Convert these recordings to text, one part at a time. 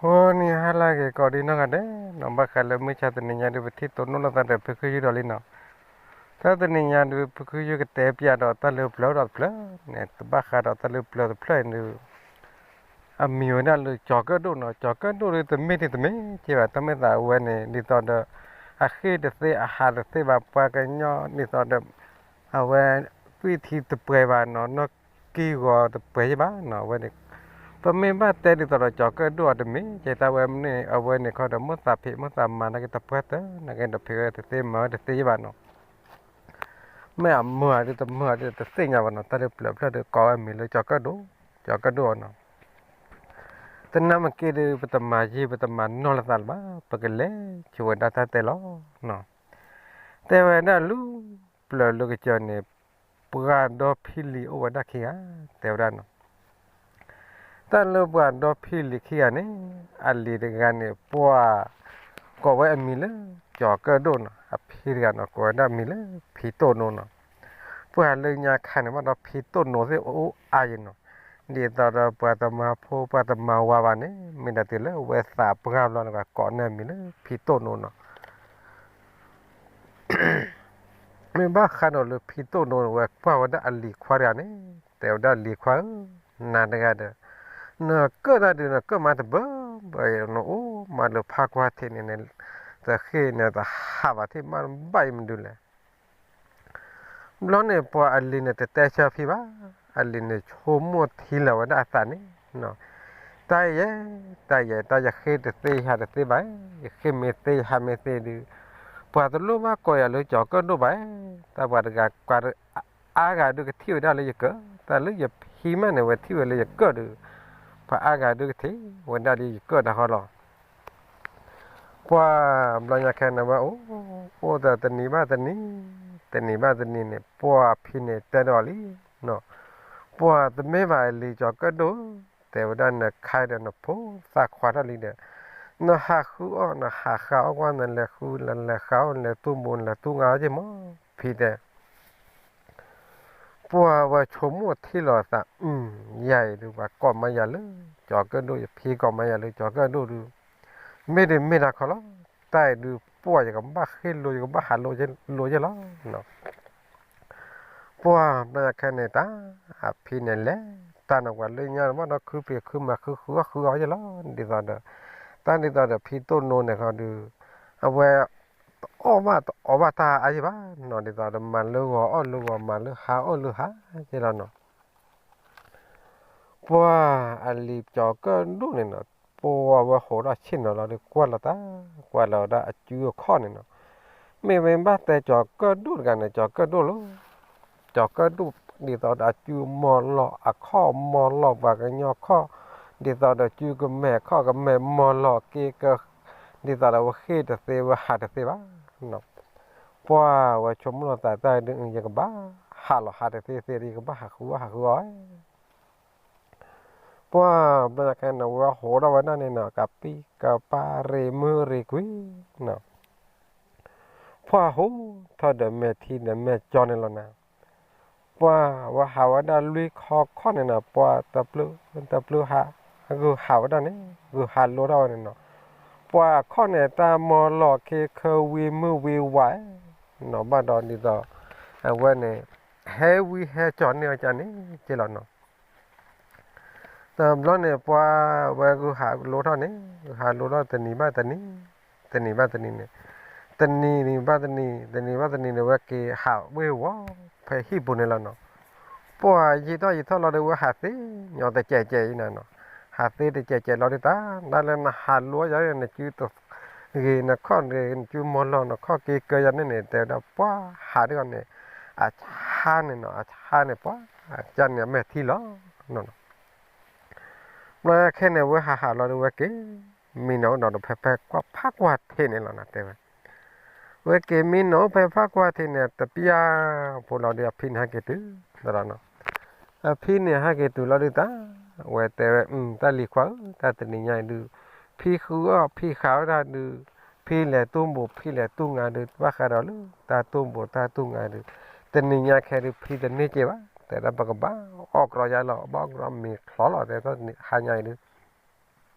ဟိနံၤဟါလၢအဂ့ၤကိးဒံးနီၢ်ဂၤဒဲးနီၤ, ဘၣ်ဃးလၢမုၢ်ဆါတနံၤညါဒုး ပထံၣ်တိၢ်နီၣ်လိာ်သးဒီးဖုခူယုၢ်ဒီးလံနီၤ. တၢ်တနံၤညါဒုး ဖုခူယုၢ်ကတဲပျးဒီးတၢ်လၢပျၢၤတဖျၢၣ်န့ၣ် တဘၣ်ဃးဒီးတၢ်လၢပျၢၤတဖျၢၣ်န့ၣ်ဒုး အမံၤဝဲဒၣ်လၢကၠီၤကၢၣ်ဒိၣ်နီၤ. ကၠီၤကၢၣ်ဒိၣ်ဒုး တမ့ၢ်တမ့ၢ်ကဲဘၣ်, တၢ်မ့ၢ်သးအဝဲန့ၣ် ဒ်သိးဒီး အဃ့ၢ်တသ့အဟးတသ့ဘၣ်, ပှၤကညီဒ်သိးဒီး အဝဲ သွံၣ်ထံတပှဲၤဘၣ်နီၤ, နီၢ်ကံၢ်ဂီၤတပှဲၤယဲၢ်ဘၣ်နီၤ. အဝဲန့ၣ် ပမ့ၢ်ဘၣ်တဲဒ်သိးဒီးကၠီၤကၢၣ်ဒိၣ်အတမ့ၢ်ကဲ, တၢ်ဝဲန့ၣ် အဝဲန့ၣ်ခီဒီး မိၢ်သးဖံးမိၢ်သးမၤနာ်က့ တပှၢ်တၢၢ်နာ်က့ဒီး ဖံးဝဲတသ့မၤဝဲတသ့ယဲၢ်ဘၣ်နီၤ. မ့ၢ်အမုာ်ဒုးတမုာ်ဒုးတသ့ၣ်ညါဘၣ်နီၤ, တၢ်လၢပျၢၤဖျၢၣ်ဒုးကိးဝဲအမံၤလၢကၠီၤကၢၣ်ဒိၣ်, ကၠီၤကၢၣ်ဒိၣ်နီၤ. တနၢ်မ့ၢ်က့ဒုး ပတမၤယံာ်ပတမၤနီၢ်လိာ်သးလၢၤဘၣ်, ပကလဲၤဆိဝဲဒၣ်တၢ်တဲလီၤနီၤ. တဲဝဲဒၣ်လၢ ပျၢၤလၢကစၢၢ်န့ၣ် ပှၤဒီဖံလံၤအိၣ်ဝဲဒၣ်ခံဂၤ, တဲဝဲဒၣ်နီၤ. တၢ်လၢပှၤဒီဖံလံၤခံဂၤန့ၣ် အလံၤတဂၤန့ၣ် ပှၤ ကိးဝဲအမံၤလၢကၠီၤကၢၣ်ဒိၣ်နီၤ, အဖံတဂၤနီၤ ကိးဝဲဒၣ်အမံၤလၢဖံတိၢ်နိနီၤ. ပှၤလၢညါခါန့ၣ် ဘၣ်ဒီးဖံတိၢ်နိသ့ၣ်အိၣ်အါယဲၢ်နီၤ. ဒ်သိးဒီးပှၤတမၤဖိပှၤတမၤဝၤဘၣ်န့ၣ် မ့ၢ်ဒၣ်တုၤလၢဝဲသးပှၢ်ဘျီန့ၣ် ကိးန့ၢ်အမံၤလၢဖံတိၢ်နိနီၤ. မ့ၢ်ဘၣ်ဃးဒီးလၢဖံတိၢ်နိန့ၣ် ဝဲကွၢ်ဝဲဒၣ်အလံၤခွါတဂၤန့ၣ် တဲဝဲဒၣ်လံၤခွါဧၢ, နၤတဂၤဒီး နကၢၣ်တၢ်ဒုးနကၢၣ်မးတဘၢဘၢအံၤ နအိၣ်မးလၢဖးကွၢ်ထံးန့ၣ် တဃ့ၢ်န့ၣ်တဟးဘၣ်ထံၣ်မးဘၣ်အံၤမနုၤလဲၣ်. ဘျီန့ၣ် ပှၤအလံၤန့ၣ် တတဲဆၢဖံဘၣ်, အလံၤန့ၣ် ဆိကမိၣ်ထံလီၤဝဲဒၣ်အသးန့ၣ်, တၢ်ယဲ, တၢ်ယဲ, တၢ်ယဃ့ၢ်တသ့ယဟးတသ့ဘၣ်, ယဃ့ၢ်မ့ၢ်သ့ယဟးမ့ၢ်သ့ဒုး ပှၤတလိၣ်ဘၣ်ကိးယၤလၢကၠီၤကၢၣ်ဒိၣ်ဘၣ်, တၢ်ပှၤတဂၤ ပှၤအါဂၤဒုးကထံၣ်ဝဲဒၣ်လၢယကၢၣ်, တၢ်လၢယဖံမးန့ၣ် ဝဲထံၣ်ဝဲလၢယကၢၣ်ဒုး ပှၤအါဂၤဒုးကထံၣ်ဝဲဒၣ်လၢယကၢၣ်တၢ်ဃီလီၤ. ပှၤဘျီညါခဲန့ၣ်ဝဲအိၣ်, အိၣ်ဒီးတနံၤဘၣ်တနံၤ, တနံၤဘၣ်တနံၤန့ၣ် ပှၤဖံန့ၣ်တဲဒီးလံ, ပှၤတမ့ၢ်ဘၣ်အလံၤကၠီၤကၢၣ်ဒိၣ်, တဲဝဲဒၣ်နခါဒီးနဖိသၣ်ခွါထီၣ်လံဒီး နဟးဃုအီၣ် နဟးဃုအီၣ်ကွၢ် နလဲၤဃုလဲၤဃုအီၣ် နလဲၤသူၣ်ဘိ နလဲၤသူၣ်ငါအီၣ်က့ၢ်မး, ဖံတဲ ပှၤဝဲဆိကမိၣ်ထံလီၤသး, ယၤအံၤဒုး ပှၤကိးမးယၤလၢကၠီၤကၢၣ်ဒိၣ်, ယဖံကိးမးယၤလၢကၠီၤကၢၣ်ဒိၣ်ဒုး, မ့ၢ်ဒုးမ့ၢ်တၢ်ခီလီၤ, တၢ်အံၤဒုး ပှၤယကဘၣ်ဃ့ၢ်လိာ် ယကဘၣ်ဟးလိာ်ယဲၢ်လီၤ. ပှၤဘျီညါခဲန့ၣ်တၢ် အဖံန့ၣ်လဲၤတၢ်နီၤ ပှၤလၢညါန့ၣ် ဘၣ်ဒီးခုဖံးခုမၤ ဃုဃုအီၣ်ဃုအီၣ်ယဲၢ်လီၤ, ဒ်သိးဒီး တၢ်ဒ်သိးဒီးဖံတိၢ်နိန့ၣ်ခီဒုး အဝဲ တအီၣ်ဘၣ်တအီဘၣ်တၢ်အါယဲၢ်ဘၣ်နီၤ, ဒ်သိးဒီးမၤလၢဂီၤအီၣ်လၢဂီၤ မၤလၢဟါအီၣ်လၢဟါယဲၢ်လီၤနီၤ. ပှၤအလံၤကၠီၤကၢၣ်ဒိၣ်န့ၣ်နီၤ, ပှၤဝဲဟးထီၣ်ဆ့ၣ်နီၤလီၤဒီး ကွၢ်လီၤတၢ်, ကွၢ်လီၤဝဲဒၣ်အစုအခီၣ်န့ၣ်နီၤ, မ့မ့ၢ်ဘၣ်တဲကၠီၤကၢၣ်ဒိၣ်တဂၤန့ၣ် ကၠီၤကၢၣ်ဒိၣ်လီၤ, ကၠီၤကၢၣ်ဒိၣ်ဒ်သိးဒီးအစုမီၤလီၤအခီၣ် မီၤလီၤပှၤကညီခီၣ်, ဒ်သိးဒီးစုကမဲာ်ခီၣ်ကမဲာ်မီၤလီၤက့ၤက ဒ်သိးဒီးဝဲဃ့ၢ်တသ့ဝဲဟးတသ့ဘၣ် ပှၤဝဲဆိကမိၣ်လီၤသးတၢ်ဒုး ယကဘၣ်ဟးလီၤဟးတသ့သ့ဒီး ယကဘၣ်ဟးဃုအီၣ်ဟးဃုအီၣ်, ပှၤဘျီညါခဲန့ၣ် ဝဲဟးထီၣ်ဝဲဒၣ်န့ၣ်နီၤ ကးပံကပၢ်ရ့မုၢ်ရ့ကွံာ်နီၤ, ပှၤဟးထီၣ်ဒီးမဲာ်ထံဒီးမဲာ်ကၠီန့ၣ်လီၤနၤ, ပှၤဝဲဟးဝဲဒၣ်လွံၢ်ခီခီၣ်န့ၣ်နီၤ ပှၤတပျုာ်တပျုာ်ဟး ဂုာ်ဟးဝဲဒၣ်န့ၣ် ဂုာ်ဟးလိထီၣ်ဝဲန့ၣ်နီၤ, ပှၤခီၣ်န့ၣ် တၢ်မီၤလီၤခ့ခၢဝံမုၢ်ဝံဝးနီၤ ဘၣ်ဒီးဒ်သိး အဝဲန့ၣ် ဟဲဝံဟဲကၠီန့ၢ်ဝဲကန့ၣ်က့လီၤနီၤ. တဘျီန့ၣ် ပှၤဝဲဂုာ်ဟးလိထီၣ်န့ၣ် ဂုာ်ဟးလိထီၣ်တနံၤဘၣ်တနံၤ, တနံၤဘၣ်တနံၤန့ၣ်, တနံၤဘၣ်တနံၤ, တနံၤဘၣ်တနံၤန့ၣ် ဝဲက့ၤဟးဝ့ၤဝီၤဖဲဟံၣ်ပူၤန့ၣ်လီၤနီၤ. ပှၤယံာ်ထီၣ်ယံာ်ထီၣ်လီၤဒီး ဝဲဟးသ့ညီတစဲးစဲးအံၤနၤနီၤ, ဟးသ့တစဲးစဲးလီၤဒီး တၢ်ဒၣ်လၢနဟးလိယၤ နစုတဂ့ၤ နခီၣ်ဂ့ၤ နစုမီၤလီၤ နခီၣ်က့ၤကၢယၤန့ၣ်န့ၣ် တဲဝဲဒၣ်ပှၤဟးဒ်အံၤန့ၣ် အဆါန့ၣ်နီၤ, အဆါန့ၣ် ပှၤကန့ၣ်အမဲာ်ထံလီၤနီၤ. ဘျီခဲန့ၣ် ဝဲဟးဟးလီၤဒီး ဝဲက့ၤမံနီၤအိၣ်ဒီးဖဲဖဲကွၢ်ဖးကွၢ်ထံးန့ၣ်လီၤနၤ တဲဝဲ. ဝဲက့ၤမံနီၤအိၣ်ဖဲဖးကွၢ်ထံးန့ၣ် တပျၢ်ဖိလီၤဒီး အဖံန့ၣ်ဟဲက့ၤတုၤလီၤနီၤ. အဖံန့ၣ်ဟဲက့ၤတုၤလီၤဒုးတၢ် ဝဲတဲဝဲ တၢ်လံၤခွါဧၢ တၢ်တနံၤညါအံၤဒုး ဖံဃုအီၣ်ဖံဃးဝဲဒၣ်ဒုး ဖံလဲၤတူၢ်ဘိး ဖံလဲၤတူၢ်ငါဒုး ဘၣ်ဃးဒီးလၢတၢ်တူၢ်ဘိးတၢ်တူၢ်ငါဒုး တနံၤညါခဲဒုး ဖံတန့ၢ်က့ဘၣ် တဲဒၣ် ပကဘၣ်အီၣ်ကြီယါလီၤ ဘၣ်အီၣ်ကြီမ့ၤချီလီၤ တဲတၢ်ဟါညါအံၤဒုး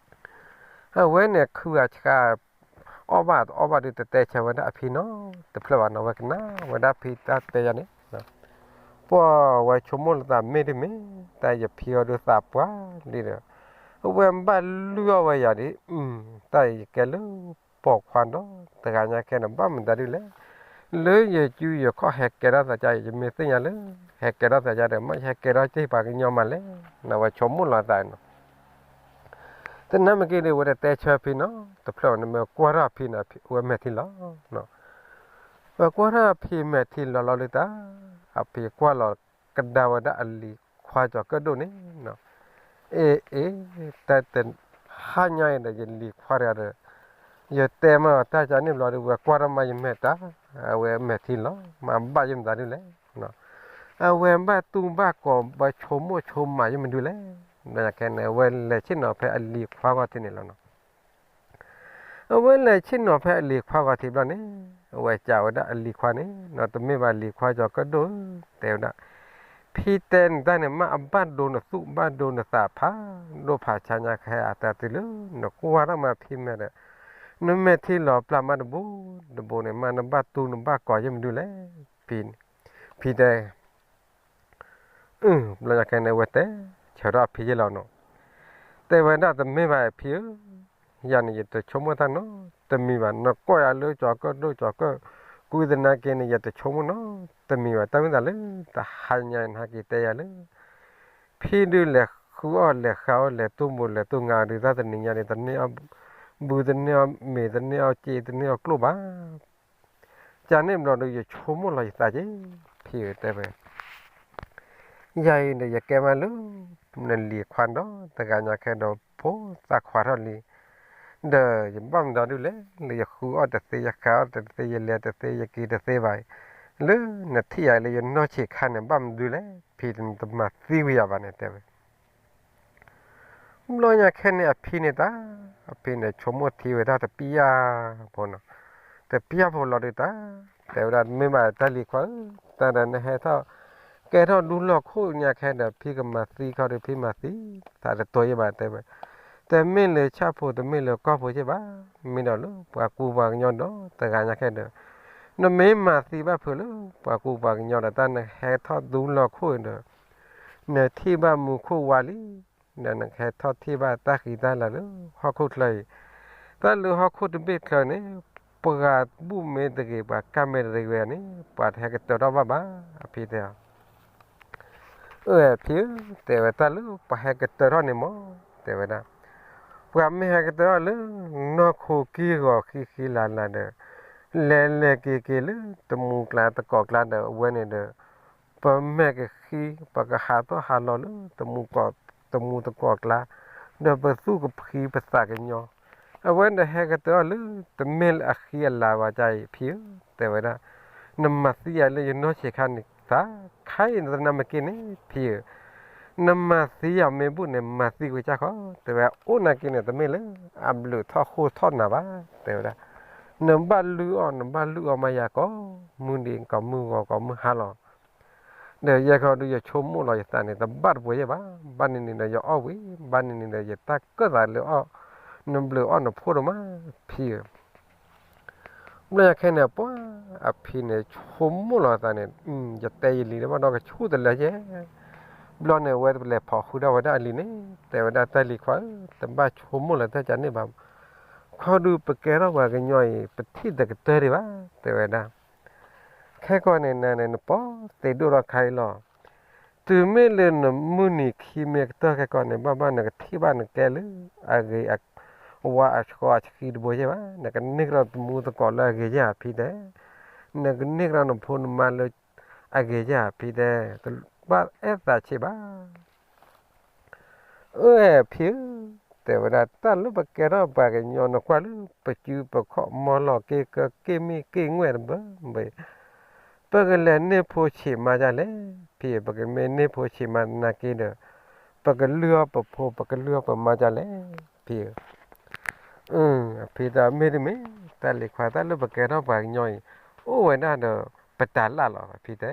အဝဲန့ၣ်ခုဂၤဆှါ အီၣ်ဘၣ်တအီၣ်ဘၣ်ဒီး တတဲဆၢဝဲဒၣ်အဖံနီတဖျၢၣ်ဘၣ်နီၤ, ဝဲကနၣ်ဝဲဒၣ်ဖံတၢ်တဲယၤန့ၣ်, ပှၤဝဲဆိကမိၣ်လီၤသးမ့ၢ်တမ့ၢ် တၢ်ယဖံအီၤဒုးသးပှၢ်လံဒီး အဝဲဘၣ်လုၢ်အီၣ်ဝဲယၤဒ်, တၢ်အံၤယကဲလၢပိာ်ခွါဒီး တဂၤညါခဲန့ၣ် ဘၣ်မတၤဒုလဲၣ်, လၢယစုယခီၣ်ဟဲကဲထီၣ်သးကါအံၤ ယမ့ၢ်သ့ၣ်ညါလၢ ဟဲကဲထီၣ်သးကါဒီး မ့ၢ်ယဟဲကဲထီၣ်က့ၤပှၤကညီမးလဲၣ်, ဝဲဆိကမိၣ်လီၤသးနီၤ တနၢ်မ့ၢ်က့ၤဒီး ဝဲတတဲဆၢဖံနီတဖျၢၣ်ဘၣ်န့ၣ် မ့ၢ်ကွၢ်ထီၣ်အဖံန့ၣ် ဝဲမဲာ်ထံလီၤ, ဝဲကွၢ်ထီၣ်အဖံမဲာ်ထံလီၤလီၤလၢတၢ်, အဖံကွၢ်လီၤကဒါဝဲဒၣ်အလံၤခွါကၠီၤကၢၣ်ဒိၣ်န့ၣ်, အ့ အ့ တၢ်တဟါညါအံၤဒီး ယလံၤခွါတဂၤဒီး ယတဲမးတၢ်ကန့ၣ်ဘျီဒီး ဝဲကွၢ်ထီၣ်မးယမဲာ်တၢ်, အဝဲမဲာ်ထံလီၤ မၤဘၣ်ယမတၤဒုလဲၣ် အဝဲဘၣ်တူၢ်ဘၣ်ကီၤ ဘၣ်ဆိကမိၣ်ဆိကမးယမဒုလဲၣ်, ခဲန့ၣ် အဝဲလဲၤဆ့ၣ်နီၤဖဲအလံၤခွါဂီၤထံးန့ၣ်လီၤနီၤ. အဝဲလဲၤဆ့ၣ်နီၤဖဲအလံၤခွါဂီၤထံးဘျီန့ၣ် အဝဲစံးဝဲဒၣ်အလံၤခွါန့ၣ် တမ့ၢ်ဘၣ်လံၤခွါကၠီၤကၢၣ်ဒိၣ်ဧၢ, တဲဝဲဒၣ်, ဖံတဲနတၢ်န့ၣ် မ့ၢ်အဘၣ်ဒိနသူၣ်ဘၣ်ဒိနသးဖးဒိၣ်ဖးဆါညါခဲအတၢ်တုၤလၢ နကွၢ်ထီၣ်မးဖံမဲာ်ဒီး နမဲာ်ထံလီၤပျၢ်မးတဘိတဘိန့ၣ် မ့ၢ်နဘၣ်တူၢ်နဘၣ်ကီၤယမဒုလဲၣ်, ဖံ ဖံတဲ ဘျီညါခဲန့ၣ် အဝဲတဲဆၢထီၣ်အဖံယဲလီၤနီၤ, တဲဝဲဒၣ်တမ့ၢ်ဘၣ်အဖံဧၢ, ယၤန့ၣ် ယတဆိကမိၣ်တၢ်နီတမံၤဘၣ်, နကိးယၤလၢကၠီၤကၢၣ်ဒိၣ်ကၠီၤကၢၣ်ကူသနာ်က့န့ၣ် ယတဆိကမိၣ်နီတမံၤဘၣ်, တၢ်မ့ၢ်တၢ်လၢ တဟါညါနဟဲက့ၤတဲယၤလၢ ဖံဒုးလဲၤဃုအီၣ်လဲၤဃုအီၣ်လဲၤတူၢ်ဘိလဲၤတူၢ်ငါဒုး တၢ်တနံၤညါန့ၣ် တန့ၢ်အီၣ်ဘုတန့ၢ်အီၣ်မ့ၤတန့ၢ်အီၣ်စ့တန့ၢ်အီၣ်ကျိၣ်ဘၣ် ကန့ၣ်ဘျီဒီး ယဆိကမိၣ်လီၤယသးက့ၤ, ဖံဧၢတဲဝဲ, ယၤအံၤဒီး ယကဲမးလၢ နလံၤခွါဒီး တဂၤညါခဲဒီး ဖိသၣ်ခွါထီၣ်လံ, ဒီးယဘၣ်မနုၤဒုလဲၣ်, လၢယဃုအီၣ်တသ့ ယဃုအီၣ်တသ့ ယလဲၤတသ့ ယက့ၤတသ့ဘၣ်, လၢနထံၣ်ယၤလၢယနီၢ်ဆံးခါန့ၣ် ဘၣ်မနုၤဒုလဲၣ်, ဖံတမၤသံကွံာ်ယၤဘၣ်န့ၣ်တဲဝဲ ဘျီညါခဲန့ၣ် အဖံန့ၣ်တၢ်, အဖံန့ၣ်ဆိကမိၣ်ထံဝဲဒၣ်တပျၢ်ဖိနီၤ, တပျၢ်ဖိလီၤဒုးတၢ်, တဲဝဲဒၣ် မ့ၢ်ဘၣ်တၢ်လံၤခွါဧၢ, တၢ်ဒီးနဟဲထီၣ် ကဲထီၣ်ဒူလီၢ်ခိၣ်ညါခဲဒီး ဖံကမၤသံခီဒီး ဖံမၤသံသးတတီၤယဲဘၣ်တဲဝဲ, တမ့ၢ်လၢဆၣ်ဖိတမ့ၢ်လၢကီၢ်ဖိယဲဘၣ်, မ့ၢ်ဒီးလၢပှၤကူပှၤကညီဒီး တဂၤညါခဲဒီး နမ့ၢ်မၤသံဘၣ်ဖုးလၢ ပှၤကူပှၤကညီဒီး တၢ်နဟဲထီၣ်ဒူလီၢ်ခိၣ်ဒီး နထံၣ်ဘၣ်မူခိၣ်ဝါလံ, ဒီးနကဟဲထီၣ်ထံၣ်ဘၣ်တၢ်ဃံတၢ်လၤလၢဟီၣ်ခိၣ်ချၢအံၤ, တၢ်လၢဟီၣ်ခိၣ်တဘ့ၣ်ချၢန့ၣ် ပှၤဘူၣ်မ့ၢ်တဂ့ၤ ပှၤကၢ်မ့ၢ်တဂ့ၤဝဲန့ၣ် ပှၤတဟဲကတၢၢ်ထီၣ်ဘၣ်ဘၣ်, အဖံတဲအီၤ အၢ ဖံဧၢ, တဲဝဲတၢ်လၢပှၤဟဲကတၢၢ်ထီၣ်န့ၣ်မ့ၢ် တဲဝဲဒၣ်, ပှၤမ့ၢ်ဟဲကတၢၢ်ထီၣ်လၢ နီၢ်ခိကံၢ်ဂီၤဃံဃံလၤလၤဒီး လဲၤလဲၤက့ၤက့ၤလၢတမူကျါတကိးကျါဒီး အဝဲန့ၣ်ဒီး ပမဲာ်ကဃံ ပကဟးထီၣ်ဟးလီၤလၢ တမူတကိးကျါ ဒီးပသူၣ်ကဖှံပသးကညီၤ, အဝဲန့ၣ်ဟဲကတၢၢ်ထီၣ်လၢ တမ့ၢ်လၢအဃံအလၤဘၣ် ကအံၤဖံဧၢ, တဲဝဲဒၣ်, နမၤသံယၤလၢယနီၢ်ဆံးခါန့ၣ်သး, ခဲအံၤနတနၢ်မ့ၢ်က့ၤန့ၣ် ဖံဧၢ, နမၤသံယၤမ့ၢ်ဘူၣ်န့ၣ် မၤသံကွံာ်ကၢ်ဃီ, တဲဝဲအိၣ်နာ်က့ၤန့ၣ် တမ့ၢ်လၢအဘျုးထီၣ်ဃိထီၣ်နၤဘၣ်, တဲဝဲဒၣ်, နဘၣ်လုၢ်အီၣ် နဘၣ်လုၢ်အီၣ်မးယၤကိးမုၢ်နံၤ ကိးမုၢ်ဂီၤ ကိးမုၢ်ဟါလီၤ ဒီးယဲခီဒုး ယဆိကမိၣ်လီၤယသးန့ၣ် တဘၣ်တပှဲၤယဲၢ်ဘၣ်, ဘၣ်န့ၣ်န့ၣ်ဒီးယအီၣ်ဝံၤ, ဘၣ်န့ၣ်န့ၣ်ဒီး ယတၢ်ကၢၣ်သးလၢအီၣ် နဘျုးအီၣ်နဖိဒိၣ်မး ဖံဧၢ, ဘျီယၤခဲန့ၣ် ပှၤအဖံန့ၣ် ဆိကမိၣ်လီၤသးန့ၣ်, ယတဲယလံၤလၢဘၣ်ဒီးကဆူၣ်တလၢယဲၢ်, ဘျီန့ၣ် အဝဲလဲၤဖီၣ်ဃုာ်ဒီးဝဲဒၣ်အလံၤန့ၣ် တဲဝဲဒၣ်တၢ်လံၤခွါဧၢ, တဘၣ်ဆိကမိၣ်လၢတၢ်ကန့ၣ်ဘၣ်, ခီဒုးပကဲထီၣ်ပှၤကညီအံၤ ပထံၣ်တကတၢၢ်ဒံးဘၣ်, တဲဝဲဒၣ် ခဲကီန့ၣ် နၤန့ၣ် နပီသံးဒိၣ်ထီၣ်ခါအံၤလီၤ. တုၤမ့ၢ်လၢနမုၢ်နံၤခံမ့ၢ်ကတၢၢ်ခဲကီန့ၣ် ဘၣ်ဘၣ်နကထံၣ်ဘၣ်နကဲလၢအဂ့ၤ အဝါအဆှီအဆှံတဘိယဲၢ်ဘၣ်, နကန့ၢ်ကဒီးတမူသကိးလၢအဂ့ၤယဲၢ်ဧါ ဖံတဲ, နကန့ၢ်ကဒီးနဖိနမါလၢအဂ့ၤယဲၢ်ဧါ ဖံတဲ, တဘၣ်အဲၣ်သးဆံးဘၣ် အၢ ဖံဧၢ, တဲဝဲဒၣ် တၢ်လၢပကဲထီၣ်ပှၤကညီ နကွၢ်လၢပစုပခီၣ် မီလီၤက့ၤကက့ၢ်မံၣ်က့ၢ်ငွဲၣ်တဘၢဘၢ, ပကလဲၤန့ၢ်ဖိဆံးမါဒ်လဲၣ်, ဖံဧၢ, ပကမ့ၢ်န့ၢ်ဖိဆံးမါနာ်က့ဒီး ပကလုၢ်အီၣ်ပဖိ ပကလုၢ်အီၣ်ပမါဒ်လဲၣ်, ဖံဧၢ. အဖံတဲ မ့တမ့ၢ် တၢ်လံၤခွါ တၢ်လၢပကဲထီၣ်ပှၤကညီအံၤ အိၣ်ဝဲဒၣ်ဒီး ပတၤလၣ်လီၤ ဖံတဲ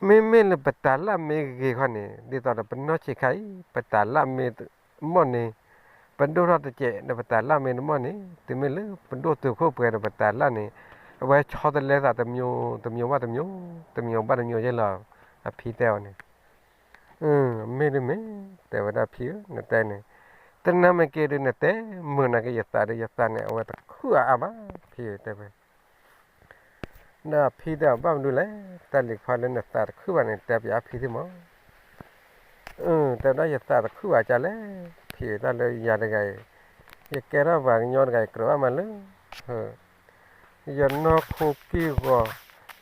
မ့မ့ၢ်လၢပတၤလၣ်မ့ၢ်ဂ့ၤခီန့ၣ် ဒ်သိးဒီးပနီၢ်ဆံးခါအံၤ ပတၤလၣ်မ့ၢ်မီၢ်န့ၣ် ပဒိၣ်ထီၣ်တစဲးဒီးပတၢ်လၢ်မ့ၢ်တမီၢ်န့ၣ် တုၤမ့ၢ်လၢပဒိၣ်တုာ်ခိၣ်ပှဲၤဒီးပတၢ်လၢ်န့ၣ် အဝဲဆီတလဲသးတမျိုး တမျိုးဘၣ်တမျိုး တမျိုးဘၣ်တမျိုးယဲလီၤ အဖံတဲအီၤန့ၣ်. မ့ၢ်ဒ်မ့ၢ် တဲဝဲဒၣ်ဖံဧၢ နတဲန့ၣ် တနၤမ့ၢ်က့ၤဒုးနတဲမုာ်နာ်က့ၤယသးဒီး ယသးန့ၣ် အဝဲတခုအါအါဘၣ် ဖံဧၢ တဲဝဲ ဒီးဖံတဲအီၤ ဘၣ်မနုၤလဲၣ် တၢ်လံၤခွါလၢနသးတခုဘၣ်န့ၣ် တဲပျးအဖံသ့ၣ်မး. တဲဝဲဒၣ်ယသးတခုဘၣ်ကလဲၣ် ဖံဧၢ တၢ်လၢယၤတဂၤအံၤ ယကဲထီၣ်ပှၤကညီတဂၤအံၤ ကြၢးဘၣ်မးလၢ ယနီၢ်ခိကံၢ်ဂီၤ ဒ်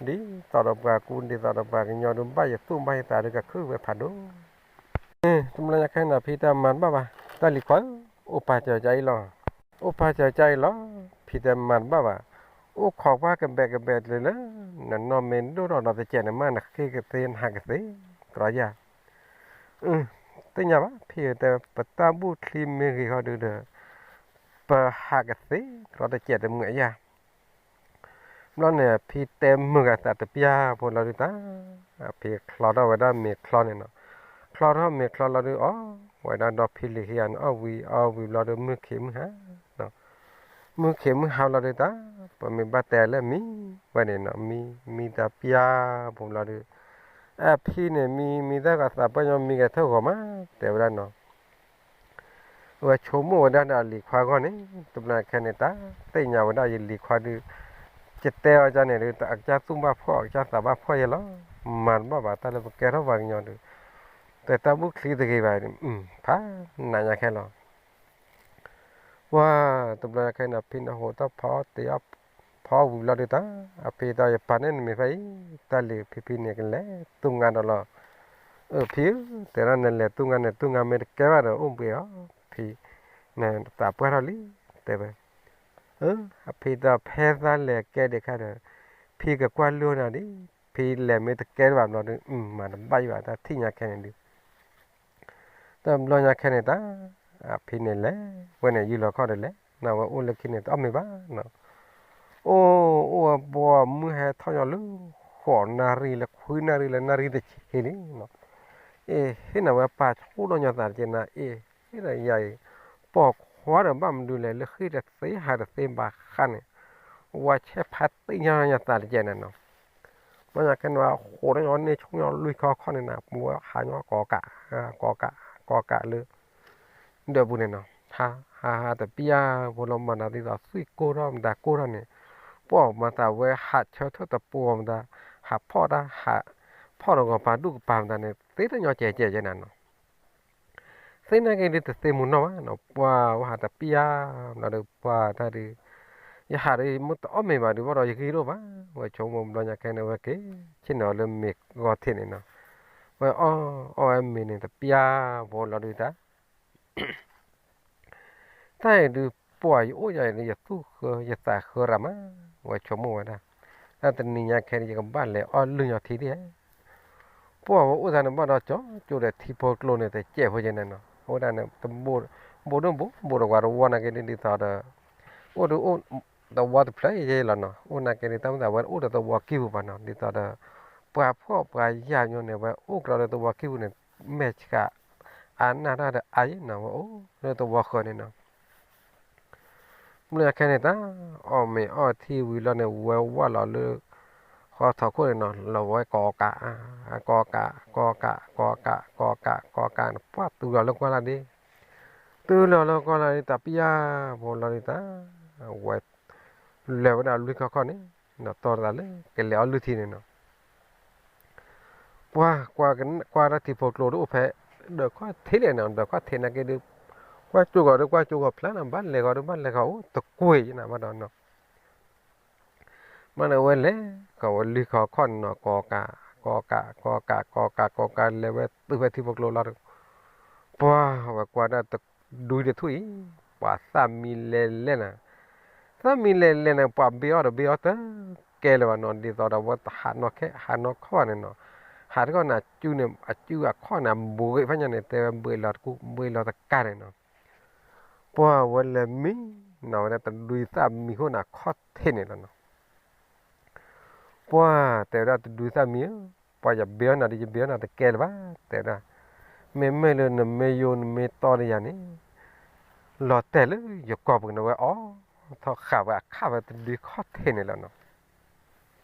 သိးဒီးပှၤကူ ဒ်သိးဒီးပှၤကညီဒုး ဘၣ်ယသူၣ်ဘၣ်ယသးဒုး ကခုဝဲဖးဒိၣ် တဘျီညါခဲန့ၣ် ဖံတဲမၤတဘၣ်ဘၣ် တၢ်လံၤခွါဧၢ အိၣ်ပာ်စၢၤကါအံၤလီၤ. အိၣ်ပာ်စၢၤကါအံၤလီၤ ဖံတဲမၤတဘၣ်ဘၣ်. အိၣ်ခိးကွၢ်ကဘဲးကဘဲးလၢလၢ နနီၢ်မ့ၢ်ဒိၣ်ထီၣ်ဒီးတစဲးန့ၣ် မ့ၢ်နဃ့ကသ့နဟးကသ့ ကြၢးယၤ သ့ၣ်ညါဘၣ် ဖံဧၢ တဲ ပတၢ်ဘူၣ်ချံမ့ၢ်ဂ့ၤဃီဒုးဒီး ပဟးကသ့ ကြၢးတစဲးတမုာ်အယၢ် ဘျီန့ၣ် ဖံတဲမုာ်ဂၤသးတပျၢ်ဖိလီၤဒုးတၢ်, ဖံချီထီၣ်ဝဲဒၣ်မ့ၤချီန့ၣ်နီၤ, ချီထီၣ်မ့ၤချီလီၤဒုး အီၣ်ဝဲဒၣ်ဒီဖံလံၤခံဂၤန့ၣ် အီၣ်ဝံၤအီၣ်ဝံၤဘျီဒုး မုၢ်ခံးမုၢ်ဟါ, မုၢ်ခံးမုၢ်ဟါလီၤဒုးတၢ်, ပမ့ၢ်ဘၣ်တဲလၢမံဝဲန့ၣ်နီၤ, မံမံတပျၢ်ဖိလီၤဒုး, အဖံန့ၣ် မံမံတၢ်ဂီၤသးပှၢ်ညီမံဂဲၤထၢၣ်ဂီၤမး တဲဝဲဒၣ်နီၤ အဝဲဆိကမိၣ်ဝဲဒၣ်ဒီးအလံၤခွါအဂီၢ်န့ၣ် တဘျီခဲန့ၣ် တၢ်သ့ၣ်ညါဝဲဒၣ်ယလံၤခွါဒုး, ယတဲအီၤဒ်န့ၣ်ဒုး အကစၢ်သူၣ်ဘၣ်ဖှီၣ် အကစၢ်သးဘၣ်ဖှီၣ်ယဲလီၤ, မၤတဘၣ်ဘၣ်တၢ်လၢပကဲထီၣ်ပှၤကညီဒုး, တၢ်ဘူၣ်ချံတဂ့ၤဘၣ်, ဖးနးညါခဲလီၤ. ပှၤတဘျီခဲန့ၣ် ဖံနၢ်ဟူတၢ်ဖီတ့ၢ်ဖီဝံၤဘျီဒုးတၢ်, အဖံတဲ ယပာ်န့ၢ်နမံၤဖဲအံၤ, တၢ်လံၤဖံဖံန့ၣ် ကလဲၤတူၢ်ငါဒီးလီၤ. အဖံဧၢ, တဲဒၣ်နလဲၤတူၢ်ငါန့ၣ် တူၢ်ငါမ့ၢ်တကဲဘၣ်ဒီး အိၣ်ဘှံးအီၤ, ဖံနသးပှၢ်ထီၣ်လံ, တဲဝဲ. အဖံတဲ ဖဲသးလဲၤကဲဒံးခါဒီး ဖံကကွၢ်လုၢ်နၤဒံး, ဖံလဲၤမ့ၢ်တကဲဘၣ်ဘျီဒုး မၤတဘၣ်ယံၤဘၣ် တၢ်ထံၣ်ညါခဲန့ၣ်ဒုး တဘျီညါခဲန့ၣ်တၢ်, အဖံန့ၣ်လဲၤဝဲန့ၣ် ယံာ်လီၤခီၣ်ဒီးလဲၤ, နဝဲအိၣ်လၢခံန့ၣ် တအီၣ်မ့ၤဘၣ်နီၤ, အိၣ်အိၣ်ဝဲဘီမုၢ်ဟဲထီၣ်ညီလၢ ဃိးနၣ်ရံၣ်လၢခွံနၣ်ရံၣ်လၢနၣ်ရံၣ်တဆံလံနီၤ, အ့ၣ် ဟ့ၣ်နၤဝဲပာ်ဆိၣ်ဒီးညီသးတက့ၢ်နၤ, အ့ၣ် ဟ့ၣ်ဒီးယၤအံၤ ပိာ်ခွါဒီးဘၣ်မနုၤလဲၣ် လၢဃ့ၢ်တသ့ဟးတသ့ဘၣ်ဃးန့ၣ်, ဝဲဆဲးဖးသ့ၣ်ညါညီသးတက့ၢ်နၤနီၤ ဘျီညါခဲန့ၣ် ဃိးဒီးညီန့ၢ်ဆိကမိၣ်လွံၢ်ခီခီန့ၣ်နၤ ပဝဲဟးညီကိးကး, ကိးကး, ကိးကးလၢ ဒၢးပူၤန့ၣ်နီၤ, ဟး ဟး ဟးတပျၢ်ဖိလီၤမၤသးဒ်သိးသွံၣ်ကိၢ်ထီၣ်မတၤကိၢ်ထီၣ်န့ၣ်, ပှၤမၤသးဝဲဟးဆၢထၢၣ်တပူၤမတၤ, ဟးဖီၣ်တၢ် ဟးဖီၣ်တဂီၤပၤဒူၣ်ကပၤမတၤန့ၣ် သ့တညီကဲးကဲးယဲနၤနီၤ သ့ၣ်နာ်က့ဒုးတသ့မူနီၢ်ဘၣ်နီၤ, ပှၤဝဲဟးတပျၢ်ဘျီဒီး ပှၤတၢ်ဒုး, ယဟးဒီးမ့ၢ်တအီၣ်မ့ၤဘၣ်ဒုး ဘၣ်ဒီးယဂံၢ်ဒိၣ်ဘၣ်, ဝဲဆိကမိၣ်ဘျီညါခဲန့ၣ် ဝဲက့ၤဆ့ၣ်နီၤလၢမ့ၤဂီၤထံးန့ၣ်နီၤ, ဝဲအီၣ်အီၣ်ဝဲမ့ၤန့ၣ် တပျၢ်ဖိလီၤဒုးတၢ် တၢ်အံၤဒုး ပှၤယအိၣ်ယၤအံၤဒုး ယသူၣ်ဃၢ ယသးဃၢရၤမး, ဝဲဆိကမိၣ်ဝဲဒၣ်, တၢ်တနံၤညါခဲန့ၣ် ယကဘၣ်လဲၤအီၣ်လုၢ်ညီထံဒံးဧါ, ပှၤဝဲအိၣ်သးန့ၣ်ဘၣ်ဒီး ကၠီကၠိဒီးထံဖိကျိန့ၣ် တစဲးဖိယဲန့ၣ်နီၤ, အဝဲဒၣ်န့ၣ် တဘိးဒိၣ်ဘိး ဘိးတဝါတဝီနာ်က့ဒ်သိးဒီး အိၣ်ဒုးအိၣ်သဝီတဖျၢၣ်ယဲလီၤနီၤ, အိၣ်နာ်က့ဒ်တၢ်မ့ၢ်သးဝဲအိၣ်ဒီးသဝီကံၢ်ပူၤဘၣ်နီၤ, ဒ်သိးဒီး ပှၤဖှီၣ်ပှၤယာ်ညီန့ၣ် ဝဲအိၣ်ကျီဒီးသဝီကံၢ်ပူၤန့ၣ် မဲာ်ဆှး အါနၢ်တၢ်ဒီးအါယဲနီၤ, ဝဲအိၣ်လၢသဝီဃၢၤန့ၣ်နီၤ ဘျီညါခဲန့ၣ်တၢ် အီၣ်မ့ၤအီၣ်ထံဝံၤလီၤန့ၣ် ဝဲဝၢ်လီၤလၢ ဃီထီၣ်ခိၣ်န့ၣ်နီၤ, လီၤဝဲကိးကး, ကိးကး, ကိးကး, ကိးကး, ကိးကး, ကိးကးန့ၣ် ပှၢ်တုၤလီၤလၢကွၢ်လၢ်ဒ့, တုၤလီၤလၢကွၢ်လၢ်ဒ့ တပျၢ်ဖိလီၤဒုးတၢ်, ဝဲ လဲၤဝဲဒၣ်လွံၢ်ခီၣ်ခီၣ်န့ၣ် ဒီးတီၤသးလၢကလဲၤအီၣ်လုၢ်ထံန့ၣ်နီၤ ပှၤကွၢ်တၢ်ထံဖိကျိဒုးအိၣ်ဖဲ ဒၢးခီၣ်ထံးလဲၣ်နီၤ, ဒၢးခီၣ်ထံးနာ်က့ဒုး ကွၢ်ကၠိဂီၤဒုး ကွၢ်ကၠိဂီၤဖျါနီၤ, ဘၣ်လဲၤဂီၤဒုး ဘၣ်လဲၤဂီၤအိၣ်တကွ့ၢ်ယဲနၤဘၣ်ဒီးနီၤ, မ့ၢ်န့ၣ်ဝဲလဲၤ ကီးဝဲလွံၢ်ခီၣ်ခီၣ်န့ၣ်နီၤ, ကိးကး ကိးကး ကိးကး ကိးကး ကိးကး လဲၤဝဲတုၤဖဲထံဖိကျိလီၤဒုး ပှၤဝဲကွၢ်တၢ်တဒုတထူၣ်အံၤ, ပှၤသၣ်မံလဲၤလဲၤနၤ, သၣ်မံလဲၤလဲၤန့ၣ် ပှၤဘ့အီၣ်ဒီးဘ့အီၣ်တကဲလၢၤဘၣ်နီၤ, ဒ်သိးဒီးဝဲတဟးနီၣ်ခဲ ဟးနီၣ်ခီၣ်ဘၣ်န့ၣ်နီၤ, ဟးတခီန့ၣ် အစုန့ၣ် အစုအခီၣ်န့ၣ် အဘှံးဖဲညါန့ၣ် တဲဝဲဘှံးလီၤတကူ ဘှံးလီၤတကးန့ၣ်နီၤ, ပှၤဝဲလဲၤမံနီၤဝဲဒၣ်တဒုသၣ်မံဃိန့ၣ် အခီၣ်ထံးန့ၣ်လီၤနီၤ ပှၤတဲဝဲဒၣ်တဒုသၣ်မံဧၢ, ပှၤယဘ့အီၣ်နၤဒီး ယဘ့အီၣ်နၤတကဲလၢၤဘၣ်, တဲဝဲဒၣ်, မ့မ့ၢ်လၢနမ့ၢ်ယိနမ့ၢ်တီဒီးယၤန့ၣ်, လီၤတဲာ်လၢယကီၢ်ပူၤန့ၣ် ဝဲအိးထီၣ်ဃာ်ဝဲအခၣ်ဝဲတဒုခီၣ်ထံးန့ၣ်လီၤနီၤ.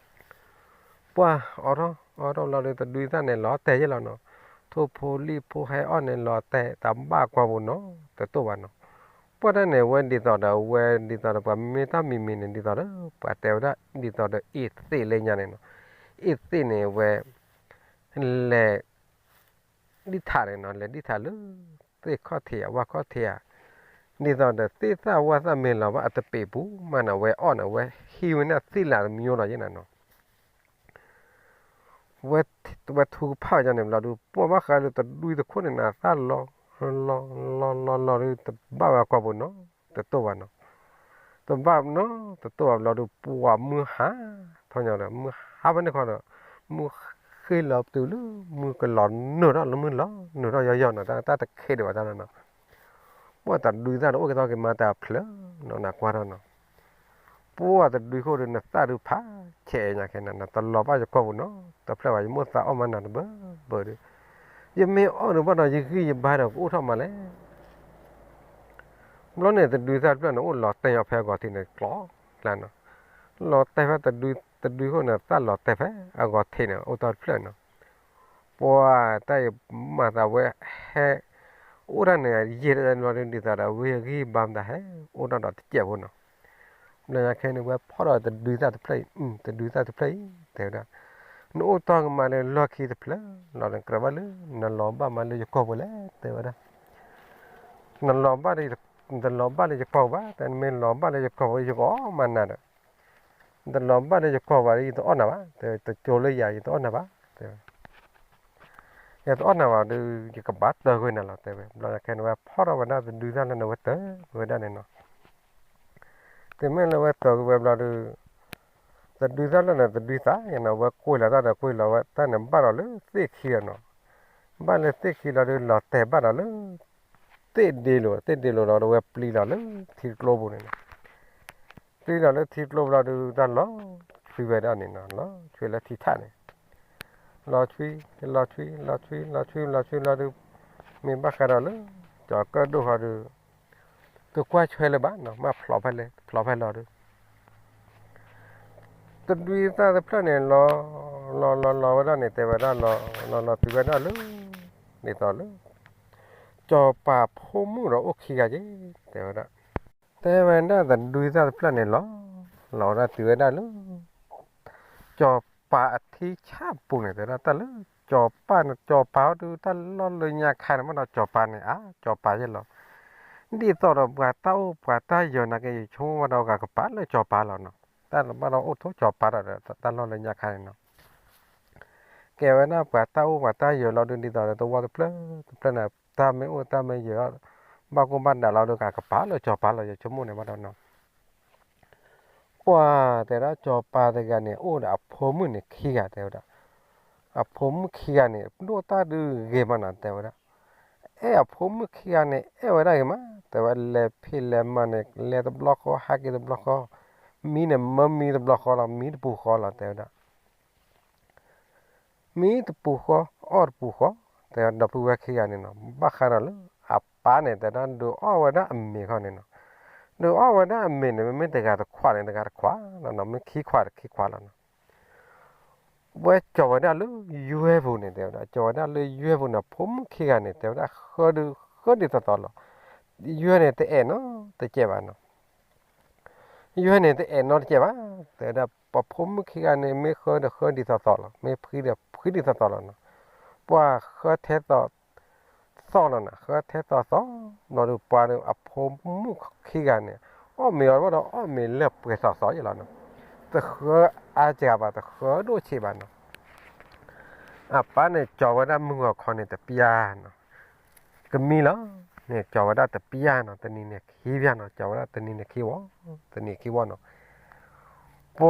ပှၢ်အိးထီၣ် အိးထီၣ်လီၤဒီး တဒုသၣ်န့ၣ်လီၤတဲာ်ယဲလီၤနီၤ. ထိၣ်ဖိလံၣ်ဖိဟဲအီၣ်န့ၣ် လီၤတဲာ်တၢ်ဘၣ်ကွၢ်ပူၤနီၤ တတိၢ်ဘၣ်နီၤ. ပှၢ်တၢ်န့ၣ် ဝဲဒ်သိးဒီး ဝဲဒ်သိးဒီး ပှၤမ့ၢ်တၢ်မံၤမံၤန့ၣ် ဒ်သိးဒီး ပှၤတဲဝဲဒၣ်ဒ်သိးဒီး အ့ၣ်သ့ၣ်လၢညါန့ၣ်နီၤ. အ့ၣ်သ့ၣ်န့ၣ် ဝဲ လဲၤ ဒံၣ်ထးန့ၣ်နီၤ, လဲၤဒံၣ်ထးလၢ သ့ၣ်ခီၣ်ထံးဧါ ဝၣ်ခီၣ်ထံးဧါ, ဒ်သိးဒီးသ့ၣ်သၣ်ဝၣ်သၣ်မ့ၢ်လီၤဘၣ်အတပ့ၤပူၤမးနီၤ, ဝဲအီၣ်န့ၣ် ဝဲဟံးဝဲန့ၣ်သ့ၣ်လၢတမံၤလီၤယဲန့ၣ်နီၤ. ဝဲထူကဖၣ်ဝဲဒၣ်န့ၣ်ဘျီဒုး ပှၢ်ဘၣ်ဃးဒီးတဒုသခိၣ်န့ၣ်နီၤ သၣ်လီၤ လီၤ လီၤ လီၤ လီၤဒုး တဘၣ်ဝဲကွၢ်ပူၤနီၤ တတိၢ်ဘၣ်နီၤ. တဘၣ်နီၤ တတိၢ်ဘၣ်ဘျီဒုး ပှၢ်မုၢ်ဟါထီၣ်ညီဒီး မုၢ်ဟါဖဲန့ၣ်ခီဒီး မုၢ်ဃ့လီၤပတုၤလၢ မုၢ်ကလီၤနုာ်ထီၣ်လၢမုၢ်လီၤနုာ်ထီၣ်ယီၤယီၤနီၤ, တၢ်တခ့ဒံးဘၣ်တၢ်လီၤနီၤ. ပှၢ်တဒုသၣ်တအိၣ်က့ၤသီက့ၤမၤတၢ်ဖျၢၣ်နီၤ နကွၢ်ထီၣ်နီၤ. ပှၢ်တဒုခိၣ်ဒီး နသၣ်ဒုးဖးဆဲးညါခဲန့ၣ်နီၤ, တလီၤဘၣ်ယကီၢ်ပူၤနီၤ တဖျၢၣ်ဘၣ် ယမိၢ်သးအီၣ်မၤနၤတဘၢဘၢဒီး ယမ့ၢ်အီၣ်ဒီးဘၣ်ဒီး ယဂံၢ်ယဘါဒီး ကအိၣ်ထီၣ်မးလဲၣ်. ဘျီန့ၣ် တဒုသၣ်တဖျၢၣ်န့ၣ် အိၣ်လီၤတဲာ်အီၤဖဲအဂီၤထံးန့ၣ် ကျီကျါနီၤ. လီၤတဲာ်ဖဲတဒု တဒုခိၣ်န့ၣ် သၣ်လီၤတဲာ်ဖဲအဂီၤထံးန့ၣ် အိၣ်တ့ၢ်တဖျၢၣ်နီၤ. ပှၢ်တၢ်အံၤမၤသးဝဲဟဲ အိၣ်ဒၣ်န့ၣ် ယံာ်တဘျီဒုး ဒ်သိးဒီး ဝဲဂံၢ်ဘါမတၤဟဲ အိၣ်ထီၣ်ဒီးတစဲးဖိနီၤ. ဘျီညါခဲန့ၣ် ဝဲဖီၣ်ဒီးတဒုသၣ်တဖျၢၣ်အံၤ တဒုသၣ်တဖျၢၣ်အံၤ တဲဝဲဒၣ်, နအိၣ်တီၢ်ကမၤလၢလီၢ်ခံတဖျၢၣ်လီၤဒီး ကြၢးဘၣ်လၢ နလီၤဘၣ်မးလၢယကီၢ်ပူၤလဲၣ် တဲဝဲဒၣ်. နလီၤဘၣ် နတလီၤဘၣ်လၢယကီၢ်ပူၤဘၣ်, တၢ်နမ့ၢ်လီၤဘၣ်လၢယကီၢ်ပူၤ ယကအီၣ်မၤနၤဒီး နတလီၤဘၣ်လၢယကီၢ်ပူၤဘၣ်ဒီး ယတအီၣ်နၤဘၣ်, တကၠိလၢယၤ ယတအီၣ်နၤဘၣ် တဲဝဲ. ယတအီၣ်နၤဘၣ်ဒီး ယကဘၣ်တၢၢ်ကွံာ်နၤလီၤ တဲဝဲ. ဘျီညါခဲန့ၣ် ဝဲဖီၣ်ထီၣ်ဝဲဒၣ်တဒုသၣ်လၢန့ၣ် ဝဲတၢၢ်ဝဲဒၣ်န့ၣ်နီၤ. တုၤမ့ၢ်လၢဝဲတၢၢ်ကွံာ်ဝဲဘျီဒီး တဒုသၣ်လၢန့ၣ် တဒုသၣ်ယဲနီၤ, ဝဲကွံာ်လီၤတၢ်ဒီး ကွံာ်လီၤဝဲတၢ်န့ၣ်ဘၣ်ဒီးလၢသ့ၣ်ခံဒီးနီၤ. ဘၣ်လၢသ့ၣ်ခံလီၤဒီး လီၤတဲာ်ဘၣ်ဒီးလၢ သ့ၣ်ဒ့လိၤ, သ့ၣ်ဒ့လိၤလီၤဒီး ဝဲပျံၤလီၤလၢထံကျိပူၤန့ၣ်နီၤ. ပျံၤလီၤလၢထံကျိပူၤလီၤဒီး တၢ်လီၤဆွံဝဲဒၣ်န့ၣ်နီၤ, လီၤဆွံလၢထံထၣ်န့ၣ် လီၤဆွံ, လီၤဆွံ, လီၤဆွံ, လီၤဆွံ, လီၤဆွံလီၤဒီး မ့ၢ်ဘၣ်ဃးဒီးလၢ ကၠီၤကၢၣ်ဒိၣ်ဃီဒီး တကွၢ်ဆွဲလၢၤဘၣ်နီၤ, မ့ၢ်ဖျိးဖဲလဲၣ် ဖျိးဖဲလီၤဒီး တဒုသၣ်တဖျၢၣ်န့ၣ် လီၤ လီၤလီၤလီၤဝဲဒၣ်န့ၣ် တဲဝဲဒၣ်လီၤ လီၤလီၤတုၤဝဲဒၣ်လၢ ဒ်သိးလၢ ကၠီၤပၤဖိမုၣ်ဒီးအိၣ်ခံဂၤက့ၤ တဲဝဲဒၣ်. တဲဝဲဒၣ်တဒုသၣ်တဖျၢၣ်န့ၣ်လီၤ လီၤဝဲဒၣ်တုၤဝဲဒၣ်လၢ ကၠီၤပၤအထံဆၣ်ပူၤန့ၣ် တဲဝဲဒၣ်တၢ်လၢ ကၠီၤပၤန့ၣ် ကၠီၤပၤဟီဒီး တၢ်လီၢ်လၢညါခါန့ၣ် ဘၣ်ဒီးကၠီၤပၤန့ၣ် အါ ကၠီၤပၤယဲလီၤ. ဒ်သိးဒီးပှၤတၢ်အိၣ်ပှၤတၢ်ယၢၤနာ်က့ ယဆိကမိၣ်ဘၣ်ဒီးဂၤကပၤလၢကၠီၤပၤလီၤနီၤ, တၢ်ဘၣ်ဒီးအိၣ်ထိၣ်ကၠီၤပၤဒီး တၢ်လီၢ်လၢညါခါန့ၣ်နီၤ. ကဲဝဲဒၣ်ပှၤတၢ်အိၣ်ပှၤတၢ်ယၢၤလီၤဒီး ဒ်သိးဒီးသဝီတဖျၢၣ်တဖျၢၣ်န့ၣ် တၢ်မ့ၢ်အိၣ်တၢ်မ့ၢ်ယၢၤ ဘၣ်ကိၢ်ဘၣ်ဒးလီၤဒီး ကပၤလၢကၠီၤပၤလီၤ ယဆိကမိၣ်န့ၣ်ဘၣ်ဒီးနီၤ. ပှၢ်တဲဒၣ်ကၠီၤပၤတဂၤန့ၣ် အိၣ်ဒီးအဖိမုၣ်န့ၣ်ခံဂၤ တဲဝဲဒၣ်. အဖိမုၣ်ခံဂၤန့ၣ် ဒိၣ်တၢ်ဒုးဂ့ၤမးနီၤ တဲဝဲဒၣ်. အဲၣ်အဖိမုၣ်ခံဂၤန့ၣ် အဲၣ်ဝဲဒၣ်ဂ့ၤမး တဲဝဲ, လဲၤဖံးလဲၤမၤန့ၣ် လဲၤတဘျီဃီ ဟးက့ၤတဘျီဃီ, မံန့ၣ်မၢမံတဘျီဃီလီၤ မံတပူၤဃီလီၤ တဲဝဲဒၣ်. မံတပူၤဃီ အီၣ်တပူၤဃီ, တဲဝဲဒီပုၢ်ဝဲၢ်ခံဂၤန့ၣ်နီၤ, ဘၣ်ဃးဒီးလၢ အပၢ်န့ၣ် တဲဒၣ်ဒုးအီၣ်ဝဲဒၣ်အမ့ၤခီန့ၣ်နီၤ, ဒုးအီၣ်ဝဲဒၣ်အမ့ၤန့ၣ် မ့မ့ၢ်တဂၤတခွးန့ၣ် တဂၤတခွးလီၤနီၤ, မ့ၢ်ခံခွးဒီးခံခွးလီၤနီၤ. ဝဲကၠီၤဝဲဒၣ်လၢယွဲၢ်ပူၤန့ၣ် တဲဝဲဒၣ်, ကၠီၤဝဲဒၣ်လၢယွဲၢ်ပူၤန့ၣ် ဖိမုၣ်ခံဂၤန့ၣ် တဲဝဲဒၣ် ဃၢဒုးဃၢဒ်သိးသိးလီၤ. ယွဲၢ်န့ၣ်တအဲၣ်နီတစဲးဘၣ်နီၤ. ယွဲၢ်န့ၣ်တအဲၣ်နီတစဲးဘၣ်, တဲဝဲဒၣ် ပှၤဖိမုၣ်ခံဂၤန့ၣ် မ့ၢ်ဃၢဒီးဃၢဒ်သိးသိးလီၤ, မ့ၢ်ဖှံဒီးဖှံဒ်သိးသိးလီၤနီၤ. ပှၤဃၢထဲသိး သီၣ်လီၤနီၤ, ဃၢထဲသိးသီၣ်, ဘျီဒီးပှၤဒီးအဖိမုၣ်ခံဂၤန့ၣ် အီၣ်မ့ၤအီၤဘၣ်ဒီးအီၣ်မ့ၤလၢပှဲၤသိးသိးယဲလီၤနီၤ, တဃၢအါစှၤဘၣ် တဃၢဒိၣ်ဆံးဘၣ်နီၤ. အပၢ်န့ၣ်ကၠီၤဝဲဒၣ်မုၢ်ဂီၤခီန့ၣ်တပျၢ်နီၤ, ကမံလီၤ, န့ၣ်ကၠီၤဝဲဒၣ်တပျၢ်နီၤ, တနံၤန့ၣ်ခံပျၢ်နီၤ, ကၠီၤဝဲဒၣ်တနံၤန့ၣ်ခံဝီ, တနံၤခံဝီနီၤ. ပှၤ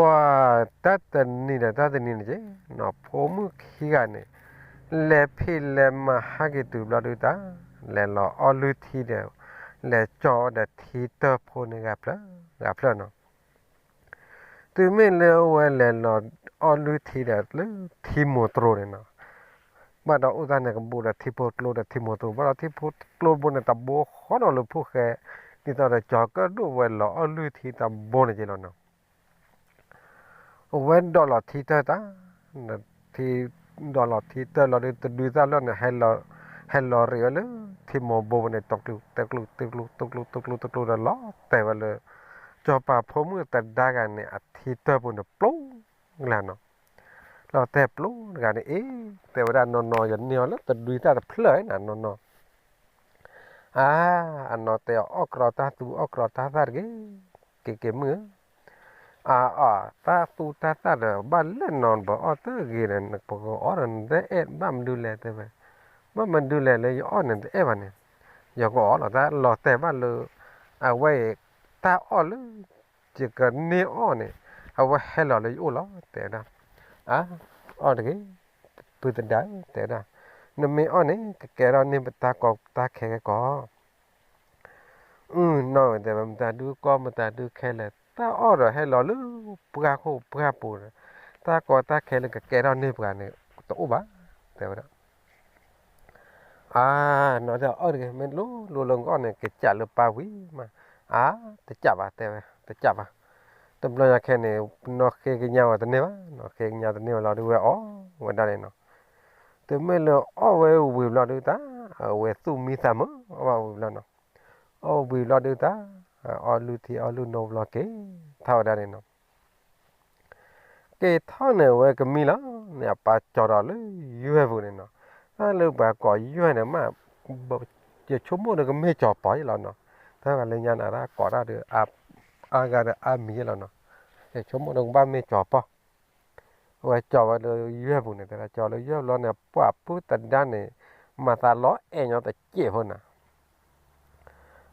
တၢ်တနံၤဒီးတၢ်တနံၤန့ၣ်က့ၤနီၤ, ဖိမုၣ်ခံဂၤန့ၣ် လဲၤဖံးလဲၤမၤဟးက့ၤတုၤဘျီဒုးတၢ်, လဲၤလီၤအီၣ်လုၢ်ထံဒီး လဲၤကၠီၤအီၤဒီးထံတၢၢ်ဖိန့ၣ်ဂၤဖျၢၣ်, ဂၤဖျၢၣ်နီၤ. တုၤမ့ၢ်လၢအဝဲလဲၤလီၤအီၣ်လုၢ်ထံဒီးလၢထံမိၢ်တြိၤန့ၣ်နီၤ, ဘၣ်ဒီးအိၣ်တၢ်န့ၣ်ကဘိဒီးထံဖိကျိဒီးထံမိၢ်တြိၤ, ဘၣ်ဒီးထံဖိကျိတဘိဃီနီၤလၢဖိၣ်ဃဲ, န့ၣ် ဒ်သိးဒီးကၠီၤကၢၣ်ဒိၣ်ဝဲလီၤအီၣ်လုၢ်ထံတဘိန့ၣ်က့လီၤနီၤ. အဝဲဒိးလီၤထံတၢၢ်တၢ်, ထံ, ဒိးလီၤထံတၢၢ်လီၤဒီး တဒုသၣ်လၢန့ၣ် ဟဲလီၤရံးဝဲလၢထံမိၢ်ဘိန့ၣ် တကျူ, တကျူ, တကျူ, တကျူ, တကျူ, တကျူ, တကျူဒီးလီၤတဲာ်ဝဲလၢ ကၠီၤပၤဖိမုၣ်သဒါဂၤန့ၣ် အထံတၢၢ်ပူၤန့ၣ်ပျိၢ်ကျါနီၤ. လီၤတဲာ်ပျိၢ်တဂၤန့ၣ် အ့, တဲဝဲဒၣ်နီၢ်နီၢ် ယန့ၢ်အီၤလၢတဒုသၣ်တဖျၢၣ်နီၤ နီၢ်နီၢ်. အါ, အနီၢ်တဲအီၤ အီၣ်ကြီတၢ်သူအီၣ်ကြီတၢ်သၣ်တဂ့ၤ, က့ၤက့ၤမုၣ်ဧၢ, အအီၣ်တၢ်သူတၢ်သၣ်ဒီး ဘၣ်လဲၣ်နီၤ ပအီၣ်တဂ့ၤဒီး ပကအီၣ်ဒီးနတအဲၣ် ဘၣ်မနုၤလဲၣ်တဲဝဲ, ဘၣ်မနုၤလဲၣ်လၢယအီၣ်န့ၣ်တအဲၣ်ဘၣ်န့ၣ်, ယကအီၣ်လီၤတၢ်လီၤတဲာ်ဘၣ်လၢ အဝဲအံၤ တၢ်အီၣ်လၢ ယကန့ၢ်အီၣ်န့ၣ် အဝဲဟဲလီၤလၢယအိၣ်လီၤ တဲဝဲဒၣ်. အါ, အီၣ်တဂ့ၤ, ပုၢ်သဒါဧၢ တဲဝဲဒၣ်, နမ့ၢ်အီၣ်န့ၣ် ကကဲထီၣ်န့ၢ်ပတၢ်ကီတၢ်ခဲကဲကီး အုၣ်နီၢ်ဝဲတဲဝဲ မတၤဒုကီမတၤဒုခဲလဲၣ် တၢ်အီၣ်ဒီးဟဲလီၤလၢပှၢ်ခိၣ်ပှၢ်ပူၤဒီး တၢ်ကီတၢ်ခဲလၢကကဲထီၣ်န့ၢ်ပှၤန့ၣ် တအိၣ်ဘၣ် တဲဝဲဒၣ်. အါ, နီၢ်တဲအီၣ်တဂ့ၤ မ့ၢ်လိၤလိၤလၢကအီၣ်န့ၣ် ကစးလၢပၢ်ဝံၤမး, အါ, တစးဘၣ် တဲဝဲ တစးဘၣ်. တဘျီညါခဲန့ၣ် နီၢ်ဃ့ကညးဝဲတန့ၢ်ဘၣ်, နီၢ်ဃ့ကညးတန့ၢ်ဘၣ်လီၤဒုး ဝဲအီၣ်ဝဲဒၣ်န့ၣ်နီၤ. တုၤမ့ၢ်လၢအီၣ်ဝဲဝံၤဘျီဒုးတၢ် အဝဲသူၣ်မံသးမုာ် အီၣ်ဘၣ်ဝံၤဘျီနီၤ, အီၣ်ဝံၤဘျီဒုးတၢ် အီၣ်လုၢ်ထံအီၣ်လုၢ်နိဘျီက့ၤထီၣ်ဝဲဒၣ်န့ၣ်နီၤ. က့ၤထီၣ်န့ၣ် အဝဲကမံလီၤန့ၣ် အပၢ်ကၠီၤဒီးလၢယွဲၢ်ပူၤန့ၣ်နီၤ. တၢ်လၢပှၤကိးယွဲၢ်န့ၣ်မး ယဆိကမိၣ်ဒီးကမ့ၢ်ကၠီၤပီယဲလီၤနီၤ. တၢ်ဂၤလၢညါန့ၣ် တၢ်ကိးတၢ်ဒီး အါဂၤဒီးအါမံၤယဲလီၤနီၤ. ယဆိကမိၣ်ဒီးကဘၣ်မ့ၢ်ကၠီၤပီ အဝဲကၠီၤဝဲလၢယွဲၢ်ပူၤန့ၣ် တဲဒၣ်ကၠီၤလၢယွဲၢ်ဘျီန့ၣ် ပှၤပုၢ်သဒါန့ၣ် မၤသးလီၤအဲၣ်ညီတစဲးဖိနၤ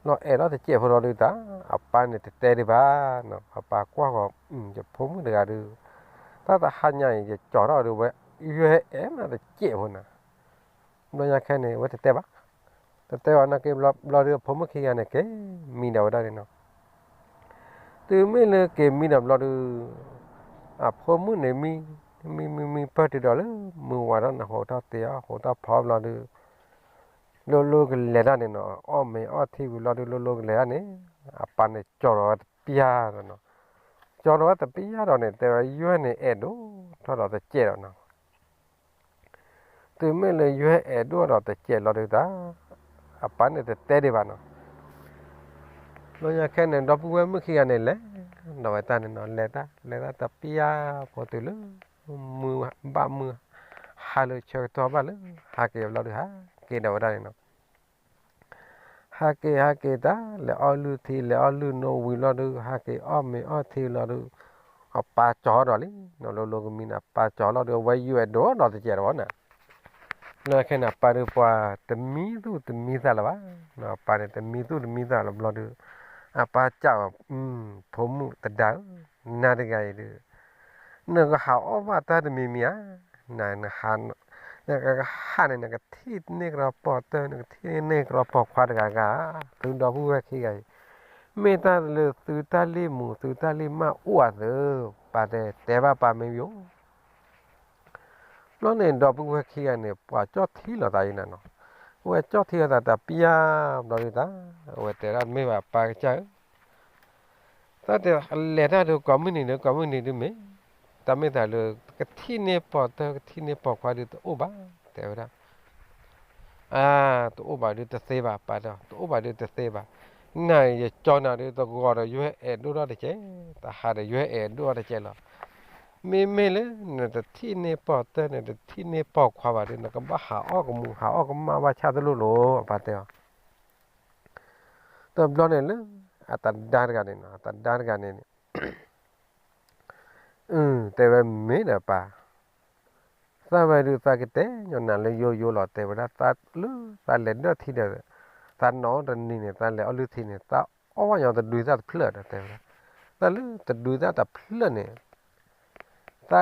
လီၤအဲၣ်ထီၣ်တစဲးဖိလီၤဒုးတၢ် အပၢ်န့ၣ်တတဲဒံးဘၣ်နီၤ. အပၢ်ကွၢ်ဃီၤ ယဖိမုၣ်တဂၤဒုး တၢ်တဟါညါအံၤ ယကၠီၤထီၣ်ဒုးဝဲ ယွဲၢ်အဲၣ်မးတစဲးဖိနၤ. ဘျီညါခဲန့ၣ် အဝဲတတဲဘၣ်. တတဲဘၣ်နာ်က့ဘျီဒုး အဖိမုၣ်ခံဂၤန့ၣ် က့ၤမံဒီးဝဲဒၣ်န့ၣ်နီၤ. တုၤမ့ၢ်လၢက့ၤမံဒီးဘျီဒုး အဖိမုၣ်န့ၣ်မံ မံမံမံပၢၢ်တုၤဒီးလၢ မုၢ်ဝါထီၣ်န့ၣ် ဟိးထီၣ်တ့ၤအီၣ် ဟိးထီၣ်ဖီဘျီဒုး လိၤလိၤကလဲၤတၢ်န့ၣ်နီၤ. အီၣ်မ့ၤအီၣ်ထံဝံၤဘျီဒုး လိၤလိၤကလဲၤတၢ်န့ၣ် အပၢ်န့ၣ်ကၠီၤဒီးဝဲတပျၢ်ဒီးနီၤ. ကၠီၤဒီးဝဲတပျၢ်ဒီးန့ၣ် တဲဝဲယွဲၢ်န့ၣ်အဲၣ်ဒိၣ်ထီၣ်ဒီးတစဲးဒီးနီၤ. တုၤမ့ၢ်လၢယွဲၢ်အဲၣ်ဒိၣ်ဒီးတစဲးလီၤဒုးတၢ် အပၢ်န့ၣ်တတဲဒံးဘၣ်နီၤ. ဘျီညါခဲန့ၣ် ဒီပုၢ်ဝဲၢ်မုၣ်ခံဂၤန့ၣ် လဲၤဒီးဝဲတၢ်န့ၣ်နီၤ. လဲၤတၢ် လဲၤတၢ်တပျၢ်ဖိတုၤလၢ မုၢ်ဘၣ်မုၢ် ဟါလၢဆၢကတီၢ်ဘၣ်လၢ ဟးက့ၤဘျီဒုး ဟးက့ၤဒီးဝဲဒၣ်န့ၣ်နီၤ. ဟးက့ၤဟးက့ၤတၢ် လဲၤအီၣ်လုၢ်ထံ လဲၤအီၣ်လုၢ်နိဝံၤလီၤဒုး ဟးက့ၤအီၣ်မ့ၤအီၣ်ထံလီၤဒုး အပၢ်ကၠီၤဒီးလံနီၤ. လိၤလိၤကမံန့ၣ် အပၢ်ကၠီၤလီၤဒုး အဝဲယွဲၢ်အဲၣ်ဒိၣ်ဒီးတစဲးဒီးဝဲန့ၣ် လၢခဲန့ၣ် အပၢ်ဒုးပှၤတမံသူၣ်တမံသးလၢၤဘၣ်. အပၢ်န့ၣ် တမံသူၣ်တမံသးလၢၤဘျီဒုး အပၢ်စံးဝဲ ဖိမုၣ်သဒါဧၢ, နၤတဂၤအံၤဒုး နကဟးအီၣ်ဘၣ်တၢ်တမံၤမံၤဧါ. န နဟးန့ၣ် နကထံၣ်န့ၢ်ကရီပိာ်တၢၢ် နကထံၣ်န့ၢ်ကရီပိာ်ခွါတဂၤဂၤ, သုဒီပုၢ်ဝဲၢ်ခံဂၤအံၤ မ့ၢ်တၢ်လၢသုတၢ်လံၢ်မူ သုတၢ်လံၢ်မၢ်အိၣ်အသိး ပၢ်တဲ တဲဘၣ်ပၢ်မ့ၢ်ယိၣ် ဘျီန့ၣ် ဒီပုၢ်ဝဲၢ်ခံဂၤန့ၣ် ပှၤကၠီၣ်ထံလီၤသးအံၤနၤနီၤ. အဝဲကၠီၣ်ထံလီၤသးတပျၢ်ဘျီဒုးတၢ် အဝဲတဲဒၣ်မ့ၢ်ဘၣ်ပၢ်ကစၢ်ဧၢ, တၢ်တဲလဲၤတၢ်ဒုးကိးမုၢ်နံၤဒုး ကိးမုၢ်နံၤဒုးမ့ၢ် တၢ်မ့ၢ်သးလၢ ကထံၣ်န့ၢ်ပိာ်တၢၢ် ကထံၣ်န့ၢ်ပိာ်ခွါဒုးတအိၣ်ဘၣ် တဲဝဲဒၣ် အါ တအိၣ်ဘၣ်ဒုးတသ့ဘၣ် ပၢ်တဲ တအိၣ်ဘၣ်ဒုးတသ့ဘၣ်. နၤ ယကၠီနၤဒုး တဂီၤဒီးယွဲၢ်အဲၣ်ဒိၣ်ထီၣ်တစဲး, တဟါဒီးယွဲၢ်အဲၣ်ဒိၣ်ထီၣ်တစဲးလီၤ. မ့မ့ၢ်လၢနတထံၣ်န့ၢ်ပိာ်တၢၢ် နတထံၣ်န့ၢ်ပိာ်ခွါဘၣ်ဒုး နကဘၣ်ဟးအီၣ်ကမူၤ ဟးအီၣ်ကမၣ်ဘၣ်ဆၣ်တလိၣ်လိၤ အပၢ်တဲအီၤ. တဘျီန့ၣ်လၢ အသဒါတဂၤန့ၣ်နီၤ အသဒါတဂၤန့ၣ် အု တဲဝဲမ့ၢ်ဒီးပၢ်, သးဝဲဒုးသးကတဲညီနၤလၢယိယိလီၤ တဲဝဲဒၣ် သးလၢသးလဲၤဒၢၣ်ထံဒီး သးနီၢ်တနံၤန့ၣ် သးလဲၤအီၣ်လုၢ်ထံန့ၣ် သးအီၣ်ဘၣ်ညီတဒုသၣ်တဖျၢၣ်ဒီး တဲဝဲဒၣ် သးလၢတဒုသၣ်တဖျၢၣ်န့ၣ် သး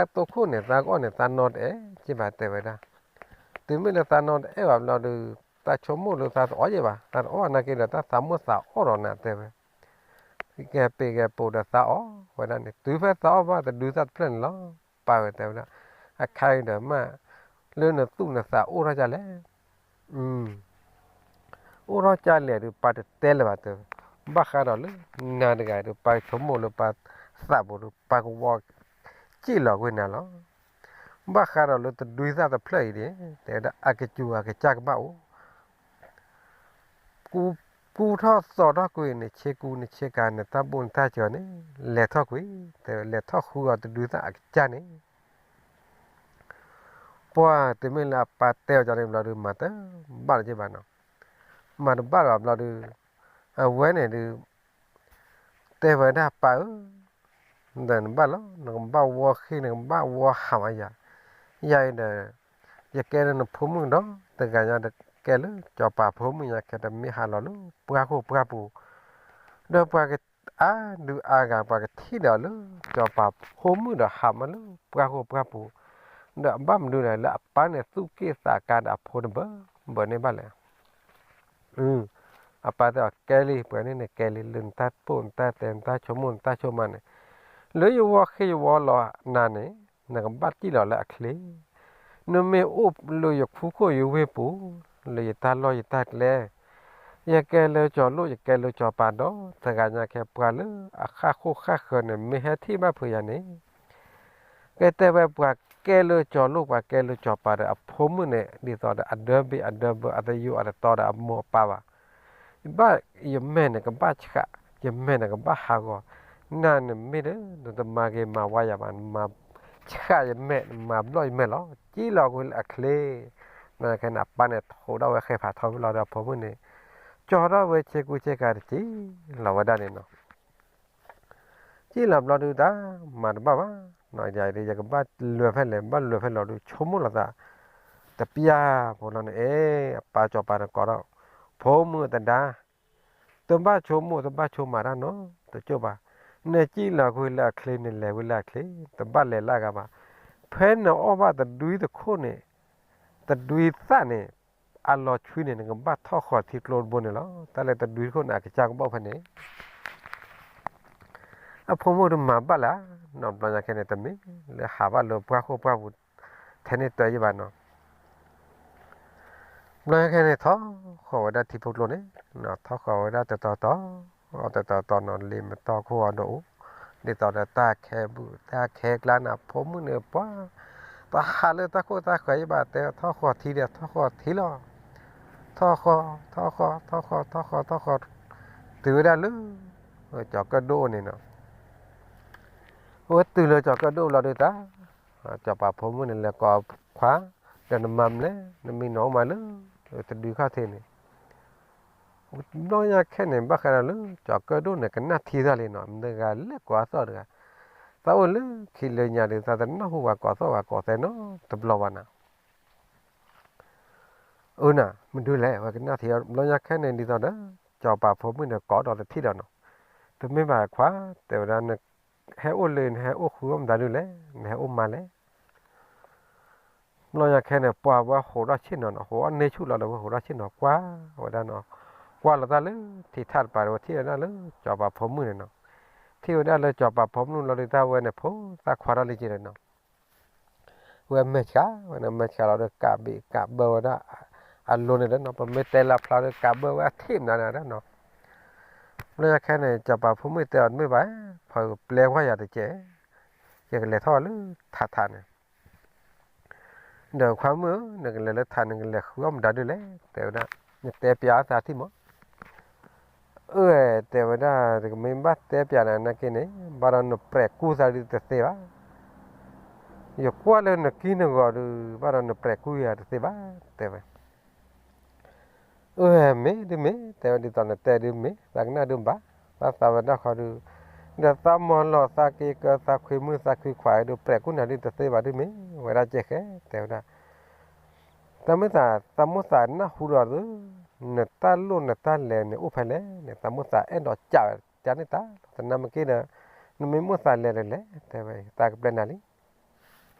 တိခိၣ်န့ၣ် သးကအီၣ်န့ၣ် သးနီၢ်တအဲၣ်က့ဘၣ် တဲဝဲဒၣ်. တုၤမ့ၢ်လၢသးနီၢ်တအဲၣ်ဘၣ်ဘျီဒုး သးဆိကမိၣ်လၢသးတအီၣ်က့ဘၣ် သးတအီၣ်ဘၣ်နာ်က့ဒီး တၢ်သးမိၣ်သးအီၣ်ဒီးနၤ တဲဝဲ ဂဲၤပ့ၤဂဲၤပိာ်ဒီးသးအီၣ်ဝဲဒၣ်န့ၣ် တုၤဖဲသးအီၣ်ဘၣ်တဒုသၣ်တဖျၢၣ်န့ၣ်လီၤ. ပၢ်ဝဲတဲဝဲဒၣ် အခါအံၤဒီးမး လၢနသူၣ်နသးအိၣ်ထီၣ်ကလဲၣ်, အိၣ်ထီၣ်ကလဲၣ်ဒုး ပၢ်တတဲလၢၤဘၣ်တဲဝဲ. ဘၣ်ဃးဒီးလၢ နၤတဂၤဒီး ပၢ်ဆိကမိၣ်လၢပၢ်သးပူၤဒီး ပၢ်ကဝီၤ ကံၣ်လီၤကွံာ်နၤလီၤ. ဘၣ်ဃးဒီးလၢတဒွံသၣ်တဖျၢၣ်အံၤန့ၣ် တဲဝဲဒၣ်အကစူၤအကစၢ်ကဘၣ်အိၣ် ကူထီၣ်သိးထီၣ်ကွံာ်န့ၣ် ဆ့ကူနဆ့ကၤန့ၣ် တၢ်ဘိၣ်နတၢ်စၢၤန့ၣ် လဲၤထီၣ်ကွံာ် တဲဝဲလဲၤထီၣ်ဃုအီၤတဒွံသၣ်အကစၢ်န့ၣ် ပှၢ်တမ့ၢ်လၢအပၢ်တဲအီၤကန့ၣ်ဘျီဒုး မၤတဘၣ်လၢၤဘၣ်နီၤ. မၤတဘၣ်လၢၤဘၣ်ဘျီဒုး အဝဲန့ၣ်ဒုး တဲဝဲဒၣ်ပၢ်ဧၢ, ဒီးနဘၣ်လီၤ နကဘၣ်ဝီဃ့ နကဘၣ်ဝီဟးမးယၤ, ယၤအံၤဒီး ယကဲလၢနဖိမုၣ်ဒီး တဂၤညါဒီးကဲလၢ စီၤပၤဖိမုၣ်ညါခဲ တမ့ၢ်ဟးလီၤလၢ ပှၢ်ဃိၣ်ပှၢ်ပူၤ ဒီးပှၤကအါဒုးအါဂၤ ပှၤကထံၣ်ဒီးလၢ စီၤပၤဖိမုၣ်ဒီးဟးမးလၢ ပှၢ်ဃိၣ်ပှၢ်ပူၤ, ဒီးအဘၣ်မနုၤလဲၣ် လၢအပၢ်န့ၣ်သူၣ်က့ၣ်သးကါဒီးအဖိတဘၢ ဘၢန့ၢ်ဘၣ်လဲၣ်. အပၢ်တဲအီၤကဲလံ ပှၤန့ၣ်န့ၣ်ကဲလံ လၢနတၢ်ပိာ်နတၢ်တဲ နတၢ်ဆိကမိၣ်နတၢ်ဆိကမးန့ၣ်, လၢယဝီဃ့ယဝီလီၤနၤန့ၣ် နကဘၣ်စံၣ်လီၤလၢအချ့, နမ့ၢ်အိၣ်လၢယခူခိၣ်ယဝ့ၢ်ပူၤ လၢယတၢ်လီၢ်ယတၢ်ကျဲ, ယကဲလၢစီၤလိၣ် ယကဲလၢစီၤပၤဒီး တဂၤညါခဲ ပှၤလၢအဃၣ်ဃိၣ်ဃၣ်ဃၢၤန့ၣ် မ့ၢ်ဟဲထံၣ်ဘၣ်ဖုးယၤန့ၣ် ကဲတဲဝဲပှၤကဲလၢစီၤလိၣ် ပှၤကဲလၢစီၤပၤဒီး အဖိမုၣ်န့ၣ် ဒ်သိးဒီးအဒၢဘ့ၣ်အဒၢဘၢ အတယိာ်အတတီဒီးအမိၢ်အပၢ်ဘၣ်. ယဘၣ်ယမဲာ်န့ၣ်ကဘၣ်ဆှး, ယမဲာ်န့ၣ်ကဘၣ်ဟးဂီၤ, နၤန့ၣ်မ့ၢ်ဒီး နတမၤဂ့ၤမၤဝါယၤဘၣ်, နမၤဆှးယမဲာ် နမၤဘျီၣ်ယမဲာ်လီၤ. ကံၣ်လီၤကွံာ်လၢအချ့, နၤခဲန့ၣ် အပၢ်န့ၣ်ထိးထီၣ်ဝဲဃဲၤဖးထီဝံၤလီၤဒီး အဖိမုၣ်န့ၣ် ကၠီထီၣ်ဝဲဆ့ကူဆ့ကၤတက့ၢ်လီၤဝဲဒၣ်န့ၣ်နီၤ. ကံၣ်လီၤဘျီဒုးတၢ် မၤတဘၣ်ဘၣ်, ယၤဒုး ယကဘၣ်လဲၤဖဲလဲၣ် ဘၣ်လဲၤဖဲလဲၣ်ဒီး ဆိကမိၣ်လီၤသး တပျၢ်ဖိလီၤန့ၣ် အဲ အပၢ်စီၤပၤန့ၣ်ကိးထီၣ် ဖိမုၣ်တဒါ, တဘၣ်ဆိကမိၣ် တဘၣ်ဆိကမးတၢ်နီတကၠိၢ်ဘၣ်, နကံၣ်လီၤကွံာ်လၢအချ့န့ၣ် လဲၤဝဲလၢအချ့ တဘၣ်လဲၤလၢအဂၤဘၣ်, ဖဲနအီၣ်ဘၣ်တဒွံတခိၣ်န့ၣ် တဒွံသၣ်န့ၣ် အလီၤဆွံန့ၣ် နကဘၣ်ထီၣ်ဃီၤထံကျိတဘိန့ၣ်လီၤ. တၢ်လၢတဒွံတခိၣ်န့ၣ် အကစၢ်ကဘၣ်ဖဲန့ၣ် အဖိမုၣ်တမၤဘၣ်လၢၤ, နီၢ်ဘျီညါခဲန့ၣ် တမ့ၢ်လၢဟးဘၣ်လၢပှၢ်ဃိၣ်ပှၢ်ပူၤ ထဲန့ၣ်တၢ်ယံၤဘၣ်နီၤ. ဘျီညါခဲန့ၣ် ထီၣ်ဃီၤဝဲဒၣ်ထံဖိကျိန့ၣ်, ထီၣ်ဃီၤဝဲဒၣ်တတီၤတီၤ, တတီၤတီၤနီၤ လံာ်မတီၢ်ခိၣ်အီၤဒိၣ်အိၣ်, ဒ်သိးဒီးတၢ်ခဲဘုၣ်တၢ်ခဲကျါန့ၣ် အဖိမုၣ်န့ၣ်ပှၤ တဟးလၢတၢ်ခိၣ်တၢ်ဃၢၤယံၤဘၣ် တဲထီၣ်ဃီၤထံဒီးထီၣ်ဃီၤထံလီၤ. ထီၣ်ဃီၤ ထီၣ်ဃီၤ ထီၣ်ဃီၤ ထီၣ်ဃီၤ ထီၣ်ဃီၤ တုၤဝဲဒၣ်လၢ ကၠီၤကၢၣ်ဒိၣ်န့ၣ်နီၤ. အဝဲတုၤလၢကၠီၤကၢၣ်ဒိၣ်လီၤဒုးတၢ်, စီၤပၤဖိမုၣ်န့ၣ် လဲၤကိးခွါ, ဒီးနမၤမလဲၣ် နမံနီၤအိၣ်မးလၢ တဒွံခီၣ်ထံးန့ၣ် ဘျီညါခဲန့ၣ် ဘၣ်ဃးဒီးလၢ ကၠီၤကၢၣ်ဒိၣ်န့ၣ် ကနၣ်ထံသၣ်လံနီၤ, မတဂၤလဲၤကိးအသီၣ်တဂၤ, သးအိၣ်လၢခံလၢညါဒုး သးတနၢ်ဟူပှၤကိးသီၣ်ပှၤကိးသဲနီတဘျီဘၣ်နၤ. အၢနၤ မဒုလဲၣ် ဝဲကနၣ်ထံ ဘျီညါခဲန့ၣ် ဒ်သိးဒီး စီၤပၤဖိမုၣ်န့ၣ် ကိးဒီးတထံၣ်ဒီးနီၤ, တမ့ၢ်ဘၣ်ခွါ တဲဝဲဒၣ် နဟဲအိၣ်လၢ နဟဲအိၣ်ဃုအီၣ်မတၤဒုလဲၣ် နဟဲအိၣ်မးလဲၣ် ဘျီညါခဲန့ၣ် ပှၤဝဲဟိးထီၣ်ဆ့ၣ်နီၤနီၤ, ဟိးအီၣ်န့ၢ်ဆူၣ်လီၤဒီး ဝဲဟိးထီၣ်ဆ့ၣ်နီၤ ကွၢ်ဝဲဒၣ်နီၤ, ကွၢ်လီၤတၢ်လၢထံထၣ်တပၤဒီး ဝဲထံၣ်ဝဲဒၣ်လၢ စီၤပၤဖိမုၣ်န့ၣ်နီၤ, ထံၣ်ဝဲဒၣ်လၢစီၤပၤဖိမုၣ်လီၤဒီး တၢ်ဝဲန့ၣ် ဖိသၣ်ခွါထီၣ်လံက့ၤဒီးနီၤ, ဝဲမဲာ်ဆှး ဝဲန့ၣ်မဲာ်ဆှးလီၤဒီး ကးဘံးကးဘၢဝဲဒၣ် အလိၤန့ၣ်ဒီးနီၤ, ပမ့ၢ်တဲလၢဖျါဒီး ကးဘၢဝဲအထံၣ်မနုၤန့ၣ်ဒီးနီၤ, ဘျီညါခဲန့ၣ် စီၤပၤဖိမုၣ်တဲအီၤတမ့ၢ်ဘၣ်, ပှၤပျဲကွၢ်ယၤတကဲး, ယကလဲၤထီၣ်လၢထးထးန့ၣ် ဒီးခွါမုၣ်ဧၢ နကလဲၤလၢထး နကလဲၤဃုအီၣ်မတၤဒုလဲၣ် တဲဝဲဒၣ်, နတဲပျးအသးထံၣ်မး, အၢ တဲဝဲဒၣ် တကမ့ၢ်ဘၣ်တဲပျးနၤနာ်က့န့ၣ် ဘၣ်ဒီးနပြဲးကူၣ်သးဒုတသ့ဘၣ်, ယကွၢ်လၢနကံၢ်နဂီၤဒုး ဘၣ်ဒီးနပြဲးကူၣ်ယၤတသ့ဘၣ် တဲဝဲ အၢ မ့ၢ်ဒုမ့ၢ် တဲဝဲဒ်သိးနတဲဒုမ့ၢ် သးကနၣ်ဒုဘၣ်, သးသးဝဲဒၣ်ဃီဒုး, ဒီးသးမီၤလီၤသးက့ၤကၢသးခွံမုၣ်သးခွံခွါဒုး ပြဲးကူၣ်နၤဒုတသ့ဘၣ်ဒုမ့ၢ် ဝဲဒၣ်ကဲဃဲ တဲဝဲဒၣ်, တၢ်မုၢ်သး သးမိၣ်သးနၢ်ဟူဒီးဒုး, နတၢ်လိၣ်နတၢ်လဲၤန့ၣ်အိၣ်ဖဲလဲၣ်န့ၣ် သးမိၣ်သးအဲၣ်ဒိးကးဝဲကန့ၢ်တၢ်လီၤ, သနာ်က့ဒီး နမ့ၢ်မိၣ်သးလဲၤလၢလဲၣ် တဲဝဲ သးကပျဲနၤ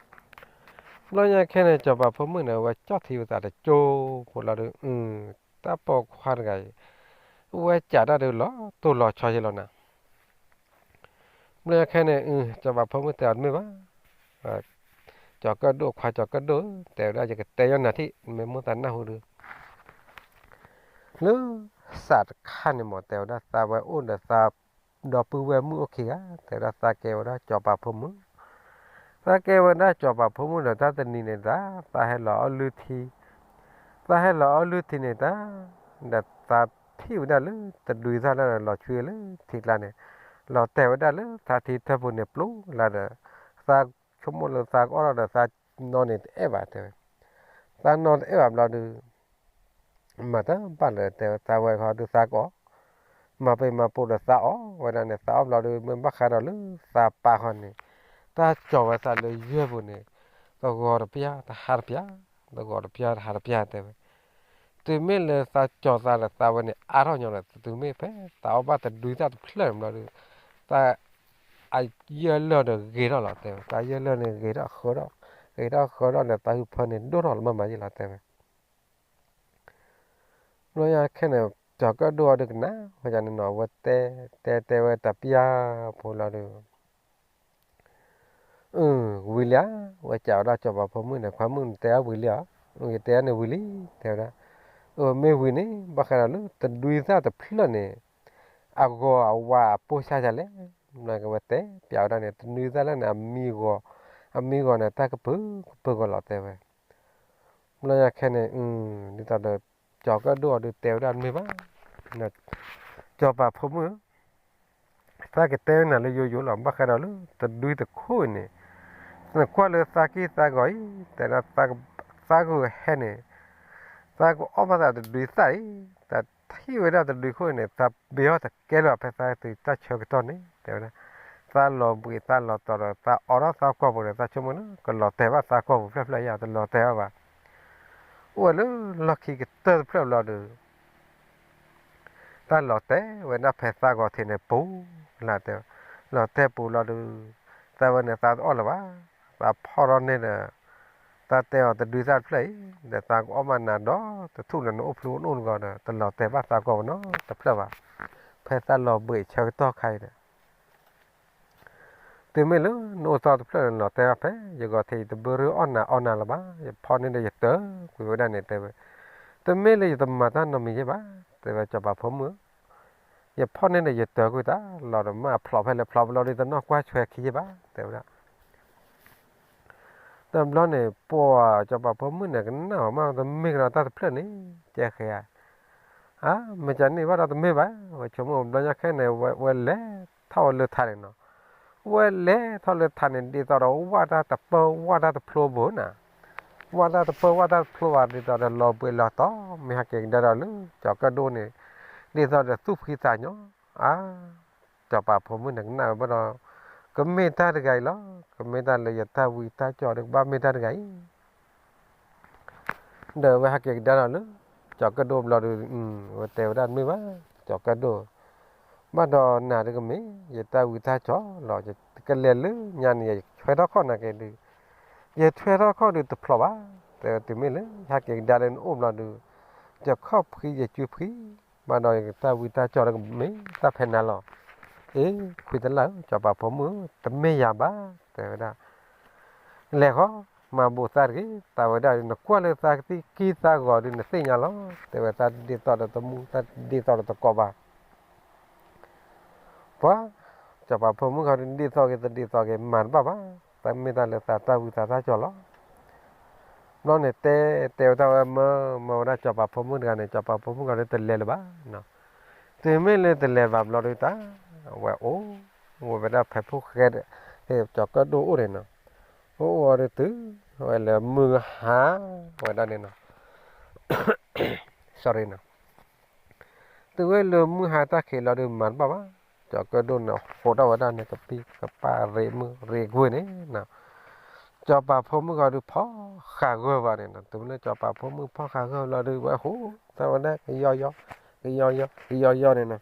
လံ ဘျီညါခဲန့ၣ် စီၤပၤဖိမုၣ်န့ၣ် ဝဲကၠီၣ်ထံဝဲသးတကၠိဖိလီၤဒီး တၢ်ပိာ်ခွါတဂၤအံၤ ဝဲကးတၢ်ဒုးလီၤတိၢ်လီၤဆီယဲလီၤနၤ, ဘျီညါခဲန့ၣ် စီၤပၤဖိမုၣ်တဲအီၤတမ့ၢ်ဘၣ်, ကၠီၤကၢၣ်ဒိၣ်ခွါကၠီၤကၢၣ်ဒိၣ် တဲဝဲဒၣ် ယကတဲယီၢ်နၤထံၣ် နမ့ၢ်မိၣ်သးနၢ်ဟူဒုး လၢ စးတခါန့ၣ်မ့ၢ် တဲဝဲဒၣ်သးဝဲအိၣ်ဒီးသး ဒီပုၢ်ဝဲၢ်မုၣ်အိၣ်ခံဂၤ တဲဝဲဒၣ်သးကဲဝဲဒၣ်စီၤပၤဖိမုၣ်, သးကဲဝဲဒၣ်စီၤပၤဖိမုၣ်ဒီးတၢ်တနံၤန့ၣ်တၢ် သးဟဲလီၤအီၣ်လုၢ်ထံ, သးဟဲလီၤအီၣ်လုၢ်ထံန့ၣ်တၢ် ဒီးသးထံၣ်ဝဲဒၣ်လၢတဒုသၣ်လၢလီၤဆွံလၢထံကျါန့ၣ်, လီၤတဲာ်ဝဲဒၣ်လၢသးထံထၢပူၤန့ၣ် ပျိလၢဒီး သးဆိကမိၣ်လၢသးကအီၣ်ထီၣ်ဒီးသးနီၢ်န့ၣ်တအဲၣ်ဘၣ်တဲဝဲ, သးနီၢ်တအဲၣ်ဘၣ်ဘျီဒီး မၤတၢ်ဘၣ်လၢတဲဝဲသးဝဲဃီဒုးသးကအီၣ်, မၤပ့ၤမၤပိာ်ဒီးသးအီၣ်ဝဲဒၣ်န့ၣ် သးအီၣ်ဘျီဒီး မ့ၢ်ဘၣ်ဃးဒီးလၢသးပၢ်ဃီန့ၣ်, တၢ်ကၠီၤဝဲသးလၢယဲၢ်ပူၤန့ၣ်, တဂီၤတပျၢ် တဟါတပျၢ်, တဂီၤတပျၢ် တဟါတပျၢ်တဲဝဲ, တုၤမ့ၢ်လၢသးကၠီၤသးဒီးသးဝဲန့ၣ် အါထီၣ်ညီလီၤ တုၤမ့ၢ်ဖဲသးအီၣ်ဘၣ်တဒုသၣ်တဖျၢၣ်န့ၣ်ဘျီဒီး, သး အယဲၢ်လၢၢ်ဒီးဂ့ၤထီၣ်လီၤတဲဝဲ, သးယဲၢ်လၢၢ်န့ၣ်ဂ့ၤထီၣ်ဃၢထီၣ်, ဂ့ၤထီၣ်ဃၢထီၣ်ဒီးသးဟုဖၢန့ၣ်ဒိၣ်ထီၣ်လီၤမးမးယဲၢ်လီၤတဲဝဲ ဘျီညါခဲန့ၣ် ကၠီၤကၢၣ်ဒိၣ်အီၤဒုးကနၣ်ဝဲန့ၣ်နီၤ အဝဲတဲတဲတဲဝဲတပျၢ်ဖိလီၤဒီး, ဝံၤလံဧါ, ဝဲကးဝဲဒၣ်စီၤပၤဖိမုၣ်န့ၣ် ခွါမုၣ်နတဲအဝံၤလံဧါ, ယတဲန့ၣ်ဝံၤလံ, တဲဝဲဒၣ်, အမ့ၢ်ဝံၤန့ၣ် ဘၣ်ဃးဒီးလၢတဒုသၣ်တဖျၢၣ်န့ၣ်, အဂီၤအဝါအပိၢ်ဆါယၤလဲၣ်, ကဝဲတဲပျးဝဲဒၣ်န့ၣ် တဒုသၣ်လၢန့ၣ် အမံဂီၤ, အမံဂီၤန့ၣ် တၢ်ကပုာ်ကပုာ်ဂီၤလီၤတဲဝဲ ဘျီညါခဲန့ၣ်, ဒ်သိးဒီး ကၠီၤကၢၣ်ဒိၣ်အီၤဒုးတဲဝဲဒၣ်မ့ၢ်ဘၣ်, စီၤပၤဖိမုၣ်, သးကတဲနၤလၢယိယိလီၤ ဘၣ်ဃးဒီးလၢတဒုတခိၣ်အံၤန့ၣ်, နကွၢ်လၢသးက့ၢ်သးဂီၤအံၤ, တဲဒၣ်, သးကဟဲန့ၣ်, သးကအီၣ်ဘၣ်သးတဒုသၣ်အံၤ, တၢ်ထံၣ်ဝဲဒၣ်တဒုခိၣ်အံၤန့ၣ် သးဘ့အီၣ်တကဲလၢၤဘၣ် ဖဲသးတုၤတၢ်ဆၢကတီၢ်န့ၣ် တဲဝဲဒၣ် သးလီၤဘှံးသးလီၤတီၤဒီး သးအိးထီၣ်သးကီၢ်ပူၤဒီး သးဆိကမိၣ်လၢ ကလီၤတဲာ်ဘၣ်သးကီၢ်ပူၤဖျၢၣ်ဖျၢၣ်ယါ တလီၤတဲာ်ဘၣ်ဘၣ်. အိၣ်ဝဲလၢလီၢ်ခံကတၢၢ်တဖျၢၣ်ဘျီဒီး တၢ်လီၤတဲာ်ဝဲဒၣ်ဖဲသးဂီၤထံးန့ၣ်ပူၤလၢ်တဲဝဲ, လီၤတဲာ်ပူၤလီၤဒီး သးဝဲန့ၣ်သးတအီၣ်လၢၤဘၣ်, သးဖီၣ်ထီၣ်န့ၢ်ဒီး သးတဲအီၤတဒုသၣ်တဖျၢၣ်အံၤ ဒီးသးကအီၣ်မးနၤဒီးတထူၣ်လၢနအိၣ်ဖျိအိၣ်နိၣ်တဂီၤဒီး တလီၤတဲာ်ဘၣ်သးကီၢ်ပူၤနီတဖျၢၣ်ဘၣ်. ဖဲသးလီၤဘှံးဆၢကတီၢ်ခါအံၤဒီး တုၤမ့ၢ်လၢနအိၣ်သီတဖျၢၣ်န့ၣ် လီၤတဲာ်ဘၣ်ဖဲ ယဂီၤထံးအံၤတဘၣ်ရၢၢ်အီၣ်နၤအီနၤလၢၤဘၣ်, ယဖီၣ်န့ၢ်ဒီးယတၢၤကွံာ်ဝဲဒၣ်န့ၣ်တဲဝဲ, တမ့ၢ်လၢယတမၤတၢ်နီတမံၤယဲၢ်ဘၣ်, တဲဝဲစီၤပၤဖိမုၣ်ဧၢ, ယဖီၣ်န့ၢ်ဒီးယတၢၤကွံာ်တၢ်လီၤဒီး မ့ၢ်အဖျိးဖဲလဲၣ်ဖျိးဘျီဒီး တနီၣ်ကွၢ်ဆွဲခံယဲၢ်ဘၣ် တဲဝဲဒၣ် တဘျီန့ၣ် ပှၤစီၤပၤဖိမုၣ်န့ၣ် ကနၣ်အီၤမး တမ့ၢ်ကဒီးတၢ်တဖျၢၣ်န့ၣ် ကဲဃဲဧါ, အါ မ့ၢ်ကန့ၢ်ဘၣ်ဒီးတမ့ၢ်ဘၣ်, ဝဲဆိကမိၣ်ဘျီညါခဲန့ၣ် ဝဲလဲၤထီၣ်ဝဲလၢထးန့ၣ်နီၤ, ဝဲလဲၤထီၣ်လၢထးန့ၣ် ဒ်သိးဒီးဝၢ်တၢ်တပၢၢ်ဝၢ်တၢ်တဖျိဘၣ်နၤ, ဝၢ်တၢ်တပၢၢ်ဝၢ်တၢ်တဖျိဘၣ် ဒ်သိးဒီးလီၤဘှံးလီၤတီၤ မ့ၢ်ဟဲက့ၤကဒါဒီးလၢ ကၠီၤကၢၣ်ဒိၣ်န့ၣ် ဒ်သိးဒီးသူၣ်ဖှံသးညီ, အါ စီၤပၤဖိမုၣ်န့ၣ်ကနၣ်ဝဲဘၣ်ဒီး ကမ့ၢ်တၢ်တဂၤအံၤလီၤ, ကမ့ၢ်တၢ်လၢယတၢ်ဝံတၢ်ကၠီဒီးကဘၣ်မ့ၢ်တၢ်တဂၤအံၤ ဒီးဝဲဟဲက့ၤကဒါဒီးလၢ ကၠီၤကၢၣ်ဒိၣ်ဘျီဒီး ဝဲတဲဝဲဒၣ်တမ့ၢ်ဘၣ်, ကၠီၤကၢၣ်ဒိၣ်, ဘၣ်ဒီးနၤတကမ့ၢ် ယတၢ်ဝံတၢ်ကၠီလီၤ, ယကလဲၤလၢညါန့ၣ် ယထွဲထီၣ်ခီၣ်နၤက့ၤဒုး, ယထွဲထီၣ်ခီၣ်ဒုးတဖျိးဘၣ်, တဲဝဲတုၤမ့ၢ်လၢ ဟဲက့ၤကဒါလၢနအိၣ်ဘျီဒီး ယခီၣ်ဖှံယစုဖှံ, ဘၣ်ဒီးယတၢ်ဝံတၢ်ကၠီဒီးကမ့ၢ်တၢ်ဖဲနၤလီၤ. အ့ ခွံတလၢ်ဧၢ စီၤပၤဖိမုၣ်ဧၢ တမ့ၢ်ယၤဘၣ် တဲဝဲဒၣ် လဲၤဃီ မၤဘူးသးတဂ့ၤ, သးဝဲဒၣ်ဒုး နကွၢ်လၢသးကသံၣ်ကံၢ်သးဂီၤဒုး နသ့ၣ်ညါလီၤ, တဲဝဲသးဒ်သိးဒီးတမူ သးဒ်သိးဒီးတကိးဘၣ်. ပှၤ စီၤပၤဖိမုၣ်ခီဒုး ဒ်သိးက့ၤတဒ်သိးက့ၤ မၤတဘၣ်ဘၣ်, တမ့ၢ်တၢ်လၢသးတၢ်ဝံသးတၢ်ကၠီလီၤ. ဘျီန့ၣ်တဲ တဲဝဲတၢ်ဝဲမၢ မၢဝဲဒၣ်စီၤပၤဖိမုၣ်တဂၤန့ၣ် စီၤပၤဖိမုၣ်ခီဒုးတလဲၤလၢၤဘၣ်နီၤ, တုၤမ့ၢ်လၢတလဲၤဘၣ်ဘျီဒုးတၢ် အဝဲအိၣ် အိၣ်ဝဲဒၣ်ဖဲဖိၣ်ဃဲ ဟ့ၣ်ကၠီၤကၢၣ်ဒိၣ်အိၣ်န့ၣ်နီၤ, အိၣ်အိၣ်အီၤဒုးတုၤ ဝဲလၢမုၢ်ဟါ ဝဲဒၣ်န့ၣ်နီၤ, sorry နီၤ, တုၤဝဲလၢမုၢ်ဟါတၢ်ခံးလီၤဒုးမၤတဘၣ်ဘၣ်, ကၠီၤကၢၣ်ဒိၣ်န့ၣ် ဟိးထီၣ်ဝဲဒၣ်န့ၣ် ကပံၢ်ကပၢ်ရ့မုၢ်ရ့ကွ့ၢ်န့ၣ်နီၤ, စီၤပၤဖိမုၣ်ခီဒုးဖီၣ်ဃာ်ဂၢၢ်ဘၣ်န့ၣ်နီၤ, တုၤမ့ၢ်လၢစီၤပၤဖိမုၣ်ဖီၣ်ဃာ်ဂၢၢ်လီၤဒုး ဝဲဟိးထီၣ်ဝဲဒၣ်ကယီယီ ကယီယီ ကယီယီန့ၣ်နီၤ,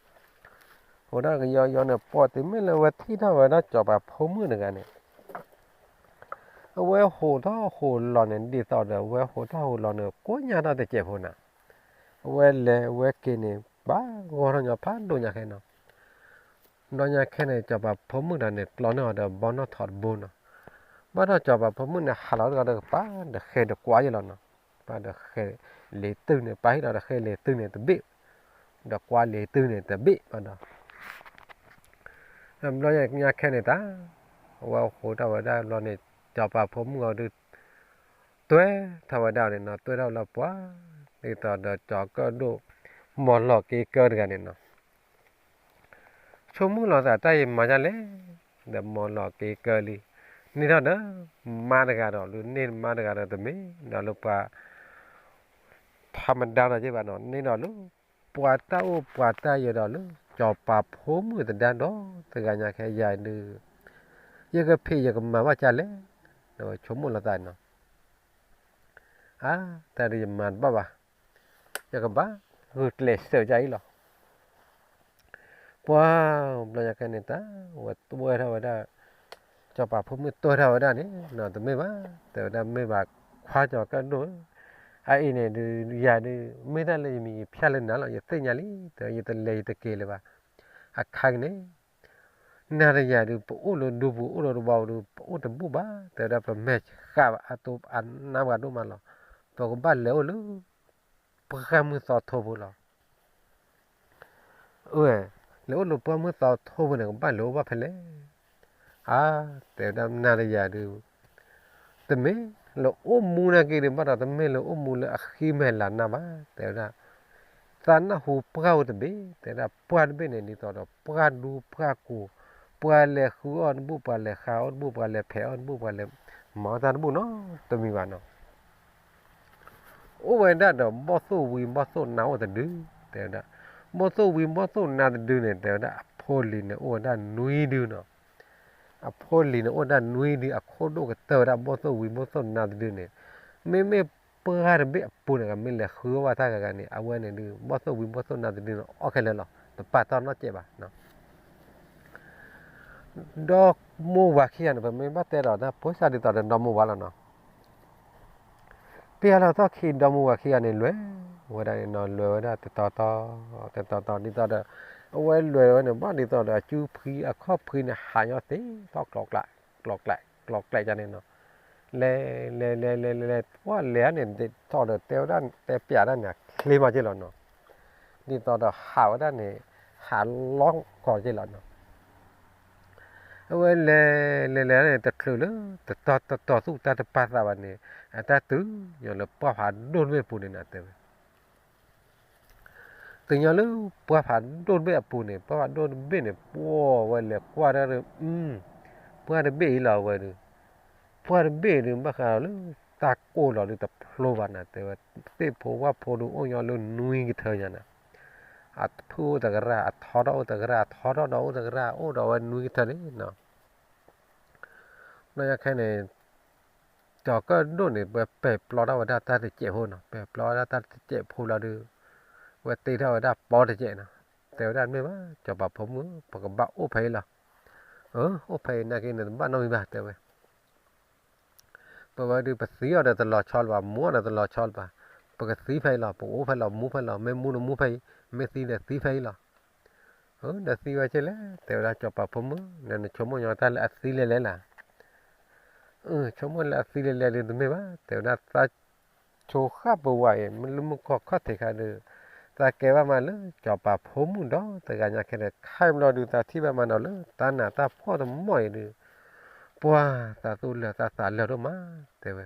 ဟိးထီၣ်ကယီယီန့ၣ် ပှၤတုၤမ့ၢ်လၢဝဲထံၣ်ထီၣ်ဝဲဒၣ်စီၤပၤဖိမုၣ်တဂၤန့ၣ် အဝဲဟိးထီၣ်ဟိးလီၤန့ၣ် ဒ်သိးဒီး အဝဲဟိးထီၣ်ဟိးလီၤန့ၣ် ကိညါထီၣ်တစဲးဖိနီၤ, အဝဲလဲၤအဝဲက့ၤန့ၣ် ဘၣ်ဂီၢ်ထီၣ်ညီဖးဒိၣ်ညါခဲနီၤ, ဘျီညါခဲန့ၣ် စီၤပၤဖိမုၣ်တဂၤန့ၣ် ကျီန့ၢ်အီၤဒီးဘီနီၣ်ထိးတဘိနီၤ, ဘၣ်ဒီးစီၤပၤဖိမုၣ်န့ၣ် ဟးလီၤတဂၤဒီးကပၤဒီးဃဲၤဒီးကွၢ်ယဲလီၤနီၤ, ပၤဒီးဃဲၤလ့ၤတုၢ်န့ၣ် ပာ်ဟံၣ်လီၤဒီးဃဲၤလ့ၤတုၢ်န့ၣ်တဘ့ၣ်, ဒီးကွၢ်လံၤတုၤန့ၣ်တဘ့ၣ်ဘၣ်ဒီး ဘျီညါခဲန့ၣ်တၢ် အဝဲဃိးထီၣ်ဝဲဒၣ်ဘျီန့ၣ် စီၤပၤဖိမုၣ်အီၤဒုး တွဲထီၣ်ဝဲဒၣ်န့ၣ်နီၤ တွဲထီၣ်ဝဲလီၤပှၤ ဒ်သိးဒီးကၠီၤကၢၣ်ဒိၣ် မီၤလီၤက့ၤကၢတဂၤန့ၣ်နီၤ ဆိကမိၣ်လီၤသးတၢ်အံၤမၤဒ်လဲၣ်, ဒီးမီၤလီၤက့ၤကၢလံ, န့ၢ်ထီၣ်ဒီး မါတဂၤဒီး လၢန့ၢ်မါတဂၤဒီးတမ့ၢ်ဒီးလၢပှၤ ထီမဒါနီၤက့ဘၣ်နီၤ န့ၢ်ဒီးလၢ ပှၤတၢ်အိၣ်ပှၤတၢ်ယၢၤဒီးလၢ စီၤပၤဖိမုၣ်သဒါဒီး တဂၤညါခဲယၤဒုး ယကဖံးယကမၤဘၣ်ကၢ်လဲၣ်, ဒီးဝဲဆိကမိၣ်လီၤသးနီၤ အါ တၢ်ဒုးယမၤတဘၣ်ဘၣ်, ယကဘၣ်ဂုာ်ကျဲးစၢးဒ်အံၤလီၤ. ပှၤ ဘျီညါခဲန့ၣ်တၢ် ဝဲတွဲထီၣ်ဝဲဒၣ် စီၤပၤဖိမုၣ်တွဲထီၣ်ဝဲဒၣ်န့ၣ်နီၤ တမ့ၢ်ဘၣ်, တဲဝဲဒၣ်မ့ၢ်ဘၣ်ခွါကၠီၤကၢၣ်ဒိၣ်ဧၢ, အအံၤန့ၣ်ဒုး ယၤဒုး မ့ၢ်တၢ်လၢယမံၤယဖၠၣ်လၢနၤလီၤ ယသ့ၣ်ညါလံ, တဲဝဲယတလဲၤယတက့ၤလၢၤဘၣ်, အခါကန့ၣ် နၤဒီးယၤဒုး ပအိၣ်လၢဒူပူၤအိၣ်လၢတဘီပူၤဒုး ပအိၣ်တဘူၣ်ဘၣ်, တဲဝဲဒၣ်ပမဲာ်ဃာ်ဘၣ် အတိအနါပှၤဒိၣ်မးလီၤ, ပကဘၣ်လဲၤအိၣ်လၢ ပှၢ်မုၢ်သီထိပူၤလီၤ. အၢ လဲၤအိၣ်လၢပှၢ်မုၢ်သီထိပူၤန့ၣ် ကဘၣ်လဲၤအိၣ်ဘၣ်ဖဲလဲၣ်. အါ တဲဝဲဒၣ်နၤဒီးယၤဒုး တမ့ၢ်လၢအိၣ်မူနာ်က့ဒုးဘၣ်ဒီး တမ့ၢ်လၢအိၣ်မူလၢအဃံမဲာ်လၤနၢ်ဘၣ် တဲဝဲဒၣ်, သးနၢ်ဟူပှၢ်အိၣ်တဘ့ၣ် တဲဝဲဒၣ်ပှၢ်တဘ့ၣ်န့ၣ် ဒ်သိးဒီးပှၢ်ဒူပှၢ်ကိၤ, ပှၢ်လဲၤဃုအီၣ်တဘူၣ် ပှၢ်လဲၤဃါအီၣ်တဘူၣ် ပှၢ်လဲၤဖဲးအီၣ်တဘူၣ် ပှၢ်လဲၤမၤအီၣ်တၢ်တဘူၣ်နီတမံၤဘၣ်နီၤ. အိၣ်ဝဲဒၣ်ဒီးဘီၣ်သိၣ်ဝံၤဘီၣ်သိၣ်နါအိၣ်တဒု, တဲဝဲဒၣ်, ဘီၣ်သိၣ်ဝံၤဘီၣ်သိၣ်နါတဒုန့ၣ် တဲဝဲဒၣ်အဖိလံၤန့ၣ် အိၣ်ဝဲဒၣ်နွံဒုနီၤ. အဖိလံၤန့ၣ် အိၣ်ဝဲဒၣ်နွံဒု အခိၣ်ဒိၣ်ကတၢၢ်ဝဲဒၣ်ဘီၣ်သိၣ်ဝံၤဘီၣ်သိၣ်နါတဒုန့ၣ်, မ့မ့ၢ်ပှၢ်တဘ့ၣ်အပူၤန့ၣ် ကမ့ၢ်လဲၤဃုအီၣ်ဘၣ်တၢ်ဂၤဂၤန့ၣ် အဝဲန့ၣ်ဒုး ဘီၣ်သိၣ်ဝံၤဘီၣ်သိၣ်နါတဒုန့ၣ် အီၣ်ခဲလၢာ်လီၤ တပာ်တၢ်နီတစဲးဘၣ် ဒီမိၢ်ဝၤခံဂၤန့ၣ် ပမ့ၢ်ဘၣ်တဲဒီးတၢ်ဖိစၢ်ဒ်သိးဒီးဒီမိၢ်ဝၤလီၤနီၤ. ပယီၤလီၤသီၣ်ခံဒီမိၢ်ဝၤခံဂၤန့ၣ် လဲၤဝဲဒၣ်န့ၣ်နီၤ လဲၤဝဲဒၣ်တတီၤတီၤ တတီၤတီၤ ဒ်သိးဒီး အဝဲလဲၤဝဲန့ၣ် ဘၣ်ဒ်သိးဒီးအစုဖှံအခီၣ်ဖှံန့ၣ် ဟးညီသ့ထီၣ်ကျီကျဲ ကျီကျဲ ကျီကျဲန့ၣ်နီၤ. လဲၤ လဲၤ လဲၤ လဲၤ လဲၤ လဲၤ ပှၢ်လဲၤန့ၣ် ဒ်သိးဒီးတဲဝဲဒၣ် တဲပျးဒၣ်န့ၣ် အချ့မးက့လီၤနီၤ. ဒ်သိးဒီးဟးဝဲဒၣ်န့ၣ် ဟးလီၤကီးက့လီၤနီၤ. အဝဲလဲၤ လဲၤ လဲၤန့ၣ် တချုးလၢ တတီၤ တတီၤသူၣ်တၢ်တပာ်သးဘၣ်န့ၣ် အတၢ်တုၤညီလၢပှၢ်ဖးဒိၣ်တဘ့ၣ်အပူၤန့ၣ်နီၤ တဲဝဲ တုၤညီလၢပှၢ်ဖးဒိၣ်တဘ့ၣ်အပူၤန့ၣ် ပှၢ်ဖးဒိၣ်တဘ့ၣ်န့ၣ် ပှၢ်ဝဲလဲၤကွၢ်တၢ်ဒီး ပှၢ်တဘ့ၣ်အံၤလီၤဝဲဒုး ပှၢ်တဘ့ၣ်ဒုး ဘၣ်ဃးဒီးလၢတၢ်ကိၢ်လီၤဒုးတဖျိဘၣ်နၤ တဲဝဲ သ့ၣ်ဖိဝၣ်ဖိဒုးအိၣ်ညီလၢနွံကထၢညါနၤ အဖုၣ်အိၣ်တကရၢ် အထီထီၣ်အိၣ်တကရၢ် အထီထီၣ်ဒီးအိၣ်တကရၢ် အိၣ်ဒီးဝဲနွံကထၢန့ၣ်နီၤ. ဘျီညါခဲန့ၣ် ကၠီၤကၢၣ်ဒိၣ်န့ၣ် ပှဲၤပဲာ်ပျီထီၣ်ဝဲဒၣ်တၢ်တစဲးဖိနီၤ ပဲာ်ပျီဝဲဒၣ်တၢ်တစဲးဖိလီၤဒုး ဝဲတ့ထီၣ်ဝဲဒၣ်ပီတစဲးနီၤ တဲဝဲဒၣ်မ့ၢ်ဘၣ် စီၤပၤဖိမုၣ် ပကဘၣ်အိၣ်ဖဲအံၤလီၤ. အၢ အိၣ်ဖဲအံၤနာ်က့န့ၣ် တဘၣ်နီတမံၤဘၣ် တဲဝဲ ပဝဲဒုး ပသံအီၤဒီးတလီၤဆီလၢၤဘၣ် မူအီၤဒီးတလီၤဆီလၢၤဘၣ်, ပကသံဖဲအံၤလီၤ ပကအိၣ်ဖဲလီၤ မူဖဲလီၤ မ့ၢ်မူဒီးမူဖဲအံၤ မ့ၢ်သံဒီးသံဖဲအံၤလီၤ. အၢ ဒီးသံဝဲက့လဲၣ် တဲဝဲဒၣ်စီၤပၤဖိမုၣ် နဆိကမိၣ်ညီတၢ်လၢအသံလဲၤလဲၣ်လၢ် အၢ ဆိကမိၣ်လၢအသံလဲၤလဲၤဒုးတမ့ၢ်ဘၣ် တဲဝဲဒၣ်သးဆိဃၣ်ပဝးအံၤ မ့ၢ်လၢမုၢ်ကီၢ်ခီၣ်ထံးခါဒုး သးကဲဘၣ်မးလၢစီၤပၤဖိမုၣ်ဒီးတဂၤညါခဲဒီး ခဲဘျီဒုး သးထံၣ်ဘၣ်မးဒီးလၢတၢ်နးတၢ်ဖှီၣ်တမီၢ်အံၤဒုး ပှၤသးသူၣ်လၢာ်သးသးလၢာ်ဒိၣ်မး တဲဝဲ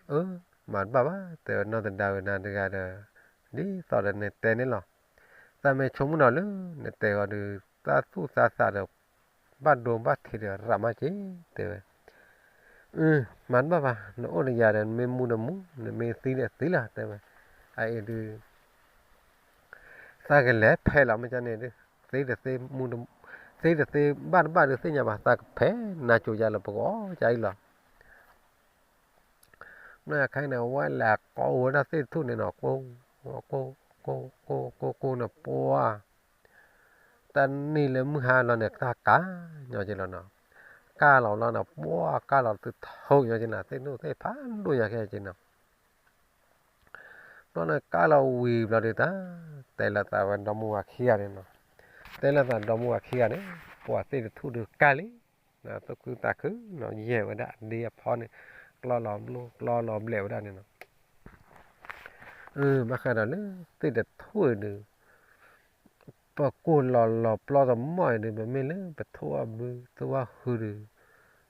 အၢ မၤတဘၣ်ဘၣ် တဲဝဲနီၢ်သဒါဝဲနၤတဂၤဒီး ဒ်သိးဒီးနတဲန့ၣ်လီၤ. သးမ့ၢ်ဆိကမိၣ်နီၤလၢ နတဲဂီၤဒုး သးသူၣ်သးသးဒီး ဘၣ်ဒိဘၣ်ထံးဒီးရးမးက့ တဲဝဲ အၢ မၤတဘၣ်ဘၣ် နအိၣ်ဒီးယၤဒီး နမ့ၢ်မူဒီးမူ နမ့ၢ်သံဒီးသံလီၤ တဲဝဲ အအံၤဒုး သးကလဲၤဖဲလီၤ မ့ၢ်ကန့ၣ်ဒုး သ့တသ့မူ သ့တသ့ဘၣ်တဘၣ်ဒုးသ့ၣ်ညါဘၣ် သးကဖဲနၤကိၤယၤလီၤ ပကအီၣ်ယၤအံၤလီၤ. ဘျီအခါန့ၣ် အဝဲလဲၤကိးဝဲဒၣ်သ့ၣ်တထူၣ်န့ၣ်နီၤ ကိး ကိး ကိး ကိး ကိးန့ၣ် ပှၤ တနံၤလၢမုၢ်ဟါလီၤန့ၣ် တၢ်ကၢ်ညီက့လီၤနီၤ. ကၢ်လီၤလီၤန့ၣ် ပှၤကၢ်လီၤသုထီညီက့နီၤ သ့ၣ်တထူၣ်သ့ၣ်ဖးဒိၣ်ညါခဲက့နီၤ. ဘျီန့ၣ်ကၢ်လီၤဝံၤဘျီဒုးတၢ် တဲလီၤသးဝဲဒီမါဝၤခံဂၤန့ၣ်နီၤ, တဲလီၤသးဒီမါဝၤခံဂၤန့ၣ် ပှၤသ့ၣ်တထူၣ်ဒုးကၢ်လံ, သူၣ်ခုသးခုနီၤ ယဲၢ်ဝဲဒၣ်အဒ့အဖီန့ၣ် ကျီလီၤဘျိ ကျီလီၤဘျဲးဝဲဒၣ်န့ၣ်နီၤ. ဘၣ်ဃးဒီးလၢသ့ၣ်တထူၣ်အံၤဒီး ပကိၢ်လီၤလီၤပျီတမီၢ်အံၤဒီး ပမ့ၢ်လၢပထိၣ်အီၣ်ဘု ထိၣ်အီၣ်ဟုဒီး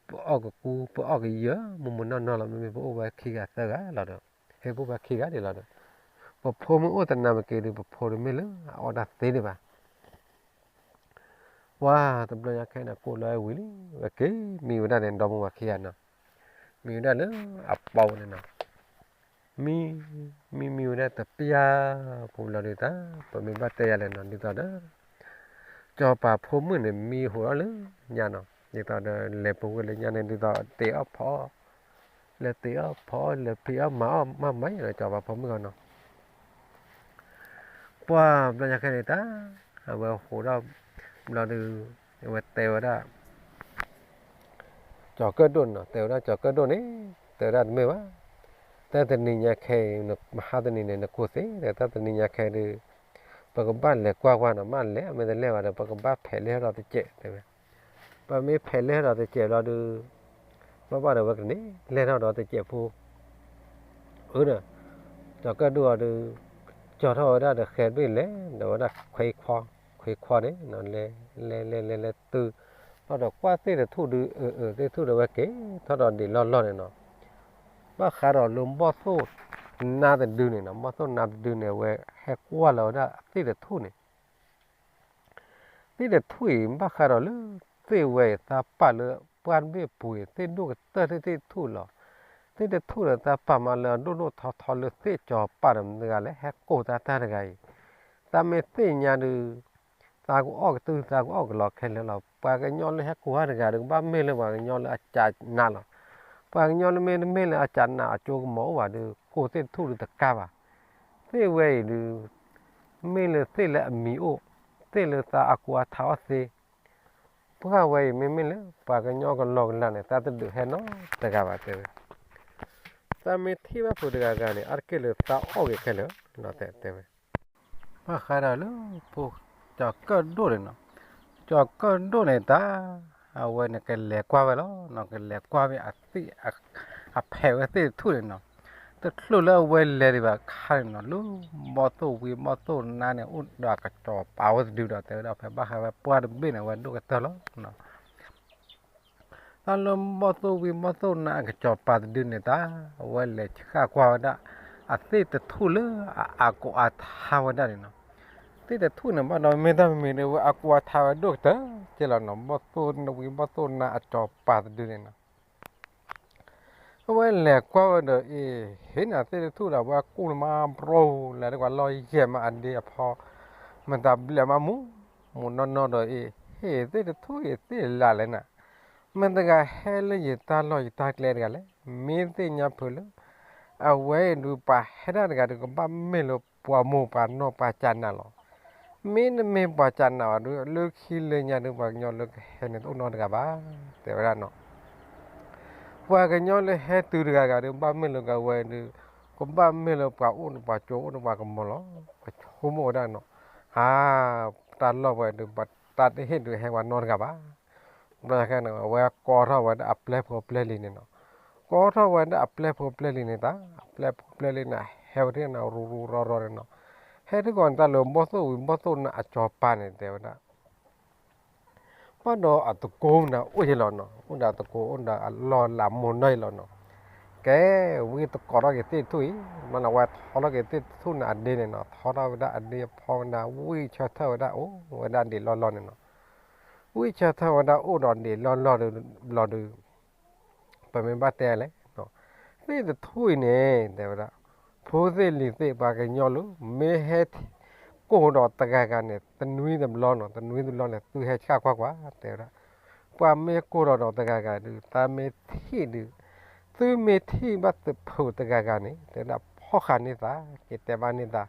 ပအီၣ်ကကူ ပအီၣ်ကယၢၢ် မုၢ်မုၢ်နီၢ်နီၢ်လီၤ. မ့မ့ၢ်ပအိၣ်ဝဲခံဂၤသၢဂၤလီၤဒီး ဟ့ၣ်ပအိၣ်ဝဲခံဂၤဒံးလီၤဒီး ပဖိမ့ၢ်အိၣ်တနၤမ့ၢ်က့ၤဒီး ပဖိတမ့ၢ်လၢအအီၣ်တၢ်သ့ဒံးဘၣ်. ပှၤတဘျီညါခဲန့ၣ် ကိၢ်လီၤဝံၤလံ ဝဲက့ၤမံဝဲဒၣ်န့ၣ် ဒီမါဝၤခံဂၤနီၤ, မံဝဲဒၣ်လၢအပီဝဲန့ၣ်နီၤ, မံ မံမံဝဲဒၣ်တပျၢ် ပူၤလီၤဒ်သိး ပမ့ၢ်ဘၣ်တဲယၤလဲၣ်နီၤ ဒ်သိးဒီး စီၤပၤဖိမုၣ်န့ၣ် မံဟိးထီၣ်လၢညါနီၤ, ဒ်သိးဒီး လဲၤပူၤကွံာ်လၢညါန့ၣ် ဒ်သိးတ့အီၣ်ဖီအီၣ် လဲၤတ့အီၣ်ဖီအီၣ် လဲၤဖံးအီၣ်မၤအီၣ်မၤမၤနီၤ စီၤပၤဖိမုၣ်ဂီၢ်နီၤ. ပှၤဘျီညါခဲန့ၣ်တၢ် အဝဲဟိးထီၣ်ဘျီဒုး အဝဲတဲဝဲဒၣ် ကၠီၤကၢၣ်ဒိၣ်နီၤ, တဲဝဲဒၣ်ကၠီၤကၢၣ်ဒိၣ်န့ၣ် တဲဝဲဒၣ်တမ့ၢ်ဘၣ်, တၢ်တနံၤညါခဲအံၤ မဟါတနံၤန့ၣ် နကိၢ်သ့ဒီး တၢ်တနံၤညါခဲဒုး ပကဘၣ်လဲၤကွၢ်ကွၢ်နီၤ, မ့ၢ်လဲၤမ့ၢ်တလဲၤဘၣ်ဒီး ပကဘၣ်ဖဲးလဲၤထီၣ်ဒီးတစဲးတဲဝဲ, ပမ့ၢ်ဖဲးလဲၤထီၣ်ဒီးတစဲးဘျီဒုး ဘၣ်ဘၣ်ဒီးဝဲကန့ၣ် လဲၤထီၣ်ဒီးတစဲးဖိ အၢဒီး ကၠီၤကၢၣ်ဒိၣ်အီၤဒုး ကၠီၤထီၣ်ဝဲဒၣ်ဒီးဃဲၤဘ့ၣ်လဲၤ ဒီးဝဲဒၣ်ခွဲခွီ, ခွဲခွီန့ၣ် လဲၤ လဲၤ လဲၤ လဲၤ လဲၤတုၤ ထီၣ်ဒီးကွၢ်သ့ၣ်တထူၣ်ဒုး အၢ အၢ သ့ၣ်တထူၣ်ဒီးဝဲက့ၤထီၣ်ဒီးဒံးလီၢ်လီၢ်န့ၣ်နီၤ, ဘၣ်ဃးဒီးလၢဘီၣ်သိၣ်နါတဒုန့ၣ်နီၤ, ဘီၣ်သိၣ်နါတဒုန့ၣ် အဝဲဟဲကွၢ်လီၤဝဲဒၣ်သ့ၣ်တထူၣ်န့ၣ် သ့ၣ်တထူၣ်အံၤ ဘၣ်ဃးဒီးလၢသ့ၣ်ဝဲအံၤ သးပာ်လၢပှၢ်တဘ့ၣ်ပူၤအံၤ သ့ၣ်ဒိၣ်ကတၢၢ်သ့ၣ်တထူၣ်လီၤ. သ့ၣ်တထူၣ်ဒီးသးပာ်မးလၢအဒိၣ်ဒိၣ်ထီထီလၢသ့ၣ်စီၤပၤဒီးမတၤတဂၤလဲၣ် ဟဲကိၢ်တၢ်တၢ်တဂၤအံၤ, သးမ့ၢ်သ့ၣ်ညါဒုး သးကအီၣ်ကတုၢ်သးကအီၣ်ကလီခဲလၢာ်လီၤ. ပှၤကညီလၢဟဲကိၢ်တၢ်တဂၤဒီး ကဘၣ်မ့ၢ်လၢပှၤကညီလၢအစၢ်နာ်လီၤ. ပှၤကညီလၢမ့ၢ်တမ့ၢ်လၢအစၢ်နာ်အကၠိကမီၤအိၣ်ဘၣ်ဒီး ကိၢ်သ့ၣ်တထူၣ်ဒီးတကါဘၣ်. သ့ၣ်ဝဲအံၤဒုး မ့ၢ်လၢသ့ၣ်လၢအမံၤအိၣ်, သ့ၣ်လၢသးအကူအထါအီၣ်သ့, ပှၢ်ဝဲအံၤ မ့မ့ၢ်လၢပှၤကညီကလီကလီန့ၣ် သးတဒုးဟဲနီတဂၤဘၣ်တဲဝဲ. သးမ့ၢ်ထံၣ်ဘၣ်ဖိတဂၤဂၤန့ၣ် အါတက့ၢ်လၢသးအီၣ်ဂ့ၤခဲလၢာ်လီၤတဲတဲဝဲ. ဘၣ်ဃးဒီးလၢဖိ ကၠီၤကၢၣ်ဒိၣ်န့ၣ်နီၤ, ကၠီၤကၢၣ်ဒိၣ်န့ၣ်တၢ် အဝဲန့ၣ်ကလဲၤကွၢ်ဝဲလီၤနီၤ, ကလဲၤကွၢ်ဝဲအသ့ၣ် အဖဲးဝဲသ့ၣ်တထူၣ်န့ၣ်နီၤ, တချုးလၢအဝဲလဲၤဒံးဘၣ်ခါန့ၣ်နီၤ, လၢဘီၣ်သိၣ်ဝံၤဘီၣ်သိၣ်နါန့ၣ် အိၣ်ဒီးအကစီၤပၤဝဲတဒုဒီး တဲဝဲဒၣ်ဖဲဘၣ်ဃးဝဲပှၢ်တဘ့ၣ်န့ၣ် အဝဲဒိၣ်ကတၢၢ်လီၤနီၤ. တၢ်လၢဘီၣ်သိၣ်ဝံၤဘီၣ်သိၣ်နါအကစီၤပၤတဒုန့ၣ်တၢ် အဝဲလဲၤဆှၣ်ကွၢ်ဝဲဒၣ် အသ့ၣ်တထူၣ်လၢအအကူအထါဝဲဒၣ်န့ၣ်နီၤ, သ့ၣ်တထူၣ်န့ၣ် ဘၣ်ဒီးမ့ၢ်တၢ်မံၤမံၤဒီး အဝဲအကူအထါဝဲဒိၣ်ကတၢၢ်ကဲလီၤနီၤ, ဘီၣ်သိၣ်ဝံၤဘီၣ်သိၣ်နါအစီၤပၤတဒုန့ၣ်နီၤ. အဝဲလဲၤကွၢ်ဝဲဒီးအ့ၣ် ဟ့ၣ်နၤသ့ၣ်တထူၣ်ဒီး အဝဲကူၣ်လၢမၤဘြိလဲၤတကွၢ်လီၢ်ယဲၢ်မးအဒ့အဖီ, မတၤဘျဲၣ်မးမူ မူနီၢ်နီၢ်ဒီးအ့ၣ် ဟ့ၣ်သ့ၣ်တထူၣ်အ့ၣ်သ့ၣ်လၢ်လဲၣ်နၤ, မတၤတဂၤဟဲလၢယတၢ်လီၢ်ယတၢ်ကျဲတဂၤလဲၣ်, မ့ၢ်သ့ၣ်ညါဖုးလၢ အဝဲအံၤဒုးပှၤဟဲဒၣ်တဂၤဒီး ကဘၣ်မ့ၢ်လၢပှၤမိၢ်ပှၤနီၢ်ပှၤစၢ်နာ်လီၤ. မ့တမ့ၢ်ပှၤစၢ်နာ်ဘၣ်ဒီး လၢခံလၢညါဒီး ပှၤကညီလၢကဟဲန့ၣ်တအိၣ်နီတဂၤဘၣ် တဲဝဲဒၣ်နီၤ. ပှၤကညီလၢဟဲတုၤတဂၤဂၤဒီး ဘၣ်မ့ၢ်လၢကဝဲဒီး ကဘၣ်မ့ၢ်လၢပှၤအိၣ်ဒီးပှၤကၠိအိၣ်ဒီးပှၤကမီၤလီၤ. ပဆိကမိၣ်ဝဲဒၣ်နီၤ, ဟါ, တၢ်လီၢ်ဝဲဒီး တၢ်တဟ့ၣ်ဒုးဟဲပှၤနီတဂၤဘၣ်. ဘျီညါခဲန့ၣ် အဝဲကိးထီၣ်ဝဲဒၣ်အပျဲၢ်ဖိပျဲၢ်လံၤန့ၣ်နီၤ, ကိးထီၣ်ဝဲဒၣ်အပျဲၢ်ဖိပျဲၢ်လံၤန့ၣ်တၢ်, အပျဲၢ်ဖိပျဲၢ်လံၤန့ၣ် ဟဲဝဲဒၣ်န့ၣ် ရူရူရီရီန့ၣ်နီၤ, ဟဲထံၣ်ကီးန့ၣ် တၢ်လၢဘီၣ်သိၣ်ဝံၤဘီၣ်သိၣ်နါအစီၤပၤန့ၣ် တဲဝဲဒၣ် ဘၣ်ဒီးအတကိးမနုၤအိၣ်ယဲလီၤနီၤ, အိၣ်ဒီးအတကိး အိၣ်ဒီးအလီၢ်လၢအမိၢ်နီၢ်ယဲလီၤနီၤ. ကဲ, ဝံသကိးထီၣ်က့ၤသ့ၣ်တထူၣ်အံၤ, မ့ၢ်လၢအဝဲထီထီၣ်က့ၤသ့ၣ်တထူၣ်န့ၣ်အဒ့န့ၣ်နီၤ, ထီထီၣ်ဝဲဒၣ်အဒ့အဖီဝဲဒၣ် ဝံဆၢထၢၣ်ဝဲဒၣ်အိၣ်ဝဲဒၣ်ဒံးလီၢ်လီၢ်န့ၣ်နီၤ. ဝံဆၢထၢၣ်ဝဲဒၣ်အိၣ်ဒီးဒံးလီၢ်လီၢ်ဘျီဒုး ပမ့ၢ်ဘၣ်တဲလဲၣ်, သ့ၣ်တထူၣ်အံၤန့ၣ် တဲဝဲဒၣ်, ဖိသ့ၣ်လံၤသ့ၣ်ပှၤကညီလၢ မ့ၢ်ဟဲကိၢ်ဒီးတဂၤဂၤန့ၣ် တနွံတဘျီနီၤ, တနွံတဘျီန့ၣ် သုဟဲဆှၣ်ကွၢ်ကွၢ် တဲဝဲဒၣ်, ပှၤမ့ၢ်ကိၢ်ဒီးဒီးတဂၤဂၤဒုး သးမ့ၢ်ထံၣ်ဒုး, သုမ့ၢ်ထံၣ်ဘၣ်သ့ၣ်ဖုးတဂၤဂၤန့ၣ် တဲဝဲဒၣ် ဖီၣ်ဃာ်န့ၢ်သး, က့ၤတဲဘၣ်န့ၢ်သး,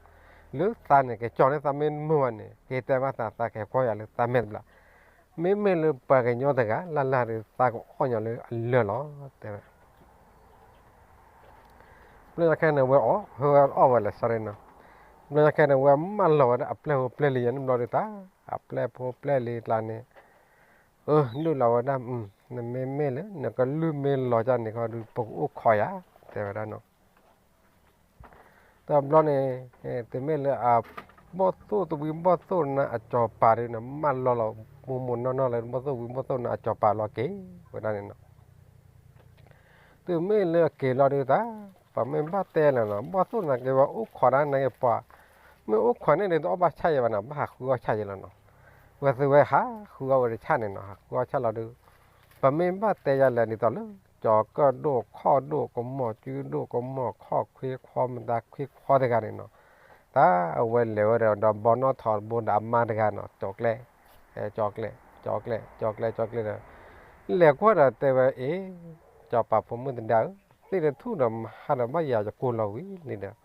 လၢသးန့ၣ် ကကၠီၤန့ၢ်သးမ့ၢ်တမုာ်ဘၣ်န့ၣ် က့ၤတဲဘၣ်သး သးကဟဲကွၢ်ယၤလၢသးမဲာ်တဘျီ မ့မ့ၢ်လၢပှၤကညီတဂၤလၢ်လၢ်ဒီး သးကအီၣ်ညီလၢအလၢၢ်လီၤ တဲဝဲ. ဘျီညါခဲန့ၣ် ဝဲအီၣ် ဝဲအီၣ်ဝဲလဲၤစ့ၢ်ကီးနီၤ, ဘျီညါခဲန့ၣ် ဝဲမၢလီၤဝဲဒၣ်အပျဲၢ်ဖိပျဲၢ်လံၤယဲန့ၣ်ဘျီဒုးတၢ်, အပျဲၢ်ဖိပျဲၢ်လံၤကျါန့ၣ်, အၢ ဒုးလီၤဝဲဒၣ်, နမ့မ့ၢ်လၢ နကလုၢ်မ့ၢ်လီၤဒ်န့ၣ်ခီဒုး ပကအိၣ်ခိးယၤ တဲဝဲဒၣ်နီၤ. တ တဘျီန့ၣ် တမ့ၢ်လၢအဘီၣ်သိၣ်တဝံၤဘီၣ်သိၣ်နၤအစီၤပၤဒုန့ၣ် မၢလီၤလီၤ မိၢ်မိၢ်နီၢ်နီၢ်လၢဘီၣ်သိၣ်ဝံၤဘီၣ်သိၣ်နၤအစီၤပၤလီၤက့ၤဝဲဒၣ်န့ၣ်နီၤ. တုၤမ့ၢ်လၢအက့ၤလီၤဒုတၢ် ပှၤမ့ၢ်ဘၣ်တဲလၢၤနီၤ ဘီၣ်သိၣ်နၤက့ၤဝဲအိၣ်ခိးဒၣ်နၤက့ၤပှၤ မ့ၢ်အိၣ်ခိးန့ၣ်ဒုတအီၣ်ဘၣ်ဆၣ်ယဲဘၣ်နီၤ ဘၣ်ဟးဃုအီၣ်ဆၣ်ယဲလီၤနီၤ. ဝဲသုဝဲဟးဃုအီၣ်ဝဲတဆၣ်န့ၣ်နီၤ ဟးဃုအီၣ်ဆၣ်လီၤဒု ပမ့ၢ်ဘၣ်တဲယၤလဲၣ်ဒ်သိးလၢ ကၠီၤကၢၣ်ဒိၣ်ခီၣ်ဒိၣ်ကမီၤကုဒိၣ်ကမီၤခီၣ်ခွ့ခွီ မတၤခွ့ခွီတဂၤန့ၣ်နီၤ. တၢ်အဝဲလဲၤဝဲဒီး ဒီးဘီနီၣ်ထိးတဘိဒီးအမါတဂၤနီၤ ကၠီၤကျဲ ကၠီၤကျဲ ကၠီၤကျဲ ကၠီၤကျဲ ကၠီၤကျဲဒီး လဲၤကွၢ်ဒီးတဲဝဲ အ့ စီၤပၤဖိမုၣ်သဒါဧၢ, သ့ၣ်တထူၣ်ဒီးမဟါဒီးဘၣ်ယၤယကိၢ်လီၤဝံၤန့ၣ်ဒီး,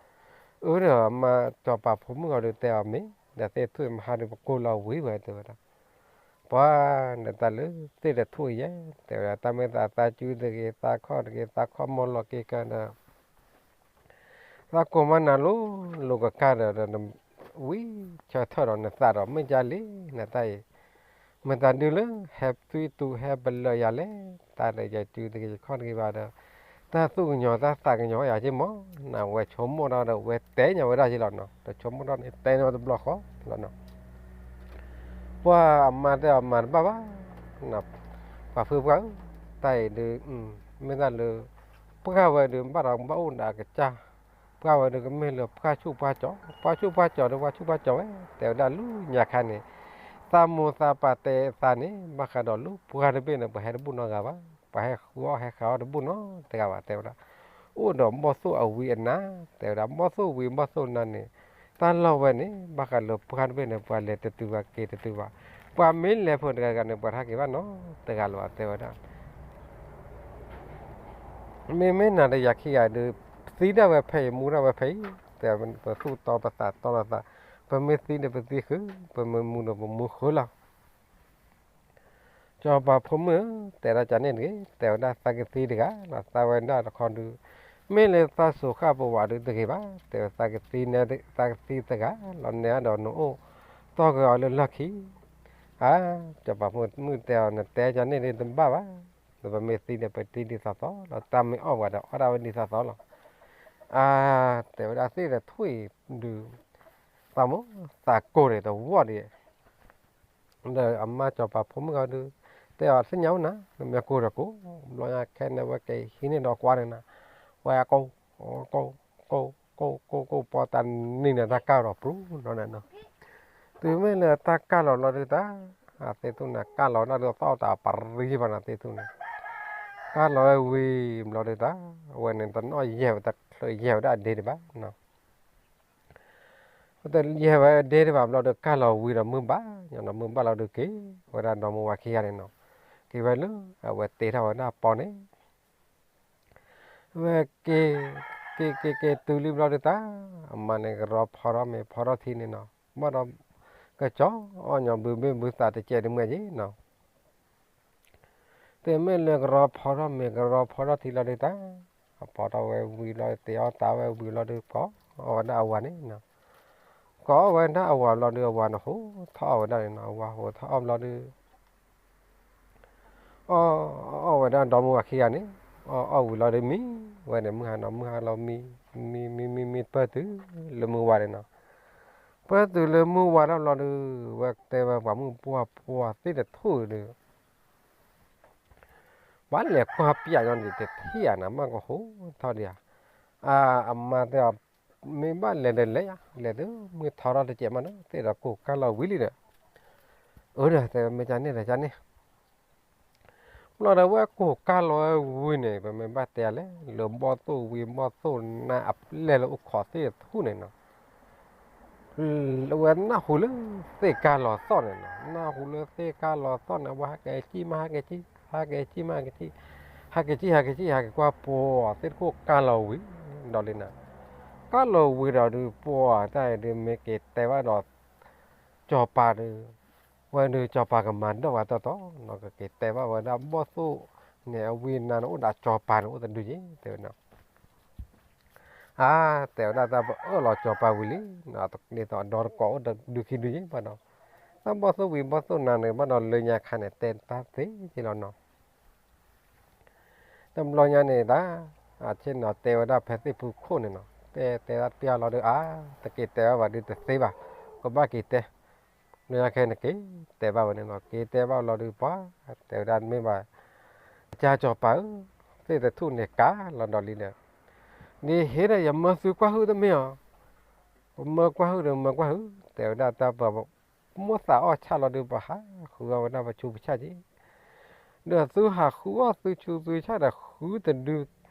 အၢဒီးမါစီၤပၤဖိမုၣ်ဂီၤဒုးတဲအီၤမ့ၢ်, ဒီးသ့ၣ်တထူၣ်မဟါဒုးပကိၢ်လီၤဝံၤဝဲတဲဝဲဒၣ်, ပှၤနတၢ်လၢသ့ၣ်တထူၣ်ယဲ, တဲဝဲဒၣ် တၢ်မ့ၢ်သးသးစုတဂ့ၤ, သးခီၣ်တဂ့ၤ, သးခီၣ်မီၢ်လီၤက့ၤကဒီး သးကိၢ်မးနၤလိၤလိၤကကါဒီး ဝံၤဆၢထၢၣ်ဒီးနသးဒီး မ့ၢ်ကၢလံနတၢ်အံၤ, မတၤဒုလၢဟဲသွံတူၤဟဲပလၢၢ်ယၤလဲၣ်, တၢ်ဒီးယဲၤစုတဂ့ၤယခီၣ်တဂ့ၤဘၣ်ဒီး, တၢ်သူၣ်ကညီၤတၢ်သးကညီၤယၤက့မး, နဝဲဆိကမိၣ်တၢ်ဒီးဝဲတဲညါဝဲဒၣ်က့လီၤနီၤ, ဒီးဆိကမိၣ်တၢ်န့ၣ်တဲန့ၢ်ဝဲတဘျီဃီလီၤနီၤ. ပှၤအမါတဲအီၤမၤတဘၣ်ဘၣ်, ပှၤဖုပှၢ်ဧၢ, တၢ်အံၤဒုး မ့ၢ်တၢ်လၢ ပှၢ်ဝဲဒုးဘၣ်ဒီးဘၣ်အိၣ်ဒီးအကစၢ်, ပှၢ်ဝဲဒုးကမ့ၢ်လၢပှၢ်ဆူၣ်ပှၢ်ကၠီၤ, ပှၢ်ဆူၣ်ပှၢ်ကၠီၤဒီးပှၢ်ဆူၣ်ပှၢ်ကၠီၤဝဲ, တဲဝဲဒၣ်လၢညါခါန့ၣ်, သးမိၢ်သးပၢ်တဲသးန့ၣ် ဘၣ်ဃးဒီးလၢပှၢ်တဘ့ၣ်န့ၣ် ပှၤဟဲတဘူၣ်နီတဂၤဘၣ်, ပှၤဟဲဃုအီၣ်ဟဲဃုအီၣ်တဘူၣ်နီတဂၤဘၣ် တဲဝဲဒၣ်, အိၣ်ဒီးဘီၣ်သိၣ်အဝံအနါ, တဲဝဲဒၣ် ဘီၣ်သိၣ်ဝံဘီၣ်သိၣ်နါန့ၣ်, တၢ်လီၢ်ဝဲန့ၣ် ဘၣ်ဃးလၢပှၢ်တဘ့ၣ်န့ၣ် ပှၤလဲၤတတုၤဘၣ်က့ၤတတုၤဘၣ်, ပှၤမ့ၢ်လဲၤဖိတဂၤဂၤန့ၣ် ပှၤတဟဲက့ၤဘၣ်နီတဂၤလၢၤဘၣ် တဲဝဲဒၣ် မ့မ့ၢ်နၤဒီးယၤခံဂၤဒုး, သံဒၣ်ဝဲဖဲအံၤ မူဒၣ်ဝဲဖဲအံၤ, တဲပသူၣ်တီပသးတီလိာ်သး, ပမ့ၢ်သံဒီးပသံဃုာ်, ပမ့ၢ်မူဒီးပမူဃုာ်လီၤ. စီၤပၤဖိမုၣ်ဧၢ, တဲဒၣ်ကန့ၣ်တဂ့ၤ, တဲဝဲဒၣ်သးကသံတဂၤလီၤ, သးဝဲဒၣ်တခီဒုး, မ့ၢ်လၢသးစူၤဃၣ်ပဝးဒုးတဂ့ၤဘၣ်, တဲဝဲသးကသံနဲ, သးကသံတဂၤလီၤ နဲဒီးနအိၣ်တီၢ်က့ၤအီၤလၢလီၢ်ခံ အါ, စီၤပၤဖိမုၣ်တဲအီၤ နတဲကန့ၣ်ဒ်တဘၣ်ဘၣ်, ပမ့ၢ်သံဒီးပသံဒ်သိးသိးလီၤ, တၢ်မ့ၢ်အီၣ်ဝဲဒီးအီၣ်ဒၣ်ဝဲဒ်သိးသိးလီၤ. အါ, တဲဝဲဒၣ်သ့ၣ်ဒီးထွံၣ်ဒုး, သးမိၢ်သးကိၢ်န့ၣ်တဝီၢ်ဒံး, ဒီးအမါစီၤပၤဖိမုၣ်ဂီၤဒုး, တဲအီၤသ့ၣ်ညါအိၣ်နၤ, နမ့ၢ်ကိၢ်ဒီးကိၢ်, ဘျီညါခဲန့ၣ်ဝဲကဟံးန့ၢ်ဒီးကွၢ်န့ၣ်နၤ, ဝဲကိၢ်, ကိၢ်, ကိၢ်, ကိၢ်, ကိၢ်, ကိၢ်, ပီတၢ်နံၤန့ၣ်တၢ်ကၢ်လီၤပြူၤနီၤန့ၣ်နီၤ, တုၤမ့ၢ်လၢတၢ်ကၢ်လီၤဘျီဒုးတၢ်, အသ့ၣ်ထူၣ်န့ၣ် ကၢ်လီၤဝဲဒၣ်ဒုးသီၣ်တၢ်ပရံဘၣ်နီၤသ့ၣ်ထူၣ်န့ၣ်, ကၢ်လီၤဝဲဝံၤဘျီဒုးတၢ်, အဝဲန့ၣ်တနီၣ်ယဲၢ်ဝဲတချုးယဲၢ်ဝဲဒၣ်အဒ့တဘၣ် တယဲၢ်ဝဲဒ့တဘၣ်ဘျီဒီး ကၢ်လီၤဝံၤဒီးမုၢ်ဘၣ်, ညီနီၤမုၢ်ဘၣ်လီၤဒုးက့ၤဝဲဒၣ်ဒီမါဝၤခံဂၤန့ၣ်နီၤ, က့ၤဝဲလၢအဝဲတ့ထီၣ်ဝဲဒၣ်ပီန့ၣ်, ဝဲက့ၤ, က့ၤက့ၤက့ၤတုၤလံဘျီဒုးတၢ်, အမါန့ၣ်ကရီဖီထီၣ်မ့ၤဖီထီၣ်ထံန့ၣ်နီၤ, ဘၣ်ဒီးကစီၤအီၣ်ညီဘုဘ့ၣ်ဘုသးတကဲးတမှဲက့ၤနီၤ တုၤမ့ၢ်လၢကရီဖီထီၣ်မ့ၤကရီဖီထီၣ်ထံလီၤဒုးတၢ်, အဖီထီၣ်ဝဲဝံၤလီၤတ့အီၣ်တၢ်ဝဲဝံၤလီၤဒုး ကိးအီၣ်ဝဲဒၣ်အဝၤန့ၣ်, ကိးအီၣ်ဝဲဒၣ်အဝၤဘျီဒုး အဝၤန့ၣ်ဟိထီၣ်အီၣ်ဝဲဒၣ်န့ၣ်နီၤ, အဝၤဟိထီၣ်အီၣ်ဘျီဒုး အီၣ်, အီၣ်ဝဲဒၣ်ဒီမါဝၤခံဂၤန့ၣ်, အီၣ်အီၣ်ဝံၤလီၤဒုးမံဝဲန့ၣ် မုၢ်ဟါနီၤ မုၢ်ဟါလီၤမံ, မံမံမံမံပၢၢ်တုၤလၢမုၢ်ဝါန့ၣ်နီၤ, ပၢၢ်တုၤလၢမုၢ်ဝါထီၣ်ဘျီဒုး, ဝဲတဲဝဲပှၤမုၣ်ပှၢ်ပှၢ်သ့ၣ်တထူၣ်ဒုး ပှၤလဲၤကွၢ်ပျးညီန့ၣ်တထံၣ်ဧါနၤ မ့ၢ်ကဟိထီၣ်ဒံးဧါ, အမါတဲအီၤ, မ့ၢ်ဘၣ်လဲၤဒီးလဲၤယၤ လဲၤတုၤမုၢ်ထီထီၣ်တကဲးမးနီၤ သ့ၣ်ဒီးကိၢ်ကၢ်လီၤဝံၤလံဒီး, အၢဒီးတဲဝဲမ့ၢ်ကန့ၣ်ဒီးကန့ၣ် ဘျီဒီးဝဲကိၢ်ကၢ်လီၤဝဲဝံၤန့ၣ် ပမ့ၢ်ဘၣ်တဲလဲၣ် လၢဘီၣ်သိၣ်ဝံၤဘီၣ်သိၣ်နါအပျဲၢ်လၢအိၣ်ခိးသ့ၣ်တထူၣ်န့ၣ်နီၤ ဝဲနၢ်ဟူလၢသ့ၣ်ကါလီၤသီၣ်န့ၣ်နီၤ နၢ်ဟူလၢသ့ၣ်ကါလီၤသီၣ်န့ၣ် ဝဲဟးက့ၤကံၣ်မး ဟးက့ၤကံၣ် ဟးက့ၤကံၣ်မး ဟးက့ၤကံၣ် ဟးက့ၤကံၣ် ဟးက့ၤကွၢ်ပှၤသ့ၣ်တခိၣ်ကါလီၤဝံၤဒီးလံနီၤ, ကါလီၤဝံၤဒီးဒုးပှၤတၢ်အံၤဒုးမ့ၢ်က့ၤတဲဘၣ်ဒီး စီၤပၤဒုး, ဝဲဒုးစီၤပၤကမၤဒိၣ်ဝဲတီတီနီၤ ကက့ၤတဲဘၣ်ဝဲဒၣ်ဘီၣ်သိၣ်န့ၣ် အဝံအနါန့ၣ် အိၣ်ဒီးစီၤပၤန့ၣ် အိၣ်တဒုယ့ၣ် တဲဝဲနီၤ အါ, တဲဝဲဒၣ်တၢ်ပအၢၣ်လီၤစီၤပၤဝံၤလံ, ဒ်သိးအဒီတကိးအိၣ်တဒုခံဒုယ့ၣ်ဘၣ်နီၤ, တၢ်ဘီၣ်သိၣ်ဝံၤဘီၣ်သိၣ်နါန့ၣ် ဘၣ်ဒီးလၢညါခါန့ၣ် တဲတၢ်သ့က့လီၤနီၤ, တဘျီညါန့ၣ်တၢ်, အဆ့ၣ်နီၤတဲဝဲဒၣ်ဖဲသ့ၣ်ဖူခိၣ်န့ၣ်နီၤ တဲတဲဒၣ်ပျၢ်လီၤဒုး အါ တက့ၤတဲဘၣ်ဘၣ်ဒုးတသ့ဘၣ်, ကဘၣ်က့ၤတဲ, လၢညါခဲန့ၣ်က့ၤတဲဘၣ်ဝဲန့ၣ်နီၤ, က့ၤတဲဘၣ်လီၤဒုးပှၤ, တဲဝဲဒၣ်မ့ၢ်ဘၣ်, ကစၢ်စီၤပၤဧၢ, သ့ၣ်တထူၣ်န့ၣ်ကးလီၤဒီးလံဒီး, ဒ်ဟ့ၣ်ဒီးယမၢသုကွၢ်ဟုၣ်တမ့ၢ်အီၤ, ပမၢကွၢ်ဟုၣ်ဒီးမၢကွၢ်ဟုၣ်, တဲဝဲဒၣ်တၢ်ပှၤ မိၣ်သးအီၣ်ဆၣ်လီၤဒုး ပှၤဟးဃုအီၣ်ဝဲဒၣ်ပဆူပဆၣ်က့ၤ, ဒီးသုဟးဃုအီၣ်သုဆူသုဆၣ်ဒီး ဃုတဒု,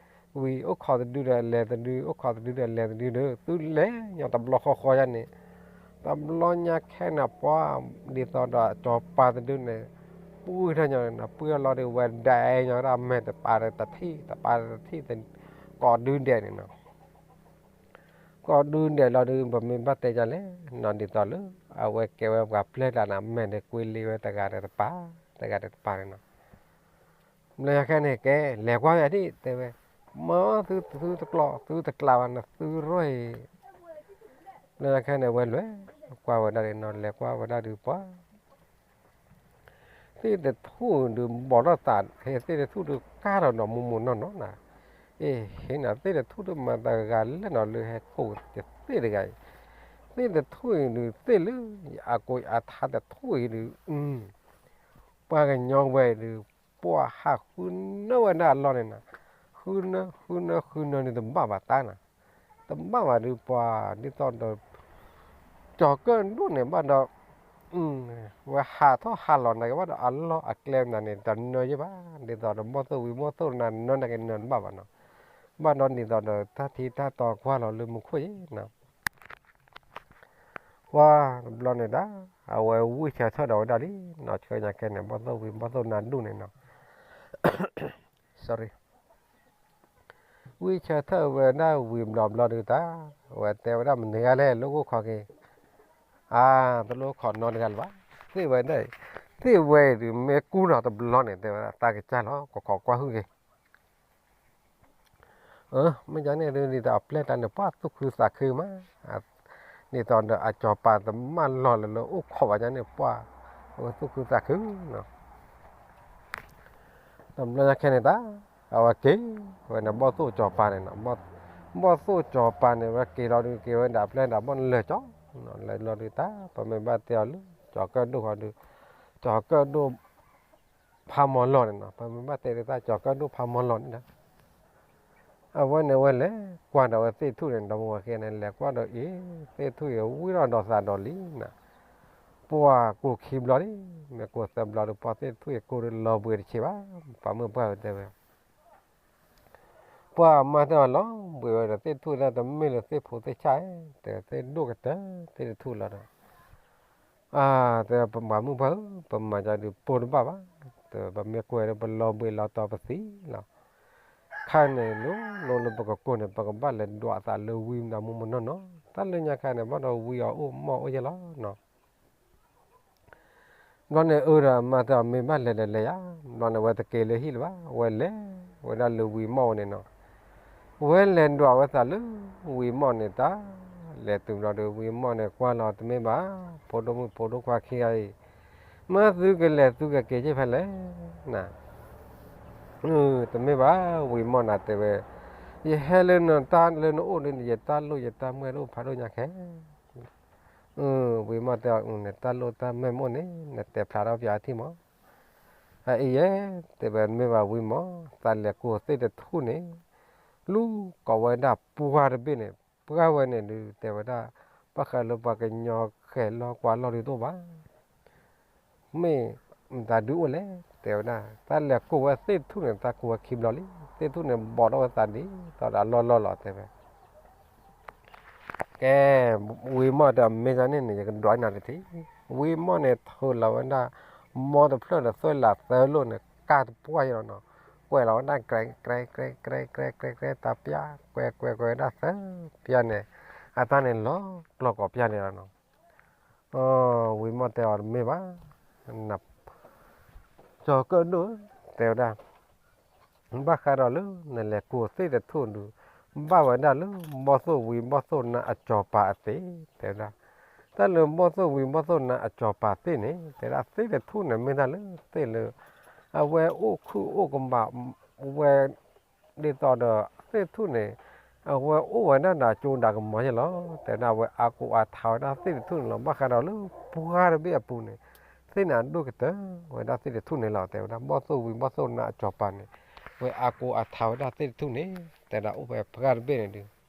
ဝံၤအိၣ်ခိးတဒုဒီးအလဲၤတဒု, အိၣ်ခိးတဒုဒီးအလဲၤတဒုဒီး သုလဲၤညီတဘျီဃီဃီယါန့ၣ်, တဘျီညါခဲန့ၣ်ပှၤ, ဒ်သိးဒီးစီၤပၤတဒုန့ၣ်, ပှၢ်ထီၣ်ညီန့ၣ် ပှၢ်လီၤဒုးဝဲဒၣ်ညီဝဲဒၣ်မဲာ်တပၤဒီးတထံၣ်, တပၤဒီးတထံၣ်, ကိးဒုဒဲးန့ၣ်နီၤ ကိးဒုဒဲးလီၤဒုး ပမ့ၢ်ဘၣ်တဲဒ်လဲၣ်နီၤ ဒ်သိးလၢ အဝဲကဲဝဲပှၤပျဲၢ်တၢ်န့ၣ် အမဲာ်ဒီးကွ့လံဝဲတဂၤဒီးတပၤ, တဂၤဒီးတပၤန့ၣ်နီၤ, ဘျီညါခဲန့ၣ်ကဲ လဲၤကွၢ်ဝဲဒၣ်ဒ်တဲဝဲ, မၢသုသုတကျိး သုတကျးဘၣ်န့ၣ်သုရီၢ်အံၤ, ဘျီညါခဲန့ၣ် ဝဲလဲၤကွၢ်ဝဲဒၣ်ဒ်နီၤ လဲၤကွၢ်ဝဲဒၣ်ဒုးပှၤ သ့ၣ်တထူၣ်ဒုးဘီၣ်ထီၣ်သး, ဟဲသ့ၣ်တထူၣ်ဒုးကါထီၣ်ဒီးမိၢ်မိၢ်နီၢ်နီၢ်နၤ, အ့ၣ် ဟ့ၣ်နၤသ့ၣ်တထူၣ်ဒုးမၤသးဂၤလဲၣ်နီၤ လၢဟဲကိးယသ့ၣ်တဂၤအံၤ, သ့ၣ်တထူၣ်အံၤဒုးသ့ၣ်လၢ အကိးအထါတထူၣ်အံၤဒုး, ပှၤကညီဝဲဒုး ပှၤဟးဃုနၢဝဲဒၣ်အလီၢ်န့ၣ်နၤ, ဃုနၢ ဃုနၢ ဃုနၢဒုးတဘၣ်ဘၣ်တၢ်နၤ, တဘၣ်ဘၣ်ဒုးပှၤဒ်သိးဒီး ကၠီၤကၢၣ်ဒိၣ်န့ၣ်ဘၣ်ဒီး, ဝဲဟးထီၣ်ဟးလီၤနၤက့ၤဘၣ်ဒီးအလီၢ်အကျဲနၤန့ၣ် တနၢယဲၢ်ဘၣ်, ဒ်သိးဒီးဘီၣ်သိၣ်ဝံၤဘီၣ်သိၣ်နၤနၢနၤက့ၤနၢတဘၣ်ဘၣ်နီၤ, ဘၣ်ဒီးဒ်သိးဒီးတၢ်ထံတၢ်တီကွၢ်လီၤလၢမူခိၣ်အံၤနီၤ ပှၤတဘျီန့ၣ်ဒၣ် အဝဲဝံၢ်ဆၢထၢၣ်ဒီးဝဲဒၣ်လံနီၤ ဆှၢညါခဲန့ၣ် ဘီၣ်သိၣ်ဝံၤဘီၣ်သိၣ်နါဒူၣ်န့ၣ်နီၤ sorry, ဝံၢ်ဆၢထၢၣ်ဝဲဒၣ်ဝံၤဘျီဘျီဒုးတၢ်, အဝဲတဲဝဲဒၣ်မနုၤဂၤလဲၣ် လိၣ်ကိၢ်ခီၣ်က့ၤ, အါ တလိၣ်ခိးနီတဂၤလၢၤဘၣ်, သ့ၣ်ဝဲဒၣ်, သ့ၣ်ဝဲဒုးမ့ၢ်ကူၣ်နီၤတဘျီန့ၣ် တဲဝဲဒၣ် တၢ်ကစၢ်လီၤ ကခိးကွၢ်ဟုၣ်က့ၤ မ့ၢ်ယန့ၣ်ဒုး ဒ်သိးအပျဲၢ်တၢ်န့ၣ် ပှၤသူၣ်ခုသးခုမး, ဒ်သိးဒီးအစီၤပၤတမၢလီၢ်လၢ လၢအိၣ်ခိးဘၣ်ယန့ၣ် ပှၤအဝဲသူၣ်ခုသးခုနီၤ, တဘျီညါခဲန့ၣ်တၢ်, အဝဲက့ၤဝဲန့ၣ် ဘီၣ်သိၣ်စီၤပၤန့ၣ်နီၤ, ဘီၣ်သိၣ်စီၤပၤန့ၣ် ဝဲက့ၤလီၤဒုး က့ၤဝဲဒၣ်အပျဲၢ်ဒၣ်ဘီၣ်နလၢာ်ကၠီ, လၢလီၤဒုးတၢ် ပမ့ၢ်ဘၣ်တဲအီၤလၢ ကၠီၤကၢၣ်ဒိၣ်ဃီဒုး, ကၠီၤကၢၣ်ဒိၣ် ဖးမီၤလီၢ်န့ၣ်နီၤ, ပမ့ၢ်ဘၣ်တဲဒ်တၢ်ကၠီၤကၢၣ်ဒိၣ်ဖးမီၤလီၢ်န့ၣ်ဒီး, အဝဲန့ၣ်ဝဲလဲၤကွၢ်ဒီးဝဲသ့ၣ်ထူၣ်န့ၣ် ဒီမါဝၤဃဲန့ၣ် လဲၤကွၢ်ဒီးအ့ၣ် သ့ၣ်ထူၣ်အံၤဝံၣ်ထီၣ်ဒီးသးဒီးလံနီၤ, ပှၤကိၢ်ခံဘျီလံ, မ့ၢ်ကိၢ်သၢဘျီဒီး ပှၤသ့ၣ်ထူၣ်အံၤကိၢ်ဒီးလီၤဘှံးတဆံးဘၣ်, ပှၤမုၣ်ပှၢ်ဝဲတဲဝဲ ပှၤမါတဲအီၤလီၤဘှံးဝဲဒီး သ့ၣ်ထူၣ်ဒၣ်တမ့ၢ်လၢသ့ၣ်ဖိသ့ၣ်ဆၣ်, တဲသ့ၣ်ဒိၣ်ကတၢၢ် သ့ၣ်တထူၣ်လီၤဒီး, အါ တဲပှၤမုၣ်ပှၢ်ဧၢ, ပမၤကဒီးပိၢ်တဘၣ်ဘၣ်, တဲပမ့ၢ်ကွဲးဒီး ပလီၤဘှံးလီၤတီၤပသံလီၤ, ခါန့ၣ် လိၤလိၤလၢပကကိၢ်န့ၣ် ပကဘၣ်လဲၤဒွးအသးလၢဝံနၤမူမနီၢ်နီၢ်, တၢ်လၢညါခါန့ၣ် ဘၣ်ဒီးဝံအီၤအိၣ်မီၢ်အိၣ်ယဲလီၤနီၤ ဘျီန့ၣ်အၢဒီးမါတဲအီၤမ့ၢ်ဘၣ်လဲၤဒီးလဲၤယါ, ဘျီန့ၣ်ဝဲတက့ၤလၢဟံၣ်လၢၤဘၣ်, ဝဲလဲၤဝဲဒၣ်လၢဝံမီၢ်ဝဲန့ၣ်နီၤ, ဝဲလဲၤဒွးဝဲသးလၢ ဝံမီၢ်န့ၣ်တၢ်, လဲၤတုၤဘျီဒီး ဝံမီၢ်န့ၣ်ကွၢ်လီၤတမ့ၢ်ဘၣ်, ဖိဒိၣ်မုၣ်ဖိဒိၣ်ခွါခံဂၤအံၤ, မ့ၢ်သုကလဲၤသုကက့ၤက့ၤဖဲလဲၣ်, န တမ့ၢ်ဘၣ်, ဝံမီၢ်နၤတဲဝဲ, ယဟဲလၢနတၢ်လၢနအိၣ်ဒီး ယတၢ်လိၣ်ယတၢ်မ့ၢ်တအိၣ်ဖးဒိၣ်ညါခဲ ဝံမီၢ်တဲအီၤ နတၢ်လိၣ်တၢ်မ့ၢ်မ့ၢ်အိၣ်န့ၣ် နတဲဖျါထီၣ်ပၠးအထံၣ်မး, အအံၤယဲ, တဲဝဲမ့ၢ်ဘၣ်ဝံမီၢ် သးလဲၤကိးသ့ၣ်တထူၣ်န့ၣ်, လူၤကိးဝဲဒၣ်ပှၢ်တဘ့ၣ်န့ၣ်, ပှၢ်ဝဲန့ၣ်ဒုး တဲဝဲဒၣ်, ဘၣ်ဃးလၢပှၤကညီဃဲၤလီၤကွၢ်လီၤဒုးတအိၣ်ဘၣ် မ့ၢ်မတၤဒုးအိၣ်လဲၣ်, တဲဝဲဒၣ်, တၢ်လဲၤကိးဝဲသ့ၣ်ထူၣ်န့ၣ် သးကိးဝဲခံဘျီလံ, သ့ၣ်ထူၣ်န့ၣ် ဘီးထီၣ်ဝဲသးဒ်သိးဒီးအလီၢ်လီၢ်လီၤ တဲဝဲ. ကဲ, ဝံမီၢ်တဲအီၤ မ့ၢ်ဒ်န့ၣ်န့ၣ် ယကဒွးနၤတထံၣ်, ဝံမီၢ်န့ၣ်ထုးလီၤဝဲဒၣ်, မီတဖျၢၣ်ဒီးသွဲၣ်လးသၢလိၣ်န့ၣ် ကၢ်တပှၢ်ယဲလီၤနီၤ, ကွဲးလီၤဝဲဒၣ် ကြဲး ကြဲး ကြဲး ကြဲး ကြဲး တၢ်ပၠၣ်, ကွဲး ကွဲး ကွဲးဝဲဒၣ်သၢ ပၠၣ်န့ၣ်, အတၢ်န့ၣ်လီၤကျီၢ်ကိးပၠၣ်န့ၣ်လီၤနီၤ. ဝံမီၢ်တဲအီၤတမ့ၢ်ဘၣ်, ကၠီၤကၢၣ်ဒိၣ်ဧၢ, တဲဝဲဒၣ်, ဘၣ်ဃးဒီးလၢနလဲၤကိးသ့ၣ်တထူၣ်ဒုး, ဘၣ်ဝဲဒၣ်လၢဘီၣ်သိၣ်ဝံၤဘီၣ်သိၣ်နါအစီၤပၤအသ့, တဲဝဲဒၣ်, တၢ်လၢဘီၣ်သိၣ်ဝံၤဘီၣ်သိၣ်နါအစီၤပၤသ့န့ၣ်, တဲဒၣ်သ့ၣ်တထူၣ်န့ၣ်မ့ၢ်တၢ်လၢသ့ၣ်လၢ အဝဲအိၣ်ခုၣ်အိၣ်ကဘၣ်ဝဲ ဒ်သိးဒီးသ့ၣ်တထူၣ်န့ၣ်, အဝဲအိၣ်ဝဲဒၣ်ဒီးကၠိဒီးကမီၤယဲလီၤ. တဲဝဲဒၣ် အဝဲအါကိးအါထါဝဲဒၣ်သ့ၣ်တထူၣ်န့ၣ်လီၤ. ဘၣ်ဃးဒီးလၢပှၢ်တဘ့ၣ်အပူၤန့ၣ် သ့ၣ်န့ၣ်အဒိၣ်ကတၢၢ်ဝဲဒၣ်သ့ၣ်တထူၣ်န့ၣ်လီၤ. တဲဝဲဒၣ် ဘီၣ်သိၣ်ဝံၤဘီၣ်သိၣ်နါအစီၤပၤန့ၣ် ဝဲအါကိးအါထါဝဲဒၣ်သ့ၣ်တထူၣ်န့ၣ် တဲဝဲဒၣ် အိၣ်ဖဲပှၢ်တဘ့ၣ်န့ၣ်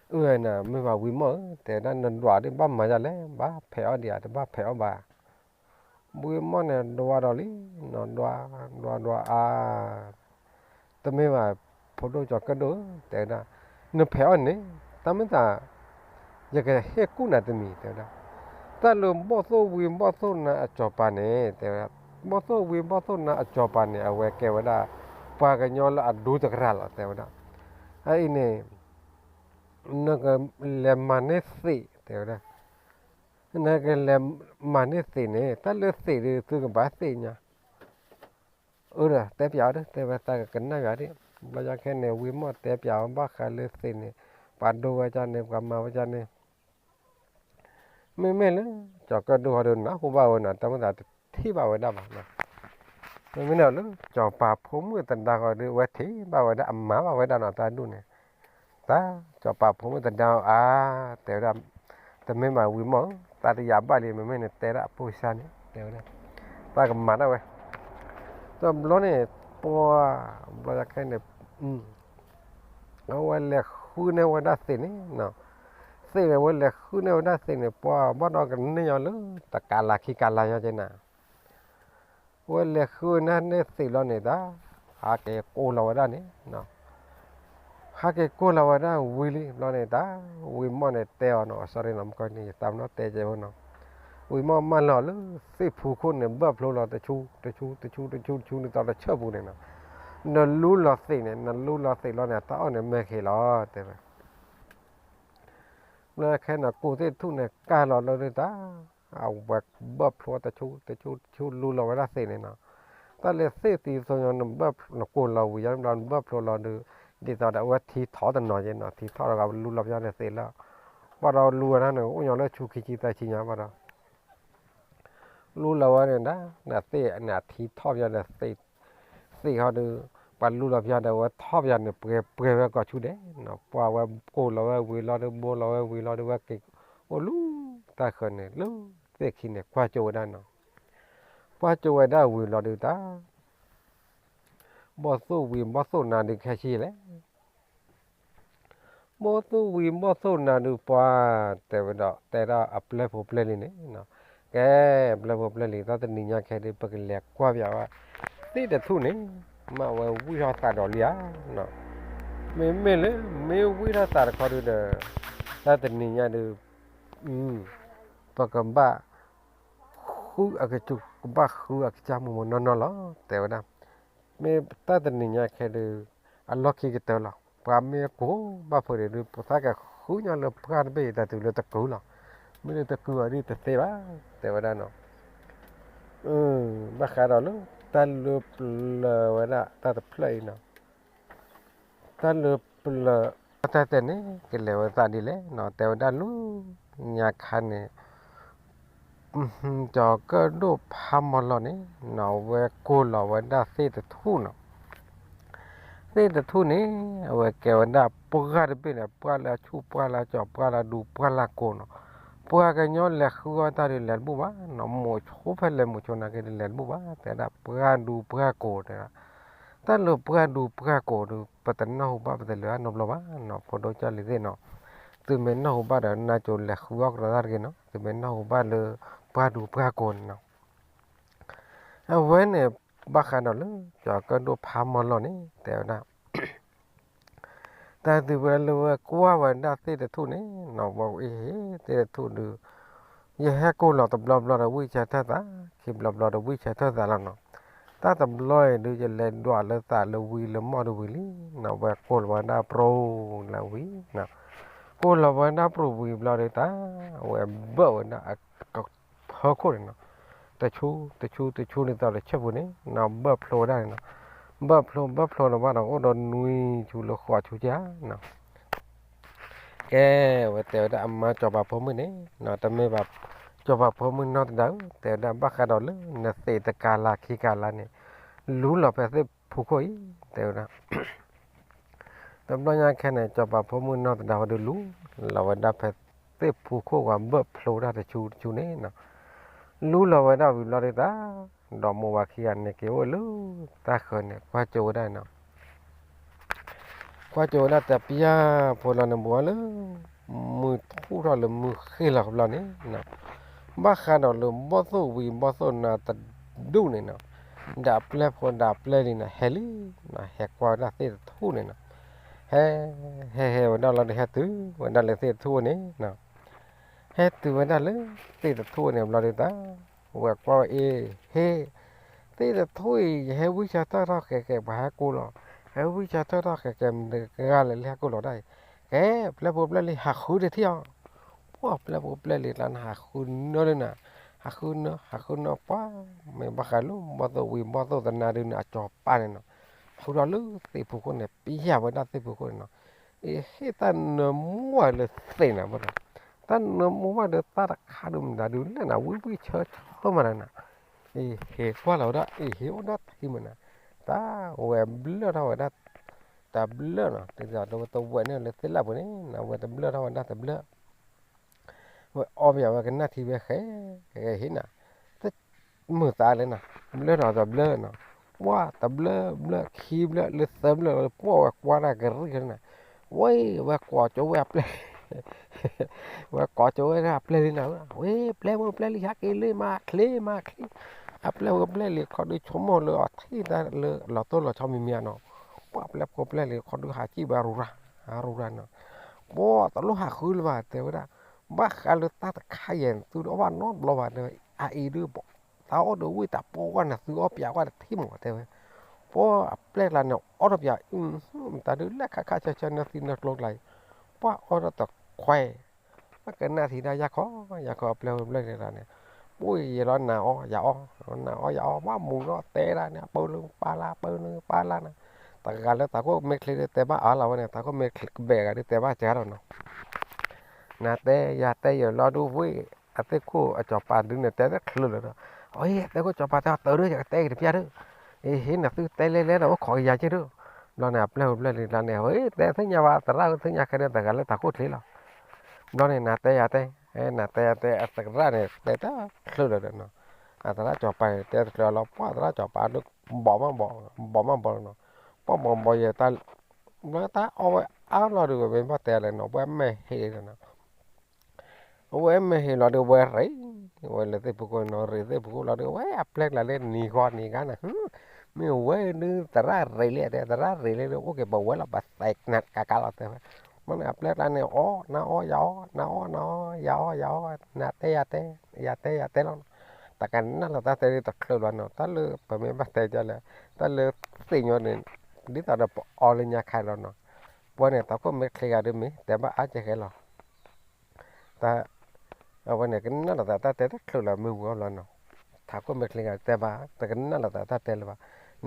ဒုး အၢ နမ့ၢ်ဘၣ်ဝံၤမီၢ်ဧၢ, တဲဝဲဒၣ် နဒွးဒ်ဘၣ်မၤယၤလဲၣ်, ဘၣ်ဖဲးအီၣ်ဒံးဧါ, တဘၣ်ဖဲးအီၣ်ဘၣ်. ဝံၤမီၢ်န့ၣ် ဒွးဒီးလံ, နဒွး, ဒွးဒွးအါ, တမ့ၢ်ဘ�'t ဖိဒိၣ်ကၠီၤကၢၣ်ဒိၣ်ဧၢ, တဲဝဲဒၣ်, နဖဲးအီၣ်န့ၣ် တၢ်မ့ၢ်သး ယကဟ့ၣ်ကူၣ်နၤတမံၤ တဲဝဲဒၣ်. တၢ်လၢဘီၣ်သိၣ်ဝံၤဘီၣ်သိၣ်နါအစီၤပၤန့ၣ် တဲဝဲဒၣ်, ဘီၣ်သိၣ်ဝံၤဘီၣ်သိၣ်နါအစီၤပၤန့ၣ် အဝဲကဲဝဲဒၣ် ပှၤကညီလၢအဒိတကရၢ်လီၤ တဲဝဲဒၣ်. အအံၤန့ၣ် နကလဲၤမၤန့ၢ်သ့း တဲဝဲဒၣ်, နကလဲၤမၤန့ၢ်သ့းန့ၣ် တၢ်လၢသ့းဒုး သုကဘၣ်သ့ၣ်ညါ အၢဒီး တဲပၠးအီၤဒီး တဲဝဲသးကကနၣ်ယၤဒၣ်. ဘျီယၤခဲန့ၣ် ဝံၤမီၢ်တဲပၠးအီၤ ဘၣ်ဃးလၢသ့းန့ၣ် ပှၤဒိဝဲဒၣ်န့ၣ် ပှၤမၤဝဲဒၣ်န့ၣ် မ့မ့ၢ်လၢ ကၠီၤကၢၣ်ဒိၣ်ဟီဒုး နၢ်ဟူဘၣ်ဝဲနီၤ, တၢ်မ့ၢ်သးတထံၣ်ဘၣ်ဝဲဒၣ်ဘၣ်. မ့မ့ၢ်န့ၣ်လၢ စီၤပၤဖိမုၣ်သဒါဃီဒုး အဝဲထံၣ်ဘၣ်ဝဲဒၣ် အမၤဘၣ်ဝဲဒၣ်နီၤ တၢ်ဒူၣ်န့ၣ်, တၢ် စီၤပၤဖိမုၣ်သဒါအါ တဲဝဲဒၣ်, တမ့ၢ်မၤဝံၤမီၢ်ဧၢ, တၢ်တယာ်ဘၣ်လံ မ့မ့ၢ်န့ၣ် တဲဒၣ်အဖိစၢ်န့ၣ် တဲဝဲဒၣ်, တၢ်ကမၤဒၣ်ဝဲ. တဘျီန့ၣ် ပှၤ ဘျီယၤခဲန့ၣ် အဝဲလဲၤဃုန့ၢ်ဝဲဒၣ်သ့းန့ၣ်, သ့းန့ၣ် အဝဲလဲၤဃုန့ၢ်ဝဲဒၣ်သ့းန့ၣ် ပှၤဘၣ်ဒီးကန့ၢ်ညီလၢ တကးလၤခံကးလၤညီက့နၤ, အဝဲလဲၤဃုန့ၢ်သ့းလီၤန့ၣ်တၢ်, ဟးက့ၤကိးလီၤဝဲဒၣ်န့ၣ်, ဟးက့ၤကိးလီၤဝဲဒၣ်ဝံၤလံဘျီန့ၣ်တၢ်, ဝံၤမီၢ်န့ၣ်တဲအီၤနီၤ, sorry နီၤ, မကီန့ၣ် ယသးပနီၣ်တဲကဲဖိနီၤ, ဝံၤမီၢ်မၢလီၤလၢသ့ၣ်ဖူခိၣ်န့ၣ် ဘၢၣ်ဖျိလီၤတဆူ တဆူ တဆူ တဆူ တဆူန့ၣ် တၢ်တဆၢပူၤန့ၣ်နီၤ, နလူလီၤသ့းန့ၣ် နလူလီၤသ့းလီၤန့ၣ် တၢ်အီၣ်န့ၣ်မ့ၢ်က့ၤလီၤ တဲဝဲ လၢခဲန့ၣ် ကိၢ်သ့ၣ်တထူၣ်န့ၣ် ကၢ်လီၤလၢဒုးတၢ်, အဝဲဘၢၣ်ဖျိတဆူ တဆူ တဆူ လူလီၤဝဲဒၣ်သ့းန့ၣ်နီၤ, တၢ်လၢသ့ၣ်သံသိညါ နဘၢၣ်ဖျိ နကိၢ်လီၤဝံၤယါဘျီ နဘၢၣ်ဖျိလီၤဒုး, ဒ်သိးဒီးအဝဲထံထီၣ်တနီၤက့နီၤ, ထံထီၣ်ဒီးလူလီၤပယီၤန့ၣ်သ့းလၢ, ဘၣ်ဒီးလူဝဲဒၣ်န့ၣ် အိၣ်ညီလၢဆူခံဆံသၢဆံညါဘၣ်ဒီး လူလီၤဝဲန့ၣ်ဒၣ် နသ့ၣ်န့ၣ် အထံထီၣ်ပယီၤဒီး သ့ၣ်ဟီဒုး ပှၤလူလီၤပယီၤဒီး အဝဲထီၣ်ပယီၤန့ၣ် ပှဲၤပှဲၤဝဲကီၢ်ဆူဒဲးနီၤ, ပှၤဝဲကိၢ်လီၤဝဲဝံၤလီၤဒုး ဘိလီၤဝဲဝံၤလီၤဒုး ဝဲက့ၤအိၣ်လူၤတၢ်ဃၢၤန့ၣ် လၢသ့ၣ်ခံန့ၣ် ကွၢ်ကၠိဝဲဒၣ်နီၤ, ကွၢ်ကၠိဝဲဒၣ်ဝံၤလီၤဒုးတၢ် ဘီၣ်သိၣ်ဝံၤဘီၣ်သိၣ်နါဒုးခဲဆံလဲၣ် ဘီၣ်သိၣ်ဝံၤဘီၣ်သိၣ်နါဒုးပှၤ တဲဝဲဒီး တဲဒၣ်အပျဲၢ်ဖိပျဲၢ်လံၤန့ၣ်, ကဲ ပျဲၢ်ဖိပျဲၢ်လံၤ တၢ်တနံၤညါခဲဒုး ပကလဲၤကွၢ်ပၠးဝဲ သ့ၣ်တထူၣ်န့ၣ် မ့ၢ်အဝဲဝံၢ်ထီၣ်သးဒီးလံဧါ, မ့မ့ၢ်လၢ မ့ၢ်ဝံၢ်ထီၣ်သးတခီဒုးဒီး တၢ်တနံၤညါဒုး ပကဘၣ် ဃုအကစူၢ် ကဘၣ်ဃုအကစၢ်မူးမူးနီၢ်နီၢ်လီၤ တဲဝဲဒၣ်, မ့ၢ်တၢ်တနံၤညါခဲဒုး အလီၢ်ခံကတၢၢ်လီၤ, ပှၤမ့ၢ်ကိၢ်ဘၣ်ဖုးဒံးဒုး ပသးကဃုညီလၢပှၢ်တဘ့ၣ်အံၤ တၢ်တုၤလၢတကုၤလီၤ, မ့ၢ်လၢတကုၤအီၤဒ်တသ့ဘၣ် တဲဝဲဒၣ်နီၤ, ဘၣ်ဃးဒီးလၢ တၢ်လၢပျၢၤဝဲဒၣ်တၢ်တဖျၢၣ်အံၤနီၤ တၢ်လၢပျၢၤ တၢ်တဲန့ၣ် ကလဲၤဝဲသးဒ်လဲၣ်နီၤ တဲဝဲဒၣ်လၢ ညါခါန့ၣ် ကၠီၤကၢၣ်ဒိၣ်ဖးမီၤလီၤန့ၣ်နီၤ အဝဲကိၢ်လီၤဝဲဒၣ်သ့ၣ်တထူၣ်နီၤ, သ့ၣ်တထူၣ်န့ၣ် အဝဲကဲဝဲဒၣ်ပှၢ်တဘ့ၣ်န့ၣ် ပှၢ်လၢအဆူၣ် ပှၢ်လၢအကၠီၤ ပှၢ်လၢအဒူ ပှၢ်လၢအကိၢ်နီၤ, ပှၤကညီလဲၤဃုအီၣ်တၢ်ဒုးလဲၤတဘူၣ်ဘၣ်နီၤ, မိၤဆိဖဲလဲၣ်မိၤဆိနာ်က့ဒုးလဲၤတဘူၣ်ဘၣ် တဲဒၣ်ပှၢ်ဒူပှၢ်ကိၢ်တဲဒၣ် တၢ်လၢပှၢ်ဒူပှၢ်ကိၢ်ဒုး ပတနၢ်ဟူဘၣ် ပတလဲၤအနီတဘျီဘၣ်နီၤ ဖိဒိၣ်ကၢ်လံၤသ့ၣ်နီၤ, သုမ့ၢ်နၢ်ဟူဘၣ်ဒီး နၢ်ကၠိလဲၤဃုအီၣ်ကရီတၢ်တဂ့ၤနီၤ သုမ့ၢ်နၢ်ဟူဘၣ်လၢ ပှၢ်ဒူပှၢ်ကိၢ်န့ၣ်နီၤ, အဝဲန့ၣ် ဘၣ်ဃးဒီးလၢ ကၠီၤကၢၣ်ဒိၣ်ဖးမီၤလီၤန့ၣ် တဲဝဲဒၣ် တၢ်သုဝဲလၢဝဲကွၢ်ဝဲဒၣ်သ့ၣ်တထူၣ်န့ၣ်နီၤ ဝဲအံၤ သ့ၣ်တထူၣ်ဒုး ယဟဲကိၢ်လီၤတဘျီဘျီဒီးဝံၢ်ဆၢထၢၣ်သး ခံဘျီဘျီဒီးဝံၢ်ဆၢထၢၣ်သးလီၤနီၤ, တၢ်တဘျီအံၤဒုး ယလဲၤဒွးလၢသးလၢဝံၤလၢမီၢ်ဒုးဝံၤလံနီၤ ဝဲကိၢ်လီၤဝဲဒၣ်ပြူၤလၢဝံၤ ကိၢ်လီၤဝဲဒၣ်ပြူၤဝံၤဘျီဒုးတၢ် အဝဲဘၢၣ်ဝဲဒၣ်အကဖၢခိၣ်န့ၣ်နီၤ, တဆူ တဆူ တဆူန့ၣ်သီတဆၢပူၤန့ၣ်နီၤ ဘၢၣ်ဖျိဝဲဒၣ်န့ၣ်နီၤ, ဘၢၣ်ဖျိ ဘၢၣ်ဖျိလီၤဘၣ်ဒီး အိၣ်ဒီးနွံဆူလၢဃိးဆူကနီၤ ကဲ အဝဲတဲဝဲဒၣ်အမါစီၤပၤဖိမုၣ်န့ၣ် တမ့ၢ်ဘၣ် စီၤပၤဖိမုၣ်နီၢ်သဒါဧၢ တဲဝဲဒၣ်ဘၣ်ဃးဒီးလၢနသ့းတကးလၢခံကးလၢန့ၣ် လူလီၤဖဲသ့ၣ်ဖူခိၣ်အံၤ တဲဝဲဒၣ် တဘျီညါခဲန့ၣ် စီၤပၤဖိမုၣ်နီၢ်သဒါဝဲဒုးလူလီၤဝဲဒၣ်ဖဲသ့ၣ်ဖူခိၣ်ဝဲဘၢၣ်ဖျိတၢ်တဆူတဆူန့ၣ်နီၤ, လူလီၤဝဲဒၣ်ဝံၤဘျီဒုးတၢ် ဒီးမိၢ်ဝၤခံဂၤန့ၣ်က့ၤအိၣ်လၢတၢ်ဃၢၤန့ၣ် ကွၢ်ကၠိဝဲဒၣ်နီၤ ကွၢ်ကၠိဝဲဒၣ်တပျၢ်ဖိလီၤန့ၣ် ဘူးလၢ မုၢ်ထူၣ်ထီၣ်လၢမုၢ်ဃ့ၢ်လီၤဘျီန့ၣ်နီၤ, ဘၣ်ဃးဒီးလၢဘီၣ်သိၣ်ဝံၤဘီၣ်သိၣ်နါတဒူၣ်န့ၣ်နီၤ, ဒီးအပျဲၢ်ဖိဒီးအပျဲၢ်လံၤန့ၣ် ဟဲလံနီၤ, ဟဲကွၢ်ဝဲဒၣ်သ့ၣ်တထူၣ်န့ၣ်နီၤ, ဟဲ ဟဲဟဲဝဲဒၣ်လီၤဒီး ဟဲတုၤဝဲဒၣ်လၢသ့ၣ်တထူၣ်န့ၣ်နီၤ, ဟဲတုၤဝဲဒၣ်လၢသ့ၣ်တထူၣ်န့ၣ်ဘျီဒုးတၢ် ဝဲကွၢ်ဝဲအ့ၣ် ဟ့ၣ် သ့ၣ်တထူၣ်အံၤ ယဟဲဝံၣ်ဆၢထၢၣ်ထီၣ်ဃဲးဃဲး ပှၤဟဲကိးလီၤ, ဟဲဝံၣ်ဆၢထၢၣ်ထီၣ်ဃဲးဃဲး မတၤဂၤလဲၣ်လၢဟဲကိးလီၤဒၣ်အံၤ, ကဲ ပျဲၢ်ဖိပျဲၢ်လံၤ ဟးဃုတထံၣ်အီၤ, ပှၢ်ပျဲၢ်ဖိပျဲၢ်လံၤကျါန့ၣ် ဟးဃုနၢလၢနၤ, ဟးဃုနၢ ဟးဃုနၢ ပှၢ် မ့ၢ်ဘၣ်ဃးလၢဘီၣ်သိၣ်ဝံၤဘီၣ်သိၣ်သနါဒုးန့ၣ် အစီၤပၤန့ၣ်နီၤ, ဃုထီၣ်လၢသ့ၣ်ဖူခိၣ်န့ၣ် ပျဲၢ်ဝဲဒၣ်သ့ၣ်ဖူခိၣ်န့ၣ်နီၤ, အ့ၣ် ဟ့ၣ်တၢ်နၢမူဝဲလၢသ့ၣ်နၤဘၣ်ဒီး, တၢ်နၢမူဝဲဒီးတၢ်တခါဒုးမတၤဒုးလဲၣ်နၤ ဝံၣ်ဝံၣ်ဆၢဆၢမးဒီးနၤ, အ့ၣ် ဟ့ၣ်ကွၢ်လီၤဝဲဒၣ် အ့ၣ် ဟ့ၣ်အိၣ်ဒၣ်ထံမးနၤ, တၢ်ဝဲဘျၢၣ်ထီၣ်ဝဲဒၣ် တဘျၢၣ်နီၤ, ဒ်သိးဒီးဝဲတဝဲန့ၣ်လၢသ့ၣ်လၣ်ပူၤန့ၣ် ဝဲတဘျၢၣ်ထီၣ်ဝဲဒၣ်တဘျၢၣ် ဝဲအီပယီၤဝဲကနၣ်ထံဝဲဃဲ ဟ့ၣ်နၤ, တမုာ်သးလဲၣ်နၤ, ဘျၢၣ်ထီၣ်တဘျၢၣ်နီၤ, ပှၢ်တဘျၢၣ်ဘျၢၣ်ခံဘျၢၣ်လၢသၢဘျၢၣ်လီၤ ပှၢ်ဝဲကွၢ်တၢ်ကရံၣ်ကနၤ, ဝဲ ဝဲကိးကၠိဝဲအပျဲၢ် ဝဲကိးကၠိဝဲဒၣ်အပျဲၢ်လံနၤ, ဝဲပျဲၢ်ဖိပျဲၢ်လံၤ ဟဲက့ၤလၢမၤချ့မၤချ့, အပျဲၢ်ဖိပျဲၢ်လံၤခီဒုးဆိကမိၣ်လၢအထံၣ်တၢ်လၢလီၤတိၢ်လီၤဆီမံၤမံၤနီၤ, ပှၢ်ပျဲၢ်ဖိပျဲၢ်လံၤခီဒုးဟးကံၣ်ဘၣ်ရူၤရၤ ရူၤရၤနီၤ, ပှၢ်တလိၣ်ဟးဃုလၢၤဘၣ်တဲဝဲဒၣ်, ဘၣ်ဃးလၢတၢ်တခါယဲၢ် သုတအီၣ်ဘၣ်နီတဘျီဘၣ်တဲဝဲ, အအံၤဒုး တၢ်အီၣ်ဒုးဝံၣ်တၢ်ပိာ်ကွၢ်န့ၣ် သုအီၣ်ပၠးကွၢ်တထံၣ်မးတဲဝဲ, ပှၢ်အပျဲၢ်ကျါန့ၣ် အီၣ်ထီၣ်ပၠး မတၤဒုးလဲၣ်ခါခါဆၢဆၢနၢသံနၢကျိကျါအံၤ, ပှၢ်အီၣ်ထီၣ်တခွဲး ဘၣ်ကနၣ်ထံဒၣ်ယၤခီ ယၤခီအပျဲၢ်ဖိပျဲၢ်လံၤကျါန့ၣ်, ပှၢ်ယဲလီၤနၤအီၣ်ယၤအီၣ်, နၤအီၣ်ယၤအီၣ် ဘၣ်မူၤထီၣ်တဲဒၣ်န့ၣ် ပၢနုပၢ်လၢ ပၢနုပၢ်လၢနၤ, တဂၤလၢတၢ်ခိၣ်မဲာ်ချံဒုးတဲဘၣ်အါလီၤဝဲန့ၣ် တၢ်ခိၣ်မဲာ်ချံကဘဲၣ်ဂၤဒုးတဲဘၣ်စှၤလီၤနီၤ နၤတဲယၤတဲယလီၤဒုးဝဲ, အသ့ၣ်ခိၣ်အစီၤပၤဒုးန့ၣ် တဲတချုးလၢၤဒီး, အသ့ၣ်ခိၣ်စီၤပၤတဲအီၤတၢ်ဒုး ယကတဲက့ၤတပျၢ်ဒုး, အ့ၣ် ဟ့ၣ်နၤသုတဲလဲၤလဲၤဒီး အိၣ်ခိးကယၤက့ၤဒုး, ဘျီန့ၣ် အပျဲၢ်ဖိပျဲၢ်လံၤကျါန့ၣ် အ့ၣ် တဲသ့ၣ်ညါဘၣ် သရၣ်သ့ၣ်ညါခဲန့ၣ် တဂၤလၢတၢ်ခိၣ်ချ့လီၤ, ဘျီန့ၣ် နၤတဲယၤတဲ, နၤတဲယၤတဲ အသရၣ်န့ၣ် တဲတချုးလၢၤဒီးနီၤ, အသရၣ်စီၤပၤန့ၣ် တဲတချုးလီၤ ပှၢ်သရၣ်စီၤပၤဒုး ဘီးမးဘီး ဘီးမးဘီးလီၤနီၤ, ပှၢ်ဘီးဘီးယဲတၢ် ဘျီတၢ်အီၣ်ဝဲအါလီၤဒုး ဝဲမ့ၢ်ဘၣ်တဲလဲၣ်နီၤ ပှၢ်မဲာ်ဟ့ၣ်လီၤနီၤ အဝဲမ့ၢ်ဟ့ၣ်လီၤဒုး ဝဲရ့ ဝဲလၢသ့ၣ်ဖူခိၣ်နီၤ ရ့သ့ၣ်ဖူခိၣ်လီၤဒုး ဝဲအပျဲၢ်ကျါလၢနံၤဂီၤနံၤဂၤန့ၣ် မ့ၢ်ဝဲဒုးသရၣ်ရ့လံတဲ သရၣ်ရ့လံဒုး အိၣ်က့ၤပဝဲလီၤ ပသဲကနၣ်ကကါလီၤတဲဝဲ, မ့ၢ်န့ၣ်အပျဲၢ်ကျါန့ၣ် အီၣ် နၤအီၣ်ယၤအီၣ် နၤအီၣ်နၤအီၣ် ယၤအီၣ်ယၤအီၣ် နၤတဲယၤတဲ ယၤတဲယၤတဲလီၤနီၤ, တကနၣ်လီၤတၢ်တဲဒုးတချုးလီၤနီၤ တၢ်လၢပမ့ၢ်ဘၣ်တဲဒ်လဲၣ် တၢ်လၢသ့ၣ်ညီန့ၣ် ဒ်သိးဒီးပအီလၢညါခါလီၤနီၤ, ပှၢ်န့ၣ် တၢ်ခိၣ်မဲာ်ချံဂၤဒုးမ့ၢ်တဲဘၣ်အါကဲဃဲလီၤ တၢ် အဝဲန့ၣ်ကနၣ်လိာ်သးတၢ်တဲတချုးလၢၤမ့ၢ်ဝံၤအီၤလီၤနီၤ, ထးခိၣ်မဲာ်ချံဂၤတဲဘၣ် တကနၣ်လိာ်သးတၢ်တဲလၢၤဘၣ်,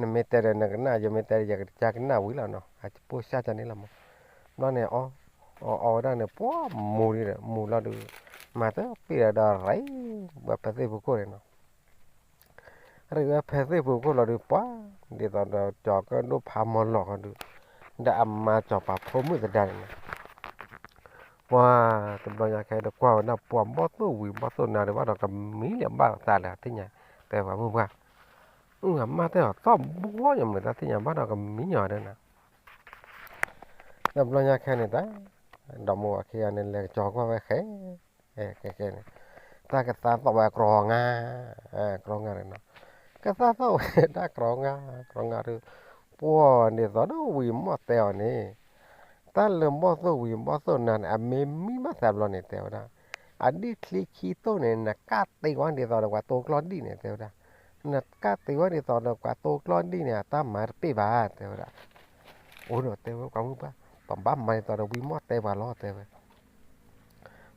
နမ့ၢ်တဲဒီးနကနၣ် ယမ့ၢ်တဲဒီးယကကနၣ်ဝံၤလီၤနီၤ, အပိၢ်စၢ်ကန့ၣ်လီၤမး, ဘျီန့ၣ် အီၣ် အီၣ်ဝဲဒၣ်န့ၣ် ပှၢ်မူၤဒီး မူၤလီၤဒုး မၤတပ့ၢ်ဒီးဒီးရ့ ဝဲဖဲသ့ၣ်ဖူခိၣ်န့ၣ်နီၤ ရ့ဝဲဖဲသ့ၣ်ဖူခိၣ်လီၤဒုး ပှၢ် ဒ်သိးဒီးကၠီၤကၢၣ်ဒိၣ်ဖးမီၤလီၤဃီဒုး, ဒီးအမါစီၤပၤဖိမုၣ်သဒါန့ၣ်နီၤ, ပှၢ် တဘျီညါခဲဒီးကွၢ်ဝဲဒၣ် ပှၢ်ဘီၣ်သိၣ်ဝံၤဘီၣ်သိၣ်နါဒုး ဘၣ်ဒီးကမံၤလၢၤဘၣ်သးလၢအသ့ၣ်ညါ, တဲပှၤမုၢ်ပှၢ်, အမါတဲအီၤ သီၣ်ဘီညီမုာ်တၢ်သ့ၣ်ညါ ဘၣ်ဒီးကမံၤညီဒုးနၤ တဘျီညါခဲန့ၣ်တၢ်, ဒီးမိၢ်ဝၤခံဂၤန့ၣ် လဲၤကစီၤကွၢ်ဝဲဃဲ, ဃဲဃဲန့ၣ်, တၢ်ကသါသီၣ်ဝဲကြီငါ, ကြီငါန့ၣ်နီၤ, ကသါသီၣ်ဝဲဒၣ်ကြီငါ, ကြီငါဒုး, ပှၢ်ဒ်သိးဒီးဝံၤမီၢ်တဲအီၤန့ၣ်, တၢ်လၢဘီၣ်သိၣ်ဝံၤဘီၣ်သိၣ်နါန့ၣ် အမ့ၢ်မံဘၣ်သးဘျီန့ၣ် တဲဝဲဒၣ်, အဒံၣ်ချံခံတိၢ်န့ၣ် နကၢ်တ့ဝဲဒ်သိးဒီးပှၤတိကျီၢ်ဒံၣ်န့ၣ် တဲဝဲဒၣ်, နကၢ်တ့ဝဲဒ်သိးဒီးပှၤတိကျီၢ်ဒံၣ်န့ၣ် အတၢ်မၤတပ့ၢ်ဘၣ် တဲဝဲဒၣ် အိၣ်ဒီးတဲဝဲပှၤမုၢ်ပှၢ်, ပဘၣ်မၤဒ်သိးဒီးဝံၤမီၢ်တဲပှၤလီၤ တဲဝဲ.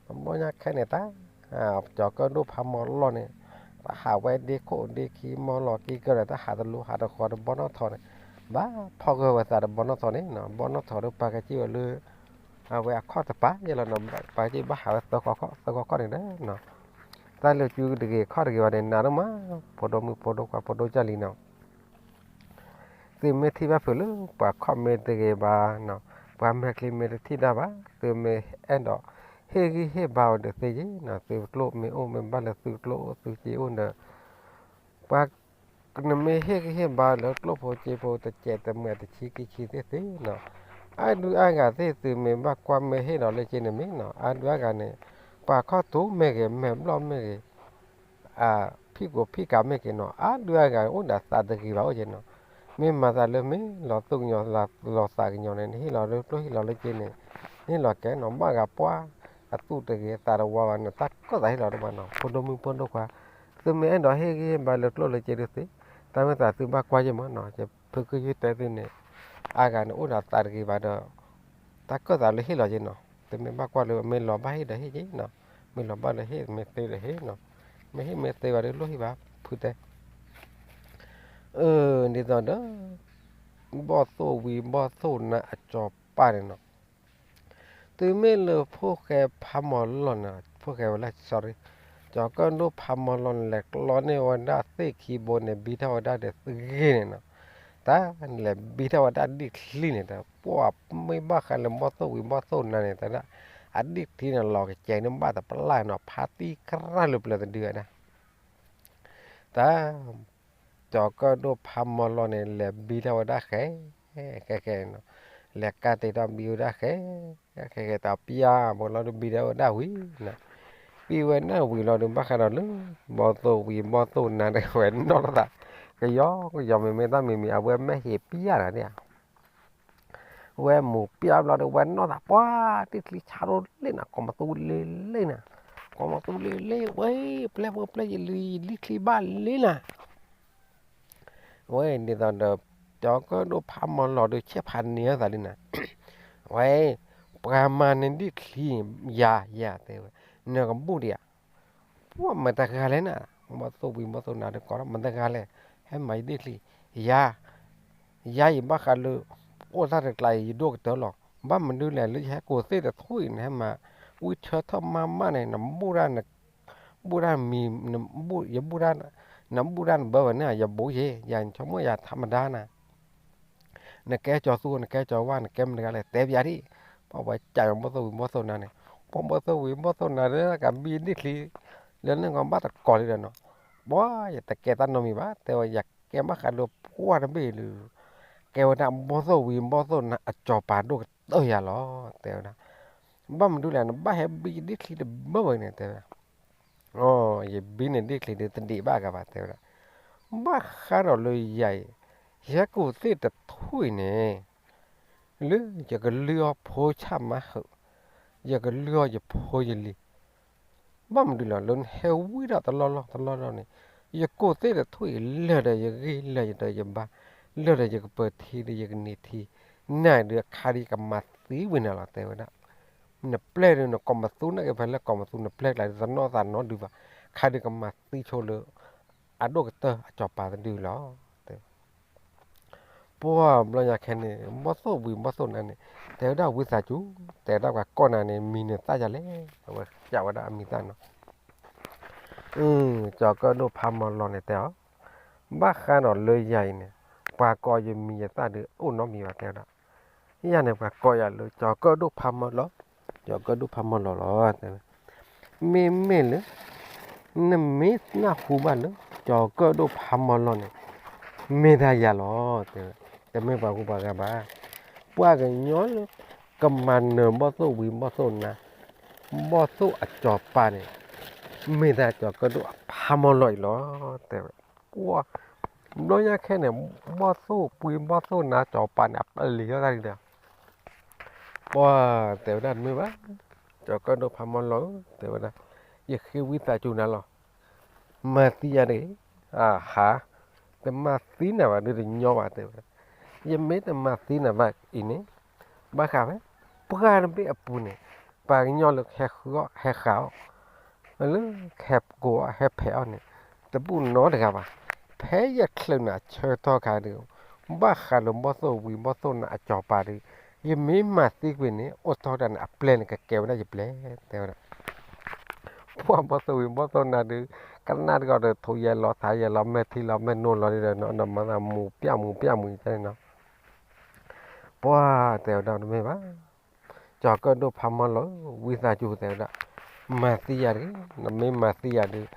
တဘျီညါခဲန့ၣ်တၢ်, ကၠီၤကၢၣ်ဒိၣ်ဖးမီၤလီၢ်န့ၣ်, တၢ်ဟးဝဲဒ့ခိၣ်ဒ့ခံမီၤလီၤက့ၤကၢၢ်ဒီး တၢ်ဟးတလူၤဟးတဃီၤဒီးဘီနီၢ်ထီၣ်န့ၣ်, ဘၣ်ဖီၣ်ဂၢၢ်ဝဲသးဒီးဘီနီၢ်ထီၣ်န့ၣ်, ဘီနီၢ်ထီၣ်ဒီးပာ်ကစ့ၢ်ဝဲလၢ အဝဲအခီၣ်တပၤယဲလီၤနီၤ, ပာ်ကစ့ၢ်ဘၣ်ဟးဝဲသၢခီခီၣ် သၢခီခီၣ်န့ၣ်ဒီး တၢ်လၢစုတဂ့ၤခီၣ်တဂ့ၤဘၣ်န့ၣ် နၤဒိၣ်မး, ဖိဒိၣ်မုၣ်ဖိဒိၣ်ခွါဖိဒိၣ်ကၢ်လံနီၤ, သုမ့ၢ်ထံၣ်ဘၣ်ဖုးလၢပှၤခီၣ်မ့ၢ်တဂ့ၤဘၣ်နီၤ, ပှၤမဲာ်ချံမ့ၢ်တထံၣ်ဒၣ်ဘၣ်, သုမ့ၢ်အဲၣ်ဒိးဟ့ၣ်ဂံၢ်ဟ့ၣ်ဘါအီၤဒီးသ့ယ့ၣ်နီၤ, သုကျိၣ်မ့ၢ်အိၣ်မ့ၢ်ဘၣ်လၢသုကျိၣ်အိၣ်သုစ့အိၣ်ဒီး ပှၤ နမ့ၢ်ဟ့ၣ်ဂံၢ်ဟ့ၣ်ဘါလၢကျိၣ်ဖိစ့ဖိတစဲးတမှဲးတဆံခံဆံသ့ၣ်သ့ၣ်နီၤ, အါဒုအါဂၤသ့ၣ်သုမ့ၢ်ဘၣ်ကွၢ်မ့ၢ်ဟ့ၣ်ဒီးလၢက့န့ၣ်မ့ၢ်နီၤ, အါဒုအါဂၤန့ၣ် ပှၤခီၣ်ထူးမ့ၢ်ဂ့ၤ မဲာ်ဘျီၣ်မ့ၢ်ဂ့ၤ ဖံးကိာ်ဖံးကးမ့ၢ်ဂ့ၤနီၤ, အါဒုအါဂၤအိၣ်ဒီးသးတဂ့ၤဘၣ်အိၣ်က့နီၤ, မ့ၢ်မၤသးလၢမ့ၢ်လီၤသူၣ်ကညီၤလီၤသးကညီၤန့ၣ် နဟ့ၣ်လီၤလၢကျိၣ်ဟ့ၣ်လီၤလၢက့န့ၣ် နဟ့ၣ်လီၤကဲနီၤ, ဘၣ်ဂၤပှၢ် အသူၣ်တဂ့ၤသးတဝါဘၣ်န့ၣ် တၢ်ကီၢ်သးဟ့ၣ်လီၤတဘၣ်နီၤ, ဖိဒိၣ်မုၣ်ဖိဒိၣ်ခွါ သုမ့ၢ်အဲၣ်ဒိးဟ့ၣ်ဂံၢ်ဟ့ၣ်ဘါလၢကျိၣ်လၢစ့ဒုးသ့, တၢ်မ့ၢ်သးသုဘၣ်ကွၢ်ယ့ၢ်မ့ၢ်နီၤ, ယဖုကယုၢ်တဲသုန့ၣ် အါဂၤန့ၣ်အိၣ်ဒီးသးတဂ့ၤဘၣ်ဒီး တၢ်ကီၢ်သးလၢဟ့ၣ်လီၤက့နီၤ, သုမ့ၢ်ဘၣ်ကွၢ်လၢမ့ၢ်လီၤဘၣ်ဟ့ၣ်ဒီးဟ့ၣ်က့နီၤ, မ့ၢ်လီၤဘၣ်ဒီးဟ့ၣ် မ့ၢ်သ့ဒီးဟ့ၣ်နီၤ, မ့ၢ်ဟ့ၣ်မ့ၢ်သ့ဘၣ်ဒီးလိၣ်ဟ့ၣ်ဘၣ် ဖုတဲ အၢ ဒ်သိးဒီး ဘီၣ်သိၣ်ဝံၤဘီၣ်သိၣ်နါအစီၤပၤန့ၣ်နီၤ, သုမ့ၢ်လၢဖိၣ်ဃဲဖးမီၤလီၢ်န့ၣ် ဖိၣ်ဃဲဝဲလၢ sorry ကၠီၤကၢၣ်ဒိၣ်ဖးမီၤလီၢ်န့ၣ် လဲၤကျီန့ၢ်ဝဲဒၣ်သ့ၣ်ခံဘိန့ၣ် ဘံထီၣ်ဝဲဒၣ်ဒီးသဂ့ၢ်န့ၣ်နီၤ, တၢ်လဲၤဘံထီၣ်ဝဲဒၣ်ဒ့ၣ်ချံန့ၣ်ဒီး ပှၤမ့ၢ်ဘၣ်ဃးလၢဘီၣ်သိၣ်ဝံၤဘီၣ်သိၣ်နါန့ၣ် တဒၣ် အဒ့ၣ်ချံန့ၣ် လီၤကစဲးန့ၢ်ဘၣ်တပျၢ်နီၤ ဖးသံခရၣ်လၢပျၢၤတဒုဝဲဒၣ် တၢ် ကၠီၤကၢၣ်ဒိၣ်ဖးမီၤလီၢ်န့ၣ် လဲၤဘံထီၣ်ဝဲဒၣ်ဃဲ ဃဲဃဲနီၤ, လဲၤကါတ့ၢ်ထီၣ်ဘံဝဲဒၣ်ဃဲ ဃဲဃဲတပျၢ် ဘီလီၤဒုးဘံထီၣ်ဝဲဒၣ်ဝံၤနီၤ, ဘံဝဲဒၣ်ဝံၤလီၤဒုး ဘၣ်ဃးဒီးလၢ ဘီၣ်သိၣ်ဝံၤဘီၣ်သိၣ်နါဒီးဝဲနီၢ်သး ကယီကယီမ့မ့ၢ်တၢ်မံၤမံၤ အဝဲမဲာ်ဟ့ၣ်ပျၢ်နၤန့ၣ်ဧါ ဝဲမူၤပျၢ်ဘျီဒီး ဝဲနီၢ်သးပှၢ် တံၢ်ချံဆါရိၣ်လံနၤ ကိးမသူလံလံနၤ, ကိးမသူလံလံ ဝဲ ပျဲၢ်ဖိပျဲၢ်ယလံ ယလံၢ်ချံဘၣ်လံနၤ, ဝဲဒ်သိးဒီး ကၠီၤကၢၣ်ဒိၣ်ဖးမီၤလီၢ်ဒီး ဆဲးဖးန့ၢ်သးလံနၤ, ဝဲ ပှၤမၤနဒ့ၣ်ချံ ယၤ ယၤတဲဝဲ နကဘူၣ်ဒံးဧါ ပှၢ်မတၤတဂၤလဲၣ်နၤ, ဘီၣ်သိၣ်ဝံၤဘီၣ်သိၣ်နါဒီးကိးထီၣ်မတၤတဂၤလဲၣ်, ဟဲမၤယဒ့ၣ်ချံ, ယၤ, ယၤယဘၣ်ဃးလၢ အိၣ်တၢ်တကျါအံၤ ယဒိၣ်ကတၢၢ်လီၤ, ဘၣ်မနုၤလဲၣ် လၢယဟဲကိးသ့ၣ်တထူၣ်အံၤ နဟဲမၤ ဝံဆၢထီၣ်မးမးန့ၣ် နဘူၣ်တၢ် ဘူၣ်တၢ်မံၤ နဘူၣ်တၢ် နဘူၣ်တၢ်နဘၢဝဲန့ၣ် ယဘိယ့ၣ် ယဆိကမိၣ်ယၤထါမဒါနၤ နကဲကၠီၤသူ နကဲကၠီၤဝါ နကဲမတၤတဂၤလဲၣ် တဲပယၤဒ်, ပှၤဝဲကးယီၤဘီၣ်သိၣ်ဝံၤဘီၣ်သိၣ်နါန့ၣ်, ပှၤဘီၣ်သိၣ်ဝံၤဘီၣ်သိၣ်နါဒီး ကဘံဒ့ၣ်ချံ လၢန့ၣ်ကီးဘၣ်တကိးလံဒီးနီၤ, ပှၤယတကဲတၢ်နီတမံၤဘၣ် တဲဝဲ ယကဲဘၣ်ဃးဒီးပှၢ်တဘ့ၣ်လၢ ကဲဝဲဒၣ်ဘီၣ်သိၣ်ဝံၤဘီၣ်သိၣ်နါအစီၤပၤဒိၣ်ကတၢၢ်ယၤလီၤ တဲဝဲဒၣ်, ဘၣ်မနုၤလဲၣ် နဘၣ်ဟဲဘံယဒ့ၣ်ချံတဘၢဝဲန့ၣ် တဲဝဲဒၣ် ယဘံနဒ့ၣ်ချံဒီးတဒံးဘၣ်ဂၤဘၣ် တဲဝဲဒၣ်, ဘၣ်ဃးဒီးလၢယၤအံၤ, ယဟဲကိးသ့ၣ်တထူၣ်အံၤန့ၣ်, လၢယကလုၢ်အီၤဖိဆၣ်မါဟုး, ယကလုၢ်အီၤယဖိယလံၤ, ဘၣ်မနုၤလဲၣ် လၢနဟဲဝံဒၣ်တလီၢ်လီၢ်တလီၢ်လီၢ်န့ၣ်, ယကိးသ့ၣ်တထူၣ်အံၤ လၢာ်ဒီးယဂံၢ်လၢာ်ဒီးယဘါ, လၢာ်ဒီးယကပၢၤထံဒီးယကန့ၢ်ထံ, နၤဒုးအခါဒုးကမၤသံဝံၤနၤလီၤ တဲဝဲဒၣ် နပျဲၢ်ဒီးနကိးမသူ နာ်က့ဖဲလၢကိးမသူ နပျဲၢ်ကျါဒုးတနီၢ်သးနီတဒုဘၣ်, ခါဒုးကမၤသံဆိလၢ အဒိၣ်ကတၢၢ်အစီၤပၤတဒုလီၤ တဲဝဲ, ပှၢ်ဘျီညါခဲန့ၣ် ဘီၣ်သိၣ်ဝံၤဘီၣ်သိၣ်နါန့ၣ် တဲဝဲဒၣ်ဝံသးစူၤ တဲဝဲဒၣ်ပှၤကိးနၤန့ၣ် မံၤန့ၣ်သၣ်ယၤလဲၣ် အဝဲကးဝဲဒၣ်အမံၤသၣ်နီၤ ကၠီၤကၢၣ်ဒိၣ်ဖးမီၤလီၤန့ၣ်တဲအီၤ, ဘၣ်ဃးဒီးလၢယၤအံၤန့ၣ် ပှၤကိးယမံၤယသၣ်ဒုးအိၣ်နီတမံၤဘၣ် တဲဝဲဒၣ်, ယၤန့ၣ်ပှၤကိးယၤလၢ ကၠီၤကၢၣ်ဒိၣ်ဖးမီၤလီၤ, ကၠီၤကၢၣ်ဒိၣ်ဖးမီၤလီၤလီၤ တဲဝဲ, မ့မ့ၢ်လၢ နမ့ၢ်နၢ်ဟူဘၣ်လၢ ကၠီၤကၢၣ်ဒိၣ်ဖးမီၤလီၤန့ၣ် မ့ၢ်ဒၣ်ယၤလီၤ တဲဝဲ, တမ့ၢ်ပှၤဂုၤပှၤဂၤဘၣ်, ပှၤကညီလၢ ကမၤနၢၤဘီၣ်သိၣ်ဝံၤဘီၣ်သိၣ်နါ ဘီၣ်သိၣ်အစီၤပၤန့ၣ် မ့ၢ်ဒၣ်ကၠီၤကၢၣ်ဒိၣ်အဖးမီၤလီၤအံၤလီၤ တဲဝဲ, ပှၢ် ဘျီညါခဲန့ၣ် ဘီၣ်သိၣ်ဝံၤဘီၣ်သိၣ်နါစီၤပၤန့ၣ် အပျံၤထီၣ်တၢ်ဒုးဒီး ပှၢ်တဲဝဲဒၣ်တမ့ၢ်ဘၣ်, ကၠီၤကၢၣ်ဒိၣ်ဖးမီၤလီၤဧၢ တဲဝဲဒၣ်, ယဃ့ဝံသးစူၤနၤလီၤ, မၤသံယၤတဂ့ၤ, အဟါ, တမၤသံနၤဘၣ်ဒုးတညီဘၣ် တဲဝဲဒၣ်, ယမ့ၢ်တမၤသံနၤဘၣ်အံၤန့ၣ်, ဘၣ်ဃးဖဲ ပှၢ်တဘ့ၣ်အပူၤန့ၣ်, ပှၤကညီလၢဟဲဃုအီၣ်ဟဲဃုအီၣ် လၢဟဲကိးအီၣ်ဟဲဖဲးအီၣ်န့ၣ် တဘူၣ်နီတဂၤဘၣ်. ဖဲယချုးန့ၣ်အဆၢကတီၢ်ခါဒီး, ဘၣ်ဃးလၢဘီၣ်သိၣ်ဝံၤဘီၣ်သိၣ်နါအစီၤပၤဒီး, ယမ့ၢ်မၤသံကွံာ်န့ၣ် အိၣ်ထီၣ်ဒၣ်န့ၣ် အပျဲၢ်န့ၣ်ကကဲဝဲဒၣ်ယပျဲၢ် တဲဝဲဒၣ်. ပှၢ်ဘီၣ်သိၣ်ဝံၤဘီၣ်သိၣ်နါဒီး, ကနၣ်တဂီၢ်ဒီး ထိးယဲၢ်လီၤ ထးယဲၢ်လီၤ မဲာ်ထံလီၤ မဲာ်နိလီၤဒီး နမၤသးမူးပျၢ်မူးပျၢ်မူးတဲန့ၣ်နီၤ. ပှၤတဲဝဲဒၣ်တမ့ၢ်ဘၣ်, ကၠီၤကၢၣ်ဒိၣ်ဖးမီလီၤဧၢ, ဝံသးစူၤတဲဝဲဒၣ်, မၤသံယၤတဂ့ၤ, နမ့ၢ်မၤသံယၤဒီး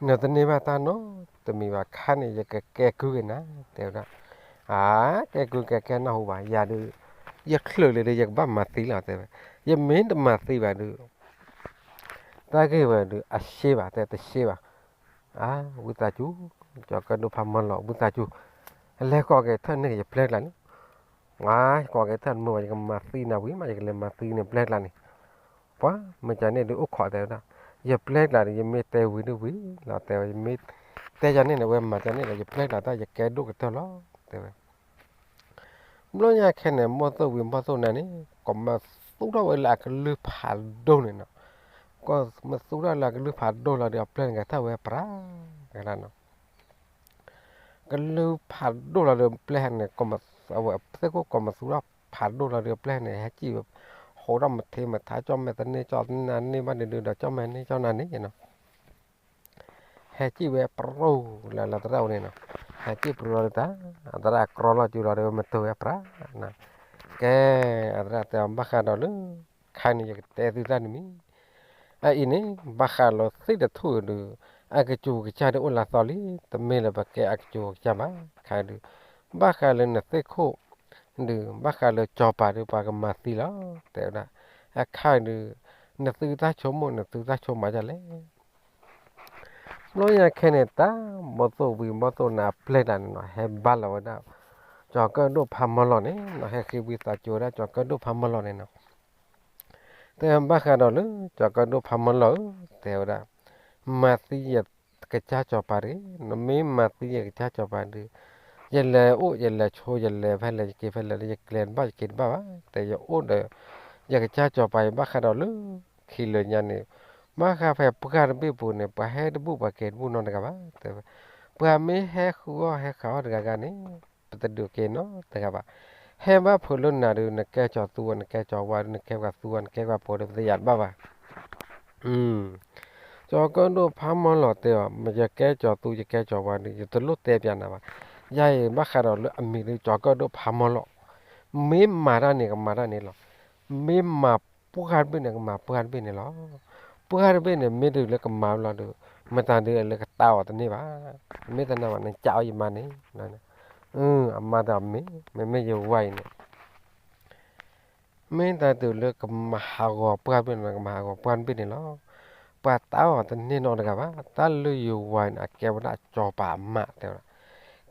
နတန့ၢ်ဘၣ်တၢ်နီတမံၤဘၣ်, ခါန့ၣ် ယကကဲကုၢ်က့ၤနၤ တဲဝဲဒၣ်. အါ, ကဲကုၢ်ကဲကဲနၢ်ဟူဘၣ်, ယၤဒီး ယချုးလံဒီး ယကဘၣ်မၤသံလီၤတဲဝဲ, ယမ့ၢ်တမၤသံဘၣ်ဒီး တၢ်ဂ့ၢ်ဝဲဒီး အရှဲဘၣ် တဲတရှဲဘၣ်. အါ, ဝံသးစူၤ, ကၠီၤကၢၣ်ဒိၣ်ဖးမီလီၤ ဝံသးစူၤ, လဲၤကိးက့ၤထၢၣ်န့ၢ်က့ၤယပျဲၢ်ကျါန့ၣ်, အါ, ကိးက့ၤထၢၣ်တမုာ်ဘၣ် ယကမၤသံနၤဝံၤမး ယကလဲၤမၤသံန့ၣ်ပျဲၢ်ကျါန့ၣ်. ပှၤမ့ၢ်ကန့ၣ်ဒုးအိၣ်ခိးတဲဝဲဒၣ်, ယပျဲၢ်ကျါဒီး ယမ့ၢ်တဲဝံၤဒုးဝံၤလီၤတဲဝဲ, ယမ့ၢ်တဲယၤန့ၣ်န့ၣ် ဝဲမၤကန့ၣ်ဒီး ယပျဲၢ်ကျါတၢ်ယကဲဒိၣ်ကတၢၢ်လီၤ တဲဝဲ. ဘျီညါခဲန့ၣ် ဘီၣ်သိၣ်ဝံၤဘီၣ်သိၣ်နါန့ၣ် ကိးမသူထီၣ်ဝဲလၢအကလုၢ်ဖးဒိၣ်န့ၣ်နီၤ, ကိးမသူထီၣ်လၢအကလုၢ်ဖးဒိၣ်လီၤဒီး အပျဲၢ်န့ၣ်ကထၢၣ်ဝဲပြး, ကလုၢ်ဖးဒိၣ်လီၤဒီးပျဲၢ်န့ၣ် အဝဲသ့ၣ်ခိၣ်ကိးမသူထီၣ်ဖးဒိၣ်လီၤဒီးပျဲၢ်န့ၣ် ဟဲစံၣ်ဝဲ, ဟိးထီၣ်မထံမထါ ကၠီၣ်မဲာ်တန့ၢ်ကၠီၣ်နါန့ၢ်ဘၣ်ဒုးဒုးဒီး ကၠီၣ်မဲာ်န့ၢ်ကၠီၣ်နါန့ၣ်နီၤ ဟဲစံၣ်ဝဲပြိလၢလီၤသရၣ်အိၣ်န့ၣ်နီၤ, ဟဲစံၣ်ပြိလီၤဒီးတၢ်, အသရၣ်ကြီလီၤစုလီၤဒီးမတုၤဝဲပြး, ကဲ, အသရၣ်တဲအီၤ ဘၣ်ဃးဒီးလၢ ခါန့ၣ် ယကတဲသုတၢ်တမံၤ, အအံၤန့ၣ် ဘၣ်ဃးလၢသ့ၣ်တထူၣ်ဒီး အကစူၤကစၢ်ဒုးအိၣ်လၢသီလံ, တမ့ၢ်လၢပကဲအကစူၤကစၢ်ဘၣ်, ခါဒုး, ဘၣ်ဃးလၢနသ့ၣ်ခိၣ် ဒုး ဘၣ်ဃးလၢကၠီၤပၤဒုး ပှၤကမၤသံလီၤ, တဲဝဲဒၣ်, အခါဒုး, နသုတၢ်ဆိကမိၣ် နသုတၢ်ဆိကမးဒ်လဲၣ် ဘျီညါခဲန့ၣ် တၢ်ဘီၣ်သိၣ်ဝံၤဘီၣ်သိၣ်နါအပျဲၢ်တၢ်န့ၣ်နီၤ ဟဲဘါလီၤဝဲဒၣ် ကၠီၤကၢၣ်ဒိၣ်ဖးမီလီၤန့ၣ်နီၤ, ဟဲဃ့ဝံသးစူၤဝဲဒၣ် ကၠီၤကၢၣ်ဒိၣ်ဖးမီလီၤန့ၣ်နီၤ, တဲဘၣ်ဃးဒီးလၢ ကၠီၤကၢၣ်ဒိၣ်ဖးမီလီၤဧၢ, တဲဝဲဒၣ်, မၤသံယကစၢ်ကၠီၤပၤတဂ့ၤ, နမ့ၢ်မၤသံယကစၢ်ကၠီၤပၤဒီး, ယလဲၤအိၣ်ယလဲၤဆိး ယလဲၤဖဲလဲၣ် ယက့ၤဖဲလဲၣ် ယကျဲၤတဘၣ် ယက့ၤတဘၣ်ဘၣ်, တဲယအိၣ်ဒီး ယကစၢ်ကၠီၤပၤ ယဘၣ်ဃးဒီးလၢ ခံလၢညါန့ၣ်, ဘၣ်ဃးဖဲပှၢ်တဘ့ၣ်ပူၤန့ၣ် ပှၤဟဲတဘူၣ်ပှၤက့ၤတဘူၣ်နီတဂၤဘၣ်, တဲဝဲ, ပှၤမ့ၢ်ဟဲဃုအီၣ်ဟဲဃုအီၣ်တဂၤဂၤန့ၣ် ပတဒုးက့ၤနီတဂၤဘၣ်, ဟဲဘၣ်ဖုးလၢနၤဒီး နကဲကၠီၤသူ နကဲကၠီၤဝါဒီး နကဲပှၤသူ နကဲပှၤဖိဒီး ပတယၤတဘၣ်ဘၣ် ကၠီၤကၢၣ်ဒိၣ်ဖးမီလီၤတဲအီၤ ယကဲကၠီၤသူ ယကဲကၠီၤဝါဒီး ယတလိၣ်တဲပျးနၤဘၣ်, ယၤအံၤဘၣ်ဃးဒီးလၢအမံၤဒီး ကၠီၤကၢၣ်ဒိၣ်ဖးမီလီၤ, မ့ၢ်မၤတၢ်န့ၣ် ကမၤတၢ်န့ၣ်လီၤ, မ့ၢ်မၤပှၢ်တဘ့ၣ်န့ၣ် ကမၤပှၢ်တဘ့ၣ်န့ၣ်လီၤ, ပှၢ်တဘ့ၣ်န့ၣ် မ့ၢ်ဒုးလၢကမၤလီၤဒီး မတၤဒုးလၢကတၢ်အီၤတန့ၢ်ဘၣ်, မ့ၢ်တနာ်ဘၣ် နကးအီၤယမါန့ၣ်, အမါတၢ်မ့ၢ် မ့မ့ၢ်ယဝၤအံၤန့ၣ် မ့ၢ်တၢ်တုၤလၢကမၤဟးဂီၤပှၢ်တဘ့ၣ်န့ၣ် ကမၤဟးဂီၤပှၢ်တဘ့ၣ်န့ၣ်လီၤ, ပှၤတၢ်အီၤတန့ၢ်နီတဂၤဘၣ်, တၢ်လၢယဝၤန့ၣ် အကဲဝဲဒၣ်ကၠီၤပၤအမါတဲဝဲဒၣ်,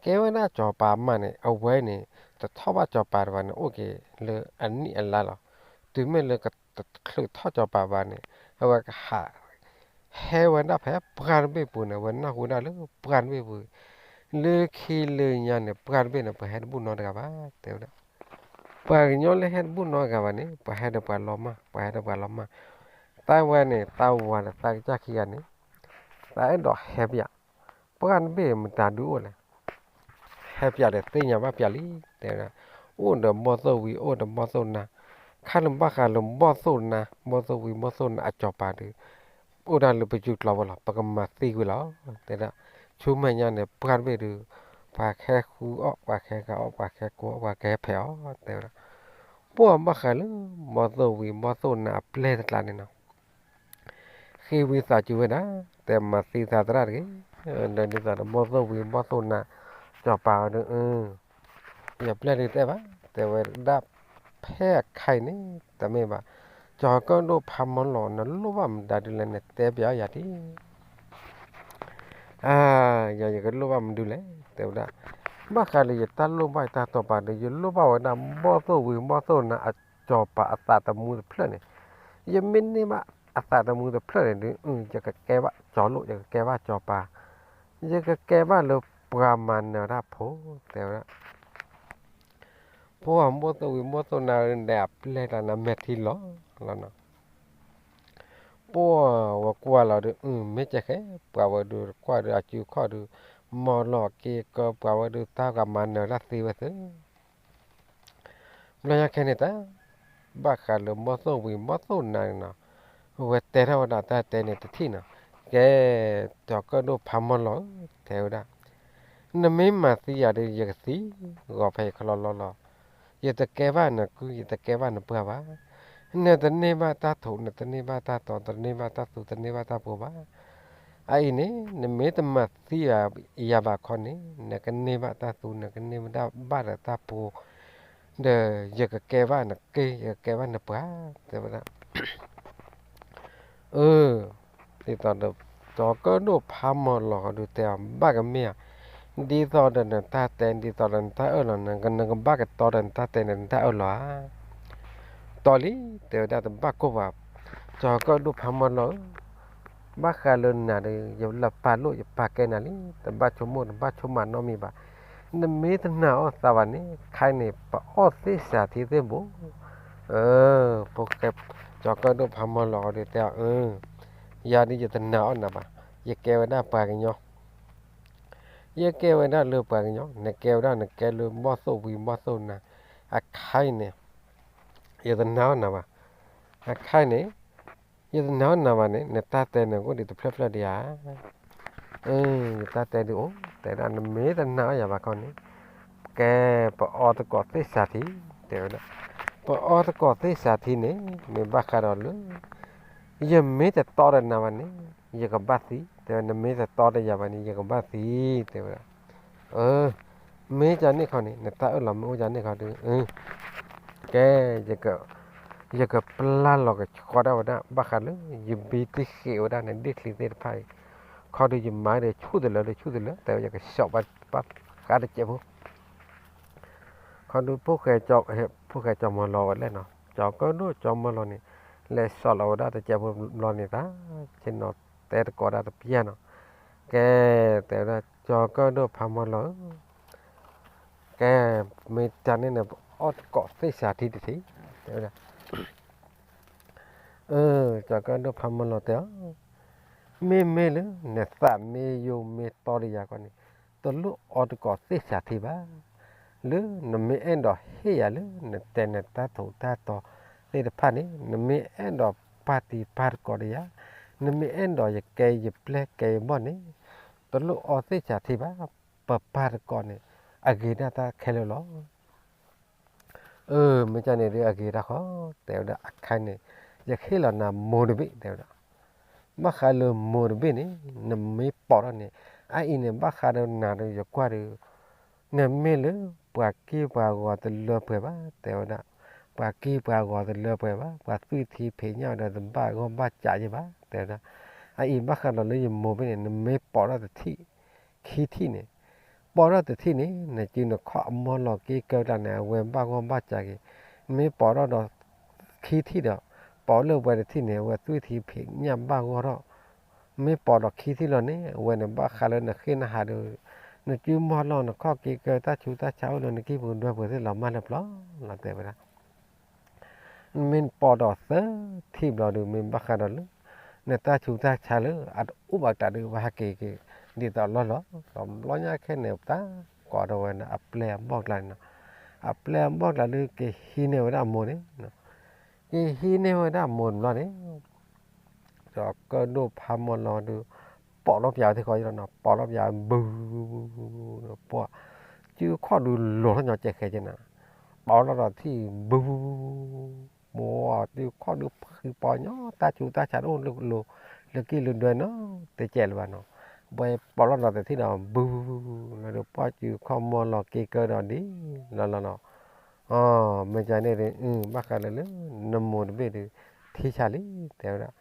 ကဲဝဲဒၣ်ကၠီၤပၤအမါန့ၣ် အဝဲန့ၣ် တထီၣ်ဘၣ်ကၠီၤပၤတဂၤန့ၣ် အိၣ်က့ၤလၢအနံၣ်အလါလီၤ, တုၤမ့ၢ်လၢကချုးထီၣ်ကၠီၤပၤဘၣ်န့ၣ် အဝဲကဟး ဟဲဝဲဒၣ်ဖဲပှၢ်တဘ့ၣ်ပူၤန့ၣ် အဝဲနၢ်ဟူဒၣ်လၢပှၢ်တဘ့ၣ်ပူၤ, လၢခံလၢညါန့ၣ် ပှၢ်တဘ့ၣ်န့ၣ် ပှၤဟဲတဘူၣ်နီတဂၤဘၣ် တဲဝဲဒၣ်, ပှၤကညီလၢဟဲတဘူၣ်နီတဂၤဘၣ်န့ၣ် ပှၤဟဲဒီးပှၤလီၤမၢ် ပှၤဟဲဒီးပှၤလီၤမၢ်, တၢ်ဝဲန့ၣ် တၢ်ဝၤဒီးတၢ်ကစၢ်ခံဂၤန့ၣ် တၢ်အဲၣ်ဒိးဟဲပၠး, ပှၢ်တဘ့ၣ်မတၤဒုးအိၣ်လဲၣ် ဟဲပၠးဒီးသ့ၣ်ညါဘၣ်ပၠးလံ, တဲဝဲဒၣ်, အိၣ်ဒီးဘီၣ်သိၣ်ဝံၤ အိၣ်ဒီးဘီၣ်သိၣ်နါ, ခါန့ၣ်ဘၣ်ဃးလၢဘီၣ်သိၣ်နါ ဘီၣ်သိၣ်ဝံၤဘီၣ်သိၣ်နါအကၠီၤပၤဒီး အိၣ်ဒၣ်လၢပစုကျိၤဝဲလီၤ ပကမၤသံကွံာ်လီၤ, တဲဒၣ်, ဆူမဲာ်ညါန့ၣ် ပှၢ်တဘ့ၣ်ဒီး ပှၤကဟဲဃုအီၣ် ပှၤကဟဲဂၤအီၣ် ပှၤကဟဲကိးအီၣ် ပှၤကဟဲဖဲးအီၣ် တဲဝဲဒၣ်, ပှၢ်ဘၣ်ဃးလၢ ဘီၣ်သိၣ်ဝံၤဘီၣ်သိၣ်နါအပျဲၢ်တကျါန့ၣ်နီၤ ဃ့ဝံသးစူၤဝဲဒၣ်, တဲမၤသံသးသရၣ်တဂ့ၤ, ဒီးဒ်သိးဒီးဘီၣ်သိၣ်ဝံၤဘီၣ်သိၣ်နါ ကၠီၤပၤဝဲဒီး, ယပျဲၢ်ဒုးတဲဘၣ်, တဲဝဲဒၣ်, ဖဲအခါအံၤန့ၣ် တမ့ၢ်ဘၣ်, ကၠီၤကၢၣ်ဒိၣ်ဖးမီလီၤ နလိၣ်ဘၣ်မတၤဒုးလဲၣ် နတဲပျးယၤဒ် အါ, ယၤယကလိၣ်ဘၣ်မနုၤလဲၣ် တဲဝဲဒၣ်, ဘၣ်ဃးလၢယတၢ်လိၣ်ဘၣ်ယတၢ်တိာ်ပာ်ဒီး ယလိၣ်ဘၣ်ဝဲဒၣ်ဘီၣ်သိၣ်ဝံၤဘီၣ်သိၣ်နါအကၠီၤပၤအသးသမူတဖျၢၣ်န့ၣ်, ယမ့ၢ်န့ၢ်ဘၣ်အသးသမူတဖျၢၣ်န့ၣ်ဒီး ယကကဲဘၣ်ကၠီၤလိၣ် ယကကဲဘၣ်ကၠီၤပၤ, ယကကဲဘၣ်လၢပှၤမၤနၢၤတၢ်ဖိ တဲဝဲဒၣ် ပှၢ်ဘီၣ်သိၣ်ဝံၤဘီၣ်သိၣ်နါဒီးအပျဲၢ်တၢ်နမဲာ်ထံလီၤလီၤနီၤ, ပှၢ်ဝဲကွၢ်လီၤဒီး မ့ၢ်ကဲဃဲ ပှၤဝဲဒုးကွၢ်ဒီးအစုခီၣ်ဒီး မီၢ်လီၤက့ၤကၢပှၤဝဲဒုးတၢ်ဂၤမၤနၢၤတၢ်သ့ဝဲသ့ ဘျီညါခဲန့ၣ်တၢ် ဘၣ်ဃးလၢဘီၣ်သိၣ်ဝံၤဘီၣ်သိၣ်နါန့ၣ်နီၤ, ဝဲတဲထီၣ်ဝဲဒၣ်တၢ်တဲန့ၣ်တထံၣ်နီၤ, ကဲ ကၠီၤကၢၣ်ဒိၣ်ဖးမီလီၤဧၢ တဲဝဲဒၣ်, နမ့ၢ်မၤသံယၤဒီး ယကသံဂီၤဖဲယခီလီၤလီၤလီၤ, ယတကဲဘၣ်နကု, ယတကဲဘၣ်နပှၤဘၣ်. နတန့ၢ်ဘၣ်တၢ်ထိး, နတန့ၢ်ဘၣ်တၢ်တီ, တန့ၢ်ဘၣ်တၢ်သူ, တန့ၢ်ဘၣ်တၢ်ပှိၤဘၣ်. အအံၤန့ၣ် နမ့ၢ်တမၤသံယၤဘၣ်ခီန့ၣ်, နကန့ၢ်ဘၣ်တၢ်သူ, နကန့ၢ်ဘၣ်တၢ်ပှိၤ, ဒီးယကကဲဘၣ်နကု, ယကကဲဘၣ်နပှၤ, တဲဝဲဒၣ်. အၢ, ဒ်သိးဒီး ကၠီၤကၢၣ်ဒိၣ်ဖးမီၤလီၤဃီဒုးတဲအီၤ, ဘၣ်ကမ့ၢ်ဧါ, ဒ်သိးဒီးနတၢ်တဲ, ဒ်သိးဒီးနတၢ်အၢၣ်လီၤ, နကဘၣ်ကတီဒီးနတၢ်တဲဒီးနတၢ်အၢၣ်လီၤဧါ. တီလံ, တဲဝဲဒၣ်, တဘၣ်ကိၢ်ဘၣ်, ကၠီၤကၢၣ်ဒိၣ်ဖးမီၤလီၤဧၢ, ဘၣ်ဃးလၢနၤဒီး ယလၢပာ်လိၣ် ယပာ်ကဲနၤလံ, တဘၣ်ဆိကမိၣ်, တဘၣ်ဆိကမးနီတမံၤဘၣ်. နမ့ၢ်တနာ်အီၣ်သးဘၣ်န့ၣ်, ခဲအံၤန့ၣ် ပအီၣ်သ့ၣ်စးထံသ့ၣ်ဘိ. အၢ, ဖိ, ကၠီၤကၢၣ်ဒိၣ်ဖးမီၤလီၤဃီဒုးတဲအီၤ, အၢ, ယၤဒုးယတနာ်အီၣ်နၤဘၣ်, ယကဲဝဲဒၣ်ပှၤကညီ, ယကဲဝဲဒၣ်လၢပှၤကညီ, နကဲဝဲဒၣ်, နကဲလၢဘီၣ်သိၣ်ဝံၤဘီၣ်သိၣ်နၤ, အခါအံၤန့ၣ် ယတနာ်အီၣ်နၤဘၣ်. အခါအံၤန့ၣ် ယတနာ်အီၣ်နၤဘၣ်န့ၣ်, နတၢ်တဲန့ၣ် ကအိၣ်ဒံးတဖျၢၣ်ဖျၢၣ်ဒံးဧါ. အၢ, ယတၢ်တဲဒုးအိၣ်, တဲဒၣ်, နမ့ၢ်တနာ်အီၣ်ယၤဘၣ်ခီန့ၣ်, ကဲ, ပအီသကိးသ့ၣ်စးထံ, တဲဝဲဒၣ်. ပအီသကိးသ့ၣ်စးထံန့ၣ် မ့ၢ်ဘၣ်ဃးဒီးလၢ ယမ့ၢ်တတီဒီးနၤဘၣ်န့ၣ်, ယကဘၣ်သံ, တဲဝဲ, နမ့ၢ်တတီဒီးယၤဘၣ်န့ၣ် ယကဘၣ်သံ, တဲဝဲဒၣ်. အၢ, မ့ၢ်ကန့ၣ်ခီန့ၣ်, နတၢ်အၢၣ်လီၤမ့ၢ်အိၣ်ကန့ၣ်ခီဒုး, ကဲ, ယကပျၢ်လီၤကဆှီဒၣ်ဝဲဒၣ် ဘၣ်ဃးလၢ ယဘံတ့ၢ်ဃ့းဝဲဒၣ်နဒ့ၣ်ချံသ့ၣ်တဖၣ်အံၤ, ခီဒုးယမၤဒီး ဆူၣ်တလၢဒီးဆူၣ်တလၢ, တဲဝဲ, ယကစီၤဘၣ်ဃးတစဲးဖိ ခီဒုး ဖိၣ်ဃဲကၠီၤမီၤလီၤဝဲလဲၣ်နီၤ, ကၠီၤကၢၣ်ဒိၣ်ကၠီၤမီၤလီၤန့ၣ်, လဲၤစိာ်လီၤဝဲဒၣ်တစဲးဖိဘျီန့ၣ်သး, ဆ့ၣ်နီၤတဲသကိးဒၣ်တပျၢ်နီၤ, ကဲ, တဲဝဲဒၣ်, ကၠီၤကၢၣ်ဒိၣ်ဖးမီၤလီၤဧၢ, ကဲ, မ့ၢ်တၢ်န့ၣ်န့ၣ် ပအီၣ်သကိးသ့ၣ်စးထံတထံး, တဲဝဲဒၣ်. အၢ, ကၠီၤကၢၣ်ဒိၣ်ဖးမီၤလီၤတဲအီၤ, မ့မ့ၢ်လၢ နသးမ့ၢ်ယိာ်မ့ၢ်တီဒီးယၤခီန့ၣ်, တလိၣ်အီသကိးသ့ၣ်စးထံဘၣ်. လၢနမ့ၢ်အဲၣ်ဒိးဟ့ၣ်ယၤလၢ နတဲနတၢ်ထူးတၢ်တီၤသ့ၣ်တဖၣ်န့ၣ်, နမ့ၢ်အဲၣ်ဒိးပာ်တံၤပာ်သကိးဒီးယၤ, နမ့ၢ်အဲၣ်ဒိးယကဲယပျဲၢ်ကဲယဘီၣ်န့ၣ်, တလိၣ်အီသ့ၣ်စးထံဘၣ်, ပပာ်သကိးန့ၣ် အဂ့ၤဒၣ်တၢ်ခဲလၢာ်လီၤ. အၢ, မ့ၢ်ကန့ၣ်ဒုးအဂ့ၤတၢ်ဃီ, တဲဝဲဒၣ်, အခါန့ၣ် ယဟ့ၣ်လီၤနၤမိၢ်တဘ့ၣ်, တဲဝဲဒၣ်. ဘၣ်ဃးလၢမိၢ်တဘ့ၣ်န့ၣ် နမ့ၢ်ပိာ်ထီၣ်န့ၣ်, အအံၤန့ၣ် ဘၣ်ဃးဒီးနၤဒီးယကွၢ်ဒီး, နမ့ၢ်လၢပှၤက့ၢ်ပှၤဂီၤတလၢပှဲၤဘၣ်, တဲဝဲဒၣ်. ပှၤက့ၢ်ပှၤဂီၤတလၢပှဲၤဘၣ်, ပှၤသွံၣ်ထံဖံးညၣ်ဒီးတဘၣ်ဂီၢ်ဘၣ်စးယဲၢ်ဘၣ်, တဲဝဲဒၣ်. အအံၤဘၣ်ဃးဒီးလၢယမိၢ်ဘ့ၣ်န့ၣ် နမ့ၢ်ပိာ်ထီၣ်တထံၣ်, ခံထံၣ်န့ၣ်, ပိာ်ထီၣ်တထံၣ်န့ၣ် နစုနခီၣ်အမီၢ်လီၤက့ၤကၢတၢ်န့ၣ် အဝဲဘၣ်ဂီၢ်ဘၣ်စးက့ၤ, မ့ၢ်ပိာ်ထီၣ်ဒီးခံထံၣ်ဒီး, ပိာ်လၢဝဲတထံၣ်န့ၣ် အဝဲသွံၣ်ထံဖံးညၣ်ဘၣ်ဂီၢ်ထီၣ်, မ့ၢ်ပိာ်ဒီးခံထံၣ်လီၤန့ၣ် အဝဲန့ၣ်ဘၣ်ဃးလၢနဃ့ၢ်နဟးဒီး, နစုမီၢ်လီၤနခီၣ်က့ၤကၢတၢ်ဆူးတၢ်ဆါအိၣ်လၢနကံၢ်ပူၤဒွဲပူၤသ့ၣ်လီၤမၢ်လၢပျီလီၤ တဲဝဲဒၣ်. မ့ၢ်ပိာ်ဒီးသၢထံၣ်ဘျီဒီး မ့ၢ်ဘၣ်ဃးဒီးလၢ နတၢ်ဆူးတၢ်ဆါလၢအတအိၣ်ဘၣ်တၢ်ဒီး ဘၣ်ဟဲက့ၤက့ၤ ဒ်သိးလီၢ်လီၤ, ဒီးဘျီညါခဲန့ၣ် ပတၢ်ကိးထီၣ်ဝဲန့ၣ် အပျဲၢ်အဘီၣ်ကျါန့ၣ်နီၤ, အပျဲၢ်အဘီၣ်ကျါဒီး က့ၤဟံးန့ၢ်ဝဲဒၣ်အမိၢ်န့ၣ်, က့ၤဟံးန့ၢ်ဝဲဒၣ်အမိၢ်တဘျီန့ၣ် ကၠီၤကၢၣ်ဒိၣ်ဖးမီၤလီၤဒီး ပိာ်လီၤပၠးဝဲသ့ၣ်ဃီနီၤ, ပိာ်လီၤပၠးဘု, ပှၤစုခီၣ်ဒုးလိၤထီၣ်ညီကဲးဃဲကဲးနၤ, ပိာ်လီၤဒီးထံၣ်ဘု, ပှၤစုခီၣ်ဒုးဖုပီညီ တၢ်ဆူးတၢ်ဆါတအိၣ်လၢကံၢ်လၢဒွဲနီတကဲးလၢၤဘၣ်နီၤ, ပှၤပိာ်လီၤဒီးတထံၣ်ဒီးဘု, လီၤဒီးပှၤစုခီၣ်မီၤလီၤက့ၤကၢဒီးဒ်လီၤလီၤနီၤ, အမ့ၢ်ကန့ၣ်ဒီး ဘၣ်ဃးလၢလၢ နမိၢ်တဘ့ၣ်ဒီး ထံဆါလံ တဲဝဲဒၣ်,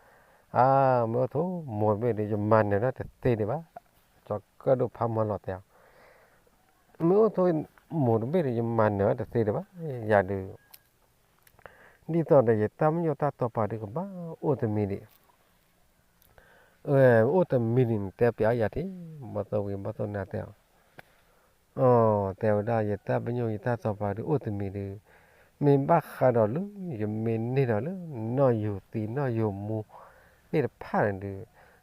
အါ, မ့ၢ်အိၣ်ထိးမိၢ်တဘ့ၣ်ဒီး ယမၤနၢၤဒၣ်တသ့ဒံးဘၣ်, ကၠီၤကၢၣ်ဒိၣ်ဖးမီၤလီၤတဲအီၤ, မ့ၢ်အိၣ်ထိးမိၢ်တဘ့ၣ်ဒီး ယမၤနၢၤဒၣ်တသ့ဒံးဘၣ်, ယၤဒုး ဒ်သိးဒီးယတၢ်မညိၣ်တၢ်တီပာ်ဒုး ကဘၣ်အိၣ်တမံၤဒံး, အိၣ်တမံၤဒံးန့ၣ် တဲပျးယၤတံၢ်, ဘီၣ်သိၣ်ဝံၤဘီၣ်သိၣ်နၤတဲအီၤ, တဲဝဲဒၣ် ယတၢ်ပညိၣ်ယတၢ်တီပာ်ဒုး အိၣ်တမံၤဒုး, မ့ၢ်ဘၣ်ဃးဒီးလၢ ယမ့ၢ်န့ၢ်ဒီးလၢ နီၢ်ယိၤသံနီၢ်ယိၤမူသ့ၣ်တဖၣ်န့ၣ်ဒုး,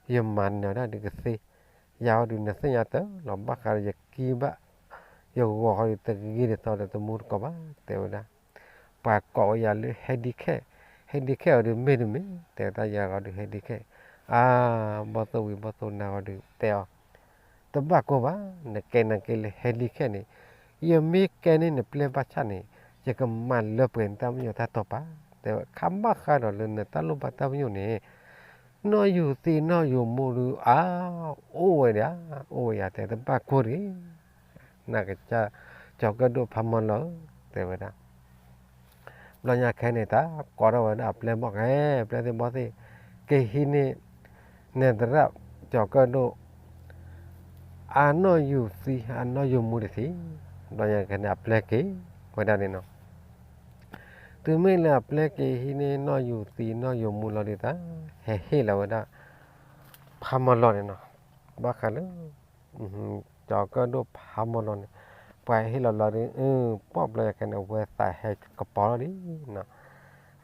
ယမၤနၢၤဒၣ်ဒုးကသ့, ယၤဝဲဒုးနသ့ၣ်ညါတၢ်လီၤ, ဘၣ်ဃးဒီးယကံၢ်ဘၣ် ယဂီၤဃီဒီး တဂ့ၤဒ်သိးဒီးတမူတကိးဘၣ် တဲဝဲဒၣ်, ပှၤကိးဝဲယၤလၢ handicap, handicap အီၤဒုးမ့ၢ်တမ့ၢ် တဲဝဲဒၣ်ယၤဂီၤဒုး handicap, အါ, ဘီၣ်သိၣ်ဝံၤဘီၣ်သိၣ်နၤဂီၤဒုး တဲအီၤ, တဘၣ်ကိၢ်ဘၣ်, နကဲနက့လၢ handicap န့ၣ်, ယမ့ၢ်ကဲန့ၢ်နပျဲၢ်ဘၣ်ဆၣ်န့ၣ်, ယ ယကမၤလၢပှဲၤနတၢ်ပညိၣ်တၢ်တိာ်ပာ်, တဲဝဲ ခါဘၣ်ဃးဒီးလၢနတၢ်လိၣ်ဘၣ်တၢ်ပညိၣ်န့ၣ်, နီၢ်ယူၤသံနီၢ်ယူၤမူဒုး အါ, အိၣ်ဝဲဒၣ်, အိၣ်ဝဲယၤတဲတဘၣ်ကိၢ်တဂ့ၤ, နကစၢ်ကၠီၤကၢၣ်ဒိၣ်ဖးမီၤလီၤဧၢ, တဲဝဲဒၣ် ဘျီညါခဲန့ၣ် တၢ်ကိးထီၣ်ဝဲဒၣ်အပျဲၢ်ဘီၣ်ဃဲ, ပျဲၢ်သ့ၣ်ဘီၣ်သ့ၣ်, ကဟံးန့ၢ် နဲၣ်သရၣ်ကၠီၤကၢၣ်ဒိၣ် အနီၢ်ယူၤသံအနီၢ်ယူၤမူတထံး, ဘျီညါခဲန့ၣ် အပျဲၢ်က့ၤဝဲဒၣ်န့ၣ်နီၤ. တုၤမ့ၢ်လၢအပျဲၢ်က့ၤဟံးန့ၢ်နီၢ်ယူၤသံနီၢ်ယူၤမူလီၤဒုး တၢ်ဟဲဟ့ၣ်လီၤဝဲဒၣ် ဖးမီၤလီၤန့ၣ်နီၤ. ဘၣ်ဃးလၢ ကၠီၤကၢၣ်ဒိၣ်ဖးမီၤလီၤန့ၣ်, ပှၤဟ့ၣ်လီၤလီၤဒုး ပှၢ်ဘျီညါခဲန့ၣ် အဝဲသးဟဲကပီၤလီၤဒုးနီၤ.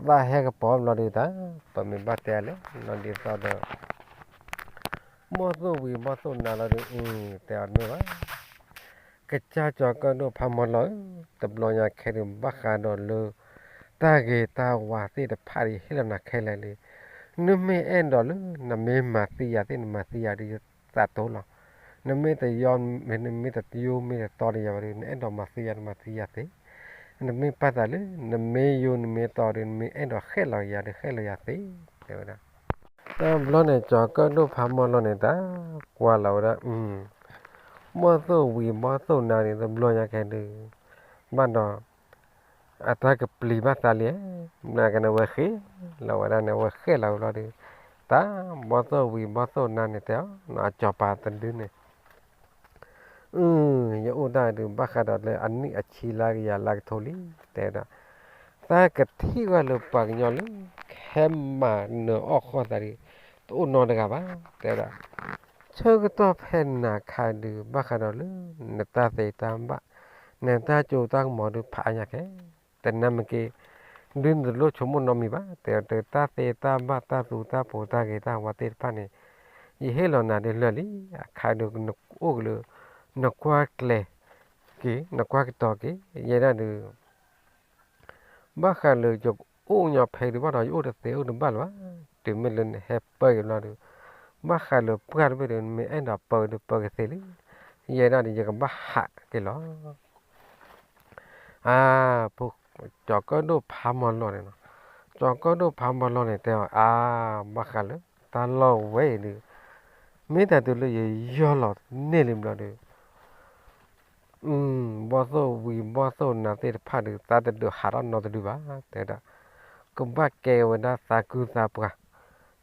သးဟဲကပီၤဘျီဒုး တၢ် ပမ့ၢ်ဘၣ်တဲအီၤလၢ နီၢ်ဒ်သိးဒီး ဘီၣ်သိၣ်ဝံၤဘီၣ်သိၣ်နါလီၤဒုး တဲအီၤတမ့ၢ်ဘၣ်. ကစၢ်ကၠီၤကၢၣ်ဒိၣ်ဖးမီၤလီၤဧၢ, တဘျီညါခဲဒုး ဘၣ်ဃးဒီးလၢ တၢ်ဂ့ၤတၢ်ဝါသ့ၣ်တဖၣ်ဒီး ယဟ့ၣ်လီၤနၤခဲလၢာ်လံ. နမ့ၢ်အဲၣ်ဒိးလၢ နမ့ၢ်မၤသံယၤသ့ၣ် နမၤသံယၤဒီး ယသးတိလီၤ. နမ့ၢ်တယိ နမ့ၢ်တယိမ့ၢ်တတီဒီးယၤဘၣ်ဒီး နအဲၣ်ဒိးမၤသံယၤ နမၤသံယၤသ့. နမ့ၢ်ပာ်သးလၢ နမ့ၢ်ယိ နမ့ၢ်တီဒီး နမ့ၢ်အဲၣ်ဒိးဃဲၣ်လီၤယၤဒီး ဃဲၣ်လီၤယၤသ့, တဲဝဲဒၣ်. တဘျီန့ၣ် ကၠီၤကၢၣ်ဒိၣ်ဖးမီၤလီၤန့ၣ် တၢ်ကွၢ်လီၤဝဲဒၣ် ဘီၣ်သိၣ်ဝံၤဘီၣ်သိၣ်နါန့ၣ် တဘျီညါခဲဒုး ဘၣ်ဒီး အတၢ်ကပျံၤဘၣ်သးလံ, မနုၤကန့ၣ် အဝဲဃ့လီၤဝဲဒၣ်န့ၣ် အဝဲဃဲၣ်လီၤဝဲလီၤဒီး တၢ်ဘီၣ်သိၣ်ဝံၤဘီၣ်သိၣ်နါန့ၣ် တဲအီၤ အစီၤပၤတဒုန့ၣ် အၢ ယအိၣ်ဒၣ်ဒုး ဘၣ်ဃးဒီးလၢအနံၣ်အဆံလါကယၤလါကထိလံ, တဲဝဲဒၣ်. သးကထံၣ်ဝဲလၢပှၤကညီလၢ ဟဲမၤနၢၤအီၣ်ဃီၣ်သးဒီး တအိၣ်နီတဂၤဘၣ်, တဲဝဲဒၣ်. ဆၢကတီၢ်ဖဲနၤခါဒုး ဘၣ်ဃးဒီးလၢ နတၢ်သ့တၢ်ဘၣ် နတၢ်စိတၢ်ကမီၤဒုး ဖးအါညါခဲ တနၢ်မ့ၢ်က့ ဒုးနတလိၣ်ဆိကမိၣ်နီတမံၤဘၣ်, တဲဝဲဒၣ် တၢ်သ့တၢ်ဘၣ် တၢ်သူတၢ်ပိၤ တၢ်ဂ့ၤတၢ်ဝါသ့ၣ်တဖၣ်န့ၣ် ယဟ့ၣ်လီၤနၤဒုးလၢာ်လံ. အခါဒုး နအိၣ်က့ၤလၢ နကွၢ်ကျဲၤက့ၤ နကွၢ်ကတီၤက့ၤ ယဲဒၣ်ဒုး ဘၣ်ဃးလၢယအိၣ်ညီဖဲဒုးဘၣ်ဒီး ယအိၣ်တသ့အိၣ်တဘၣ်လၢၤဘၣ်. တုၤမ့ၢ်လၢနဟဲပၢက့ၤဘျီဒုး ဘၣ်ဃးလၢပှၢ်တဘ့ၣ်ဒုး နမ့ၢ်အဲၣ်ဒိးပၢဒုးပၢကသ့လံ. ယဲဒၣ်ဒုး ယကဘၣ်ဟးက့ၤလီၤ. အါ ကၠီၤကၢၣ်ဒိၣ်ဖးမီၤလီၤန့ၣ်နီၤ, ကၠီၤကၢၣ်ဒိၣ်ဖးမီၤလီၤန့ၣ် တဲအီၤ အါ ဘၣ်ဃးလၢ တၢ်လီၢ်ဝဲအံၤဒုး မ့ၢ်တၢ်တုၤလၢယယီၢ်လီၤန့ၢ်လံဘျီဒုး ဘီၣ်သိၣ်ဝံၤဘီၣ်သိၣ်နါသ့ၣ်တဖၣ်ဒုး သးတဒုးဟးထီၣ်နီတဒုဘၣ် တဲဝဲဒၣ်. ကဘၣ်ကဲဝဲဒၣ်သးကုသးပှၢ်,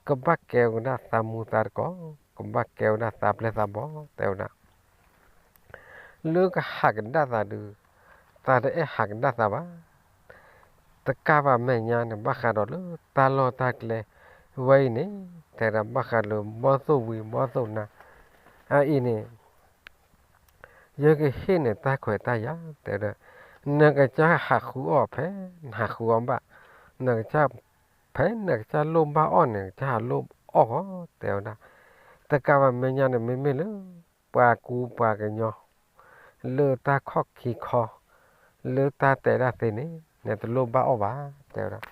ကဘၣ်ကဲဝဲဒၣ်သးမူသးသကိး, ကဘၣ်ကဲဝဲဒၣ်သးပျဲၢ်သးဘီၣ် တဲဝဲဒၣ်. လၢကဟးကဒါသးဒုး သးတအဲၣ်ဟးကဒါသးဘၣ်. တကးဘၣ်မဲာ်ညါန့ၣ် ဘၣ်ဃးဒီးလၢတၢ်လီၢ်တၢ်ကျဲဝဲအံၤန့ၣ် တဲဝဲဒၣ် ဘၣ်ဃးလၢဘီၣ်သိၣ်ဝံၤဘီၣ်သိၣ်နါ အအံၤန့ၣ် ယကဟ့ၣ်နတၢ်ခွဲးတၢ်ယာ် တဲဝဲဒၣ်. နကစၢ်ဟးဃုအီၣ်ဖဲ နဟးဃုအီၣ်ဘၣ်, နကစၢ် ဖဲနကစၢ်လိၣ်ဘၣ်အီၣ်န့ၣ် နကစၢ်ဟးလိၣ်အီၣ်ဃီ တဲဝဲဒၣ်. တကးဘၣ်မဲာ်ညါန့ၣ် မ့မ့ၢ်လၢ ပှၤကူပှၤကညီ လၢတၢ်ခီၣ်ခံခီ လၢတၢ်တဲဒၣ်သ့န့ၣ် နတလိၣ်ဘၣ်အီၣ်ဘၣ် တဲဝဲဒၣ်.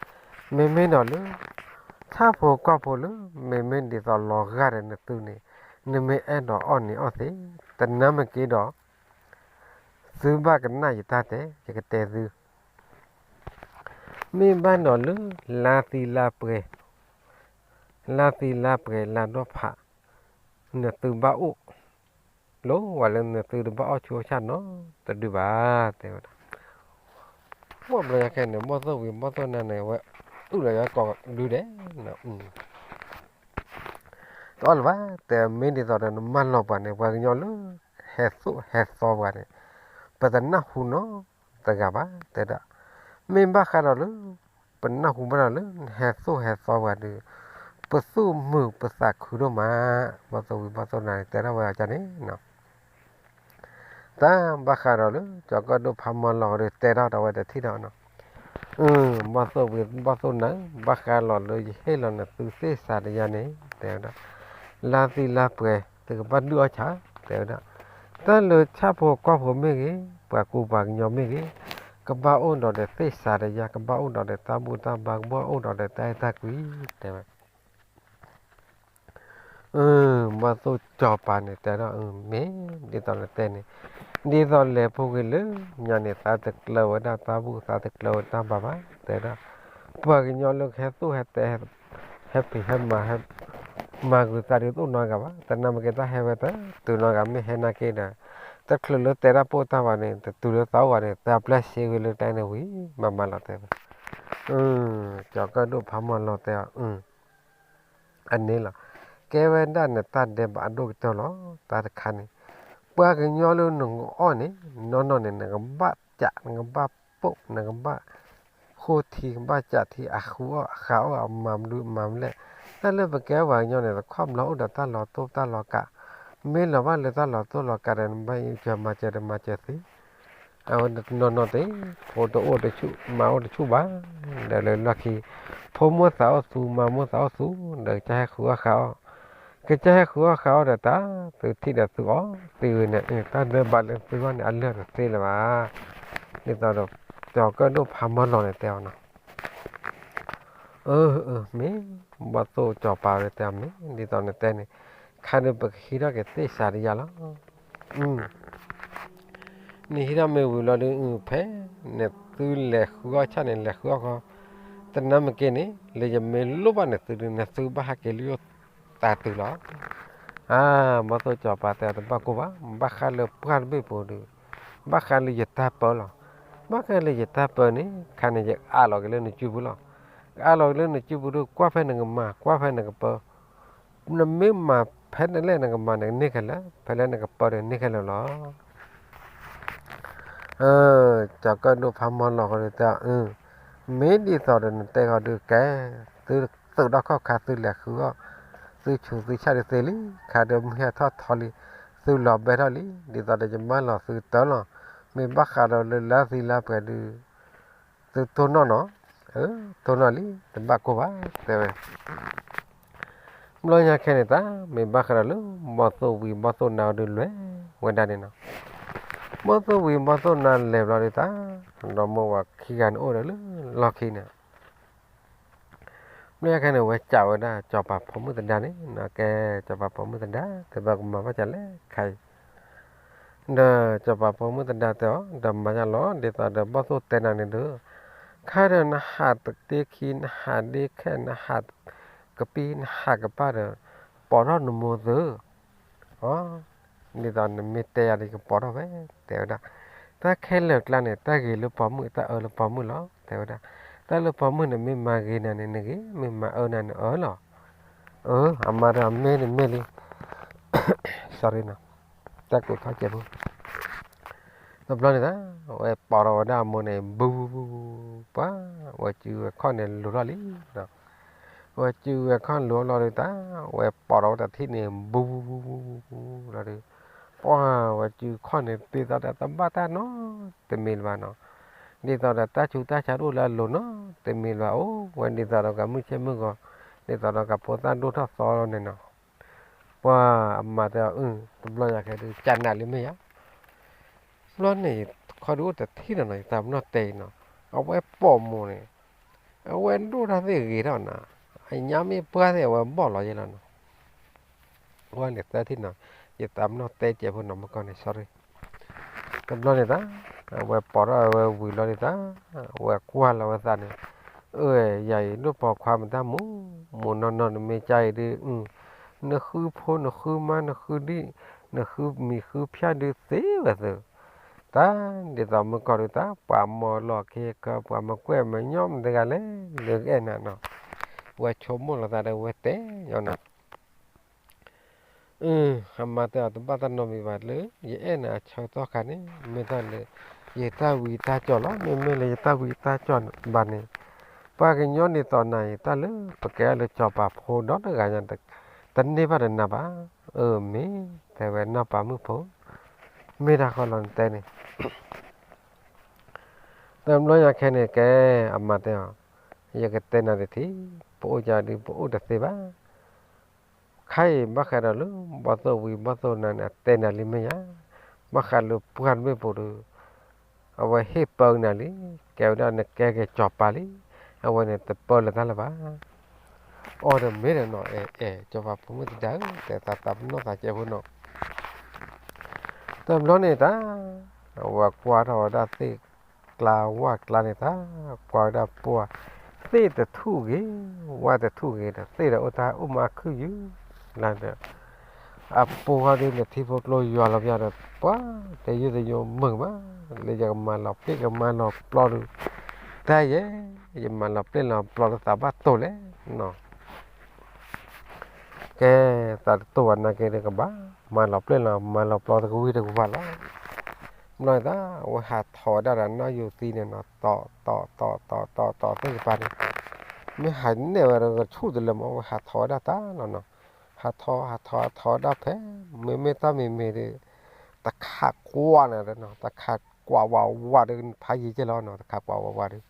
မ့မ့ၢ်ဒီးလၢ ဆၣ်ဖိကီၢ်ဖိလၢ မ့မ့ၢ်ဒ်သိးလီၤဂာ်ဒီးနသုန့ၣ် နမ့ၢ်အဲၣ်ဒိးအီၣ်န့ၢ်အီၣ်သ့ တနၢ်မ့ၢ်က့ဒီး သုဘၣ်ကနၣ်ယတၢ်တဲ ယကတဲသု မ့ၢ်ဘၣ်ဒီးလၢ လါသံလါပှဲၤ, လါသံလါပှဲၤ လါဒီဖး နသုဘၣ်အိၣ် လိၣ်ဝဲလၢနသုတဘၣ်အီၣ်ဆူၣ်အီၣ်ဆၣ်နီတဒုဘၣ် တဲဝဲဒၣ်. ပှၢ်ဘျီယၤခဲန့ၣ် ဘီၣ်သိၣ်ဝံၤဘီၣ်သိၣ်နါန့ၣ် ဝဲအုၣ်လီၤယၤကိးဒုဒဲး တအီၣ်လၢၤဘၣ် တဲမ့ၢ်ဒ်သိးဒီးနမၢလီၤပှၤန့ၣ် ပှၤကညီလၢ ဟဲသိၣ်ဟဲသီပှၤန့ၣ် ပတနၢ်ဟူနီတဂၤဘၣ် တဲဒၣ်. မ့ၢ်ဘၣ်ဃးဒီးလၢ ပနၢ်ဟူဘၣ်ဒီးလၢ နဟဲသိၣ်ဟဲသီပှၤဒီး ပသူၣ်မုာ်ပသးခုဒိၣ်မး ဘီၣ်သိၣ်ဝံၤဘီၣ်သိၣ်နါန့ၣ် တဲထီၣ်ဝဲအီၤန့ၣ် တၢ်ဘၣ်ဃးဒီးလၢ ကၠီၤကၢၣ်ဒိၣ်ဖးမီၤလီၤဒီး တဲထီၣ်ဒီးဝဲတထံၣ်ဒီး ဘီၣ်သိၣ်ဝံၤဘီၣ်သိၣ်နါ ဘၣ်ဃးလီၤလၢယဟ့ၣ်လီၤနသုသ့ၣ်စးတယါန့ၣ် တဲဝဲဒၣ်. လါသံလါပှဲၤ သုကဘၣ်ဒုးအီၣ်ဆၣ် တဲဝဲဒၣ်. တၢ်လၢဆၣ်ဖိကီၢ်ဖိမ့ၢ်ဂ့ၤ ပှၤကူပှၤကညီမ့ၢ်ဂ့ၤ ကဘၣ်အိၣ်ဒီးဒီးသ့ၣ်စးတယါ ကဘၣ်အိၣ်ဒီးဒီးတၢ်ဘူၣ်တၢ်ဘါ ကဘၣ်အိၣ်ဒီးဒီးတၢ်အဲၣ်တၢ်ကွံ တဲဝဲ ဘီၣ်သိၣ်စီၤပၤန့ၣ် တဲဒီး မ့ၢ်ဒ်သိးနတဲန့ၣ် ဒ်သိးလဲၤဖိဂ့ၤလၢညါန့ၣ် သးတကျၢၤဝဲဒၣ်တၢ်ဘူၣ် သးတကျၢၤဝဲတၢ်ဘါဘၣ် တဲဒၣ်, ပှၤကညီလၢကဟဲသူၣ်ဟဲတဲ ဟဲဖံးဟဲမၤ ဟဲမၤဂုာ်သးဒုးတအိၣ်နီတဂၤဘၣ်, တနာ်မ့ၢ်က့ၤတၢ်ဟဲဝဲတတုၤနီတဂၤ မ့ၢ်ဟဲနာ်က့ဒီး တချုးလၢတဲတၢ်ပိၢ်တၢ်ဝဲန့ၣ် တတုၤလၢသးအိၣ်ဘၣ်န့ၣ် သးပျဲၢ်ဆ့ဂ့ၤလၢတၢ်န့ၣ်ဝံၤ မၤမၤလီၤတဲဝဲ, ကၠီၤကၢၣ်ဒိၣ်ဖးမီၢ်လီၤတဲအီၤ အန့ၣ်လီၤ. ကဲဝဲဒၣ်နတၢ်ဒဲးဘးအဒိၣ်ကတၢၢ်လီၤ. တၢ်တခါန့ၣ် ပှၤကညီလၢနကအီၣ်န့ၣ် နီၢ်နီၢ်န့ၣ် နကဘၣ်ကး နကဘၣ်ပိာ် နကဘၣ်ဃိထံ ကဘၣ်ကးထံ အဃုအီၣ်အဃးအီၣ် အမၤမနုၤမၤမလဲၣ်. တၢ်လၢပကဲပှၤကညီန့ၣ် တခီဘျီအိၣ်ဒီးတၢ်လီၤတိၢ်တၢ်လီၤကး, မ့ၢ်လီၤဘၣ်လၢတၢ်လီၤတိၢ်လီၤကးဒီး နဘၣ်အံၤကၢၤမၤစၢၤဒီးမၤစၢၤသ့ အဝဲနီၢ်နီၢ်သ့ၣ် ဖိတအိၣ်တဆူၣ် မါအိၣ်တဆူၣ်ဘၣ်, ဒီးလၢလီၢ်ခံ ဖိမုၣ်သးအိၣ်သူ မါမုၣ်သးအိၣ်သူ ဒီးကစၢ်ဟဲဃုအီၣ်ဃးအီၣ်, ကစၢ်ဟဲဃုအီၣ်ဃးအီၣ်ဒီးတၢ် သုထံၣ်ဒီးသုအီၣ်သ့ဝဲန့ၣ် တၢ်ဒဲးဘးလၢသုဂီၢ်န့ၣ် အလၢာ်တသ့လၢၤဘၣ်. ဒ်သိးဒီး ကၠီၤကၢၣ်ဒိၣ်ဖးမီၢ်လီၤန့ၣ်တဲအီၤနီၤ အၢ အၢ မ့ၢ် ဘီၣ်သိၣ်ကၠီၤပၤဝဲတဲအီၤမ့ၢ် ဒ်သိးနတဲန့ၣ် ခါဒုးပကဟံးထီၣ်က့ၤသ့ၣ်စးတယါလီၤ. နဟံးထီၣ်မ့ၢ်ဝံၤလီၤဒုး ဖဲန့ၣ်သုလဲၤဃုအီၣ်ဆၣ်န့ၣ် လဲၤဃုအီၣ်ဃီ တနၤမ့ၢ်က့ၤန့ၣ် လၢယမ့ၢ်လိၣ်ဘၣ်န့ၣ်သုဒုး နသုဘၣ်ဟးက့ၤလၢယိၣ်သးတုၤလီၤ. အါ ဘီၣ်သိၣ်ကၠီၤပၤတဲအီၤတဘၣ်ကိၢ်ဘၣ် ဘၣ်ဃးလၢပှၢ်တဘ့ၣ်ပူၤဒုး ဘၣ်ဃးလၢယတၢ်ပၢလီၤ. ဘၣ်ဃးလၢယတၢ်ပၢန့ၣ် ခါန့ၣ်ယအးလီၤက့ၤလၢနစုပူၤလီၤ. အးလီၤက့ၤလၢနစုပူၤဒုး ကွၢ်ဖဲနကမၤ ကွၢ်ဖဲနကပၢ နမ့ၢ်မၤဖဲလဲၣ်နကမၤန့ၣ် န့ၢ်ခဲလၢာ်, ဖဲလဲၣ်နကပၢဒီးန့ၢ်ခဲလၢာ်လီၤ. ကၠီၤကၢၣ်ဒိၣ်ဖးမီၢ်လီၤဃီဒုးတဲအီၤ အၢ မ့ၢ်ဒ်သိးဒီးနတဲဃီဒုးကဲ သုသုးဒီခီၣ်ခါသုလဲၤဃုအီၣ် သုဆူးသုဆၣ်ဒုးသ့လံ, ခါဒုးမုၢ်ဟဲထီၣ်ထီလံ, သုလီၤဘဲထီၣ်လံ, ဒ်သိးဒီးယမၢလီၤသုတၢ်လီၤ. မ့ၢ်ဘၣ်ဃးဒီးလၢလါသံလါပှဲၤဒုး သုတိၢ်နီၣ်နီၤ, တိၢ်နီၣ်လံ တဘၣ်ကိၢ်ဘၣ် တဲဝဲ ဘျီညါခဲန့ၣ်တၢ် မ့ၢ်ဘၣ်ဃးဒီးလၢ ဘီၣ်သိၣ်ဝံၤဘီၣ်သိၣ်နါအီၤဒုးလဲၤဝဲဒၣ်န့ၣ်နီၤ. ဘီၣ်သိၣ်ဝံၤဘီၣ်သိၣ်နါလဲၤဘျီဒုးတၢ် ဒီးမိၢ်ဝၤခံဂၤန့ၣ်အိၣ်ဒီးလၢလီၢ်ခံန့ၣ် ဘျီညါခဲန့ၣ် ဝဲစံးဝဲဒၣ် စီၤပၤဖိမုၣ်သဒါန့ၣ်နီၤ, ကဲ စီၤပၤဖိမုၣ်သဒါ တဲဘၣ်ကမၤဘၣ်စၢၤလဲၣ်ခါအံၤ ဒီးစီၤပၤဖိမုၣ်သဒါတဲအီၤ ဒီးမၤယါလီၤ ဒ်သိးဒီးဘီၣ်သိၣ်တဲနၤန့ၣ်ဒီး ခါဒီးနဟးတက့ခံ နဟးဒ့ခဲ နဟးကပံ နဟးကပၤဒီး ပိာ်ထီၣ်နမိၢ်သု အ ဒ်သိးနမ့ၢ်တဲယၤဒီး ယကပိာ်ထီၣ်ဝဲ တဲဝဲဒၣ်. တၢ်ခဲလၢာ်ကျါန့ၣ် တၢ်ဂ့ၤလၢပိာ်မုၣ် တၢ်အၢလၢပိာ်မုၣ်လီၤ တဲဝဲဒၣ်. တၢ်လၢပိာ်မုၣ်န့ၣ် မ့ၢ်မၤဂ့ၤနၤန့ၣ် နဂ့ၤ, မ့ၢ်မၤအၢနၤန့ၣ်အၢလီၤ. အၢ အမါဒီးမ့ၢ်န့ၣ်မ့ၢ်လံ sorry နီၤ, တၢ်ကိးခါကဲးဖိ တဘျီန့ၣ်တၢ် ဝဲပိာ်ထီၣ်ဝဲဒၣ်အမိၢ်န့ၣ် ဘူးဘူးဘူးဘူး ပှၤ ဝဲစုဝဲခီၣ်န့ၣ်လိၤထီၣ်လံ ဝဲစုဝဲခီၣ်လိၤလီၤဒုးတၢ် ဝဲပိာ်ထီၣ်ဝဲတထံၣ်န့ၣ် ဘူးဘူးဘူးဘူးဘူးလီၤဒုး ပှၤ ဝဲစုခီၣ်န့ၣ် ဒ်သိးဒီးတဘၣ်တၢ်နီတမံၤလၢၤဘၣ်နီၤ, ဒ်သိးဒီးတၢ်ဆူးတၢ်ဆါတအိၣ်လၢအလိၤနီတမံၤလၢၤဘၣ် အိၣ်ဝဲဒ်သိးဒီးကမုၢ်ဆ့ၣ်မုၢ်ဂီၤ ဒ်သိးဒီးကဖိသၣ်ဒိၣ်ထီၣ်သီလီၤန့ၣ်နီၤ ပှၤအမၤတဲအီၤ အၢ တဘျီညါခဲဒုး ကနးလံမ့ၢ်ဧါ, ဘျီန့ၣ် ခီဒုးအိၣ်တထံၣ်နီၤနီၤ ယသးပနီၣ်တဲအံၤနီၤ, အဝဲပိာ်မိၢ်န့ၣ် အဝဲဒိၣ်တၢ်သ့ၣ်ဂ့ၤထီၣ်နၤ, အညါမ့ၢ်ပှၢ်သ့ၣ် အဝဲဘီၣ်လီၤယဲလီၤနီၤ, ဝဲန့ၣ်သၢထံၣ်နီၤ, ယသးပနီၣ်တဲကဲးဖိနီၤ မကီၢ်န့ၣ် sorry တဘျီန့ၣ်တၢ် အဝဲပိာ်ထီၣ်အဝဲဝံၤလီၤဒုးတၢ် အဝဲကွၢ်လီၤဝဲသးန့ၣ်, အၢ ယၤအံၤဒိၣ်ပိာ်ခွါမတၢ်မူ, မိၢ်နီၢ်နီၢ်နမ့ၢ်ကါအံၤဒုး, နဃုဖိနဃုမါနဃုဒံၣ်, နဃုမံၤဃုဖၠၣ်ဒုးသ့ဝဲသု, တၢ်ဒ်သိးမုၢ်ကီၢ်ဒုးတၢ် ပှၤမီၤလီၢ်ခံက ပှၤမၤကွဲၢ်မၤညီမတဂၤလဲၣ် လၢကအဲၣ်နၤနီၤ, ဝဲဆိကမိၣ်လီၤသးဒီးဝဲတဲညီနၤ အၢ အမါတဲအီၤတဘၣ်တၢ်နီတမံၤဘၣ်လၢ ယအဲၣ်နၤအဆၢကတီၢ်ခါန့ၣ် မ့ၢ်တၢ်လၢ ယတၢ်ဝံတၢ်ကၠီၣ်လီၤ. မ့မ့ၢ်လၢယတၢ်ဝံတၢ်ကၠီၣ်ဘၣ်န့ၣ် ပှၤကညီဒ်သိးနၤအံၤ တၢ်လၢပကဲအီၤလၢစီၤပၤဖိဒီတဂၤညါ တန့ၢ်ဘၣ်ဒီးနၤဘၣ်. အၢ မ့ၢ် တဲဝဲနီၢ်ပၤမုၣ်ဖိ မ့ၢ်တၢ်ဃီလီၤနတဲန့ၣ် တဘျီညါခဲန့ၣ်ကဲ အမါတဲအီၤ ယကတဲနၤတထံၣ် ပအိၣ်ကဒုး ပအိၣ်တသ့ဘၣ်. ခဲအံၤဘၣ်ဃးဒီးလၢ ဘီၣ်သိၣ်ဝံၤဘီၣ်သိၣ်နါန့ၣ် အတဲနၤလံမ့ၢ်ဧါ, ဘၣ်ဃးလၢပှၢ်တဘ့ၣ်ပူၤဒီး အဝဲဟ့ၣ်ပၢနၤလံ, ကဲဝဲဒၣ်နကဲက့ၤစီၤပၤလံ, အဝဲန့ၣ်တပၢလၢၤတၢ်လၢၤဘၣ်. အီၤဒီးမ့ၢ်ဒီးနီၤ အဲ အဲ စီၤပၤဖိမုၣ်သဒါဧၢ တဲသးသးပနီၣ်သးကဲးဖိနီၤ တ တဘျီန့ၣ်တၢ် အဝဲကွၢ်ထီၣ်ဝဲဒၣ်သ့ၣ်ကျါဝၣ်ကျါန့ၣ်တၢ် ကွၢ်ဝဲဒၣ်ပှၢ် သ့ၣ်တထူၣ်ဂ့ၤ ဝၣ်တထူၣ်ဂ့ၤဒီး သ့ၣ်ဒီးအိၣ်တၢ်အိၣ်မးအခုၣ်ယုၢ်လၢဒီး အပူၤဃီဒုးန့ၣ် ထံဖိကျိယွၤလီၤပျၢ်ဒီး ပှၤတယုၢ်တယိမုာ်မး လၢယကမၤလီၤပျဲၢ်ကမၤလီၤပျီဒီး တၢ်ယဲ ယမၤလီၤပျဲၢ်လီၤပျီလၢသးဘၣ်တိာ်လဲၣ်နီၤ ကဲ သးတတိာ်ဘၣ်နာ်က့ဒီးကဘၣ် မၤလီၤပျဲၢ်လီၤ မၤလီၤပျီတကဝံၤတကဝၤလီၤ. ဘျီန့ၣ်တၢ် အဝဲဟးထီၣ်ဝဲဒၣ်ဒီးနီၢ်ယိၤသံန့ၣ်နီၤ တီၤ တီၤ တီၤ တီၤ တီၤ တီၤသ့ၣ်တဖၣ်န့ၣ် မ့ၢ်ဟးနဲၣ်ဝဲဒီးကဆူၣ်တလၢာ်မး အဝဲဟးထီၣ်ဝဲဒၣ်တၢ်လီၤနီၤ ဟးထီၣ် ဟးထီၣ် ဟးထီၣ်ဝဲဒၣ်ဖဲ မ့မ့ၢ်တၢ်မံၤမံၤဒီး တခးကွၢ်န့ၣ်နီၤ တခးကွၢ်ဝးဝးဒီး ဖးယံၤကဲလီၤနီၤ တခးကွၢ်ဝးဝးဒီး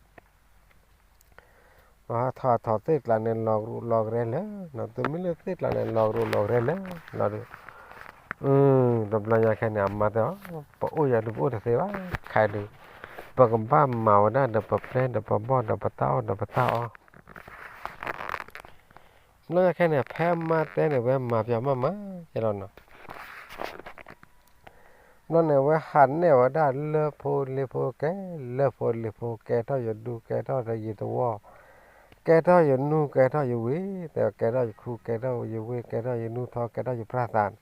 ထီၣ်ထီၣ်သ့ၣ်ကျါန့ၣ် လီၤကရူၢ်လီၤကရဲလၢာ်နီၤ တမ့ၢ်လၢသ့ၣ်ကျါန့ၣ် လီၤကရူၢ်လီၤကရဲလၢာ်လီၤဒီး တဘျီညါခဲန့ၣ် အမါတဲအီၤ ပအိၣ်ယၤဒုးပအိၣ်တသ့ဘၣ် ခဲဒုး ပကဘၣ်မၤဝဲဒၣ်ဒီးပပျဲၢ်ဒီးပဘီၣ်ဒီးပတၢ်အီၣ်ဒီးပတၢ်အီ ဘျီညါခဲန့ၣ် ဖဲအမါတဲန့ၣ် ဝဲမၤပျီမးမး ကဲလီၤနီၤ ဘျီန့ၣ် ဝဲဟးနဲၣ်ဝဲဒၣ်လၢဖိလ့ဖိကဲ လၢဖိလ့ဖိ ကဲထီၣ်ယဒူ ကဲထီၣ်ယသဝီ ကဲထီၣ်ယနူ ကဲထီၣ်ယဝ့ၢ် တဲကဲထီၣ်ယခူ ကဲထီၣ်ယဝ့ၢ် ကဲထီၣ်ယနူထီ ကဲထီၣ်ယပြၢ်သးန့ၣ်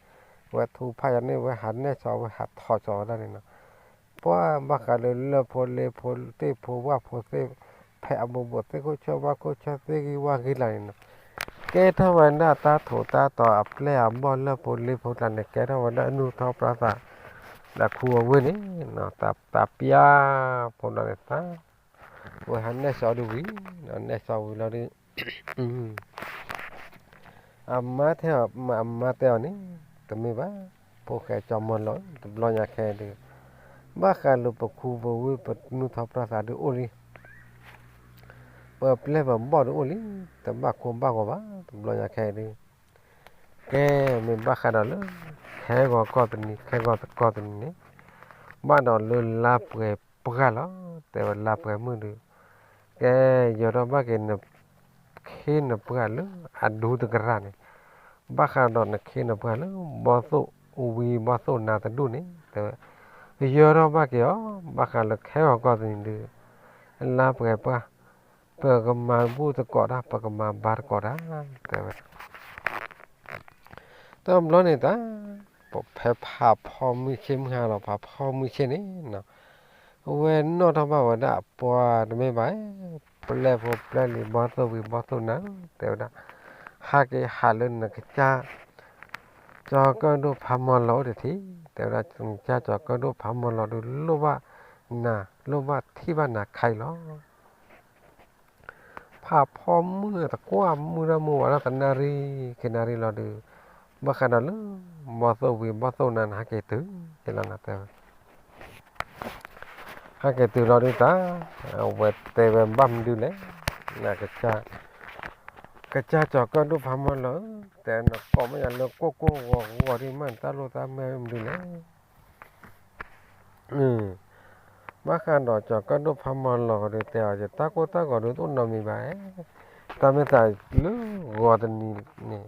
ဝဲထူဖးယၤန့ၣ် ဝဲဟးနဲၣ်ဆီ ဝဲဟးထီၣ်ဆီဝဲဒၣ်န့ၣ်နီၤ ပှၤဘၣ်ဃးဒီးလၢဖိလ့ဖိသ့ၣ်ဖိဝၣ်ဖိသ့ၣ် ဖဲအဘူးဘူးသ့ၣ်ခိၣ်ဆၢဝါခိၣ်ဆၢသ့ၣ်ဂံၢ်ဝါဂ့ၤလီၤန့ၣ်နီၤ ကဲထီၣ်ဝဲဒၣ်တၢ်ထိးတၢ်တီၤအပျဲၢ်အဘီၣ်လၢဖိလ့ဖိကျါန့ၣ် ကဲထီၣ်ဝဲဒၣ်အနူထီပြၢ်သး ဒီးခူအဝ့ၢ်န့ၣ် တၢ်ပျၢ်ဖိဒီးန့ၣ်သး ဝဲဟးနဲၣ်ဆီဒုးဝံၤ နဲၣ်ဆီဝံၤလီၤဒုး အမါတဲအီၤ အမါတဲအီၤန့ၣ် တမ့ၢ်ဘၣ် ဖိၣ်ဃဲကၠီမီၤလီၤ တဘျီညါခဲဒုး ဘၣ်ဃးလိာ်ပခူပဝ့ၢ်ပနူထီပြၢ်သးဒုးအိၣ်လံ ပပျဲၢ်ပဘီၣ်ဒုးအိၣ်လံ တဘၣ်ခိဘၣ်ဂီၤဘၣ် တဘျီညါခဲဒုး ကဲ မ့ၢ်ဘၣ်ဃးဒီးလၢ ခဲဂီၤကီၢ်တနံၤ ခဲဂီၤတကီၢ်တနံၤန့ၣ် ဘၣ်ဒီးလၢလါပှဲၤပှၢ်လီၤ တဲဝဲလါပှဲၤမုၢ်ဒုး ကဲ ယီၤထီၣ်ဘၣ်က့ၤနခ့နပှၢ်လၢအဒူတကရၢ်န့ၣ် ဘၣ်ဃးဒီးနခ့နပှၢ်လၢ ဘီၣ်သိၣ်ဝံၤဘီၣ်သိၣ်နၤတဒူၣ်န့ၣ် တဲဝဲ ယီၤထီၣ်ဘၣ်က့ၤအီၤ ဘၣ်ဃးလၢခဲဂီၤကီၢ်တနံၤဒုး လါပှဲၤပှၢ် ပကမၤဘူၣ်သကိးတၢ် ပကမၤဘါသကိးတၢ် တဲဝဲ တဘျီန့ၣ်တၢ် ဖဲဖးဖီမုၢ်ဆ့ၣ်မုၢ်ဟါလီၤ ဖးဖီမုၢ်ဆ့ၣ်န့ၣ်နီၤ အဝဲနီၣ်ထီၣ်ဘၣ်ဝဲဒၣ်အပှၤတမ့ၢ်ဘၣ် ပျဲၢ်ဖိပျဲၢ်လံၤ ဘီၣ်သိၣ်ဝံၤဘီၣ်သိၣ်နၤ တဲဝဲဒၣ် ဟးက့ၤဟးလၢနကစၢ် ကၠီၤကၢၣ်ဒိၣ်ဖးမီၤလီၤအိၣ်တထံး တဲဝဲဒၣ်နကစၢ်ကၠီၤကၢၣ်ဒိၣ်ဖးမီၤလီၤဒုးလိၣ်ဘၣ်နၤ လိၣ်ဘၣ်ထံၣ်ဘၣ်နၤခါအံၤလီၤ ဖးဖီမုၢ်တကွၢ်မုၢ်ဒၣ်မုၢ်ဝါဒၣ် သနၣ်ရံၣ် ခံနၣ်ရံၣ်လီၤဒုး ဘၣ်ဃးဒီးလၢ ဘီၣ်သိၣ်ဝံၤဘီၣ်သိၣ်နၤန့ၣ် ဟဲက့ၤတုၤ ကဲလီၤနၤတဲဝဲ ဟဲက့ၤတုၤလီၤဒုးတၢ် အဝဲတဲဝဲဘၣ်မနုၤလဲၣ် နကစၢ် ကစၢ်ကၠီၤကၢၣ်ဒိၣ်ဖးမီၤလီၤဧၢ တဲနကိးမ့ၢ်ယၤလၢကိၢ်ကိၢ်ဂီၤဂီၤဒ်မ့ၢ်နတၢ်လိၣ်တၢ်မၢမနုၤလဲၣ် ဘၣ်ဃးဒီးကၠီၤကၢၣ်ဒိၣ်ဖးမီၤလီၤဒုးတဲအီၤ ယတၢ်ကိၢ်တၢ်ဂီၤဒုးတအိၣ်နီတမံၤဘၣ် တၢ်မ့ၢ်သးလၢဂီၤတနံၤန့ၣ်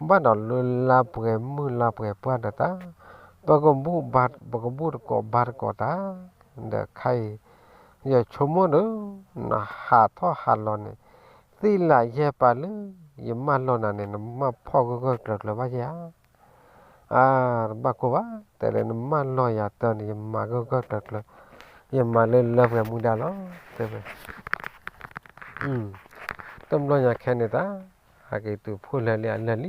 ဘၣ်ဒီးလၢလါပှဲၤမုၢ်လါပှဲၤပှၢ်ဒီးတၢ် ပကဘူၣ်ဘါ ပကဘူၣ်တကိးဘါတကိးတၢ် ဒီးခဲအံၤ ယဆိကမိၣ်ဒီး နဟးထီၣ်ဟးလီၤန့ၣ် သ့ၣ်လၢယဲၢ်ပာ်လၢ ယမၢလီၤနၤန့ၣ် နမၢဖီၣ်ဂၢၢ်ဂၢၢ်ကျၢၤကျၢၤဘၣ်ယဲၢ်ဧါ အါ တဘၣ်ကိၢ်ဘၣ် တဲလၢနမၢလီၤယၤတၢ်န့ၣ် ယမၤဂၢၢ်ဂၢၢ်ကျၢၤကျၢၤ ယမၤလၢလၢပှဲၤမူဒါလီၤ တဲဝဲ တဘျီညါခဲန့ၣ်တၢ် ဟဲက့ၤတုၤဖှိၣ်လၢာ်လံအလၢာ်လံ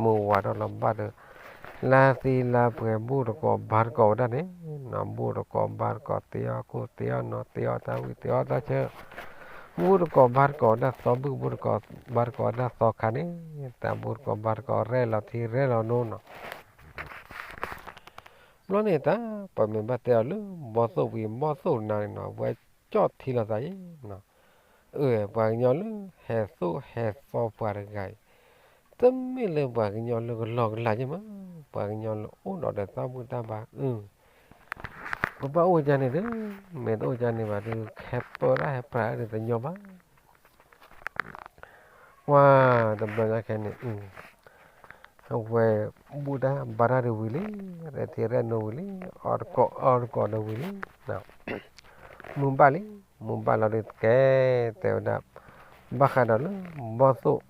မုၢ်ဝါထီၣ်လီၤဘၣ်ဒီး လါသံလါပှဲၤဘူၣ်တကိးဘါတကိးဝဲဒၣ်န့ၣ် နဘူၣ်တကိးဘါတကိး တ့အီၣ်ခိၣ်တ့အီၣ်နီၤ တ့အီၣ်တၢ်ဝံၣ်တ့အီၣ်တၢ်ဆၢ ဘူၣ်တကိးဘါတကိးဝဲဒၣ်သီဘူၣ် ဘူၣ်တကိးဘါတကိးဝဲဒၣ်သီခါန့ၣ် တၢ်ဘူၣ်တကိးဘါတကိးရဲၣ်လီၤထံရဲၣ်လီၤနိနီၤ ဘျီန့ၣ်တၢ် ပမ့ၢ်ဘၣ်တဲအီၤလၢ ဘီၣ်သိၣ်ဝံၤဘီၣ်သိၣ်နၤန့ၣ်နီၤ ဝဲကၠီၣ်ထံလီၤသးအံၤနီၤ အၢ ပှၤကညီလၢဟဲသိၣ်ဟဲသီပှၤတဂၤအံၤ တမ့ၢ်လၢပှၤကညီလၢကလီကလးယဲၢ်မး ပှၤကညီလၢအိၣ်ဒီးဒီးတၢ်ဘူၣ်တၢ်ဘါ အၢ ပဘၣ်အိၣ်ကန့ၣ်ဒီး မ့ၢ်တအိၣ်ကန့ၣ်ဘၣ်ဒီး ခဲပၢဒၣ်ဟဲပြးဒီးတညီဘၣ် ပှၤတဘျီညါခဲန့ၣ် အ အဝဲဘူၣ်တၢ်ဘါတၢ်ဒီးဝံၤလံ, ရဲၣ်ထံရဲၣ်နိဝံၤလံ, အီၣ်တကိးအီတကိးဒီးဝံၤလံ, မုၢ်ဘၣ်လံ, မုၢ်ဘၣ်လီၤဒုးကဲ, တဲဝဲဒၣ်, ဘၣ်ဃးဒီးလၢ ဘီၣ်သိၣ်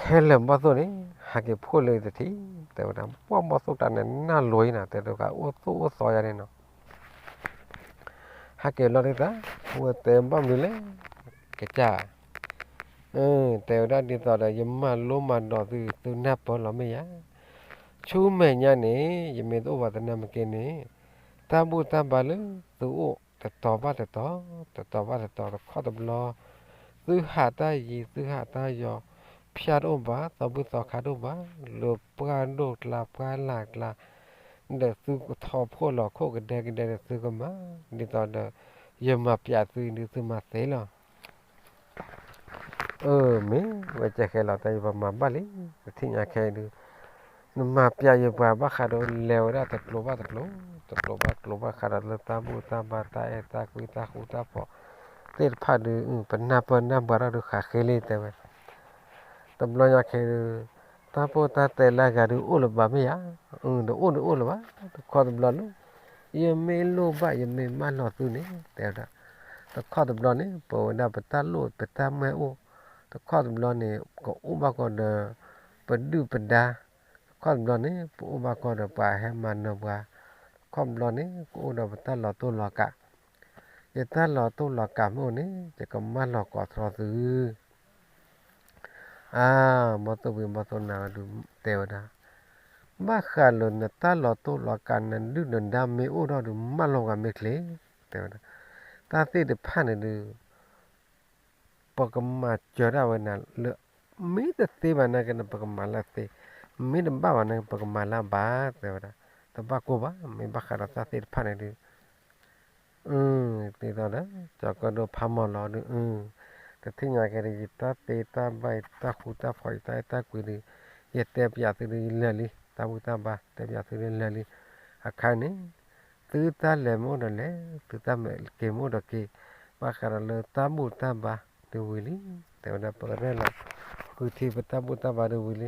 ခဲလၢာ်ဘီၣ်သိၣ်န့ၣ် ဟးက့ၤဖှိၣ်လၢတထံၣ်, တဲဝဲဒၣ် ပှၢ်ဘီၣ်သိၣ်တၢ်န့ၣ် နၢ်လိၤအံၤနၤ, တဲဒိၣ်ကအိၣ်သိၣ်အိၣ်သီယါန့ၣ်နီၤ, ဟးက့ၤလီၤဒုးသး, ဝဲတဲဘၣ်မနုၤလဲၣ်, ကစၢ် တဲဝဲဒၣ်ဒ်သိးဒီး ယမၤလိမၤဒိးသု သုနၢ်ပၢၢ်လီၤမ့ၢ်ယါ, ဆူမဲာ်ညါန့ၣ် ယမ့ၢ်တအိၣ်ဘၣ်သနာ်က့န့ၣ်, တၢ်ဘူၣ်တၢ်ဘါလၢသုအိၣ် တတီၤဘၣ်တတီၤ, တတီၤဘၣ်တတီၤ တခီတဘျီ သုဟးတၢ်ယံၤ သုဟးတၢ်ယီၤ, ဖၠၣ်တအိၣ်ဘၣ် သီဘူၣ်သီခါတအိၣ်ဘၣ်, လၢပှၢ်ဒိၣ်ကျါ ပှၢ်လၢ်ကျါ ဒီးသုကထီဖှိၣ်လီၤခိၣ်ကဒဲကဒဲဒီးသုကမၤ, ဒ်သိးဒီး ယမၤပျးသုဒုးသုမၤသ့လီၤ. အၢ မ့ၢ်ဝဲကဲဃဲလီၤ တၢ်ယပမၤဘၣ်လံ, တထံၣ်ညါခဲအံၤဒုး နမၤပျးယပှၤဘၣ်ဃးဒီးလဲၤဝဲဒၣ်တကျိၤဘၣ်တကျိၤ, တကျိၤဘၣ်ကျိၤဘၣ်ဃးဒီးလၢတၢ်ဘူၣ်တၢ်ဘါ တၢ်အဲၣ်တၢ်ကွံ တၢ်ဃူတၢ်ဖိး သ့ၣ်တဖၣ်ဒုး ပနၢ်ပၢၢ်နၢ်ဘှါထီၣ်ဒုးဃးဃ့လံတဲဝဲ တဘျီညါခဲဒုး တၢ်ပိၢ်တၢ်တဲလၢအဂၤဒုးအိၣ်လၢၤဘၣ်မ့ၢ်ဧါ, အၢ တအိၣ်ဒုးအိၣ်လၢၤဘၣ်, တခီတဘျီလၢ ယမ့ၢ်လိၣ်ဘၣ် ယမ့ၢ်မၢလီၤသုန့ၣ် တဲဝဲဒၣ်, တခီတဘျီန့ၣ် ပဝဲဒၣ်ပတၢ်လိၣ်ပတၢ်မၢအိၣ်, တခီတဘျီန့ၣ် ကအိၣ်ဘၣ်ကီးဒီး ပဒုၣ်ပဒါ, တခီတဘျီန့ၣ် ပအိၣ်ဘၣ်ကီးဒီးပှၤဟဲမၤနၢၤပှၤ, တခီတဘျီန့ၣ် ကအိၣ်ဒီးပတၢ်လီၤတိၢ်လီၤကး, ယတၢ်လီၤတိၢ်လီၤကးမ့ၢ်အိၣ်န့ၣ် ယကမၢလီၤကိးထီသု အါ, ဘီၣ်သိၣ်ဝံၤဘီၣ်သိၣ်နၤဒုးတဲဝဲဒၣ်, ဘၣ်ဃးလၢနတၢ်လီၤတိၢ်လီၤကး နဒုၣ်နဒါမ့ၢ်အိၣ်ထီၣ်ဒုး မၢလီၤဂၤမ့ၢ်ချ့, တဲဝဲဒၣ်, တၢ်သ့ၣ်တဖၣ်န့ၣ်ဒုး ပကမၤစၢၤဒၣ်ဝဲနၤလၢ မ့ၢ်တသ့ဘၣ်နာ်က့န့ၣ် ပကမၤလၢသ့, မ့ၢ်တဘၣ်ဘၣ်နာ်က့ ပကမၤလၢဘၣ် တဲဝဲဒၣ်, တဘၣ်ကိၢ်ဘၣ် မ့ၢ်ဘၣ်ဃးဒီးတၢ်သ့ၣ်တဖၣ်န့ၣ်ဒုး အၢ ဒ်သိးဒီး ကၠီၤကၢၣ်ဒိၣ်ဖးမီၤလီၤဒုး အၢ တထံၣ်ညါက့ၤဒီး ယတၢ်သ့တၢ်ဘၣ် ယတၢ်ဃူတၢ်ဖိး ယတၢ်အဲၣ်တၢ်ကွံဒုး ယတဲပျးသုဒုး ယလၢာ်လံ တၢ်ဘူၣ်တၢ်ဘါ တဲပျးသုဒုးလၢာ်လံ အခါန့ၣ် သုတၢ်လဲၤမ့ၢ်အိၣ်ဒီးလဲၤ သုတၢ်မဲာ်က့ၤမ့ၢ်အိၣ်ဒီးက့ၤ ဘၣ်ဃးဒီးလၢတၢ်ဘူၣ်တၢ်ဘါဒုးဝံၤလံ တဲဝဲဒၣ် ပကရဲၣ်လီၤ ဃုထံပတၢ်ဘူၣ်တၢ်ဘါဒုးဝံၤလံ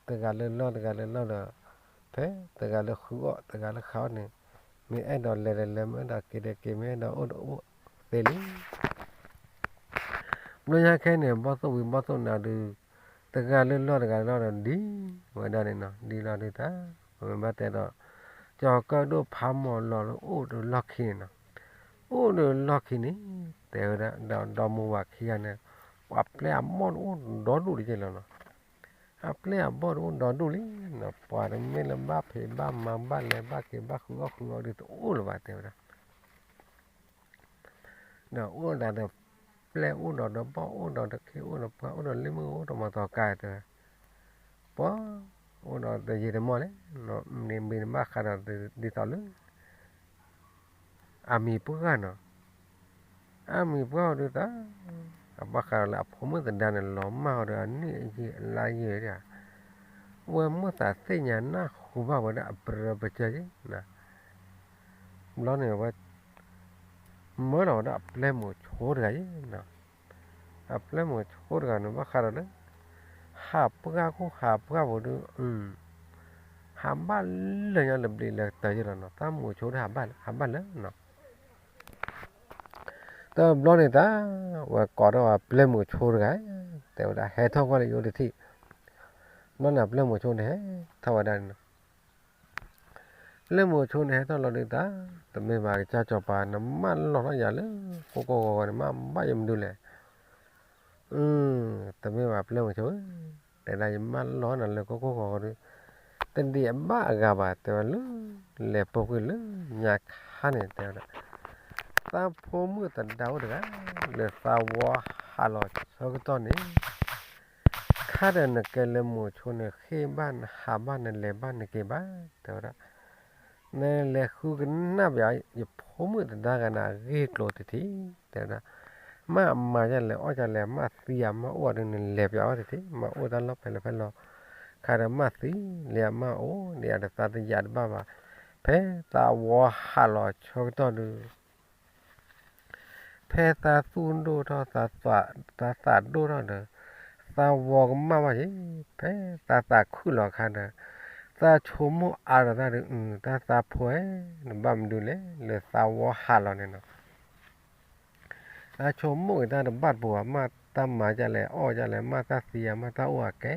တဂၤလၢလီၢ်တဂၤလၢလီၢ်ဒီး ဖဲတဂၤလၢဃုအီၣ် တဂၤလၢဃုအီၣ်န့ၣ် မ့ၢ်အဲၣ်ဒိးလဲၤဒီးလဲၤ မ့ၢ်အဲၣ်ဒိးက့ၤဒီးက့ၤ မ့ၢ်အဲၣ်ဒိးအိၣ်ဒီးအိၣ်သ့လံ ဘျီညါခဲန့ၣ် ဘီၣ်သိၣ်ဝံၤဘီၣ်သိၣ်နၤဒုး တဂၤလၢလီၢ်တဂၤလၢလီၢ်ဒီးဒ်ဝဲဒၣ်န့ၣ်နီၤ ဒ်လီၤဒုးတၢ် ပမ့ၢ်ဘၣ်တဲဒီး ကၠီၤကၢၣ်ဒိၣ်ဖးမီၤလီၤလၢအိၣ်ဒီးလီၢ်ခံန့ၣ်နီၤ အိၣ်ဒီးလီၢ်ခံန့ၣ် တဲဝဲဒၣ်ဒီးဒီမါဝၤခံဂၤန့ၣ် ပှၤပျဲၢ်အဘီၣ်တအိၣ်ဒီဒူၣ်တက့ၢ်လီၤနီၤ အပျဲၢ်အဘီၣ်တအိၣ်ဒီဒူၣ်လံနီၤ ပှၤတမ့ၢ်လၢဘၣ်ဖံးဘၣ်မၤဘၣ်လဲၤဘၣ်က့ၤဘၣ်ဃုအီၣ်ဃုအီဒုးတအိၣ်လၢၤဘၣ်တဲဝဲဒၣ် ဒီးအိၣ်ဒၣ်ဒီး ပျဲၢ်အိၣ်ဒီးဒီးဘီၣ်အိၣ်ဒီးဒီးခ့အိၣ်ဒီးပှၢ်အိၣ်ဒီးလ့ၣ်မုၣ်အိၣ်ဒီးမၤတီၤကါတဲဝဲ ပှၤအိၣ်ဒီးတယံာ်တမီၢ်လဲၣ် မ့ၢ်ဘၣ်ဃးဒီးဒ်သိးလၢ အမံၤပှၢ်နီၤ အမံၤပှၢ်အီၤဒုးတၢ် အဘၣ်ဃးဒီးလၢအဖိမုၣ်သဒါန့ၣ် လီၤမၢ်အီၤဒီးအနံၣ်အယံာ်အလါယံာ်ဒီး ဝဲမိၣ်သးသ့ၣ်ညါနၢ်ဟူဘၣ်ဝဲဒၣ်အပရၢပကၢၤယဲ ဘျီန့ၣ်ဝဲ မၢလီၤဝဲဒၣ်အပျဲၢ်မိၤဆိတဂၤယဲနီၤ အပျဲၢ်မိၤဆိတဂၤန့ၣ် ဘၣ်ဃးဒီးလၢ ဟးပှၢ်ခိၣ်ဟးပှၢ်ဖိဒုး ဟးဘၣ်လၢညါလၢဘျံးလၢတၢယဲလီၤနီၤ တၢ်မိၤဆိဒုးဟးဘၣ်လၢ ဟးဘၣ်လၢနီၤ တဘျီန့ၣ်တၢ် ဝဲကိးထီၣ်ဝဲပျဲၢ်မိၤဆိတဂၤ တဲဝဲဒၣ်ဟဲထီၣ်ကွၢ်လၢယအိၣ်တထံၣ် ဘျီန့ၣ်ပျဲၢ်မိၤဆိန့ၣ်ဟဲထီၣ်ဝဲဒၣ်န့ၣ်နီၤ ပျဲၢ်မိၤဆိန့ၣ်ဟဲထီၣ်လီၤဒုးတၢ် တမ့ၢ်ဘၣ်ကစၢ်စီၤပၤ နမၢလီၤထီၣ်ယၤလၢ ကိၢ်ကိၢ်ဂီၤဂီၤန့ၣ် မ့ၢ်ဘၣ်ယမနုၤလဲၣ် တမ့ၢ်ဘၣ်ပျဲၢ်မိၤဆိဧၢ, တဲဒၣ်ယမၢလီၤနၤလၢကိၢ်ကိၢ်ဂီၤဂီၤဒီး တဒံးအဘၣ်အဂၤဘၣ် တဲဝဲလၢ လဲၤပူၤကွံာ်လၢညါခါန့ၣ် တဲဝဲဒၣ် သးဖိမုၣ်သဒါအိၣ်တဂၤ လၢသးဝီဟးလီၤဆၢကတီၢ်န့ၣ် ခါဒီးနကဲလၢမိၤဆိန့ၣ် ဃ့ၢ်ဘၣ်နဟးဘၣ်နလဲၤဘၣ်နက့ၤဘၣ် တဲဝဲဒၣ် နလဲၤဃုကနၣ်ပယီၤ ယဖိမုၣ်သဒါဂၤန့ၣ် အဂ့ၢ်ကျိၤတထံၣ် တဲဝဲဒၣ်, မ့ၢ်အမၤဒ်လဲၣ်အီၣ်ဒ်လဲၣ် မ့ၢ်သံအမ့ၢ်အိၣ်ဒီး နလဲၤပယီၤအီၣ်တထံၣ် မ့ၢ်အိၣ်တၢ်လီၢ်ဖဲလဲၣ်ဖဲလဲၣ်, ခါဒီးမ့ၢ်သံလံအမ့ၢ်အိၣ်ဒံးအီၤဒီး သးတယာ်တဘၣ်ဘၣ်, ဖဲသးဝီဟးလီၤဆၢကတီၢ်ဒုး ဖဲသးသူၣ်ဒိၣ်ထီၣ် သးသးဒိၣ်ထီၣ်ဒီး သးဝီကမၣ်ဘၣ်က့ၤ, ဖဲသးသးခုၣ်လီၤအခါဒီး, သးဆိကမိၣ်အါဒီးသးဒီး, တၢ်သးဖိဧၢ, နဘၣ်မနုၤလဲၣ် လၢသးဝီဟးလီၤန့ၣ်နီၤ. သးဆိကမိၣ်က့ၤတၢ်တဘၣ်တပူၤဘၣ်, မ့ၢ်တၢ်မၤဒ်လဲၣ် အီၣ်ဒ်လဲၣ်, မ့ၢ်တၢ်သံဧါ, မ့ၢ်တၢ်အိၣ်ဧါကဲ,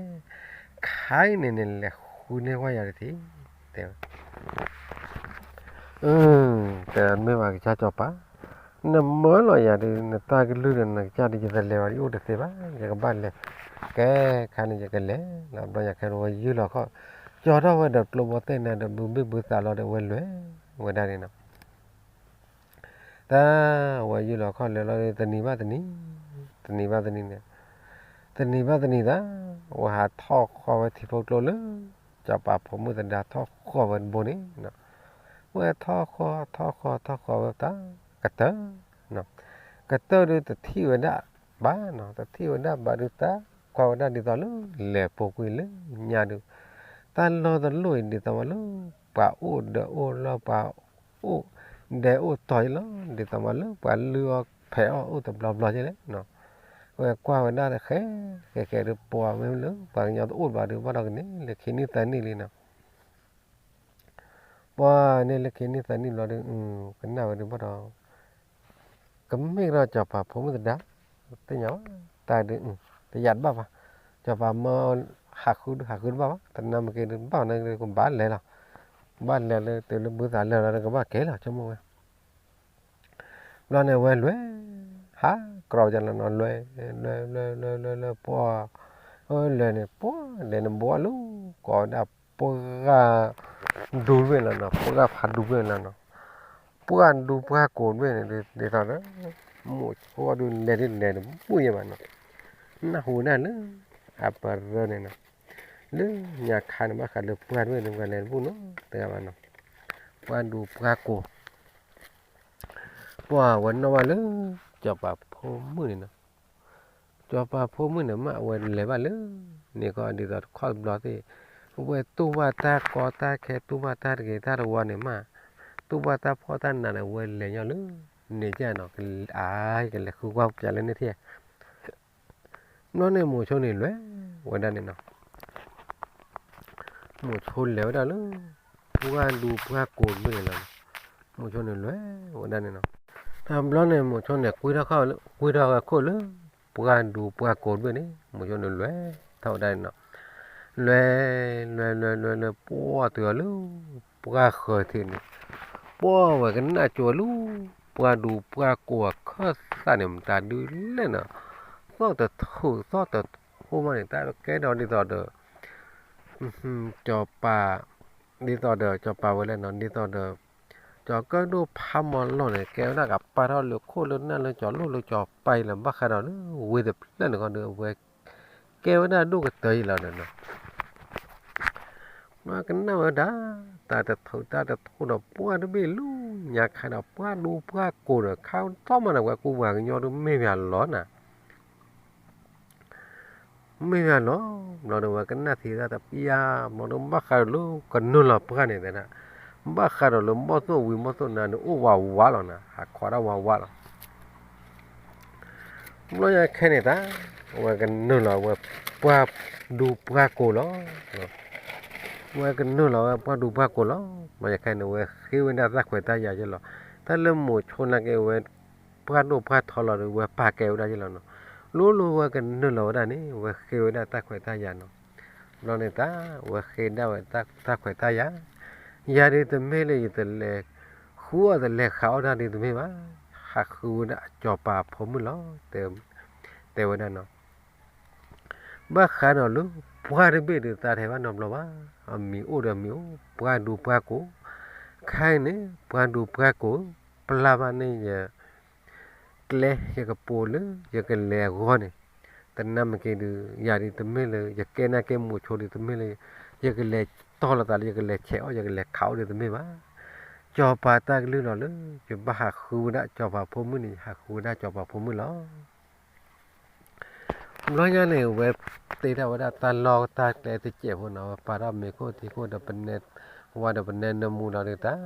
ခဲအံၤန့ၣ်န့ၣ် လဲၤဃုန့ၢ်ဝဲယၤတထံၣ်, တဲဝဲ တဲမ့ၢ်ဘၣ်ကစၢ်စီၤပၤ, နမၢလီၤယၤဒီး နတၢ်ကလုၢ်ဒီးနကစၢ်ဒီး ယတလဲၤဘၣ်ဒ်အိၣ်တသ့ဘၣ်, ယကဘၣ်လဲၤ, ကဲ, ခါန့ၣ်ယကလဲၤလီၤ. ဘျီညါခဲန့ၣ် ဝဲယုၢ်လီၤခီၣ်, ကၠီထီၣ်ဝဲဒီးကျိဘီသ့ၣ်န့ၣ်ဒီး ဘုဘ့ၣ်ဘုသးလီၤဒီး ဝဲလဲၤဝဲဒၣ်န့ၣ်နီၤ. တၢ်ဝဲယုၢ်လီၤခီၣ်လဲၤလီၤ တနံၤဘၣ်တနံၤ, တနံၤဘၣ်တနံၤန့ၣ်, တနံၤဘၣ်တနံၤသး, ဝဲဟးထီၣ်ဃီဝဲထံဖိကျိလၢ စီၤပၤဖိမုၣ်သဒါထီၣ်ဃီဝဲတဘိန့ၣ်, ဝဲထီၣ်ဃီ ထီၣ်ဃီ ထီၣ်ဃီဝဲတၢ်ကတၢၢ်, ကတၢၢ်ဒုးတထံၣ်ဝဲဒၣ်ဘၣ်နီၤ, တထံၣ်ဝဲဒၣ်ဘၣ်ဒုးတၢ်ကွၢ်ဝဲဒၣ်ဒ်သိးလၢ လဲၤပူၤကွံာ်လၢညါဒုး, တၢ်လီၢ်တလီၢ်အံၤဒ်သိးမးလၢ ပှၤအိၣ်ဒီးအိၣ်လီၤ ပှၤအိၣ်ဒဲးအိၣ်တီၤအံၤလီၤ, ဒ်သိးမးလၢပှၤလုၢ်အီၣ်ဖဲးအီၣ်အိၣ်တဘျီဘျီကဲလဲၣ်နီၤ. ဝဲကွၢ်ဝဲဒၣ်တဃဲ, ဃဲဃဲဒုးပှၤမ့ၢ်လၢ ပှၤကညီတအိၣ်ဘၣ်ဒုး ဘၣ်ဒီးကန့ၢ်လၢခံနံၣ်သၢနံၣ်လံနီၤ. ပှၤန့ၣ်လၢခံနံၣ်သၢနံၣ်ဘျီဒီး ကနၣ်ဝဲဒုးဘၣ်ဒီး ကမ့ၢ်ကဒီးစီၤပၤဖိမုၣ်သဒါ, သ့ၣ်ညါဘၣ်, တၢ်ဒုး, တယာ်တဘၣ်ဘၣ်, စီၤပၤမၢဟးဃုဒုးဟးဃုတဘၣ်ဘၣ်, တနၢ်မ့ၢ်က့ၤဒုး ဘၣ်န့ၣ်ကဘၣ်လဲၤလီၤ, ဘၣ်လဲၤလၢတုၤလၢဘုသးလၢာ်လီၤဒီး ကဘၣ်က့ၤလီၤ ဆိကမိၣ်ဝဲ. ဘျီန့ၣ်ဝဲလဲၤ, ဟးကြီကလီၤနီၤ, လဲၤ, လဲၤ, လဲၤ, လဲၤ, လဲၤ, လဲၤ, ပှၤ, လဲၤန့ၣ် ပှၤလဲၤန့ၣ် ဘှီလၢ ကိးဝဲဒၣ် ပှၢ်ဒူတဘ့ၣ်လီၤနီၤ, ပှၢ်ဖးဒူတဘ့ၣ်လီၤနီၤ, ပှၢ်ဒူပှၢ်ကိာ်တဘ့ၣ်န့ၣ် ဒ်သိးဒီး မိၢ်ဆိဒုးလဲၤဒုးလဲၤတဘူၣ်ယဲဘၣ်နီၤ, နၢ်ဟူဒၣ်လၢ အပရၢန့ၣ်နီၤ, လၢညါခါန့ၣ် ဘၣ်ဃးလၢပှၢ်တဘ့ၣ်န့ၣ် ပှၤလဲၤတဘူၣ်နီတဂၤဘၣ်နီၤ, ပှၢ်ဒူပှၢ်ကိာ် ပှၢ်ဝဲနီၣ်ဘၣ်လၢ စီၤပၤဖိမုၣ်န့ၣ်နီၤ, စီၤပၤဖိမုၣ်န့ၣ်မး အဝဲလဲၤဘၣ်လၢ န့ၣ်ကီးဒ်သိးတခီတဘျီသ့ၣ်, အဝဲတူၢ်ဘၣ်တၢ်ကီတၢ်ခဲ တူၢ်ဘၣ်တၢ်တဂ့ၤတၢ်တဝါန့ၣ်မး, တူၢ်ဘၣ်တၢ်ဖှီၣ်တၢ်နးန့ၣ် အဝဲလဲၤညီလၢ န့ၣ်ကနီၤ, အါ ကလဲၤဃုကွၢ်ပျးလၢန့ၣ်ထံၣ် ဘျီန့ၣ်မိၤဆိန့ၣ်လဲၤဝဲဒၣ်န့ၣ်နီၤ, မိၤဆိလဲၤဝဲဒၣ်လၢ ပှၢ်ဒူပှၢ်ကိာ်တဘ့ၣ်န့ၣ်လီၤ, မိၤဆိန့ၣ်လဲၤဝဲဒၣ်န့ၣ်နီၤ, တဘျီန့ၣ်မိၤဆိန့ၣ် ကွံထီၣ်ဝဲခိၣ်လၢ ပှၢ်ဒူပှၢ်ကိာ်တဘ့ၣ်န့ၣ် မိၤဆိန့ၣ်လဲၤထီၣ်ဝဲဒၣ်န့ၣ်နီၤ, လဲၤ, လဲၤလဲၤလဲၤလဲၤ ပှၢ်တုၤအီၤလၢ ပှၢ်ဃၢၤထံးန့ၣ်, ပှၢ်ဝဲကနၣ်ကၠိလၢ ပှၢ်ဒူပှၢ်ကိာ်အခၢၣ်သးန့ၣ် မတၤဒုးလဲၣ်နီၤ, သီၣ်တထူၣ်သီၣ်တထူၣ်မးန့ၣ် တၢ်ကဲဒီးဒ်သိးဒီး စီၤပၤ, ဒ်သိးဒီးစီၤပၤဝဲလဲၣ်နီၤ, ဒ်သိးဒီး ကၠီၤကၢၣ်ဒိၣ်ဖးမီၤလီၢ်န့ၣ် ကဲဝဲဒၣ်ကပာ်ထီၣ်လၢခိၣ်လၢနၢ်လၢကၠီၤလိၣ်လၢကၠီၤပၤအံၤလီၤ, ဘၣ်ဃးဒီးလၢဝ့ၢ်တဖျၢၣ်န့ၣ်ခီဒီး အဝဲကဲဝဲဒၣ်ဒိၣ်ကတၢၢ်အံၤလီၤဒီးနီၤ ပှၤကနၣ်ဝဲဒၣ် တၢ်တထူၣ်တၢ်တထူၣ်ဒီး ပှၢ်တဘ့ၣ်လၢညါခါဒီး ပှၢ်ဒူပှၢ်ကိာ်ဒီး ခါထီၣ်မးန့ၣ် ဝဲကူပှၤကညီဒုးမ့ၢ်ပှၤလီၤနၤ, မ့ၢ်ပှၤလီၤ, ဘျီဒီးဝဲကနၣ်ထံတၢ်တပျၢ် ဘျီဒီးဘၣ်ဃးဒီးလၢကနုာ်လီၤပှၢ်န့ၣ်သဒၣ်, ဘၣ်ဃးဒီးလၢဘီၣ်သိၣ်ဝံၤဘီၣ်သိၣ်နၤန့ၣ် အိၣ်ဝးဝးလီၤနၤ, ဟးခီဒၣ်ဝးဝးလီၤ ဘျီယခဲန့ၣ်တၢ်, ဝဲကနုာ်လီၤဝဲပှၢ်ဒူပှၢ်ကိာ်လီၤ. ဝဲကနုာ်လီၤဝဲပှၢ်ဒူပှၢ်ကိာ်လီၤ. ဘျီယခဲန့ၣ် ဝဲဃ့ဝဲဒၣ်တၢ်ခွဲးတၢ်ယာ်ယဲလီၤ. တၢ်လၢမိၤဆိနာ်က့ဝဲ ပှၢ်ဒိၣ်ပှၢ်ထီလီၤဒီး ဝဲပာ်ကဲဝဲဒၣ်ယဲလီၤနီၤ. လိၤလိၤဝဲကနုာ်လီၤဝဲဒၣ်န့ၣ် ဝဲဃ့ဝဲဒၣ်တၢ်ခွဲးတၢ်ယာ်နီၤ. ဘျီန့ၣ်တၢ် ဝဲဃ့ဒၣ်ဝဲတၢ်ခွဲးတၢ်ယာ်, ယၤဒုးတမ့ၢ်လၢယတလဲၤ ဃုအီၣ်တလဲၤဃးအီၣ်တၢ်ဒုးတမ့ၢ်ဘၣ်. ဟးဃုဝဲဒၣ်စီၤပၤဖိမုၣ်လီၤ. တဲဝဲဒၣ်နီၤ. ဘၣ်ဃးဒီးလၢပှၢ်တဘ့ၣ်ဒုးသးထဲဘၣ်နီတဘျီဘၣ်. အမံၤအိၣ်ဒီးမံၤအိၣ် ပှၢ်ဒူပှၢ်ကိာ်, ခဲအံၤန့ၣ် ပှၢ်ဒူပှၢ်ကိာ် ပျၢ်ဘၣ်န့ၣ်ယ ကျဲယကပိာ်လၢယကလဲၤအဂီၢ်န့ၣ်, တနာ်မ့ၢ်က့ၤဒုး ယၤဒုးတမ့ၢ်လၢ ယကဲနာ်က့မိၤဆိဒုးတမ့ၢ်လၢ ယကလဲၤတီၢ်လိာ်သးလၢယကလဲၤဆဲးအီၣ် ယကလဲၤခးအီၣ်ဒုးတမ့ၢ်ဘၣ်. စီၤပၤတၢ်ကလုၢ်လီၤလၢ ယဘၣ်ဟးဃုဝဲဒၣ်စီၤပၤဖိမုၣ်န့ၣ် ယဟးဃုဝဲဒၣ်စီၤပၤဖိမုၣ်လီၤ. ဘျီညါန့ၣ် ဝဲတ့ထီၣ်ဝဲဒၣ်တၢ်လီၢ်တၢ်ကျဲတစဲးဖိနီၤ, ဝဲပာ်ထီၣ်မ့ၤခိၣ်ထံခိၣ်ဒီးပနဲ ဝါဒီးပနဲနၢမူလီၤဒုးတၢ်,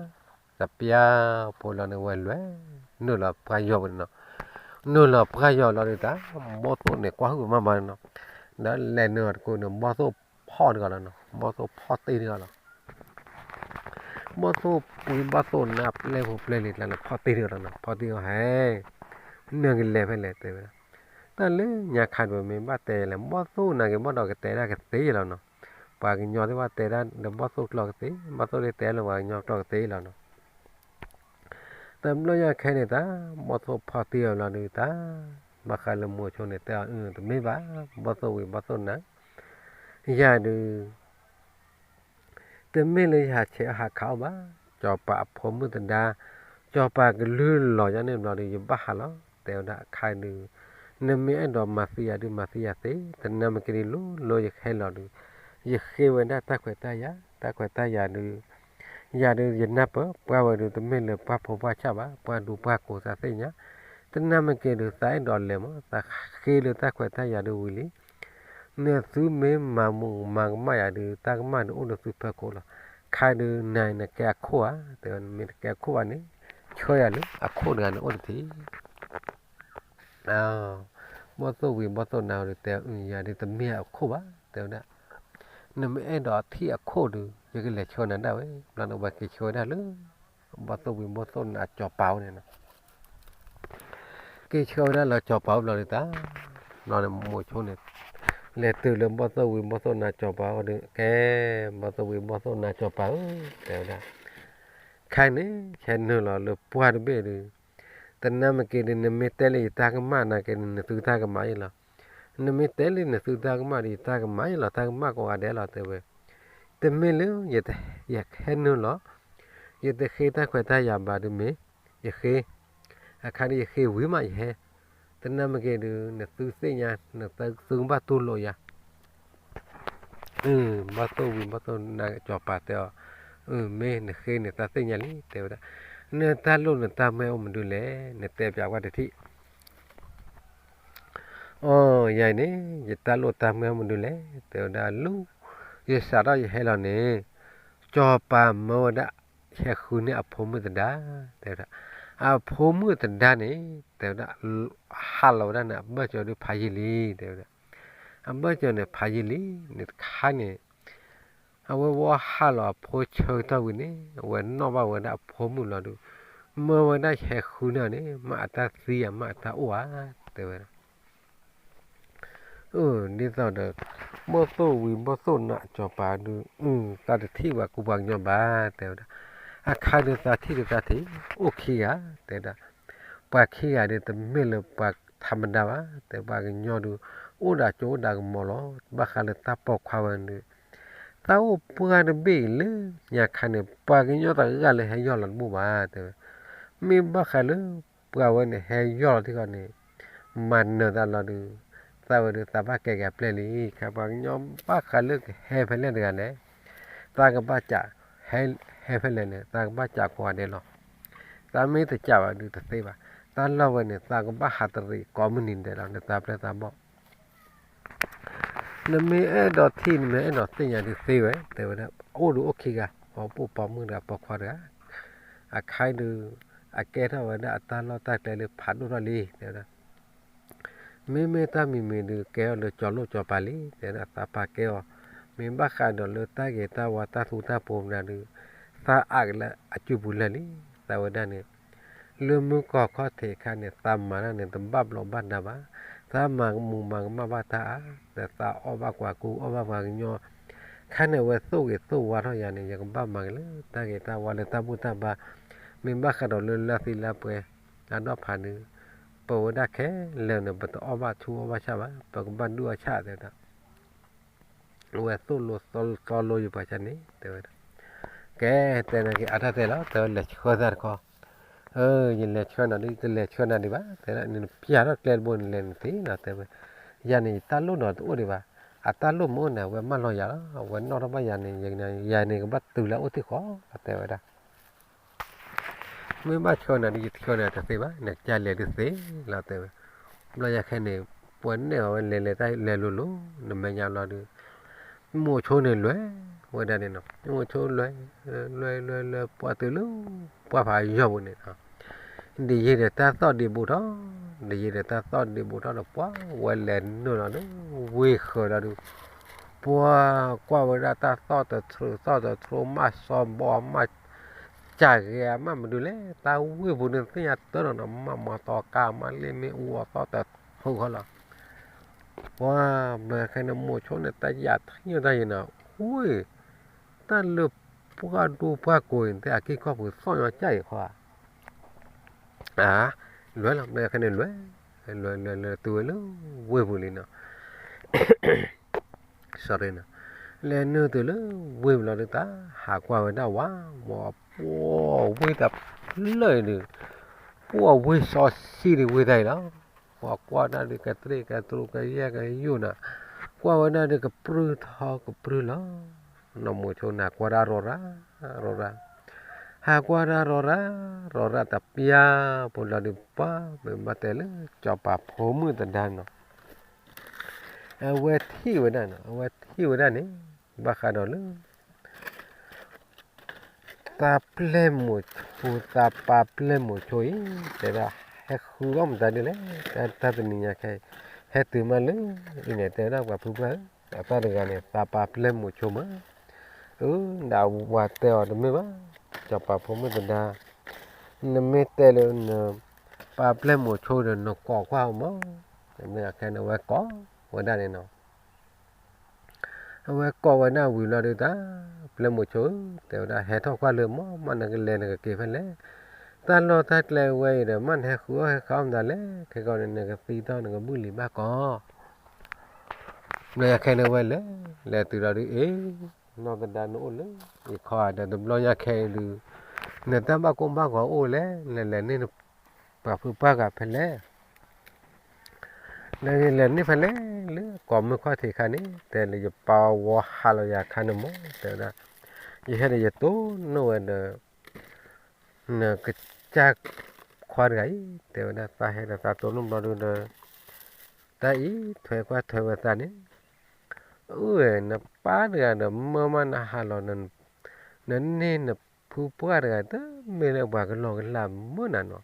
တပျၢ်ဖိလီၤန့ၣ် ဝဲလဲၤ နုာ်လီၤပှၢ်ယီၤပူၤန့ၣ်နီၤ. နုာ်လီၤပှၢ်ယီၤလီၤဒုးတၢ်, ဘီၣ်သိၣ်န့ၣ် ကွၢ်ဟုၣ်မးမးန့ၣ်နီၤ. ဒီးလဲၤနုာ်အီၤတကိးန့ၣ် ဘီၣ်သိၣ်ဖီၣ်တဂၤလီၤနီၤ, ဘီၣ်သိၣ်ဖီၣ်တ့ၢ်တဂၤလီၤ. ဘီၣ်သိၣ်ဝံၤဘီၣ်သိၣ်နါပျဲၢ်ဖိပျဲၢ်လံၤကျါန့ၣ် ဖီၣ်တ့ၢ်တဂၤလီၤနီၤ, ဖီၣ်တ့ၢ်အီၤဟဲ နကလဲၤဖဲလဲၣ်တဲဝဲဒၣ်. တၢ်လၢညါခါဒိၣ်မ့ၢ်ဘၣ်တဲလဲၣ် ဘီၣ်သိၣ်နာ်က့ၤဘၣ်ဒီးကတဲဒၣ်ကသ့လီၤနီၤ. ပှၤကညီသ့ၣ်ဘၣ်တဲဒၣ်ဒီးဘီၣ်သိၣ်ကျိာ်ကသ့, ဘီၣ်သိၣ်သ့ၣ်တဲလၢပှၤကညီကျိာ်ကသ့လီၤနီၤ. တဘျီညါခဲန့ၣ်တၢ် ဘီၣ်သိၣ်ဖီၣ်တ့ၢ်အီၤလီၤဒုးတၢ်, ဘၣ်ဃးလၢမိၤဆိန့ၣ် တဲအီၤ အၢ တမ့ၢ်ဘၣ်, ဘီၣ်သိၣ်ဝံၤဘီၣ်သိၣ်နါ ယၤဒုး တမ့ၢ်လၢယဟးဆဲးအီၣ်ဟးခးအီၣ်ဘၣ်, စီၤပၤအဖိမုၣ်သဒါ, စီၤပၤကလုၢ်လီၤယၤန့ၣ်ဘျီဒုး ယဘၣ်ဟးလီၤ တဲဝဲဒၣ်အခါဒုး, နမ့ၢ်အဲၣ်ဒိးမၤသံယၤဒုးမၤသံယၤသ့, တနၢ်မ့ၢ်က့ၤဒုးလိၤလိၤယဟဲလီၤဒုး, ယဃ့ဝဲဒၣ်တၢ်ခွဲးတၢ်ယာ်, တၢ်ခွဲးတၢ်ယာ်ဒုး, ယၤဒုးယနၢ်ပၢၢ်ပှၢ်ဝဲဒုး တမ့ၢ်လၢပှၢ်ဖိပှၢ်ဆၣ်ဘၣ်, ပှၢ်ဒူပှၢ်ကိးသးသ့ၣ်ညါ, တနၢ်မ့ၢ်က့ၤဒုး သးအဲၣ်ဒိးလဲၤမး သးဃ့လၢတၢ်ခွဲးတၢ်ယာ်ဒုးဝံၤလံ နသုမ့ၢ်မၤမူးမၤကမၣ်ယၤဒုး တၢ်ကမၣ်ဒုးအိၣ်လၢသုဖီခိၣ်လီၤ. ခါဒုးနၤနကဲအခိၣ်ဧါ, တဲဝဲ နမ့ၢ်တကဲအခိၣ်ဘၣ်န့ၣ် ဆှၢယၤလၢအခိၣ်တဂၤန့ၣ်အိၣ်တထံၣ် ဘီၣ်သိၣ်ဝံၤဘီၣ်သိၣ်နါဒုးတဲ ယၤဒုးတမ့ၢ်အခိၣ်ဘၣ် တဲဝဲဒၣ်, နမ့ၢ်အဲၣ်ဒိးထံၣ်အခိၣ်ဒုး ယကလဲၤဆှၢနၤဒၣ်ဝဲ, ဘျီန့ၣ်ဝဲက့ၤဆှၢဝဲဒၣ်လၢ ဘီၣ်သိၣ်ဝံၤဘီၣ်သိၣ်နါစီၤပၤအိၣ်န့ၣ်နီၤ က့ၤဆှၢဝဲဒၣ်လၢစီၤပၤအိၣ်ဘျီဒုးတၢ်, ဘျီန့ၣ်မိၤဆိန့ၣ် လဲၤတုၤလၢဘီၣ်သိၣ်ဝံၤဘီၣ်သိၣ်နါစီၤပၤအိၣ်ဒုး ကဲ ဘီၣ်သိၣ်ဝံၤဘီၣ်သိၣ်နါစီၤပၤဧၢ တဲဝဲဒၣ်, ခဲအံၤန့ၣ် ဟဲနုာ်လီၤလၢပှၢ်တဘ့ၣ်ဒုး, တနၢ်မ့ၢ်က့ၤဒုး နမ့ၢ်တဲလၢယတၢ်ကမၣ်နာ်က့ၤ နသုတၢ်ကမၣ်အံၤလီၤ. နမ့ၢ်တဲလၢနသုတၢ်ကမၣ်ဒီး ယတၢ်ကမၣ်အံၤလီၤ, တၢ်ကမၣ်ကိးဂၤဒဲးလီၤ တဲဝဲ. တမ့ၢ်လၢ ယဟဲနုာ်လီၤ, ယတဃ့တၢ်ခွဲးတၢ်ယာ်ဘၣ်ဒုးမ့ၢ်, ယဃ့, အခါဒုးယဃ့ဝံၤမးယဟဲ, တနၢ်မ့ၢ်က့ၤဒုး နသုသ့ၣ်ညါ နသုကဘၣ်တူၢ်လိာ်ယၤ ဘီၣ်သိၣ်ဝံၤဘီၣ်သိၣ်နါစီၤပၤတဲအီၤ, အၢ မ့ၢ်နဃ့န့ၣ် သးသ့ၣ်ညါလံ တဲဝဲဒၣ်, နတၢ်လိၣ်နတၢ်မၢအိၣ်မနုၤလဲၣ်, နတဲပျးကွၢ်တထံၣ်. အိ ယၤအံၤန့ၣ် ယတၢ်လိၣ်တၢ်မၢအိၣ်မနုၤလဲၣ် တဲဝဲဒၣ်လၢ, ယစးထီၣ်ယဟဲလီၤန့ၣ်, စီၤပၤမၢဝဲဒၣ် ဟဲဃုန့ၢ်အဖိမုၣ်သဒါ, တဲဝဲဒၣ်, အဖိမုၣ်သဒါန့ၣ် တဲဝဲဒၣ်, ဟးလီၤဝဲဒၣ်န့ၣ် အဘၢၣ်စၢၤဒုးဖးယံာ်လံ တဲဝဲဒၣ်, အဘၢၣ်စၢၤန့ၣ်ဖးယံာ်လံ, န့ၣ်တခါန့ၣ် အဝဲဝဲဟးလီၤအဖိဆၢကတီၢ်ဝံၤန့ၣ် အဝဲနီၣ်ဘၣ်ဝဲဒၣ်အဖိမုၣ်လီၤဒုး, မၢဝဲဒၣ်ဟဲဃုန့ၢ်အီၤန့ၣ် မ့ၢ်အတၢ်သံဧါ မ့ၢ်အတၢ်အိၣ်ဧါ တဲဝဲဒၣ်. အၢ ဒ်သိးဒီး ဘီၣ်သိၣ်ဝံၤဘီၣ်သိၣ်နါစီၤပၤဒုး, တၢ်တထံၣ်ဝဲကူပှၤကညီဘၣ် တဲဝဲဒၣ်, အခါဒုးသးထံၣ်တသးထံၣ် အိၣ်ခံဂၤ တဲဝဲဒၣ်, ပှၤခံဂၤဒုးတမ့ၢ်လၢပှၤထးမဒါဘၣ် တဲပှၤကညီဒုး, အိၣ်ဒီးကၠိအိၣ်ဒီးကမီၤလီၤ, ဘၣ်ဃးလၢတၢ်ပိာ်ခွါဝဲဒုး, တၢ်အိၣ်ပှၢ်တဘ့ၣ်လၢညါခါန့ၣ် ပှၤကညီတဂၤလၢဟဲယီၢ်လီၤတဘူၣ်ဘၣ် တဲဝဲ, မ့ၢ်ဘၣ်ဃးလၢ ပှၤဝဲန့ၣ်ဟဲယီၢ်လီၤထံဃီန့ၣ်, မၤနၢၤသးလီၤဒုး, သးဝဲဒုးသးဘၣ်ကဲက့ၤအပျဲၢ်လံ, ခဲပှၤကညီဘၣ်ဃးလၢကဟဲဖဲလဲၣ်တဂၤလဲၣ်, သးကဘၣ်ကး, ဟဲဖဲလဲၣ်န့ၣ် သးကဘၣ်ကးကိးဂၤဒဲးလီၤ, သးမ့ၢ်တကးဘၣ်ဒုးတသ့ဘၣ်, တၢ်လီၢ်ဝဲန့ၣ် သးကဘၣ်ဟးတရံးကိးမုၢ်နံၤဒဲးလီၤ နသးပျဲၢ်သးဘီၣ် နမ့ၢ်အဲၣ်ဒိးထံၣ် နမ့ၢ်အဲၣ်ဒိးသ့ၣ်ညါဒုးသ့ဝဲ တဲဝဲဒၣ်, အိၣ်ဒုးအိၣ်ခံဂၤ ပှၤပိာ်မုၣ်တဂၤပိာ်ခွါတဂၤ, အခါဒုး, အကဲထီၣ်ဝဲဒၣ်အတၢ်လီၢ်တၢ်ကျဲလၢဖးဒိၣ်ထီၣ်လံ တဲဝဲဒၣ်, မ့မ့ၢ်တၢ်မံၤမံၤဒုးကဲထီၣ်လၢကၠီၤလိၣ်ကၠီၤပၤလံ တဲဝဲဒၣ်, သးပာ်ကဲအီၤ, မ့ၢ်ဘၣ်ဃးဒီးလၢတၢ်ဂ့ၤတၢ်ဝါတၢ်သူတၢ်ပူၤမနုၤဒုး, သးအးကလၢအစုပူၤလၢာ်လံ, သးဝဲဒၣ်န့ၣ် လၢမုၢ်ကီၢ်ခီၣ်ထံးအခါန့ၣ် သးမၤတၢ်န့ၣ် တဘၣ်ဘျီးဘၣ်ဒါဘၣ်, သးမၤကမူးမၤကမၣ်ဘၣ်တၢ်အါ, ဒီးသးအီၣ်ဘၣ်ကွၢ်ကူ အီၣ်ဘၣ်ပှၤကညီ, ခါန့ၣ်အဝဲသိၣ်ဂ့ၤသိၣ်ဝါထီၣ်ယၤန့ၣ် ယကဘၣ်မၤက့ၤလၢတၢ်ဂ့ၤတၢ်ဝါလၢတၢ်ဘူၣ်တၢ်ဘါ, မ့ၢ်ဘၣ်ဃးဒီးလၢလါသံလါပှဲၤ, လါဒီဖးဒုး, ပဝဲဒၣ်ခဲလၢာ်န့ၣ် ပတအီၣ်ဘၣ်ဆူၣ်အီၣ်ဘၣ်ဆၣ်ဘၣ်, ပကဘၣ်ဒုၣ်အီၣ်ဆၣ်တဲဝဲဒၣ် အဝဲသိၣ်လိသီလိယပှၤကန့ၣ် တဲဝဲဒၣ်, ကဲ, တဲနၤက့ၤအါတၢ်တဲလီၤ တဲဝဲလဲၤဆှၢသးတခီ, ယလဲၤဆှၢနၤဒ် တလဲၤဆှၢနၤဒံးဘၣ် တဲဝဲဒၣ် နပျၢ်ထီၣ်ကျဲတဘိန့ၣ်လဲၤနသ့လီၤ တဲဝဲ, ယၤန့ၣ် ယတၢ်လိၣ်ဒီးတအိၣ်ဒံးဘၣ်, အတၢ်လိၣ်မ့ၢ်အိၣ်န့ၣ် အဝဲမၢလီၤယၤလီၤ အဝဲနီၣ်ထီၣ်ဘၣ်ယၤန့ၣ် ယၤန့ၣ်ကဘၣ်တုၤလၢအအိၣ်သ့ၣ်ဃီလီၤ တဲဝဲဒၣ် မ့ၢ်ဘၣ်ဆှၢနၤဒ်ယဆှၢနၤတသ့ဘၣ် နကစၢ်လဲၤတသ့လီၤ တဲဝဲ, ဘျီယၤခဲန့ၣ်, ပှၤနဲၣ်အီၤဝဲလဲၤလဲၤတၢ်လဲၤလိၤလိၤ, နမဲာ်ညါလီၤဒုး, မိၤဆိန့ၣ်လွဲၢ်ဝဲဒၣ်န့ၣ်နီၤ, မိၤဆိလွဲၢ်, လွဲၢ်လွဲၢ်လွဲၢ် ပှၤတုၤလၢ, ပှၢ်ဖးယီၢ်ပူၤန့ၣ်, ဒ်ယံာ်ဒီးတၢ်သီၣ်ဒံးဘူးထီၣ် တယံာ်ဒီးတၢ်သီၣ်ဒံးဘူးထီၣ်ဒီး ပှၤဝဲလဲၤနုာ်လီၤဒီး ဝ့ၢ်ဃၢၤလီၤဒီး ပှၤကွၢ်ဝဲဒၣ်တၢ်သီၣ်တထြူးသီၣ်တထြူး မးစီဘီမး ကၢ်ဂဲၤမးမနုၤလဲၣ် တၢ်ဝ့ၢ်ပူၤန့ၣ်သ့ၣ်ညါတၢ်နီၤနီၤ မးမၤသီကါမးလ့ၣ်မ့ၣ်အူအသီၣ်တထြူးဃီလီၤ. ပှၤဘျီခဲန့ၣ် မိၤဆိန့ၣ် တၢ်ယၢ်ထံၣ်ညိၣ်တၢ်ယံၤနီၤ ဝ့ၢ် တၢ်လၢပှၢ်ဒိပှၢ်ကိးအံၤ သ့ၣ်အက့ၢ်ခီၣ်ပူၤသီၣ်ညီကၢ်အံၤဃီဧါ အါ လွဲလီၤ ဘျီခဲန့ၣ်လွဲ လွဲလွဲလွဲတုၤဝဲလၢဝ့ၢ်ပူၤလံနီၤ sorry နီၤ လဲၤနုာ်တုၤလၢဝ့ၢ်ပူၤလီၤဒုးတၢ် ဟးကွၢ်ဝဲဒၣ်ဝါ ဝါပှီၢ်ဝ့ၢ်တဖျၢၣ်အံၤဒုး ပှီၢ်ဝ့ၢ်စီဆှံဒုးဝ့ၢ်တၢ်အံၤလီၤ ပှၤကွၢ်ဒၣ်ဒုးကတြ့ၣ်ကတြူၢ်ကယဲၢ်ကယိၣ်နီၤ ကွၢ်ဝဲဒၣ်ဒုးကပြုၢ်ထီကပြုၢ်လီၤ နီၢ်မိၤဆိန့ၣ် ကွၢ်ဒၣ်ရီၤရၣ် ရီၤရၣ် ဟးကွၢ်ဒၣ်ရီၤရၣ် ရီၤရၣ်တပျၢ် ပူၤလီၤဒုးပှၤ မ့ၢ်ဘၣ်တဲလၢ စီၤပၤဖိမုၣ်သဒါနီၤ အဝဲထံၣ်ဝဲဒၣ်နီၤ အဝဲထံၣ်ဝဲဒၣ်န့ၣ် ဘၣ်ဃးဒီးလၢ သးပျဲၢ်မိၤဆိ သးပာ်ပျဲၢ်မိၤဆိအံၤ တဲဒၣ် ဟဲဃုအီၣ်မတၤဒ်လဲၣ် တၢ်တနံၤညါခဲအံၤ ဟဲတုၤမးလၢ အံၤန့ၣ် တဲဝဲဒၣ်ပှၤဖုပှၢ်ဧၢ အသၣ်တဂၤန့ၣ် သးပာ်ပျဲၢ်မိၤဆိမး အၢ ဒီးဝၤတဲအီၤတမ့ၢ်ဘၣ် စီၤပၤဖိမုၣ်သဒါ နမ့ၢ်တဲလၢန ပာ်ပျဲၢ်မိၤဆိဒီး နကိးကွၢ်အီၤမး မ့ၢ်အခဲန့ၣ် အဝဲကိးဝဲဒၣ်န့ၣ်နီၤ အဝဲကိးဝဲဒၣ်ဝံၤလီၤဒုးတၢ် ပျဲၢ်မိၤဆိဧၢ တဲဝဲဒၣ် ဟဲထီၣ်ကွၢ်လၢမး မ့ၢ်နကလဲၤနကက့ၤဖဲလဲၣ် တၢ်လီၢ်တၢ်ကျဲဝဲအံၤဒီး မ့ၢ်နဟဲဃုအီၣ်ဟဲဃုအီၣ်မတၤလဲၣ် ခဲကီန့ၣ် နကသံထီၣ်နကဘုၣ်လံၤဘၣ်ကီး ဘျီညါခဲန့ၣ်ဝဲလဲၤ လဲၤတုၤလီၤဒုး အ့ နီၢ်သဒါနအိၣ်လၢ အံၤခီဒီး တဘျီညါခဲအံၤဒုး နတၢ်ဘၣ်ကိၢ်ဘၣ်ဂီၤအိၣ်လဲၣ် နလဲၤန့ၢ်န ပှၤဖုပှၢ်ဂၤဖဲလဲၣ် နလဲၤန့ၢ်ဖဲလဲၣ် လၢကိးမုၢ်ခီၣ်ထံးခါန့ၣ် တဲလၢယပာ်ဝီဟးလီၤယၤခါန့ၣ်မး တဲဝဲဒၣ် ယဟဲဒီးယတိၢ်နီၣ်ဝဲဒီး နကစၢ်ခွါတဂၤအံၤ တဲဝဲဒၣ် သးဟဲဒီးသးတိၢ်နီၣ်ဘျီဒုဒီး တၢ်အံၤထွဲကွၢ်ထွဲဝဲသးန့ၣ် အၢ နပၢ်တဂၤဒီးမၢမးနဟးလီၤ နန့ၢ်နဖုပှၢ်တဂၤ တမ့ၢ်လၢပှၤကလီကလးမၢနၤနီၤ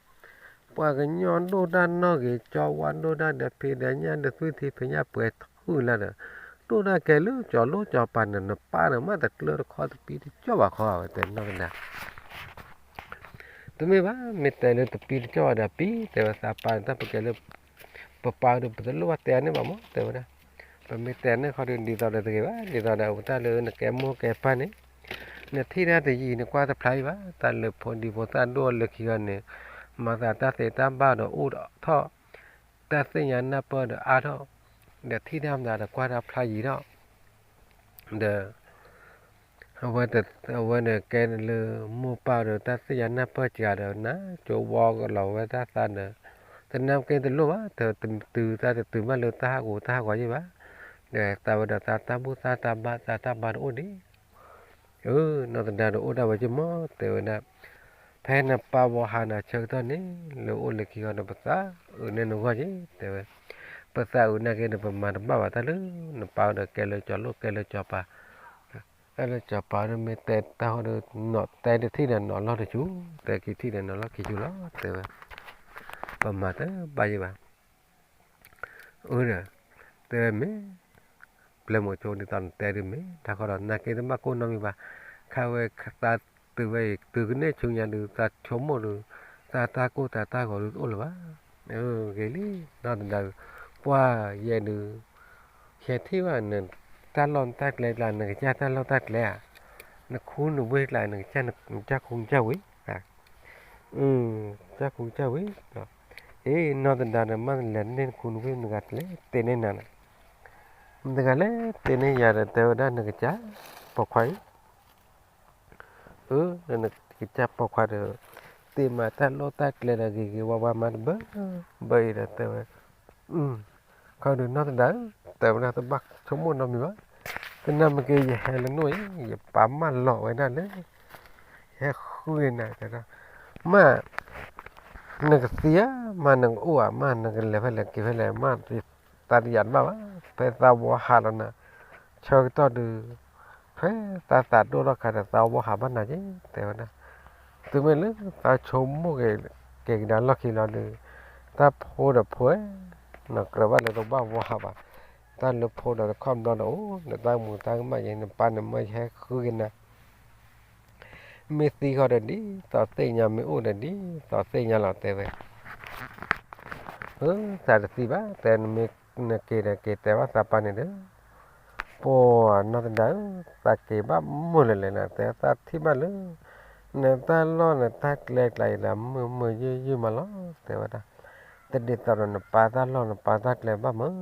ပှၤကညီဒိၣ်တၢ်နီၣ်ဂ့ၤ ကၠီဝါဒိၣ်တၢ်ဒီး ဖံးဒီးညၣ်ဒီး သွံၣ်ထံဖံးညၣ်ပှဲၤထူၣ်လၢဒီး ဒိၣ်တၢ်ကဲလၢကၠီၤလိၣ်ကၠီၤပၤန့ၣ် နပၢ်န့ၣ် မ့ၢ်တကျၢတခီတပံတကၠီၣ်ဘၣ်ခီ အဝဲတဲနီၢ်သဒါ တမ့ၢ်ဘၣ် မ့ၢ်တဲလၢတပံတကၠီၣ်ဘၣ်ဒီးပံ တဲဝဲသးပၢ်န့ၣ် တၢ်ပကဲလၢ ပပၢ်ဒီးပတလိၣ်ဘၣ်တဲန့ၣ်ဘၣ်မး တဲဝဲဒၣ် ပမ့ၢ်တဲန့ၣ်ခီဒီး ဒ်သိးဒီးတဂ့ၤဘၣ် ဒ်သိးဒီးအဝဲတၢ်လၢနကဲမိၢ်ကဲပၢ်န့ၣ် နထံၣ်တၢ်တယံာ် နကွၢ်တဖျါအံၤဘၣ် တၢ်လၢဖိဒံဖိသၣ်ဒိၣ်လၢခံဂီၢ်န့ၣ် မၤသးတၢ်သ့တၢ်ဘၣ်ဒီးအိၣ်ထီၣ် တၢ်သ့ၣ်ညါနၢ်ပၢၢ်ဒီးအါထီၣ် ဒီးထံၣ်တၢ်မတၤဒီးကွၢ်တၢ်ဖျါယံာ်ထီၣ် ဒီး အဝဲ အဝဲန့ၣ်ကဲလၢမိၢ်ပၢ်ဒီးတၢ်သ့ၣ်ညါနၢ်ပၢၢ်စှၤဒီး နကၠိဝီကလီၤဝဲတၢ်သးဒီး တနၢ်က့တလိၣ်ဘၣ် တတုၤတၢ်တတုၤဘၣ်လၢတၢ်ဟးဂူာ်တၢ်ဟးဂီၤယံၣ်ဘၣ် ဒီးသးဝဲဒီးသးတၢ်ဘူၣ်သးတၢ်ဘါသးတၢ်ဘါတအိၣ်ဒံး အၢ နီၢ်သဒါဒီးအိၣ်ဒၣ်ဝဲက့ၤမး တဲဝဲဒၣ် ဖဲနပၢ်ဝီဟးနၤဆၢကတီၢ်န့ၣ် လၢအိၣ်လၢခံဂီၢ်ဒီး ပသးအုးန့ၢ်နဂီၢ်က့ၤ တဲဝဲ ပသးအုးနာ်က့ဒီး ပမၤတဘၣ်ဘၣ်တၢ်လၢ နပၢ်ဒီးကဲလၢကၠီၤလိၣ်ကဲလၢကၠီၤပၤ ကဲလၢကၠီၤပၤဒီး မ့ၢ်တဲတၢ်ဟီဒီး နီၢ်တဲတထံၣ်ဒီးနီၢ်လီၢ်တဆူ တဲခံထံၣ်ဒီးနီၢ်လီၢ်ခံဆူလီၤ တဲဝဲ ပမၤတဘၣ်ယံၣ်ဘၣ် အၢဒီး တဲဝဲမ့ၢ် ပျဲၢ်မိၤဆိဒ်သိးနတဲဒုးမ့ၢ် တၢ်ဃီဒီး နာ်က့တဘၣ်ကိၢ်နီတမံၤဘၣ် ခါဝဲသးတုၤဝဲအံၤ တုၤကန့ၢ်ဆူညါဒုး သးဆိကမိၣ်ဒုး သးတၢ်ကိၢ်သးတၢ်ဂီၤဒုးတအိၣ်လၢၤဘၣ် ဂ့ၤလံ နီၢ်သဒါဒုး ပှၤယဲဒုး ဟဲထံၣ်ဘၣ်နတၢ်လီၢ်နတၢ်ကျဲကျါ နကစၢ်တၢ်လီၢ်တၢ်ကျဲဧါ နခူနဝ့ၢ်ကျါ နကစၢ်ခူနကစၢ်ဝ့ၢ် ကစၢ်ခူကစၢ်ဝ့ၢ် အ့ နီၢ်သဒါဒီး မ့ၢ်လဲၤန့ၢ်နခူနဝ့ၢ် မတၤတဂၤလဲၣ် တ့န့ၢ်နၤန့ၣ် မတၤတဂၤလဲၣ် တ့န့ၢ်ယၤဒီး တဲဝဲဒၣ်နကစၢ်ပိာ်ခွါအံၤ အၢ နကစၢ်ပိာ်ခွါဒီး တ့မးတၢ်လီၢ်တၢ်ကျဲဒီး ဂ့ၤဂ့ၤဝါဝါမးတဘၢ ဘၢအံၤဒီးတဲဝဲ ခီဒုးနီၢ်သဒါဧၢ တဲဝဲဒၣ်တဘၣ်ဆိကမိၣ်နီတမံၤဘၣ် တနၢ်မ့ၢ်က့ၤ ယဟဲလၢနအိၣ်အံၤ ယပာ်မၢလီၤဝဲဒၣ်လၢ ယဟဲဃုနၤတဲဒၣ် မ့ၢ် နကသံဧါ မ့ၢ်နကအိၣ်ဧါ မ့ၢ်နကလဲၤဖဲလဲၣ်က့ၤဖဲလဲၣ် မ့ၢ်သးတယာ်တဘၣ်ဘၣ် ဖဲသးဝီဟးလီၤနၤ ဆၢကတီၢ်ဒုး ဖဲသးသးဒိၣ်ထီၣ်ခါဒီး သးဝီဟးဘၣ်နၤက့ၤ တဲဝဲဒၣ် တုၤမ့ၢ်လၢသးဆိကမိၣ်က့ၤ က့ၤကဒါလီၢ်ခံလီၤဒုး တၢ်ဖိဒီးဖိဧၢ, နကြၢးဘၣ်လၢတဘၣ်ဝါဘၣ်, တၢ်လၢဖိဒီးတခီဘျီဒီးအိၣ်ဒီးတၢ်မူၤတၢ်မၢ်ယဲ နပၢ်နမၢယဟဲဃုက့ၤနၤ, မ့ၢ်သံဃီဒီးဒ်သိးသ့ၣ်ညါ မ့ၢ်အိၣ်ဒီးဒ်သိးသ့ၣ်ညါလီၤ တဲဝဲ. သးတသံဘၣ် တဲနမ့ၢ်နက့ၤဒီးက့ၤတဲဘၣ်သးပၢ်န့ၣ်ဒီး, ပှၤနီၢ်သဒါဧၢ, သးက့ၤဘၣ်မုာ်လၢာ်လဲၣ်နၤ တဲသးထံၣ်ဘၣ်လၢ နတၢ်လီၢ်နတၢ်ကျဲကျါအံၤဒီး မုာ်မုာ်ယုၢ်ယုၢ်မးလီၤ တဲဝဲဒၣ်. တဒ်သိးဒီးနပၢ်တၢ်လီၢ်နပၢ်တၢ်ကျဲဘၣ်မုာ်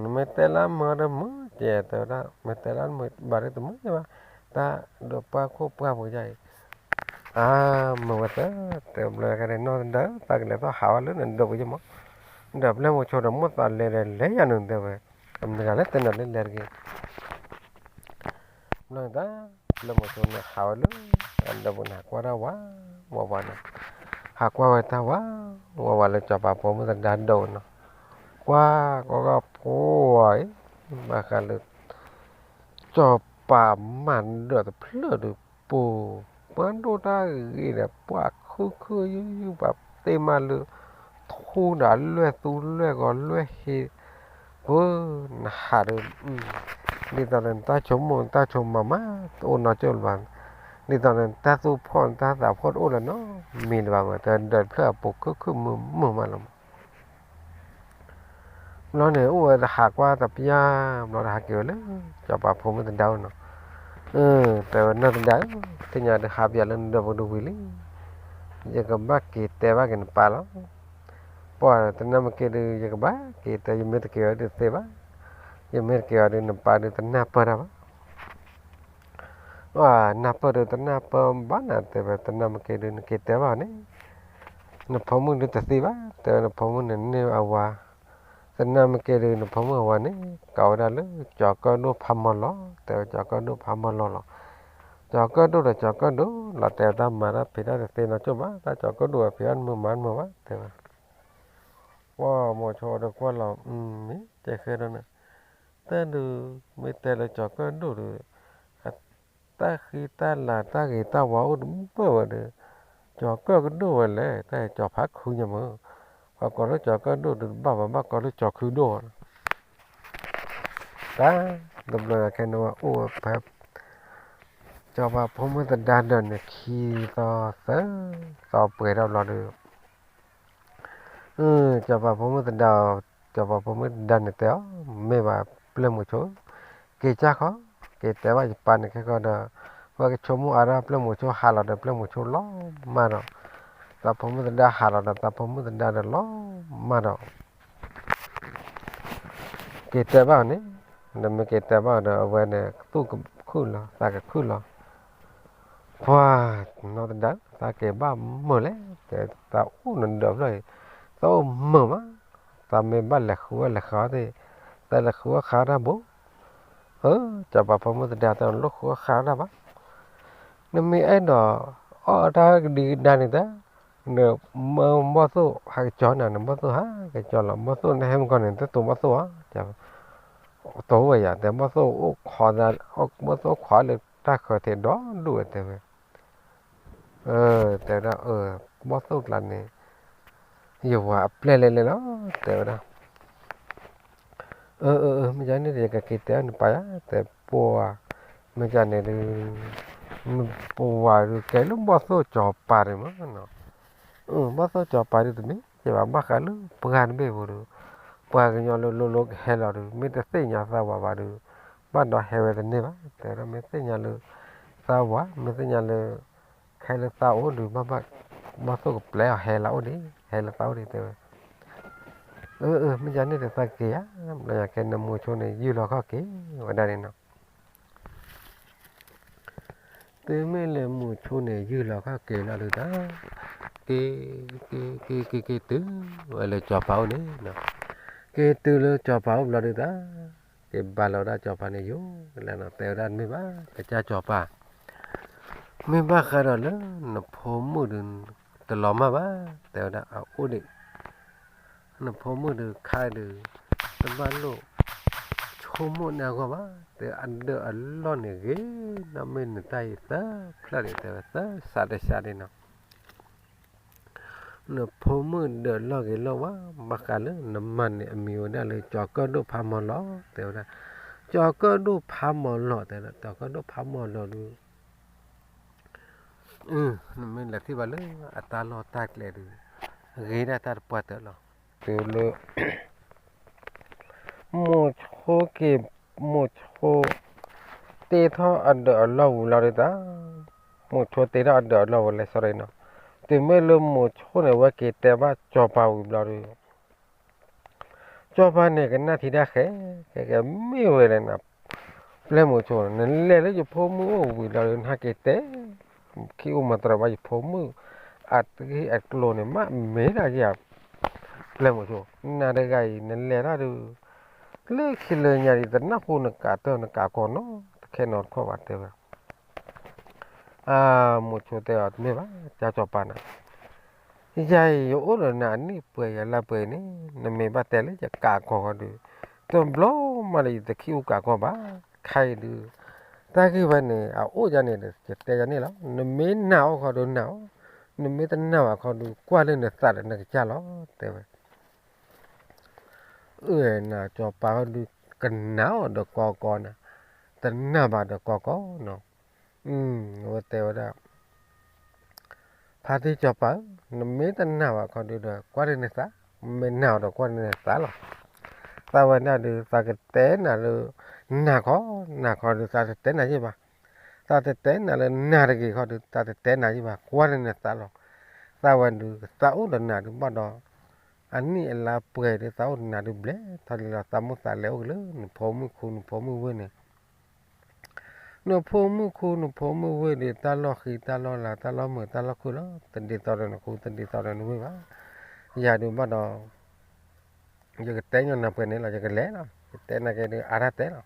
နမ့ၢ်တဲလၢမုာ်ဒီးမုာ်ကဲ တဲဝဲဒၣ်, မ့ၢ်တဲလၢမုာ်ဘၣ်ဒီးတမုာ်ဘၣ်, တၢ်ဒိးပှၢ်ခိၣ်ပှၢ်ပူၤယါအံၤ, အါ မုာ်ဝဲသၢ, တဲဘျီကဒီး နီၢ်သဒါဧၢ, သးကလဲၤထီၣ်ဟးဝဲလၢနဒိးပူၤယမး, ဒီးပျဲၢ်မိၤဆိဒီးမိၢ်သးလဲၤဒီးလဲၤယၤနုၤ တဲဝဲ, အမတဂၤလၢတဲနၤလၢလဲၤတဂ့ၤ ဘျီန့ၣ်တၢ် ပျဲၢ်မိၤဆိန့ၣ်ဟးဝဲလၢ အဒိးပူၤန့ၣ် ဟးကွၢ်တၢ်ဝးဝးဝးန့ၣ်, ဟးကွၢ်ဝဲတၢ်ဝးဝးဝးလၢစီၤပၤဖိမုၣ်သဒါဒိးနီၤ, ကွၢ်ကွၢ်ကွၢ်ဖိအံၤ, ဘၣ်ဃးလၢ စီၤပၤမၤဒၢးတဖျၢၣ်ဒုးပူၤ, ပှၤဒိၣ်တၢ်ဂ့ၤဒီး ပှၤခုၣ်ခုၣ်ယုၢ်ယုၢ် ပှၤသ့ၣ်မးလၢ ထူဒီးလွဲၢ်သူလွဲၢ်ဂီၤလွဲၢ်ဟ့, ပၢ် နဟးဒီး ဒ်သိးဒီးနတၢ်ဆိကမိၣ်နတၢ်ဆိကမးမး တအိၣ်နီတစဲးလၢၤဘၣ်, ဒ်သိးဒီးနတၢ်သူၣ်ဖှီၣ်နတၢ်သးဖှီၣ်တအိၣ်လၢၤနီတမံၤလၢၤဘၣ်မး တဒၢးတဖျၢၣ်အပူၤခုၣ်ခုၣ်မုာ်မုာ်မးလီၤမး ဘျီန့ၣ် အိၣ်ဝဲတဟးကွၢ်တပျၢ် ဘျီဒီးဟးက့ၤဝဲလၢ စီၤပၤဖိမုၣ်သဒါနီၤ, တဲဝဲနီၢ်သဒါဧၢ, သ့ၣ်ညါဒုးဟးပယီၤလၢနဒိးပူၤဒုးဝံၤလံ, ယကဘၣ်က့ၤတဲဘၣ်က့ၤနပၢ်လီၤ, ပှၤတနၢ်မ့ၢ်က့ၤဒုး ယကဘၣ်က့ၤတဲ ယမ့ၢ်တက့ၤအီၤဒုးတသ့ဘၣ်, ယမ့ၢ်တက့ၤအီၤဒုး နပၢ်ဒုးတနၢ်ပၢၢ်တၢ်ဘၣ် နၢ်ပၢၢ်ဒုးတနၢ်ပၢၢ်ဘၣ်နၤ တဲဝဲ တနၢ်မ့ၢ်က့ၤဒုး နက့ၤတဲဘၣ်အီၤန့ၣ်, နဖိမုၣ်ဒုးတသ့ဘၣ် တဲဝဲ နဖိမုၣ်န့ၣ်န့ၢ်အဝၤ, တနၢ်မ့ၢ်က့ၤဒုး နဖိမုၣ်အဝၤန့ၣ် ကိးဝဲဒၣ်လၢ ကၠီၤကၢၣ်ဒိၣ်ဖးမီၤလီၤ တဲဝဲ ကၠီၤကၢၣ်ဒိၣ်ဖးမီၤလီၤလီၤ, ကၠီၤကၢၣ်ဒိၣ်ဒီးကၠီၤကၢၣ်ဒိၣ်လီၤ တဲဝဲ တၢ်မၤတၢ်ဖံးတၢ်တသ့နီတစဲးဘၣ် တၢ်ကၠီၤကၢၣ်ဒိၣ်ဝဲဖံးအီၣ်နမုာ်မၤနမုာ်ဘၣ် တဲဝဲ ပှၤမိၤဆိဒီးကွၢ်လီၤ မ့ၢ်တဲဃဲဒီးန့ၣ်, တၢ်ဒုး မ့ၢ်တဲလၢကၠီၤကၢၣ်ဒိၣ်ဒီး တၢ်ဃံတၢ်လၤတၢ်ဂ့ၤတၢ်ဝါအိၣ်တဘၢၣ်ဝဲဒီး, ကၠီၤကၢၣ်ကဒိၣ်ဝဲလဲၣ် တၢ်ကၠီၤဖးခုညါမး, ပှၤကိးလၢကၠီၤကၢၣ်ဒိၣ်ဒီးတဘၣ်ဘၣ် ဘၣ်ကိးလၢကၠီၤခုဒိၣ်, တၢ်တဘျီညါခဲန့ၣ်ဝဲအိၣ်ဝဲဖဲ စီၤပၤဖိမုၣ်သဒါဒီးန့ၣ် ခံသီသၢသီပှဲၤထီၣ်ဘျီဒီး စီၤပၤဖိမုၣ်သဒါ, စီၤပၤဖိမုၣ်သဒါန့ၣ်တဲအီၤ, မ့ၢ်ဘၣ်ပျဲၢ်မိၤဆိ, က့ၤကၢ်ခီ, က့ၤတဲဘၣ်ယပၢ်န့ၣ်ခဲကီဒီး, ပှၤကဆိကမိၣ်အါဒၣ်ပျဲၢ်မိၤဆိဟးလီၤဒီးပျဲၢ်မိၤဆိလီၤမၢ်ဒီး, စီၤပၤဖိမုၣ်သဒါဟးလီၤဒီးစီၤပၤဖိမုၣ်သဒါဒီးလီၤမၢ်ဒီး က့ၤတဲဘၣ်အီၤန့ၣ်, နမ့ၢ်က့ၤတဲဘၣ်အီၤဒီး အဝဲန့ၣ်သူၣ်ကခုၣ်လီၤ သးကခုၣ်လီၤ, ပှၤနီၢ်သဒါ သးက့ၤဘၣ်မုာ်လဲၣ်, တဲသးအိၣ်နဒၢးဖျၢၣ်အံၤ, သးအိၣ်မုာ်မး, သးမ့ၢ်ဘၣ်လဲၤဃုအီၣ်လဲၤဃုအီသ့ၣ်, သးလဲၤဃုအီၣ်ဃုအီတၢ်ဘိ, စီၤပၤဖိမုၣ်သဒါတဲ နလိၣ်ဃုအီၣ်ဃုအီတၢ်ဘၣ်, နမ့ၢ်အဲၣ်ဒိးအီၣ်တၢ်ကဒံကဒါန့ၣ်တၢ်, နမၢဘီၣ်သိၣ်ဟးကစီၤနၤ နဘီၣ်သိၣ်ဟးကစီၤလီၤ, ဘီၣ်သိၣ်နဟဲမုၢ်ကီၢ်န့ၣ် တတိၤဘီၣ်သိၣ်ဧါ, တိၤဝဲယၤ တဲဘီၣ်သိၣ်အိၣ်ခိး, ဘီၣ်သိၣ်အိၣ်ခိးလၢတၢ်ဃၢၤထံးဒီဒူၣ်ဝဲတဲဝဲ, တဲဝဲဒၣ် ဘီၣ်သိၣ်ကျါန့ၣ် ယဝၤအပျဲၢ်လဲၣ်လဲၣ်လီၤ တဲဝဲဒၣ် မ့ၢ်ကန့ၣ်ဒီး ယကက့ၤတဲအီၤနပၢ်ယၤ တဲပှၤ, မ့ၢ်ကန့ၣ်ဒီး ပဝၤဒုးကဲလၢဘီၣ်သိၣ်စီၤပၤဒုးမး, ဘီၣ်သိၣ်စီၤပၤဒုးတမ့ၢ်ယဘၣ် ဘၣ်ဃးလၢပှၤတဘ့ၣ်ပူၤဒီး, ပှၤကညီလၢလိၤလိၤကဟဲလီၤဒီး မ့ၢ်တသ့ၣ်ညါသးဝၤဘၣ်ဒီး, ဘၣ်ဒီးဟဲဝဲတန့ၢ်ဘၣ် တဲဝဲဒၣ် မ့ၢ်သ့ၣ်ညါလၢ သးဝၤ မ့ၢ်သ့ၣ်ညါလၢ ခဲလၢာ်သးအိၣ်ဒီး ဘၣ်ဘၣ် ဘီၣ်သိၣ်ကပျဲအီၤဟဲလၢအအိၣ်ဒံး ဟဲလၢသးအိၣ်ဒံး တဲဝဲ, အၢ အၢ မ့ၢ်ယၤန့ၣ်ဒီးသးက့ၤဧါ, ဘျီယၤခဲန့ၣ်မိၤဆိန့ၣ် ယုၢ်လီၤခီၣ်က့ၤဝဲဒၣ်န့ၣ်နီၤ, တုၤမ့ၢ်လၢမိၤဆိန့ၣ် ယုၢ်လီၤခီၣ်က့ၤလီၤဒုးတၢ်, က့ၤ က့ၤ က့ၤ က့ၤ က့ၤတုၤဝဲလၢစီၤပၤအိၣ်န့ၣ်, က့ၤတုၤလၢစီၤပၤအိၣ်ဘျီဒုးတၢ်, က့ၤဘါလီၤဝဲဒၣ်စီၤပၤန့ၣ်ယိာ်လဲၣ်နီၤ တဲဝဲဒၣ်မ့ၢ်ဘၣ် ကစၢ်စီၤပၤ မ့ၢ်ဘၣ်ဃးဒီးလၢ နဖိမုၣ်ဒုး တလီၤမၢ်ဘၣ် တဲဝဲဒၣ်အအိၣ်ဒံး, နဖိမုၣ်ဒုးခါဒုး တဘၣ်လိၣ် ဆိကမိၣ်န့ၢ်အဂီၢ်ဘၣ် တဲအဒၢးအလီၢ်န့ၣ်ဂ့ၤ နီၢ်မ့ၢ်နတၢ်အံၤသၢဖျၢၣ်ဒံး တဲဝဲသၢစးတစးဒံးနီၤ နဖိမုၣ်ဒၢးလီၢ်ဂ့ၤလီၢ်ဝါ ဘၣ်ဃးလၢနမါန့ၣ် အမံၤဝဲဒၣ်လၢ ကၠီၤကၢၣ်ဒိၣ်ဖးမီၤလီၤ တဲဝဲဒၣ်. ကၠီၤကၢၣ်ဒိၣ်ဖးမီၤလီၤ တဲဝဲဒၣ်, ကၠီၤကၢၣ်ဒိၣ်ဖးမီၤလီၤဒုး နမ့ၢ်လဲၤထံၣ်ဘၣ်လၢအတၢ်လီၢ်တၢ်ကျဲဒုး ဂ့ၤဒၣ်တၢ်တပှၢ်တၢၢ်လီၤ. တုၤလၢ မိၤဆိက့ၤ, မိၤဆိ တ့ထီၣ်အဒၢးအလီၢ်ဝံၤလီၤဒုးတၢ်, မိၤဆိတ့ထီၣ်အဒၢးအလီၢ်ဝံၤလၢ sorry နီၤ, တုၤမ့ၢ်လၢမိၤဆိန့ၣ် အဝဲက့ၤတဲဘၣ်ကၠီၤပၤဝံၤဘျီဒုး ကၠီၤပၤန့ၣ် ကနၣ်ထံတၢ်ဃဲ, ကဲကဲမ့ၢ်ဝဲလဲၣ်နၤ, ပျဲၢ်မိၤဆိန့ၣ် နလဲၤလၢယဖိမုၣ်အိၣ်ဝံၤလီၤဒုး နဟဲက့ၤတဲ ခံအိၣ်မၤတရီၤဘၣ်ယဖိမုၣ် အတဂ့ၢ်အကျိၤန့ၣ် မ့ၢ်မ့ၢ်ဒၣ်ယၤ, ပျဲၢ်မိၤဆိ, နၤတဂၤအံၤ နလဲၤတၢ်ဒုး လၢခံလၢညါဒ် တနၢ်ဟူနကးတၢၢ်နကးကီနီတခဲနီတခီၣ်ဘၣ် တဲဝဲ. အါ, မိၤဆိတဲအီၤ တမ့ၢ်ဘၣ် ကၠီၤပၤနၤ, ယၤအံၤယအိၣ်ဒီးနၤအနံၣ်ပှဲၤယၤလါပှဲၤအံၤန့ၣ် နမ့ၢ်ဘၣ်တဲလၢယကးကီၤဃီဒုး တဘျီမးလၢယတခံအိၣ်ကးကီၤဘၣ်, ခဲအံၤဒုး တၢ်ဂ့ၢ်ဝဲန့ၣ် အအိၣ်ယၤန့ၣ်ဒီး ယတဲယၤန့ၣ်လီၤ, နမ့ၢ်နာ်အီၤခီဒုးနာ်အီၤ, နမ့ၢ်တနာ်ဘၣ်ခီဒုး ကွၢ်လၢနသးဒီးနကစၢ်လီၤ တဲဝဲ. အၢ နၤ ကၠီၤပၤဟီဒုး ကနာ်အီၤဒီးကီကီနၤ, တနာ်ဘၣ်ဒီးကီကီနီၤ, အဝဲတဲဝဲဒၣ် ဖါတံၢ်ကၠီၤပၤဧၢ, နမ့ၢ်တနာ်ဘၣ်ခီဒုးဒီး ကွၢ်လၢနသး, မ့ၢ်နာ်အီၤဒီးကွၢ်လၢနသးလီၤ. သးဝဲဒၣ်ဒုး သးကတဲနၤလၢ နာ်ခီ, နာ်ခီဒုး သးတတဲနၤယ့ၢ်ဘၣ်, သးတတဲနၤလၢနာ်တဂ့ၤခီဒုး သးတတဲနၤယ့ၢ်ဘၣ်, ကွၢ်လၢနသးလီၤ. သးဝဲဒုး သးအိၣ်ဒီးနၤဒုးဘၣ်ဒီး အနံၣ်အလါပှဲၤဒုး သးအိၣ်ဒီးနၤဒုးဘျဲၣ်ထီၣ်လံလီၤ, သးမိၣ်သးလဲၤအိၣ်က့ၤလၢ နဖိမုၣ်ခူ နဖိမုၣ်ဝ့ၢ်န့ၣ် နဖိမုၣ်ခူ နဖိမုၣ်ဝ့ၢ်ဒုး တၢ်လီၢ်ဃံ တၢ်လီၢ်လၤ တၢ်လီၢ်မုာ် တၢ်လီၢ်ခုၣ်လီၤ, တဒ်သိးဒီးနခူ တဒ်သိးဒီးနဝ့ၢ်ဘၣ်. ယၤဒုးဘၣ်ဒီး ယကတဲညီနၤပှဲၤန့ၣ်လီၤ, ယကလဲၤလီၤ, ယတဲနၤက့ၤဒုး အါတၢ်တဲလီၤ.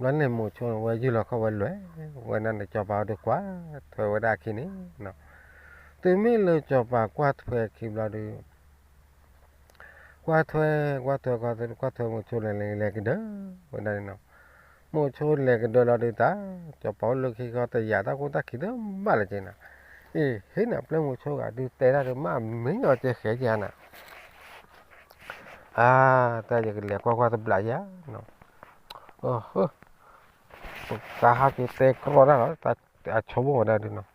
ဘျီန့ၣ်မိၤဆိန့ၣ် ဝဲယုၢ်လီၤခီၣ်ဝဲလဲၤ, ဝဲဒၣ်န့ၣ် ကၠီၤပၤဒုးကွၢ်ထွဲဝဲဒၣ်အခံန့ၣ်, တုၤမ့ၢ်လၢကၠီၤပၤကွၢ်ထွဲအခံဘျီဒုး ကွၢ်ထွဲ ကွၢ်ထွဲ ကွၢ်ထွဲမိၤဆိလဲၤလဲၤကဒၢဝဲဒၣ်န့ၣ်နီၤ, မိၤဆိလဲၤကဒၢလီၤဒုးတၢ်, ကၠီၤပၤအိၣ်လၢခံခီတယာ်တၢ်ကိၢ်တၢ်ခံတဘၣ်လၢၤက့ၤနၤ, အ့ၣ် ဟ့ၣ်နၤ ပျဲၢ်မိၤဆိဂၤဒုးတဲတၢ်ဒုး မ့ၢ်မ့ၢ်ညီကဲဃဲက့ၤနၤ အါ, တၢ်ယကလဲၤကွၢ်ကွၢ်တဘျးယၤ, တၢ်ဟးက့ၤတဲကြီတၢ်လီၤ, အဆိကမိၣ်ဝဲဒၣ်ဒုးနီၤ,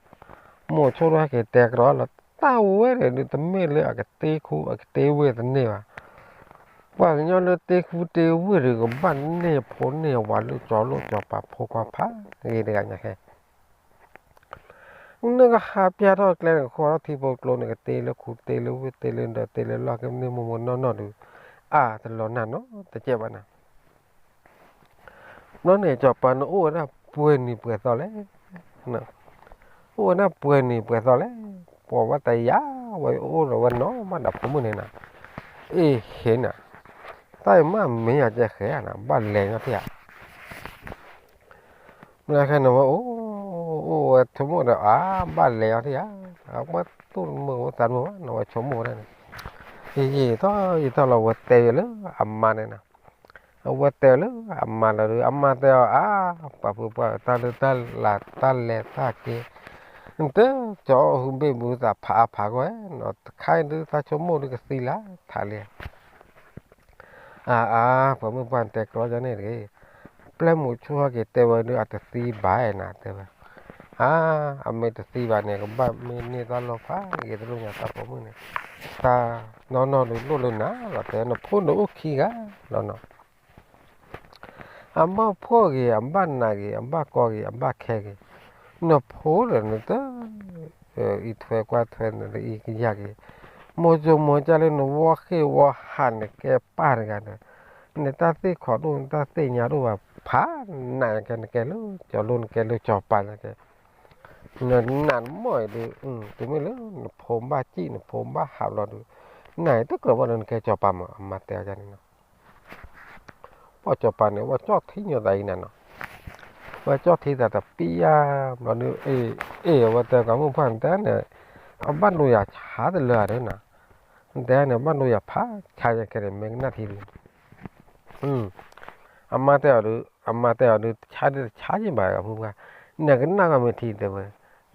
မိၤဆိဒုးဟဲက့ၤတဲကြီလီၤ, တၢ်ဝဲန့ၣ်ဒုး တမ့ၢ်လၢအကတ့ခူအကတ့ဝ့ၢ်တန့ၢ်ဘၣ်, ပှၤကညီလၢတ့ခူတ့ဝ့ၢ်ဒုး ကဘၣ်န့ၢ်ဖိန့ၢ်ဝၤလၢကၠီၤလိၣ်ကၠီၤပၤဖိခွါဖးဂ့ၤတဂၤညါခဲ နကဟးပျၢ်ထီၣ်ကျဲနကဃီထီၣ်ထံဖိကျိန့ၣ် ကတ့လၢခူတ့လၢဝ့ၢ်တ့လၢဒီးတ့လၢလီၢ်ကမ့ၢ်မိၢ်မိၢ်နီၢ်နီၢ်ဒုး, အါတလီၤနၢ်နီတကဲဘၣ်နၤ, ဘျီန့ၣ် ကၠီၤပၤန့ၣ်အိၣ်ဝဲဒၣ်ပှဲၤနံၤပှဲၤသီလဲၣ်, အိၣ်ဝဲဒၣ်ပှဲၤနံၤပှဲၤသီလဲၣ်, ပှၤဝဲတယာ်ဝဲအိၣ်ဒီးဝဲနီၢ်မးဒီးဖိမုၣ်န့ၣ်နၤ, အ့ၣ်ဟ့ၣ်နၤ, တၢ်အံၤမ့ၢ်မ့ၢ်ယၤကဲဃဲဧါနၤ ဘၣ်လဲၤညီထံဧါ မ့ၢ်ခဲန့ၣ်ဝဲအိၣ်, အိၣ်ဝဲဆိကမိၣ်ဒီး အါ ဘၣ်လဲၤအီၤထံဧါ, အဝဲတူၢ်တမုာ်ဝဲသးတမုာ်ဘၣ် နဝဲဆိကမိၣ်ဝဲဒၣ်န့ၣ်, ယံာ်ယံာ်ထီၣ်ယံာ်ထီၣ်လီၤ အဝဲတဲဝဲလၢအမါန့ၣ်နၤ, အဝဲတဲဝဲလၢအမါလီၤဒီး အမါတဲအီၤ အါ ပှၤဖုပှၢ် တၢ်လၢတၢ်လၤတၢ်လဲၤတၢ်က့ၤ, နတကၠီၤအီၣ်ဟုဘ့ၣ်ဘုသးဖးအါဖးဂီၢ်, တခါအံၤဒုးသးဆိကမိၣ်ဒုးကသံလၢထးလံ အါအါ ပှၤမုၣ်ပှၢ်တဲကြီယၤန့ၣ်တဂ့ၤ, ပျဲၢ်မိၤဆိဟဲက့ၤတဲဝဲဒုး အတသံဘၣ်နၤတဲဝဲ, အါ အမ့ၢ်တသံဘၣ်န့ၣ် ကဘၣ်မ့ၢ်န့ၢ်တၢ်လီၢ်ဖးဂ့ၤတလိၣ်ညါတၢ်ပိာ်မုၣ်န့ၣ်, တၢ်နီၢ်နီၢ်ဒုးလိၣ်လၢနၤလီၤ တဲနဖိန့ၣ်အိၣ်ခံဂၤလီၤနီၤ အဘၣ်ဖှီၣ်ဂ့ၤ အဘၣ်နးဂ့ၤ အဘၣ်ကီဂ့ၤ အဘၣ်ခဲဂ့ၤ, နဖိဒီးနတ အံးထွဲကွၢ်ထွဲနအံးကယၢ်က့ၤ, မိၢ်စိမိၢ်ကၢ်လၢနဝီဃ့ၢ်ဝီဟးနကဲပၢ်တဂၤဒီး, နတၢ်သ့ၣ်ခိးဒိၣ် နတၢ်သ့ၣ်ညါဒိၣ်ဘၣ်ဖးနးကဲ နကဲလၢကၠီၤလိၣ် နကဲလၢကၠီၤပၤနကဲ, နနးနမီၢ်အံၤဒုး, တုၤမ့ၢ်လၢနဖိဘၣ်စံၣ် နဖိဘၣ်ဟးဘျီဒုး, နအံၤတကြၢးဘၣ်လၢနကဲကၠီၤပၤမး အမါတဲအီၤန့ၣ်နီၤ ပှၤကၠီၤပၤန့ၣ် ဝဲကၠီၣ်ထံညီသးအံၤနၤနီၤ, ဝဲကၠီၣ်ထံသးတပံၢ်ယါ, ဘျီဒုး အ့ၣ် အဝဲတဲကီးမုၣ်ပှၢ်နတဲန့ၣ်, အဘၣ်ဒိယၤဆါတလၢာ်ဒီးနၤ, နတဲန့ၣ် ဘၣ်ဒိယၤဖးဆါယၤခဲန့ၣ် မ့ၢ်ကနၣ်ထံဒုး, အမါတဲအီၤဒုး အမါတဲအီၤဒုး တဆါဒုးတဆါယံၤဘၣ်မုၣ်ပှၢ်, နကနၣ်ကီမ့ၢ်ထံတဲဝဲ,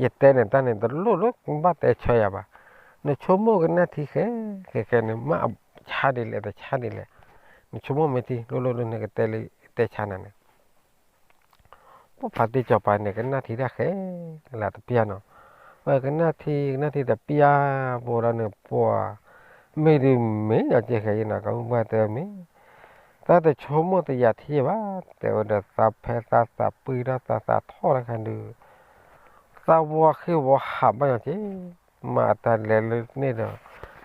ယတဲန့ၣ်တၢ်န့ၣ် တလိၣ်လၢဘၣ်တဲဆၢယၤဘၣ်, နဆိကမိၣ်ကနၣ်ထံဃဲ ဃဲဃဲန့ၣ် မ့ၢ်ဆါဒ်လဲၣ်တဆါဒ်လဲၣ်, နဆိကမိၣ်မ့ၢ်ထံ လိၣ်လိၣ်ဒ်န့ၣ်ကတဲလၢတဲဆါနၤန့ၣ် ပှၤဖါတံၢ်စီၤပၤန့ၣ် ကနၣ်ထံတၢ်ဃဲ လၢတပျၢ်နီၤ, ပကနၣ်ထံ ကနၣ်ထံတပျၢ် ပဝဲဒၣ်န့ၣ် ပှၤ မ့ၢ်ဒုးမ့ၢ်နီၤ ကဲဃဲအံၤနီၤ ကမုၢ်ပှၢ်တဲမ့ၢ် သးတဆိကမိၣ်တယာ်ထံဘၣ်, တဲဝဲဒီးသးဖဲသးသးပှံၢ်ထီၣ်သးသးထီၣ်တခါဒုး သးဝီဃ့ၢ်ဝီဟးဘၣ်ညီက့ၤ, မၤအတၢ်လဲၤလၢန့ၣ်ဒီး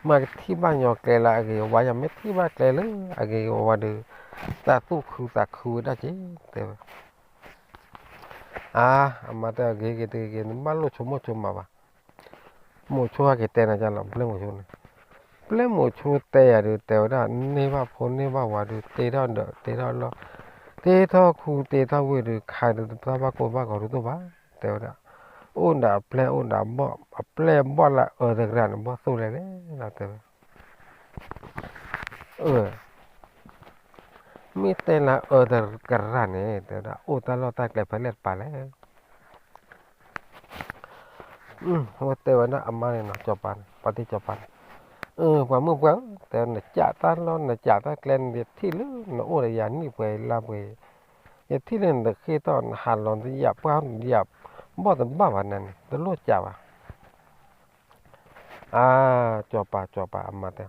မၤကထံၣ်ဘၣ်ညီကျဲလၢအဂ့ၤအဝါ, ယမ့ၢ်ထံၣ်ဘၣ်ကျဲလၢအဂ့ၤအဝါဒီး သးသူၣ်ခုသးခုဝဲဒၣ်က့ၤ, တဲဝဲ အါ, အမါတဲအီၤ ဂ့ၤဂ့ၤတဂ့ၤဂ့ၤ နဘၣ်လိၣ်ဆိကမိၣ်ဆိကမးဘၣ်. မိၤဆိဟဲက့ၤတဲနၤလီၤ ပျဲၢ်မိၤဆိန့ၣ်, ပျဲၢ်မိၤဆိတဲယၤဒုး တဲဝဲဒၣ် န့ၢ်ဘၣ်ဖိန့ၢ်ဘၣ်ဝၤဒုး တ့ထီၣ်ဒီးတ့ထီၣ်လီၢ်, တ့ထီၣ်ခူတ့ထီၣ်ဝ့ၢ်ဒုး ခါဒုးတဘၣ်ဘၣ်ကိၢ်ဘၣ်ဂီၤဒုးသိၣ်ဘၣ်, တဲဝဲဒၣ် အိၣ်ဒီးအပျဲၢ်အိၣ်ဒီးအဘီၣ် အပျဲၢ်ဘီၣ်လၢအအၢတဂၤန့ၣ် ဘီၣ်သိၣ်လဲၣ်လဲၣ်လီၤ တဲဝဲ မ့ၢ်တဲလၢအၢတကရၢ်န့ၣ် တဲဝဲဒၣ် အိၣ်တၢ်လီၢ်တၢ်ကျဲဖဲလဲၣ်တပၤလဲၣ်. ဝဲတဲဝဲဒၣ်အမါန့ၣ်နီၤ စီၤပၤန့ၣ် ပှၤတံၢ်စီၤပၤန့ၣ်, ပှၤမုၣ်ပှၢ်ဧၢ, တဲနကးတၢ်လီၢ် နကးတၢ်ကျဲန့ၣ် ယထံၣ်လၢနအိၣ်ဒီးယၤနံၣ်ပှဲၤလါပှဲၤ, ယထံၣ်လၢနတဃ့ၢ်ထီၣ် နဟးလီၤတယာ်ပှၢ်တယာ် ဘီၣ်တဘၣ်ဘၣ်နၤန့ၣ် တလိၣ်ကးဘၣ် အါ, စီၤပၤ စီၤပၤ အမါတဲ,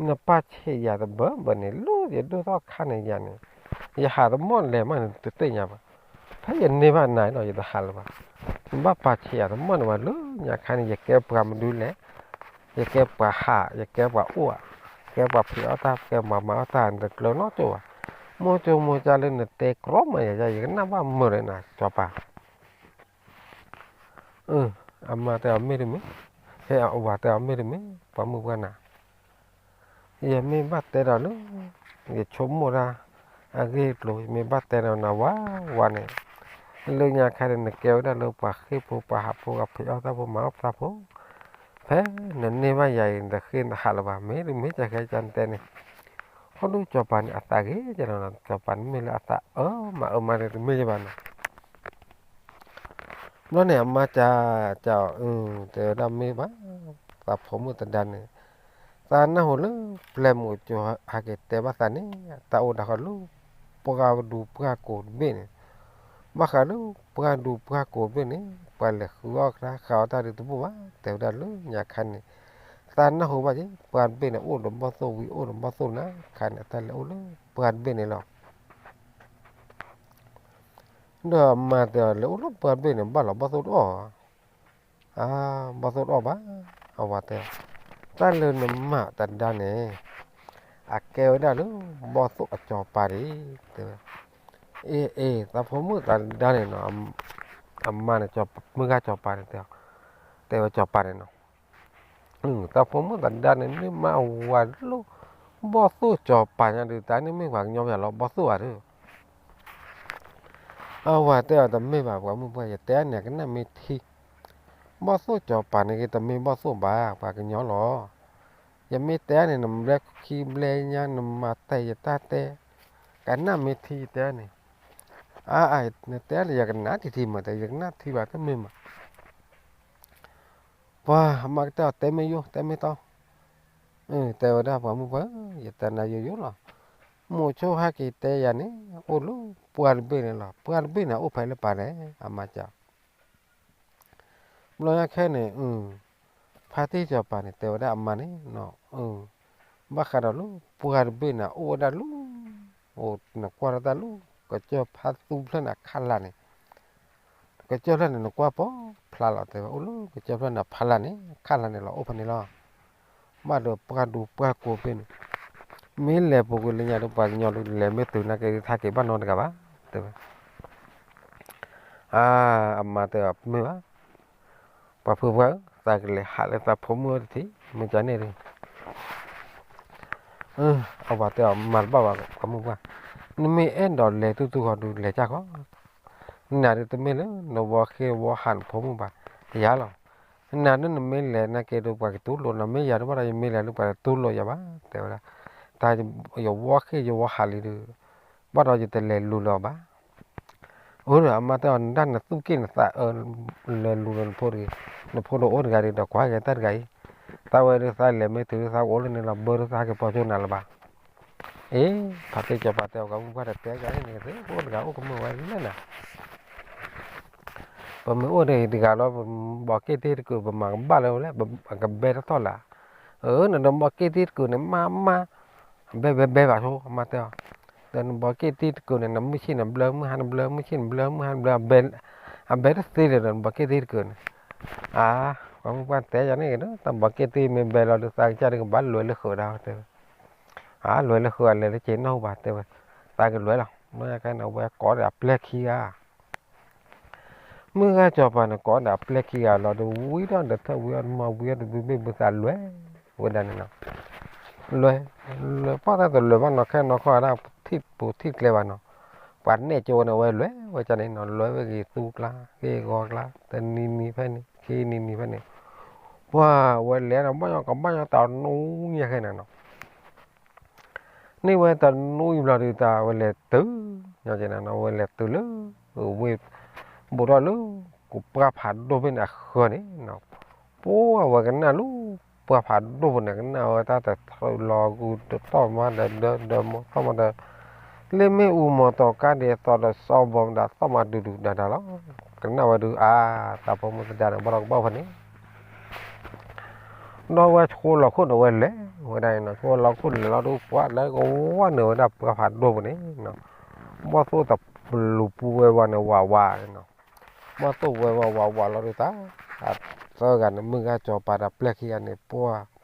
နပာ်ဆံးယၤတဘၢဘၢန့ၣ် လၢယဒိၣ်ထီၣ်ခါန့ၣ်ယၤန့ၣ်, ယဟးတမီၢ်လဲၤမးန့ၣ် တသ့ၣ်ညါဘၣ်. ဖဲယန့ၢ်ဘၣ်နၤလီၤ ယတဟးလၢၤဘၣ်. နဘၣ်ပာ်ဆံးယၤတမီၢ်န့ၣ်ဘၣ် လၢညါခါန့ၣ် ယကဲပှၤမနုၤလဲၣ်, ယကဲပှၤဟး ယကဲပှၤအိၣ်ဧါ, ကဲပှၤဖံးအီၣ်တၢ် ကဲပှၤမၤအီၣ်တၢ် နတကျၢၤနီတဘၣ်. မိၢ်ကၠိမိၢ်ကၠၢ်လၢနတဲကြီမးယၤ ယကနၣ်ဘၣ်မုာ်လၢနၤ စီၤပၤ အမါတဲအီၤမ့ၢ်တမ့ၢ်, ဖဲအဝၤတဲအီၤမ့ၢ်တမ့ၢ် ပှၤမုၣ်ပှၢ်နၤ, ယမ့ၢ်ဘၣ်တဲဒီးလၢ ယဆိကမိၣ်တၢ် အဂ့ၢ်အကျိၤ ယမ့ၢ်ဘၣ်တဲဒီးနၤဝါဝါန့ၣ်, လၢညါခါဒီး နကဲဝဲဒၣ်လၢပှၤဃ့ၢ်ဖိ ပှၤဟးဖိ ပှၤဖံးအီၣ်တၢ်ဖိ မၤအီၣ်တၢ်ဖိ, ဖဲနန့ၢ်ဘၣ်ယၤအံၤ နတဃ့ၢ်နဟးလၢၤဘၣ် မ့ၢ်တမ့ၢ် ကဲဃဲကၢ်နတဲန့ၣ်, ဟီၣ်ဒူၣ်စီၤပၤန့ၣ် အသးဂ့ၤကလီၤနီၤ စီၤပၤန့ၣ်မ့ၢ်လၢအသးအၢမၤအၢမၤန့ၣ် တမ့ၢ်ယဘၣ်နီၤ ဘျီန့ၣ် အမါကၠီ တဲဝဲဒၣ်မ့ၢ်ဘၣ်, သးဖိမုၣ်သဒါန့ၣ်, သးနၢ်ဟူလၢ ပျဲၢ်မိၤကၠိဟဲက့ၤတဲဘၣ်သးန့ၣ် တၢ်အိၣ်ဒၣ်ဃီလၢ ပှၢ်ဒူပှၢ်ကိာ်တဘ့ၣ်န့ၣ်, ဘၣ်ဃးလၢ ပှၢ်ဒူပှၢ်ကိာ်တဘ့ၣ်န့ၣ် ပှၤလဲၤဃုအီၣ်ကဒါဃုအီၣ်တၢ်ဒုးတဘူၣ်ဘၣ် တဲဝဲဒၣ်လၢညါခါန့ၣ်, သးနၢ်ဟူဘၣ်က့ၤ ပှၢ်တဘ့ၣ်န့ၣ် အိၣ်ဒီးဘီၣ်သိၣ်ဝံၤ အိၣ်ဒီးဘီၣ်သိၣ်နၤခါန့ၣ် တၢ်လဲၤအိၣ်လၢပှၢ်တဘ့ၣ်န့ၣ်လီၤ. ဒီးအမါတဲအီၤ လဲၤအိၣ်လၢပှၢ်တဘ့ၣ်န့ၣ် ဘၣ်လီၤဘီၣ်သိၣ်တအီၣ်, အါ, ဘီၣ်သိၣ်တအီၣ်ဘၣ်, အဝၤတဲအီၤ, တၢ်လၢနမၤသဒါန့ၣ် အကဲဝဲဒၣ်လၢ ဘီၣ်သိၣ်အစီၤပၤဒၣ်, တဲဝဲ, အ့ အ့ သးဖိမုၣ်သဒါန့ၣ်နီၤ, အမါန့ၣ် မုၢ်ဂၤစီၤပၤန့ၣ်တဲအီၤ, တဲဝဲစီၤပၤန့ၣ်နီၤ သးဖိမုၣ်သဒါန့ၣ် မ့ၢ်မါအဝၤလၢ ဘီၣ်သိၣ်စီၤပၤညါဒုး တၢ်န့ၣ်မ့ၢ်ပှၤကညီဘၣ်လီၤ ဘီၣ်သိၣ်ဧါဒုး, အဝၤတဲအီၤတမ့ၢ်ဘၣ် ပှၤမုၣ်ပှၢ် ယတဲန့ၣ် ကနၣ်မ့ၢ်ထံ, ဘီၣ်သိၣ်စီၤပၤန့ၣ်ဂ့ၤ တမ့ၢ်ဘီၣ်သိၣ်ဘၣ် ပှၤကညီလီၤ. ယမ့ၢ်တဲန့ၣ် နဘျဲခံဘျဲညါ နမၤတဲာ်ယတၢ်တဲ, ကနၣ်မ့ၢ်ထံယတဲန့ၣ်, အါအါ နတဲလၢယကနၣ်ထံထံမး တဲယကနၣ်ထံဘၣ်တမ့ၢ်မး ပှၤမါကတဲအီၤတဲမ့ၢ်ယိၣ် တဲမ့ၢ်တီ, တဲဝဲဒၣ်ပှၤမုၣ်ပှၢ်ဧၢ ယတဲနၤယိယိလီၤ, မိၤဆိဟဲက့ၤတဲယၤန့ၣ် အိၣ်လၢပှၢ်တဘ့ၣ်န့ၣ်လီၤ, ပှၢ်တဘ့ၣ်န့ၣ် အိၣ်ဖဲလၢပၢ်လဲၣ် အမါကၠီ ဘျီညါခဲန့ၣ် ဖါတံၢ်စီၤပၤန့ၣ် တဲဝဲဒၣ်အမါန့ၣ်, ဘၣ်ဃးဒီးလၢပှၢ်တဘ့ၣ်န့ၣ် အိၣ်ဝဲဒၣ်လၢ အိၣ်နကွၢ်ထီၣ်တၢ်လၢ ကစၢၢ်ဖါသူဖျၢၣ်န့ၣ်အခးလါန့ၣ်, ကစၢၢ်ဖျၢၣ်န့ၣ် နကွၢ်ပိာ်ဖျါလီၤ တဲဝဲ အိၣ်လၢကစၢၢ်ဖျၢၣ်န့ၣ် ဖးလါန့ၣ် ခးလါန့ၣ်လီၤ အိၣ်ဖဲန့ၣ်လီၤ. ဘၣ်ဒီးပှၢ်ဒူပှၢ်ကိာ်ဘ့ၣ်န့ၣ် မ့ၢ်လဲၤပူၤကွံာ်လၢညါဒီး ပှၤကညီဒုး လဲၤမ့ၢ်တုၤနာ်က့ ထါက့ၤဘၣ်နီတဂၤဘၣ် တဲဝဲ. အါ, အမါတဲအီၤ မ့ၢ်ဘၣ်, ပှၤဖုပှၢ်ဧၢ, သးကလဲၤဟးလၢသးဖိမုၣ်တထံၣ် မ့ၢ်ကန့ၣ်ဒုး အဝၤတဲအီၤ မၤတဘၣ်ဘၣ် ပှၤမုၣ်ပှၢ်, နမ့ၢ်အဲၣ်ဒိးလဲၤတူၢ်တူၢ်ဃီဒုး လဲၤကၢ်ဃီ, နၤဒုးတမ့ၢ်လၢနဝီဃ့ၢ်ဝီဟးနဖိမုၣ်ဘၣ်, ယၤလီၤ. နၤဒုးနမ့ၢ်လဲၤနာ်က့ဒုး ပှၤကတူၢ်လိာ်နၤ, မ့ၢ်ယၤဒုးဘၣ်ဒီး ယမ့ၢ်လဲၤဒုး ပှၤတတူၢ်လိာ်ယၤဘၣ် တဲဝဲဒၣ်. တၢ်ယဝီဃ့ၢ်ယဝီဟးလံဒုး ဘၣ်ဒီးယတလဲၤလူၤလၢၤဘၣ်. အၢဒီးအမါတဲအီၤ နတၢ်နသူၣ်က့ၣ်နသးအၢ လဲၤလူၤလၢနဖိတဂ့ၤ, နဖိတအိၣ်တဂၤဒုးဒီး ကွၢ်က့ၤတၢ်တဂၤအံၤ, သးဝဲဒုးသးလဲၤမ့ၢ်တုၤဒုးသးကအိၣ်လၢန့ၣ်လီၤ ဘၢဒုးသးဟဲက့ၤပိာ်ကၠိနၤလၢၤဘၣ်. အ့ ဖါတံၢ်စီၤပၤတဲအီၤ ကမုၣ်ပှၢ်တတဲယၤန့ၣ် နကသ့ၣ်အိၣ်တဂၤအိၣ်ကမုာ်ဝဲလၢနၤ ပမ့ၢ်အိၣ်တဂၤလီၤ ပဘီးက့ၣ်တ့ၢ်တကုာ် ပမၤကဘၣ်လၢၤဝဲလဲၣ် အကဘဲတထီၣ်လၢၤ. အၢ နဒီးဘီးက့ၣ်တ့ၢ်တကုာ်န့ၣ် မါမါ ဘဲဘဲဘဲဘၣ်ဆိ အမါတဲအီၤ, ဒီးနဘီးက့ၣ်တ့ၢ်တကုာ်န့ၣ် နမုၢ်ဆ့ၣ်နဘျၢ မုၢ်ဟါနဘျၢ မုၢ်ဆ့ၣ်နဘျၢ မုၢ်ဟါနဘျၢ အဘဲ အဘဲတသ့လၢၤဒီးနဘီးက့ၣ်တ့ၢ်တကုာ်န့ၣ်. အါ ပှၤမုၣ်ပှၢ်တဲယၤန့ၣ်ဒီး တၢ်ဘီးက့ၣ်တ့ၢ်မ့ၢ်ဘဲလီၤဒုး သးကစၢ်ဒုးကဘၣ်လဲၤလၢဃုာ်ဒၣ်တဲဝဲ. အါ လဲၤလၢဃုာ်အလဲၤလၢက့ၤနီၢ်ဟူဘၣ်တဲဝဲ, သးကလဲၤလီၤ မ့ၢ်ယါခဲန့ၣ် အဝဲကိးဒီးအပျဲၢ်ခံဂၤ မုၢ်ဂၤစီၤပၤန့ၣ် ကိးဒီးအပျဲၢ်ခံဂၤလီၤဒီး ဝံထီၣ်ဒီးထၢၣ်ဝံထီၣ်ဒီးမၤဝံထီၣ်ဒီးဘုဘ့ၣ်ဘုသးလဲၤဝဲဒၣ်န့ၣ်နီၤ. လဲၤ လဲၤပှၢ်တၢ်တလဲၤဘၣ်နီၤ ခဲနီၤခီဒၣ် ထံၣ်ပူၤထံၣ်ကျဲဘၣ်နီၤ. ပှၤနဲၣ်ကၠိဝဲန့ၣ် အဝဲလဲၤဝဲကန့ၣ်နီၤ လဲၤဝဲဂ့ၤသူကျါ ဂ့ၤဂီၤကျါ တနံၤနံၤဖဲန့ၣ် ခံနံၤနံၤဖဲန့ၣ် ပှၤဝဲလဲၤဒီးဘၣ်ညီကဘၣ်ညီတၢ်နူညါခဲန့ၣ်နီၤ. န့ၢ်ဝဲတနူအံၤဘျီဒုး တၢ်ဝဲလဲၤတုၤ ညီက့ၤနၤနီၤ ဝဲလဲၤတုၤလၢ ဝ့ၢ် ဘူးထီၣ်လၢ ကပှၢ်ဖးဒိၣ်ဖဲန့ၣ်အဃၢၤန့ၣ်နီၤ. ပှၤဝဲကနၣ်လၢ ပှၢ်ဖးဒိၣ်ဖဲန့ၣ် ကနၣ်ဝဲတၢ်တထြၢလီၤဂုၤတတီၢ်မးဒီး ဒီးမီၤသီၣ်မးဒီး လၢမ့ၣ်အူမီၤတီၤကါဒ်သိးဒီးစီၤဘီမးဒီး သီၣ်မးဒုးဒုးဒါဒါလီၤ. ကနၣ်ဝဲဒုး အါ တၢ်ဖိမုၣ်သဒါန့ၣ် ဘၣ်ဒီးကဘၣ်ဖဲန့ၣ် ဒီးဝဲဆိလီၤခိၣ်န့ၣ် ဝဲလဲၤဝဲဒၣ်န့ၣ်နီၤ ဆိလီၤခိၣ်န့ၣ်လီၤဒုး ပှၤလၢကဝါန့ၢ်ဝဲဒၣ်ပှၢ်ဖးဒိၣ်ဖဲန့ၣ်နီၤ. ဘီၣ်သိၣ်တပလူၤပူၤဝဲဝဲန့ၣ် ဝးဝးန့ၣ်နီၤ. ဘီၣ်သိၣ်ဝဲဝဲဝးဝးလီၤဒုးတၢ် အသၢဂၤန့ၣ် မုၢ်ဂၤစီၤပၤဒီးပျဲၢ်ခံဂၤန့ၣ် ပှၤ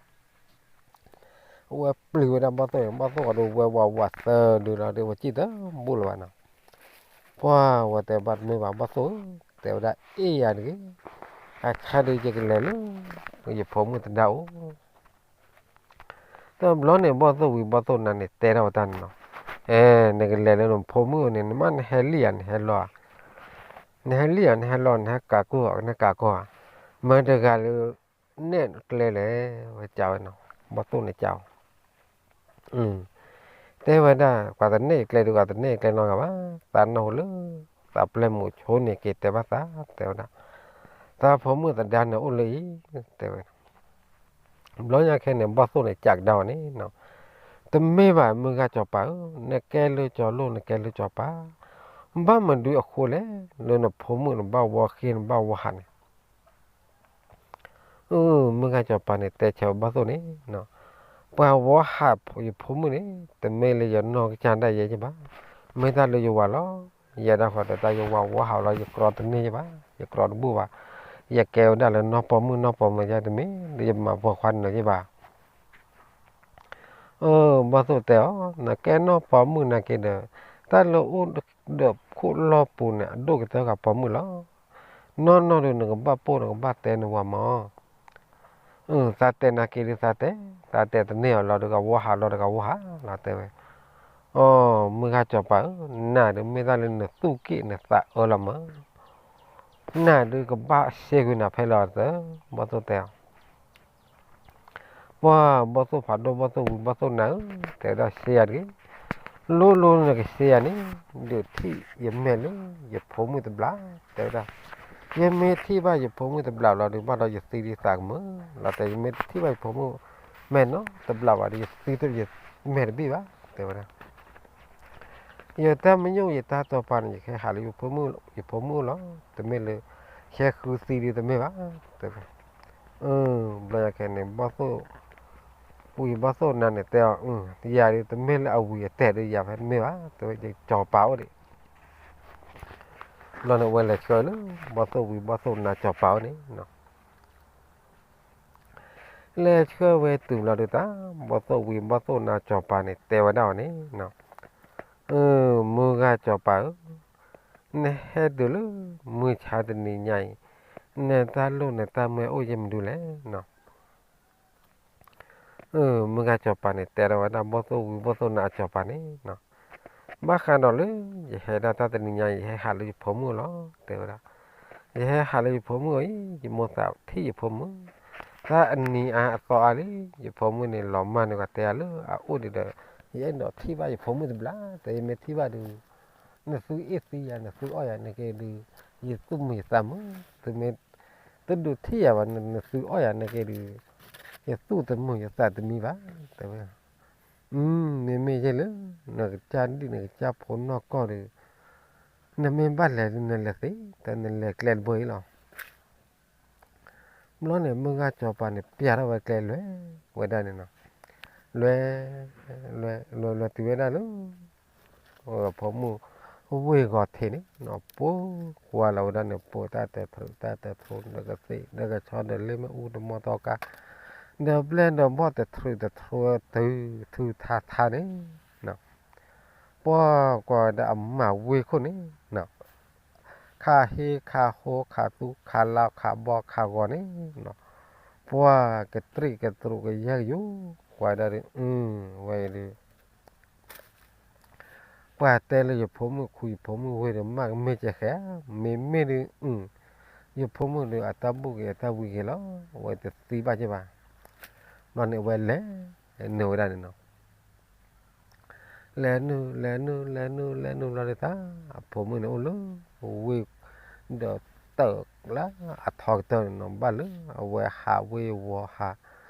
အဝဲပျံၤဝဲဒၣ်ဘီၣ်သိၣ်န့ၣ် ဘီၣ်သိၣ်အဒိဝဲဝးဝးသၢဒုးလီၤဒုး ဝဲစံၣ်တဘူၣ်လၢၤဘၣ်နီၤ. ပှၤဝဲတဲဘၣ်တမ့ၢ်ဘၣ် ဘီၣ်သိၣ်ဧၢ တဲဝဲဒၣ်အ့ၣ်ယၤတဂ့ၤ, အခါဒုးယကလဲၤလၢ ယဖိမုၣ်သဒါအိၣ် တဘျီန့ၣ် ဘီၣ်သိၣ်ဝံၤဘီၣ်သိၣ်နါန့ၣ် တဲထီၣ်ဝဲတၢ်န့ၣ်နီၤ, အဲ နကလဲၤလၢနဖိမုၣ်န့ၣ် နမ့ၢ်နဟဲလံယၤ နဟဲလီၤဧါ, နဟဲလံယၤ နဟဲလီၤ နဟဲကးကိၢ်ဧါ နဟဲကးကိၢ်ဧါ, မ့ၢ်တဂၤလၢ နဲၣ်ကျဲလဲၣ် ဝဲကးဝဲနီၤ, ဘီၣ်သိၣ်န့ၣ်ကးဝဲ တဲဝဲဒၣ် ပှၤတနဲၣ်ကျဲဒုး ပှၤတနဲၣ်ကျဲနီတဂၤဘၣ်, သးနၢ်ဟူလၢ သးပျဲၢ်မုၣ်ဆိန့ၣ်က့ၤတဲဘၣ်သး တဲဝဲဒၣ်, သးဖိမုၣ်သဒါန့ၣ်အိၣ်လၢအံၤ တဲဝဲ, ဘျီညါခဲန့ၣ် ဘီၣ်သိၣ်န့ၣ်ကးကဒါအီၤန့ၣ်နီၤ, တမ့ၢ်ဘၣ် မုၢ်ဂၤစီၤပၤဧၢ, နကဲလၢစီၤလိၣ် နကဲလၢစီၤပၤ, ဘၣ်မနုၤအဃိလဲၣ်, လၢနဖိမုၣ်နဘၣ်ဝီဃ့ နဘၣ်ဝီဟးန့ၣ် အၢ မုၢ်ဂၤစီၤပၤန့ၣ် တဲဆၢဘီၣ်သိၣ်န့ၣ်, ပှၤဝီဟးယဖိမုၣ်န့ၣ် တမ့ၢ်လၢယနီၢ်ကစၢ်ဒၣ်ယဲယဘၣ်, မ့ၢ်တၢ်လၢယဝၤလီၤ, ယဲဒၣ်ဃီဒီးတၢ်ယဝၤဝီဟးလီၤ ယကြီတန့ၢ်ယဘၣ်, ယကြီတဘူၣ်ဘၣ်, ယကဲဝဲဒၣ်လၢနီၢ်ပိာ်မုၣ်နီၢ်ပိာ်မၢၤယဲတမ့ၢ် လၢယမၤပှၤခွါနၢၤယဘၣ် အၢ ဘီၣ်သိၣ်တဲအီၤ, နကဲနီၢ်ပိာ်မုၣ်နာ်က့ဒီး, တၢ်လၢအိၣ်ဒီးခိၣ်လီၢ်ပူၤန့ၣ် အဒိၣ်ကတၢၢ်ဃာ်ပိာ်မုၣ်လီၤ. နီၢ်နီၢ်ဒီးနကဘၣ်ပိာ်နကဘၣ်တဲနဝၤမၢ်, အၢ သးတဲနာ်က့ဒီးသးတဲ, သးတဲတန့ၢ်အီၤလီၤဒီးကဝီဟးလီၤဒီးကဝီဟးလီၤတဲဝဲ, အၢ မုၢ်ဂၤစီၤပၤဧၢ, နၤဒုးမ့ၢ်တၢ်လၢနသူၣ်က့ၣ်နသးအၢလီၤမၢ်, နၤဒုးကဘၣ်စ့ကွံာ်နၤဖဲလီၤသၢ, ဘီၣ်သိၣ်တဲအီၤ ပှၤဘီၣ်သိၣ်ဖးဒိၣ်ဘီၣ်သိၣ်ဝံၤဘီၣ်သိၣ်နါဧၢ, တဲဝဲဒၣ်စ့ယၤတဂ့ၤ, လိၣ်လိၣ်နကစ့ယၤန့ၣ်, ဒုးထံၣ်ယမဲာ်လၢယဖိမုၣ်တဘျီ, တဲဝဲဒၣ်, ယမ့ၢ်ထံၣ်ဘၣ်ယဖိမုၣ်တဘျီလီၤဒီး ဘၣ်ဒီးယသံဒ်သးကမၢလီၤ, တဲ ယမ့ၢ်ထံၣ်ဘၣ်ယဖိမုၣ်မဲာ်နီတဘျီဘၣ်ဒီး ယသံယမဲာ်တဘ့ၣ်ဘၣ်, တဲဝဲဒၣ် ယတၢ်မညိၣ်ယတၢ်တိာ်ပာ်န့ၣ် ယကဟဲဟးလၢယဖိမုၣ်လီၤ, တမ့ၢ်လၢ ဟဲဃုသံဒ်တမ့ၢ်ဘၣ်, တဲဝဲ, ဘျီယၤခဲန့ၣ် ဘီၣ်သိၣ်, ဝံၤဘီၣ်သိၣ်နါန့ၣ်တဲအီၤ, ယၤဒ်တမ့ၢ်လၢအဝံၤအတဲာ်ဒီးယၤဖဲတမ့ၢ်ဘၣ်, တဲဝဲ ယစီၤပၤအိၣ်ဒံး, ဘျီန့ၣ် ဝဲလဲၤဆှၢလၢ ဘီၣ်သိၣ်ဝံၤဘီၣ်သိၣ်နါစီၤပၤအိၣ်န့ၣ် လဲၤဆှၢဝဲတုၤလီၤဒုးတၢ်, ဘီၣ်သိၣ်ဝံၤဘီၣ်သိၣ်နါစီၤပၤန့ၣ် တဲဝဲဒၣ်အီၤန့ၣ်, မုၢ်ဂၤစီၤပၤဧၢ, နဟဲတုၤလၢမုၢ်ဆါတနံၤညါအံၤ, နတၢ်လိၣ်နတၢ်မၢအိၣ်ယဲၢ်မနုၤလဲၣ်နီၤ. မုၢ်ဂၤစီၤပၤန့ၣ် တဲထီၣ်ဝဲဒၣ်ဘီၣ်သိၣ်ဝံၤဘီၣ်သိၣ်နါအစီၤပၤန့ၣ်, ဘၣ်ဃးဒီးလၢ ယဟဲဒၣ်တၢ်တနံၤညါ ယဟဲဟးလၢယဖိမုၣ်လီၤ, တဲဝဲဒၣ်, ယဟဲဟးလၢယဖိမုၣ်အံၤ ယမိၣ်သးထံၣ်ယဖိမုၣ်, တၢ်အနံၤအါအသီအါလံ, ယဖိမုၣ်န့ၣ် လီၤမၢ်န့ၢ်ကီးတဲအါလၢအအိၣ်ဒံးဒီး, ယအဲၣ်ဒိးထံၣ်ဘၣ်ယဖိမုၣ်တဘျီ, တဲယမ့ၢ်ထံၣ်ဘၣ်ဒုး, နသုအ့ၣ်သံယၤ နသုအီၣ်ယၤန့ၣ်က့ဒုး, ယသူၣ်မုာ်ယသးမုာ်, သုမ့ၢ်တဒုးထံၣ်ယၤဘၣ် နသုအီၣ်ယၤန့ၣ်က့ဒုး, ယသူၣ်တမုာ်ယသးတမံဘၣ်, တဲဝဲ, မ့မ့ၢ်ယဲလၢ နကစၢ်ဒံၣ်နကစၢ်ဖိနီၢ်ကီၢ်ဒီး နမ့ၢ်ဘၣ်လဲၤဒုးနလဲၤသ့, တဲနလဲၤကျဲတဘိအံၤလီၤ. ဘျီန့ၣ် မုၢ်ဂၤစီၤပၤန့ၣ် ပျဲထီၣ်ဝဲကျဲလွဲဝဲဒၣ်န့ၣ်နီၤ, လွဲ လွဲ လွဲ လွဲတုၤဝဲဒၣ်လၢ ဖိမုၣ်ဝ့ၢ်ဂီၤထံးန့ၣ်နီၤ, ပှိၤကွၢ်လီၤဝဲဒၣ်န့ၣ် ပှိၤတၢ်တထြူးတၢ်တထြူး ဒီးကသ့ၣ်ဒီးကဆီဒီးလ့မ့ၣ်အူတမီတီကါ, ဒီးဘျဲၣ်ဒီးဘီၣ်တထြူးတထြူး တုၤထူထါထါန့ၣ်နီၤ, ပှၤကွၢ်ဝဲဒၣ်အမၤဝ့ၢ်ခိၣ်န့ၣ်နီၤ, ခးဟ့ခးဟိခးသူခးလါခးဘီခးဂီၤန့ၣ်နီၤ, ပှၤကတြံးကတြူးကယဲၢ်ကယိၤ, ကွၢ်ဒၣ်ဒုး အဝဲအံၤဒုး ပှၤတဲလၢယဖိမုၣ်ခူယဖိမုၣ်ဝ့ၢ်ဒီး မ့ၢ်ကမ့ၢ်ကဲဃဲဧါ, မ့မ့ၢ်ဒုး ယဖိမုၣ်ဒီးအတၢ်ဘူၣ်က့ၤအတၢ်ဝံၤက့ၤလီၤ, အဝဲတသံဘၣ်က့ၤဘၣ်. ဘျီန့ၣ်အဝဲလဲၤနုာ်ဝဲဒၣ်န့ၣ်နီၤ, လဲၤနုာ် လဲၤနုာ် လဲၤနုာ် လဲၤနုာ်ဘျီဒုးတၢ် အဖိမုၣ်န့ၣ်အိၣ်လၢ ဝ့ၢ် ဒီးတၢၢ်လၢအထီကတၢၢ်န့ၣ်နီၤ, ဘၣ်လၢအဝဲဟးဝ့ၢ်ဝီၤဟး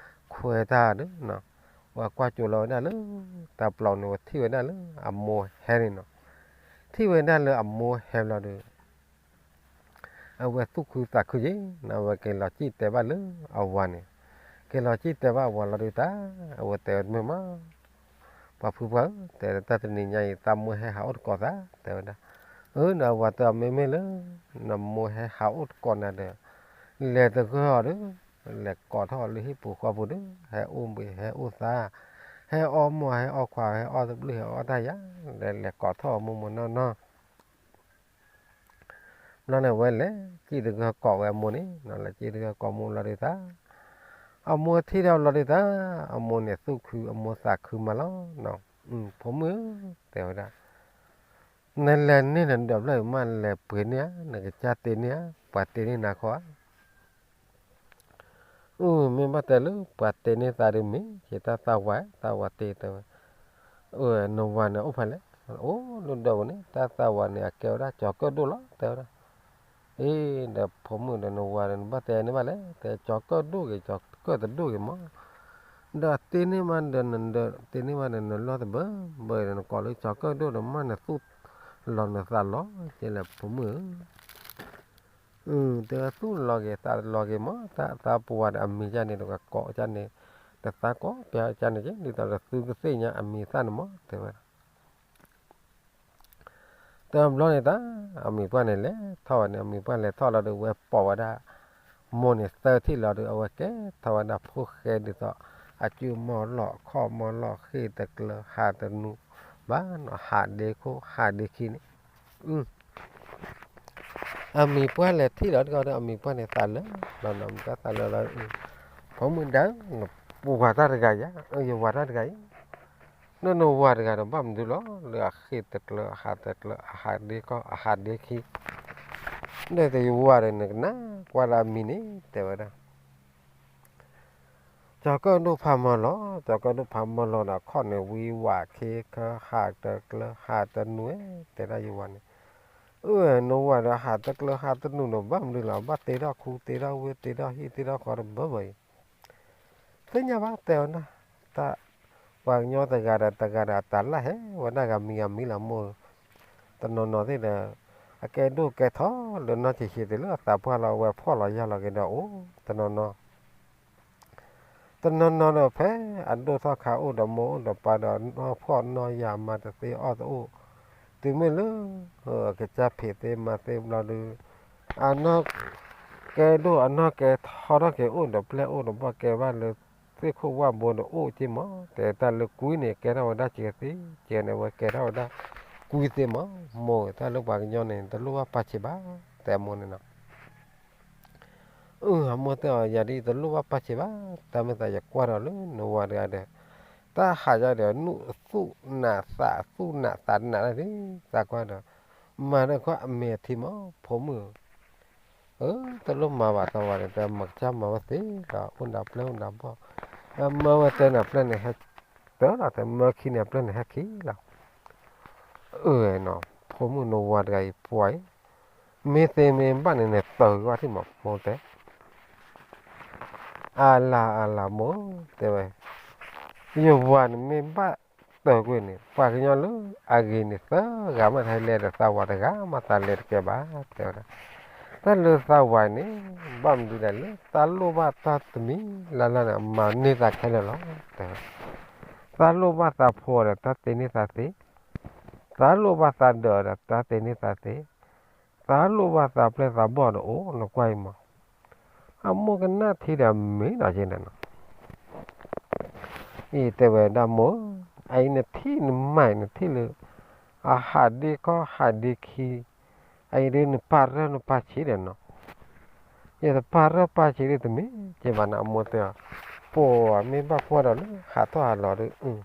ခွဲးတၢ်ဒီး အဝဲကွၢ်ကၠိလီၤဝဲဒၣ်လၢ တၢ်ပျီန့ၣ် အဝဲထံၣ်ဝဲဒၣ်လၢအမိၢ်ဟဲန့ၣ်နီၤ, ထံၣ်ဝဲဒၣ်လၢအမိၢ်ဟဲဘျီဒီး အဝဲသူၣ်ခုသးခုက့ၤနီၤ, အဝဲက့ၤလီၤစံၣ်တဲဘၣ်လၢအဝၤန့ၣ်, က့ၤလီၤစံၣ်တဲဘၣ်အဝၤလီၤဒုးတၢ်, အဝဲတဲဝဲတမ့ၢ်မး, ပှၤဖုပှၢ်ဧၢ, တဲတၢ်တနံၤညါအံၤ သးမိၢ်ဟဲဟးအိၣ်တကိးသး တဲဝဲဒၣ်, အၢ ဒီးအဝၤတဲအီၤမ့မ့ၢ်လၢ နမိၢ်ဟဲဟးအိၣ်တကိးနၤဒီး လဲၤသဂၢၢ်အီၤဒီး လဲၤကိးထီၣ်အီၤလၢဟံၣ်ပူၤဃီပူၤဒီး ဟဲအိၣ်ဘှံးဟဲအိၣ်သါ, ဟဲအီၣ်မီၢ်ဟဲအီၣ်ခွါ ဟဲအီၣ်တဘျုးဟဲအီၣ်တၢ်ယၤ, လဲၤလဲၤကိးထီၣ်အမိၢ်မိၢ်နီၢ်နီၢ် ဘျီန့ၣ် အဝဲလဲၤစံၣ်သဂၢၢ်ကိးဝဲအမိၢ်န့ၣ်နီၤ, လဲၤစံၣ်သဂၢၢ်ကိးမိၢ်လီၤဒုးတၢ်, အမိၢ်ထံၣ်ထီၣ်လီၤဒုးတၢ်, အမိၢ်န့ၣ်သူၣ်ခု အမိၢ်သးခုမးလီၤနီၤ, ဖိမုၣ်ဧၢ, တဲဝဲဒၣ်, နလဲၤန့ၢ်နဒီးဖျၢၣ်အံၤမး နလဲၤပှ့ၤန့ၢ်ဧါ, နကစၢ်တ့န့ၢ်ဧါ, ပှၤတ့န့ၢ်နၤခီဧါ အၢ မ့ၢ်ဘၣ်တဲလၢပှၤတ့န့ၢ်သးဒုးမ့ၢ် ယတၢ်သးဝး သးဝးတ့တဲဝဲ, အၢ နဝၤန့ၣ်အိၣ်ဖဲလဲၣ်, အိၣ်လၢဒီးပူၤန့ၣ် တၢ်သးဝးန့ၣ် အကဲဝဲဒၣ်ကၠီၤကၢၣ်ဒိၣ်လီၤ တဲဝဲဒၣ်, အ့ ဒီးဖိမုၣ်ဒီးနဝၤဒီး နဘၣ်တဲန့ၢ်ဘၣ်လဲၣ်, တဲကၠီၤကၢၣ်ဒိၣ်ဂ့ၤ ကၠီၤကၢၣ်တဒိၣ်ဂ့ၤမး, ဒီးတ့န့ၢ်မးဒီးန တ့န့ၢ်မးဒီးနလီၢ်တဘၢဘၢဒီး နကိးလၢကၠီၤကၢၣ်ဒိၣ်ဒီး မ့ၢ်နသူၣ်လီၤနသးလီၤက့ၤလဲၣ် ဖိမုၣ်ဧၢ တဲသူၣ်လီၤက့ၤသးလီၤက့ၤမး, တၢ်သးပှၢ်ဒီးအမံၤကန့ၣ် တကကိးကန့ၣ်, တသးကိးပျဲကန့ၣ်က့ၤ ဒ်သိးဒီးသုကသ့ၣ်ညါအမံၤသၣ်န့ၣ်မး တဲဝဲဒၣ်, တဘျီန့ၣ်တၢ် အမံၤပှၢ်န့ၣ်လဲၤထီၣ်ဝဲန့ၣ် အမံၤပှၢ်လဲၤထီၣ်လီၤဒီး အဝဲပိာ်ဝဲဒၣ် မိၢ်န့ၣ်သၢထံၣ်လီၤဒီး အဝဲကဲထီၣ်ဝဲဒၣ်ဖိၣ်ဃဲဒ်သိး အစုမီၢ်လီၢ်ခီၣ်မီၢ်လီၢ် ဃ့ၢ်တကျၢၤဟးတနူဘၣ်နီၤ ဟးဒ့ခိၣ်ဟးဒ့ခံန့ၣ် အမံၤပှၢ်လဲၤထံၣ်လီၤတဂီၤဒီး အမံၤပှၢ်န့ၣ်သးလၢာ်လီၤနီၤ မံၤပှၢ်သးလၢာ်လီၤ, ဖိမုၣ်ဒၣ် ပှၤတၢ်တဂၤယၤ ယဝၤတၢ်တဂၤအံၤ, ဒီးနဝၤတဂၤဒီးဘၣ်မနုၤလီၤ လၢအဃ့ၢ်တကျၢၤ အဟးတကျၢၤ အဟးဒ့ကီၢ် အဟးဒ့ခံ, ဒီးယဝၤဒီးနကနၣ်ကွၢ်လၢအမံၤန့ၣ် တဲဝဲဒၣ် ကၠီၤကၢၣ်ဒိၣ်ဖးမီၤလီၤ, ကၠီၤကၢၣ်ဒိၣ်ဖးမီၤလီၤဒီး အခီၣ်န့ၣ်ဝံဝးခ့ခၢ ဟးတကျၢၤဟးတနူ တဲဒၣ်ယဝၤန့ၣ်, အၢ နဝၤဒီး ဟးတကျၢၤဟးတနူဒီး ဘၣ်မနုၤလီၤ ဘၣ်တ့ထီၣ်ခူတ့ထီၣ်ဝ့ၢ်တ့ထီၣ်ဟံၣ်တ့ထီၣ်ဃီတဘၢဘၢအံၤ, သ့ၣ်ညါဘၣ်တဲဝဲဒၣ်, တၢ် ပှၤကညီတဂၤဒီးတဂၤဒီးအတၢ်လၢဟဲဝဲဒၣ်ဂၤမံၤဂၤမံၤလီၤမိၢ်, တနီၤနီၤသ့ၣ်ဒီး အကဲဒိၣ်ကဲထီၣ်လၢနီၢ်ဆံးဆံးသ့ၣ်လၢအသးပှၢ်လီၤ အဝဲဖှီၣ်လီၤယာ်လီၤက့ၤဒီးအိၣ် တနီၤနီၤ တနီၤနီၤဒီးဖဲအဒိၣ်ထီၣ်ခါအိၣ်ဒီးမိၢ်အိၣ်ဒီးပၢ်ဒီးနီၢ်ဖှီၣ်နီၢ်ယာ်မၤတသ့အီၣ်တအိၣ်, တုၤမ့ၢ်လၢ ကစၢ်ဖံးသ့မၤသ့ဘျီဒုး, အနီၢ်ကဲဒိၣ်အနီၢ်ကဲထီထီၣ်က့ၤအိၣ်ဒီးပျဲၢ်အိၣ်ဒီးဘီၣ်ကဲဘၣ်လၢ သ့ၣ်ခိၣ်ဝၣ်ဘိဒီးအိၣ်က့မး, တဲတၢ်လၢကွံန့ၣ် ကဲထီၣ်ဝဲဒၣ်စှၤသ့, စှၤန့ၣ်ဝဲကဲထီၣ်ဝဲဒၣ်ကွံသ့မး, မိၢ်တၢ်လၢပှၤကညီန့ၣ် တလိၣ်ဘၣ်ပာ်ဆံးဘၣ်, တဲအမိၢ်န့ၣ်နီၤ အၢ အမိၢ်တဲအီၤ ယၤဒ်အံၤတလိၣ်ဘၣ်ပာ်ဆံးဘၣ်, တၢ်မ့ၢ်သးယကွၢ်ဒီးလၢနဝၤတဂၤဒီး, တၢ်ဟးယၤဒီး နုၣ်သူၣ်နးသးသူၣ်နးသးနးဒၣ်ဒ်, သးကွၢ်ဒီး, မၤဒီးခီအမ့ၢ်အထံမး, ဖိမုၣ်ဧၢ, အၢ တလိၣ်မၤဘၣ်သးဝၤန့ၣ် တမၤကစၢ်မၤဝဲသ့လီၤ, အိၣ်ဒၣ်ပျဲၢ်အိၣ်ဒၣ်ဘီၣ်, မၤဝဲတဲန့ၣ်ပျဲၢ်န့ၣ်ဟဲတၢ်လီၤ, တမၤခံန့ၣ်ပျဲၢ်န့ၣ်ဟဲခံလီၤ, အၢ နီၤ, ဖိမုၣ်နဝၤတဂၤအံၤပှၤအံၤ, မ့ၢ်သ့မ့ၢ်ဘၣ်န့ၣ် နတၢ်ဂီၢ်ထံၣ်မး မိၢ်တဲ, အလၤအလၤမိၢ် တဲဝဲ, ယဝၤန့ၣ်မ့ၢ်ဘၣ်တၢ်ကွံာ်န့ၣ် ပှၤကညီလၢအဂ့ၤန့ၣ်သၢဂၤမး ဟဲလဲၤဒီးသးဝၤတဂၤမးသးလဲၤတကဲဘၣ် တဲဝဲဒၣ်. တၢ်လၢသးဝၤန့ၣ် ဘၣ်မနုၤဒၣ်လဲာ် သးလိၣ်ဘၣ်တၢ်တမံၤလၢ်လၢ်န့ၣ် အမၤန့ၢ်သးခဲလၢာ်လီၤ တဲဝဲ. သးလိၣ်ဘၣ်သးဖိဒီးတၢ်တ့န့ၢ်သးသ့, သးလိၣ်ဘၣ်သးဒၢးဒီးတၢ်တ့န့ၢ်သးသ့, သးလိၣ်ဘၣ်သးပျဲၢ်သးဘီၣ်ဒီးအိၣ်နကွၢ်အံၤမး အမိၢ်ကနၣ်ထံဒီးမ့ၢ်ဒီးက့န့ၣ်နီၤ. အံၤတဲဝဲဒၣ်မိၢ်, အအံၤနထံၣ်နမၤနထံၣ်လၢ အဟးဒ့ခီၣ်ဟးဒ့ခံ, အအံၤဒ်နပာ်ရၢၢ်နပာ်ဆံးဒီးနီၤ. ယတပာ်ရၢၢ်ပာ်ဆံးဒ်တမ့ၢ်က့ဘၣ်နီၤ အမိၢ်တဲအီၤ, ပှၤမ့ၢ်ဘၣ်ပှၢ်ဒီးလၢဟးထီၣ်ဟးလီၤဒီး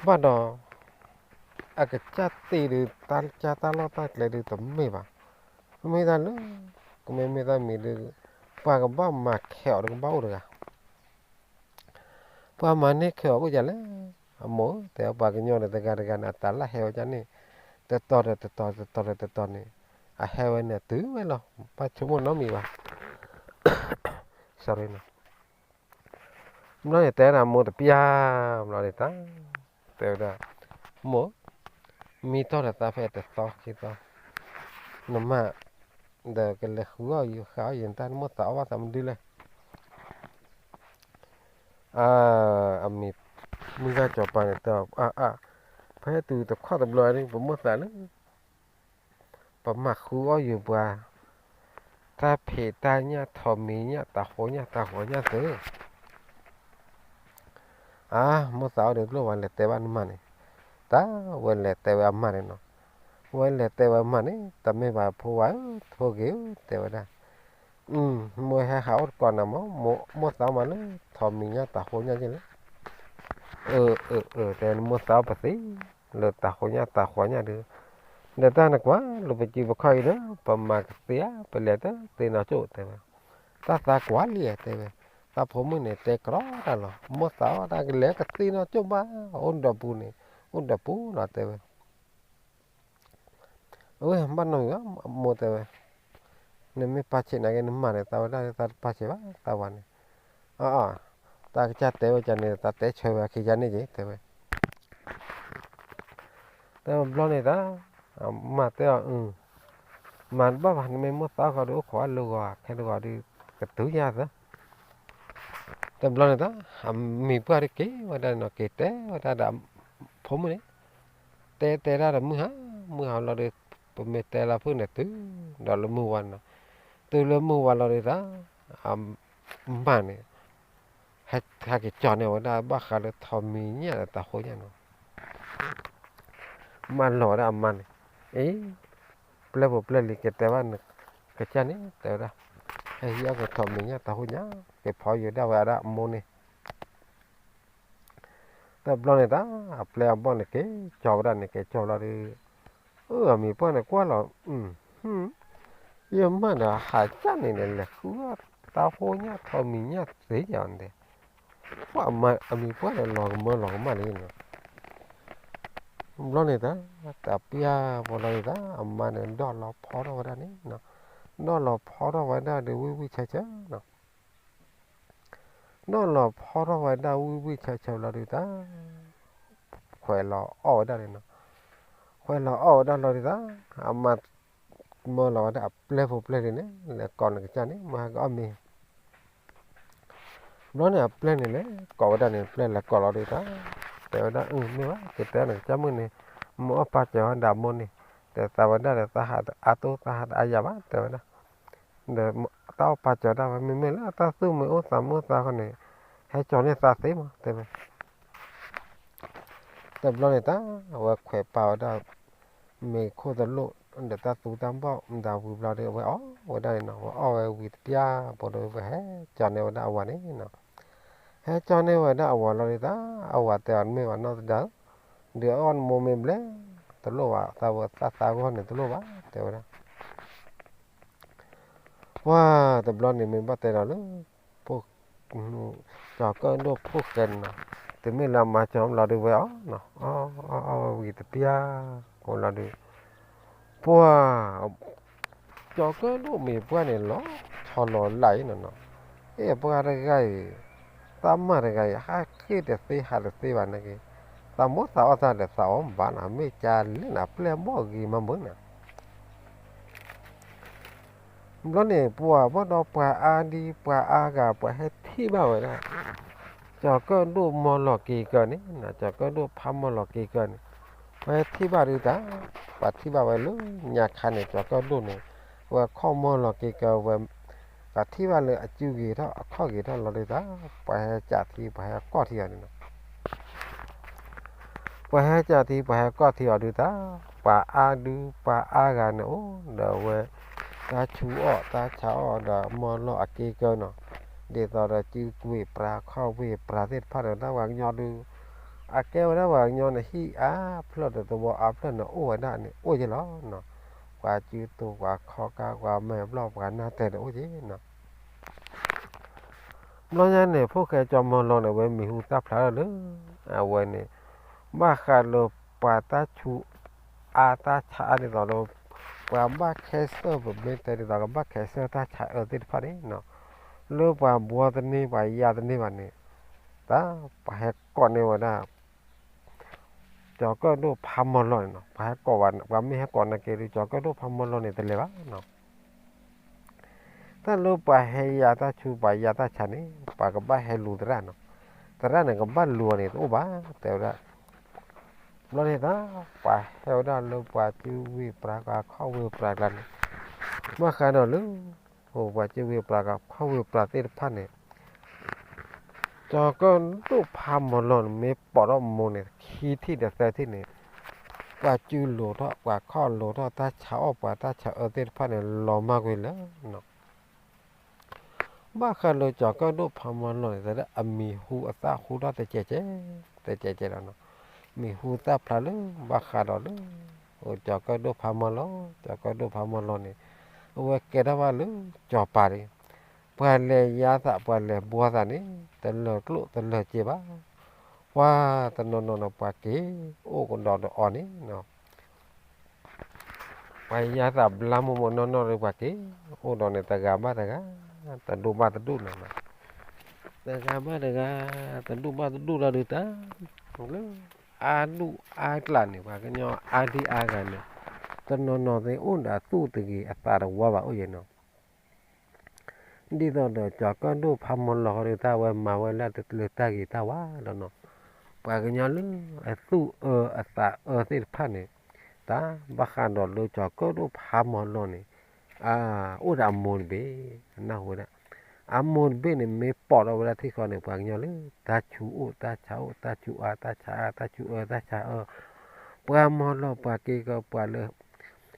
ဘၣ်ဒီး အကစၢ်တ့ဒီး တၢ်ကစၢ်တၢ်လီၢ်တၢ်ကျဲဒီးတမ့ၢ်ဘၣ်. မ့ၢ်တၢ်လၢ ကမ့ၢ်မ့ၢ်တၢ်မံၤဒီး ပှၤကဘၣ်မၤခဲအီၤဒီးကဘၣ်အိၣ်တဂၤ ပှၤမၤန့ၢ်ခဲအီၤအိၣ်ဒ်လဲၣ်. အမိၢ်တဲ ပှၤကညီဒီးတဂၤတဂၤန့ၣ် အတၢ်လၢဟဲဝဲဒၣ်န့ၣ် တတီၤဒီးတတီၤ တတီၤဒီးတတီၤန့ၣ် အဟဲဝဲန့ၣ်တုၤဝဲလီၤ ဘၣ်ဆိကမိၣ်နီတမံၤဘၣ်. ဘျီန့ၣ်တဲဒၣ်မိၢ်တပျၢ် ဘျီန့ၣ်တၢ် တဲဝဲဒၣ်, မိၢ်, မံထီၣ်ဒီးသးဖဲတသီခံသီ, နမါ ဒီးကလဲၤဃုအီၣ်ယုာ်ဃုအီၣ်ယုာ်နတၢ် နမိၢ်သးအီၣ်ဘၣ်သးမနုၤလဲၣ်. အမံၤ မုၢ်ဂၢ်စီၤပၤန့ၣ်တဲအီၤ, ဖဲတုၤတခီတဘျီန့ၣ် ပမိၢ်သးလၢ ပမၤဃုအီၣ်ယုာ်ပှၤ တၢ်ဖံးတၢ်ညၣ် ထိးမံၤညၣ် တၤဃိညၣ် တၤဃိညၣ်သု အါ မိၢ်သးအီၣ်ဒီးကျိၣ်ဝဲလဲၤတဲဘၣ်နမါန့ၣ်, တၢ်ဝဲလဲၤတဲဝဲအမါန့ၣ်နီၤ, ဝဲလဲၤတဲဝဲအမါန့ၣ် တမ့ၢ်ဘၣ်ဖိဝဲဧၢ ဖိဂ့ၤဧၢ တဲဝဲဒၣ်, မ့ၢ်ဟဲဟးအိၣ်တကိးနၤမး မိၢ်သးအီၣ်မးလၢ ထိးမံၤညၣ် တၤဃိညၣ်က့လဲၣ်. အၢ အၢ အၢ တဲ မိၢ်သးအီၣ်ပသ့ လၢတၤဃိညၣ် တၤဃိညၣ်ဒီး ဒီးတၢ်နကွၢ်လိာ်ပစုပခီၣ်အံၤဒီး ပမၤကသ့ဧါ ပလဲၤတသ့နီၢ်ကၠိၣ် တဲဝဲ, တၢ်သးကွၢ်လံဧါ တဲဝဲ, တၢ်ဖိမုၣ်န့ၣ်တဲကြီတၢ်လီၤ မိၢ်သးအီၣ်တၢ် ကလဲၤကသ့နီၢ်ကၠိၣ်ဘၣ် အိၣ်ဒီးပူၤန့ၣ် အိၣ်ဒီးပူၤလီၤ တဲဝဲ. အဝဲဘၣ်နီတမံၤဘၣ် မိၢ်တဲဝဲ, နမ့ၢ်ပာ်ဆံးနာ်က့ နမၤန့ၣ် သးဝဲဒၣ် သးတပာ်ဆံးဘၣ် သးဝဲန့ၣ်, အ တၢ်ကစၢ်တဲဝဲကန့ၣ် သးတဲဆၢဝဲအခံကန့ၣ်က့ တဲဝဲ. တဘျီန့ၣ်တၢ် အမါတဲအီၤ, မၤတဘၣ်ဘၣ် နမ့ၢ်မိၢ်သးအီၣ်ဃီဒီး အိၣ်ခိးအလၢဂီၤ ခဲလၢဂီၤဒီး ကတုၤယၤသၢ တဘျီန့ၣ်တၢ် အမံၤပှၢ်ဒီးက့ၤဝဲဒၣ်နီၤ က့ၤတဲဝဲဒၣ်ဒီး ဖိမုၣ်န့ၣ်, တဲတဲဒၣ်ဒီးမုၢ်ဟါ, မုၢ်ဟါလီၤဒီး ပမ့ၢ်တဲလၢဖုၣ်န့ၣ် တုၤဒီးလၢမုၢ်ဝါနီၤ, တုၤလၢမုၢ်ဝါလီၤဒီးတၢ် အမါန့ၣ် ဟဲက့ၤကၠီန့ၢ်ဝဲဒၣ် ဘၣ်ဃးလၢထိးမံၤညၣ်ဒီးတၤဃိညၣ်နီၤ မၢလီၤဝဲဒၣ်အမါန့ၣ်, အ့ ပျဲၢ်ဖိပျဲၢ်လံၤ ကတဲဘၣ်နကစၢ်န့ၣ် တဲဝဲဒၣ်, ဟဲဟံးအီၣ်က့ၤထိးမံၤညၣ်တၤဃိညၣ် က့ၤဖီယူၤဒၣ်ဝဲဒၣ်အမိၢ်န့ၣ်. တဘျီန့ၣ်တၢ် အပျဲၢ်အဘီၣ်န့ၣ် က့ၤကၠီဝဲဒၣ်န့ၣ် က့ၤကၠီလီၤဒီး အမံၤပှၢ်န့ၣ်ကွၢ်လီၤ, ယမါဒီးဟးကၢ်န့ၣ်န့ၣ် လဲၤဃုအီၣ်တၤဃိညၣ်ထိးမံၤညၣ်သ့ယၤန့ၣ်, ပှၤအမံၤပှၢ်န့ၣ် လီၤကမၢလီၤကမၣ်လံန့ၣ်. ဘျီန့ၣ်တၢ် တၢ်ပျၢ်ဘီလီၤဒုးတၢ် အမါန့ၣ် ဒီၣ်လီၤဖီထီၣ်ဝဲဒၣ်န့ၣ်, ဒီၣ်လီၤဖီထီၣ်ဝဲဒၣ်ဒီး ဝံၣ်ဝံၣ်ဆၢဆၢနီၤ ဒီၣ်လီၤဖီထီၣ်ဝဲဒၣ်ဝံၣ်ဝံၣ်ဆၢဆၢလီၤဒုးတၢ်, ခွဲးလီၤအီၣ်ဝဲဒၣ်န့ၣ်နီၤ, ခွဲးလီၤအီၣ်ဝဲဒၣ်လီၤဒုးတၢ်, အမါမၢလီၤဝဲဒၣ်အပျဲၢ်ဖိပျဲၢ်လံၤန့ၣ် လဲၤကိးနကစၢ်န့ၣ် မၤဟဲကအီၣ်မ့ၤ ဘျီန့ၣ်အပျဲၢ်န့ၣ်လဲၤကိးဝဲဒၣ်န့ၣ် ပျဲၢ်လဲၤကိးလီၤဒုးတၢ်, တဲဝဲဒၣ် မ့ၢ်ဝဲ ကတဲနကစၢ်မုၣ်န့ၣ် မ့ၢ်အီၣ်ပာ်စၢၤဝဲဒၣ်အမိၢ်န့ၣ်, တဲသးဝဲဒၣ်ဒီး သးဟးတအါတိၢ် သးဟးတအါယၤဘၣ် တဲဝဲဒၣ်, ဒီးတၢ်အီၣ်ပာ်စၢၤဒၣ်ဝဲ မ့မ့ၢ်လၢတၢ်သူၣ်မံအိၣ်သးမုာ်သးဃီန့ၣ် ဟဲကၠီန့ၢ်သးသ့မး တဲဝဲ တဘျီန့ၣ်တၢ် အဝဲခွဲးပာ်ဝဲဒၣ် မ့ၤခိၣ်တလိၣ် ဒီးတၢ်သူတၢ်ဘီၣ်မတၤဝံၤဘျီဒီး အဝဲအီၣ်ဝဲဒၣ်န့ၣ်နီၤ, အဝဲအီၣ်ဝဲဝံၤတပျၢ်ဘီဒီး အဝဲဟဲကၠီန့ၢ်ဝဲဒၣ်အဝၤန့ၣ်နီၤ, ဟဲကၠီန့ၢ်ဝဲဒၣ်အဝၤလီၤဒီးတၢ် အဝၤတဲအီၤ နမ့ၢ်ဝဲနီၢ်သဒါဧၢ, ဒုးအီၣ်နမိၢ်မ့ၢ်ဘျဲၣ် တလိၣ်ဘၣ်, သးဝဲသးသးဂီၢ်န့ၣ်တလိၣ်ဘၣ် တဲဝဲဒၣ် ပှၢ်တဘျီန့ၣ်မ့ၢ်ဘၣ်တဲဒီးလၢ ဖိ ကၠီၤကၢၣ်ဒိၣ်ဖိၣ်ဃဲန့ၣ်နီၤ, တမ့ၢ်လၢအမါကၠီၤဘျီဒီးဝဲအီၣ်နီၤ, အီၣ်အီၣ်အီၣ်ဝဲဝံၤတပျၢ် ဖိလီၤဒီး ပှၢ် ကၠီၤကၢၣ်ဒိၣ်မ့ၤပှၢ်န့ၣ် လီၤဆီလီၤလးအံၤနီၤနီၤ, အဲ ပှၤတဂၤအံၤ, သးမါတဂၤအံၤ ဟးဃ့တသ့ဟးတသ့ဘၣ်န့ၣ်က့ၤ, သးမိၣ်သးအီၣ်သးဒီးသးအီၣ်ဘၣ်နီၤ, မ့ၢ်ကလဲၣ်နီၤ ပျဲၢ်ဘီၣ်ဂ့ၤမးမုာ်နီၤ. ဘျီန့ၣ် ပှၤဘၣ်ဒီးပှၤအါဒံ ပှၤအါဂၤ ပှၤဟဲထံၣ်ဘၣ်ဝဲဒၣ် ကၠီၤကၢၣ်ဒိၣ်မီလီၤက့ၤကၢန့ၣ်, ကၠီၤကၢၣ်ဒိၣ်ဖးမီလီၤက့ၤကၢန့ၣ်, ပှၤဟဲထံၣ်ဘၣ်ဒုးတၢ်, ပှၤထံၣ်ဘၣ်ဝဲလၢညါခါန့ၣ် ကၠီၤကၢၣ်ဒိၣ်န့ၣ် ဝဲခီၣ်မီလီၤက့ၤကၢဝဲ, ပှၤထံၣ်ဘၣ်လၢအစုဂ့ၤထီၣ်အခီၣ်ဂ့ၤထီၣ်လီၤဒုးတၢ်, ပှၤဟဲကၠးထံ ပှၤဟဲကီၢ်ထံအီၤန့ၣ်နီၤ. ပှၤဟဲကၠးထံ ပှၤဟဲကီၢ်ထံအီၤဒုးတၢ်, ပှၤအါဒု ပှၤအါဂၤန့ၣ်အိၣ်ဒီးဝဲ, တၢ်ဆူးအီၣ်တၢ်ဆါအီၣ်ဒီးမီလီၤအက့ၤကၢနီၤ, ဒ်သိးဒီးစုဝ့ၢ်ပြၤခီၣ်ဝ့ၢ်ပြၤသ့ၣ်တဖၣ်ဒီး တၢ်ပှၤကညီဒုး, အကဲဝဲဒၣ်ပှၤကညီန့ၣ် ဟံၣ်အါဖျၢၣ်ဒီးသဝီအါဖျၢၣ်န့ၣ်အိၣ်ဝဲဒၣ်န့ၣ် အိၣ်က့ၤလီၤနီၤ. ပှၤစုတူာ် ပှၤခီကါ ပှၤမဲာ်ဘျီၣ် ပှၤနၢ်တဲာ်န့ၣ်အိၣ်က့ၤနီၤ. ဘျီညါန့ၣ် ဖိၣ်ဃဲကၠီၤမီၤလီၤန့ၣ် အဝဲမံၤဟူသၣ်ဖျါထီၣ်လၢ အဝဲန့ၣ် ဘၣ်ဃးလၢပှၤတၢ်ဆူးအါတၢ်ဆါအါဒ်သိးလၢ ပှၤဘၣ်ခဲစၢၣ် ပမ့ၢ်တဲဒ်သိးကဘၣ်ခဲစၢၣ်တၢ်ဆါအၢသ့ၣ်တဖၣ်န့ၣ်နီၤ, လၢပှၤဘှီသန့ ပှၤယါသန့ဘၣ်န့ၣ်, တၢ်ပှၤဟဲကိးန့ၢ်ဝဲဒၣ် ကၠီၤကၢၣ်ဒိၣ်ဖးမီၤလီၤန့ၣ်နီၤ, ပှၤဟဲကိးဝဲ, ပှၤမ့ၢ်ဟဲကိးနာ်က့ဒီး ကၠီၤကၢၣ်ဒိၣ်ဖးမီၤလီၤန့ၣ် တလဲၤဘၣ်နီၤ. တၢ်လၢပှၤဟဲယါတၢ်ဆူး ပှၤယါတၢ်ဆါန့ၣ် ပှၤကဘၣ်ဟဲလူၤသရၣ်နီၤ, သရၣ်န့ၣ် ကဘၣ်လူၤအီၤန့ၣ် တအိၣ်ဘၣ် တဲဝဲဒၣ်. ဘျီန့ၣ်တၢ် ပှၤဟဲဝဲဒၣ်လၢပှၤစုဝ့ၢ်ပြၤ ပှၤခီၣ်ဝ့ၢ်ပြၤကျါန့ၣ်, ဘၣ်ဃးဒီးလၢ ပှၤစုဝ့ၢ်ပြၤ ပှၤခီၣ်ဝ့ၢ်ပြၤသ့ၣ်တဖၣ်န့ၣ် ကၠီၤကၢၣ်ဒိၣ်ဖးမီၤလီၤန့ၣ် မ့ၢ်ပိာ်ထီၣ်မိၢ်န့ၣ် ခံထံၣ်ဒီးသၢထံၣ်န့ၣ်, ပှၤစုလိၤထီၣ် ပှၤခီၣ်လိၤထီၣ် တၢ်ဆါအီၣ်ပှၤတၢ်ဆါအၢသ့ၣ်တဖၣ်န့ၣ် လီၤမၢ်ကွံာ်လၢနီၤ. ဘၣ်ဃးလၢကၠီၤကၢၣ်ဒိၣ်ဖးမီၤလီၤန့ၣ် တၢ်လၢအမံၤဟူအသၣ်ဟူထီၣ်တကဲးကဲး, တကဲးကဲးလီၤနီၤ. မံၤဟူသၣ်ဖျါလၢ ဘၣ်ဃးဒီးလၢ ကၠီၤကၢၣ်ဒိၣ်ဖးမီၤလီၤ, ကၠီၤကၢၣ်ဒိၣ်ဖးမီၤလီၤန့ၣ် အဝဲကဲထီၣ်ဘၣ်လၢကၠီၤပၤန့ၣ်, ပှၤလဲၤယါသး ပှၤလဲၤဘှီသးန့ၣ် တလၢာ်ကျိၣ်တလၢာ်စ့ဘၣ်. ပှၤတနီၤနီၤန့ၣ် ပှၤက့ၤအိၣ်ကဒီးဒီးအီၤန့ၣ်နီၤ. ပှၤယါသးဘျါမိၢ်မိၢ်နီၢ်နီၢ်ဒီး ပှၤက့ၤအိၣ်ဒီးန့ၣ် တဂၤဘၣ်တဂၤ, တဒူၣ်ဘၣ်တဒူၣ်လီၤနီၤ. တဂၤဘၣ်တဂၤ, တဒူၣ်ဘၣ်တဒူၣ်လီၤဒုးတၢ်, လၢအါဒူၣ်အါကျးန့ၣ် ပှၤကညီအါဒံအါဂၤန့ၣ် တနီၤနီၤသ့ၣ်အိၣ်ဒီးအသူၣ်တဂ့ၤ အသးတဝါဘၣ်အိၣ်ယဲနီၤ. ဒ်သိးဒီးကၠီၤကၢၣ်ဒိၣ်ဖးမီၤလီၤဃီဒီး တၢ်ဝဲမၤဝဲလၢတၢ်ဂ့ၤတၢ်ဝါလီၤနီၤ. ပှၤကညီလၢအသူၣ်အၢအသးအၢသ့ၣ်တဖၣ်န့ၣ်, တၢ်ဘၣ်ဃးဒီးလၢကၠီၤကၢၣ်ဒိၣ်ဖးမီၤလီၤန့ၣ်, အအိၣ်ဒီးအမိၢ်တဘ့ၣ်, နၢ်ဟူဝဲဒၣ်, အမိၢ်တဘ့ၣ်န့ၣ် မ့ၢ်ပိာ်ထီၣ်ဝဲဒၣ်ထံၣ်ဃီန့ၣ် ပှၤကညီလၢ တၢ်ဆူးအိၣ်တၢ်ဆါအိၣ် တၢ်ဆူးအါတၢ်ဆါအါ တၢ်ဆူးအၢတၢ်ဆါအၢ, ပှၤမီၤလီၤ ပှၤက့ၤကၢ ပှၤလၢ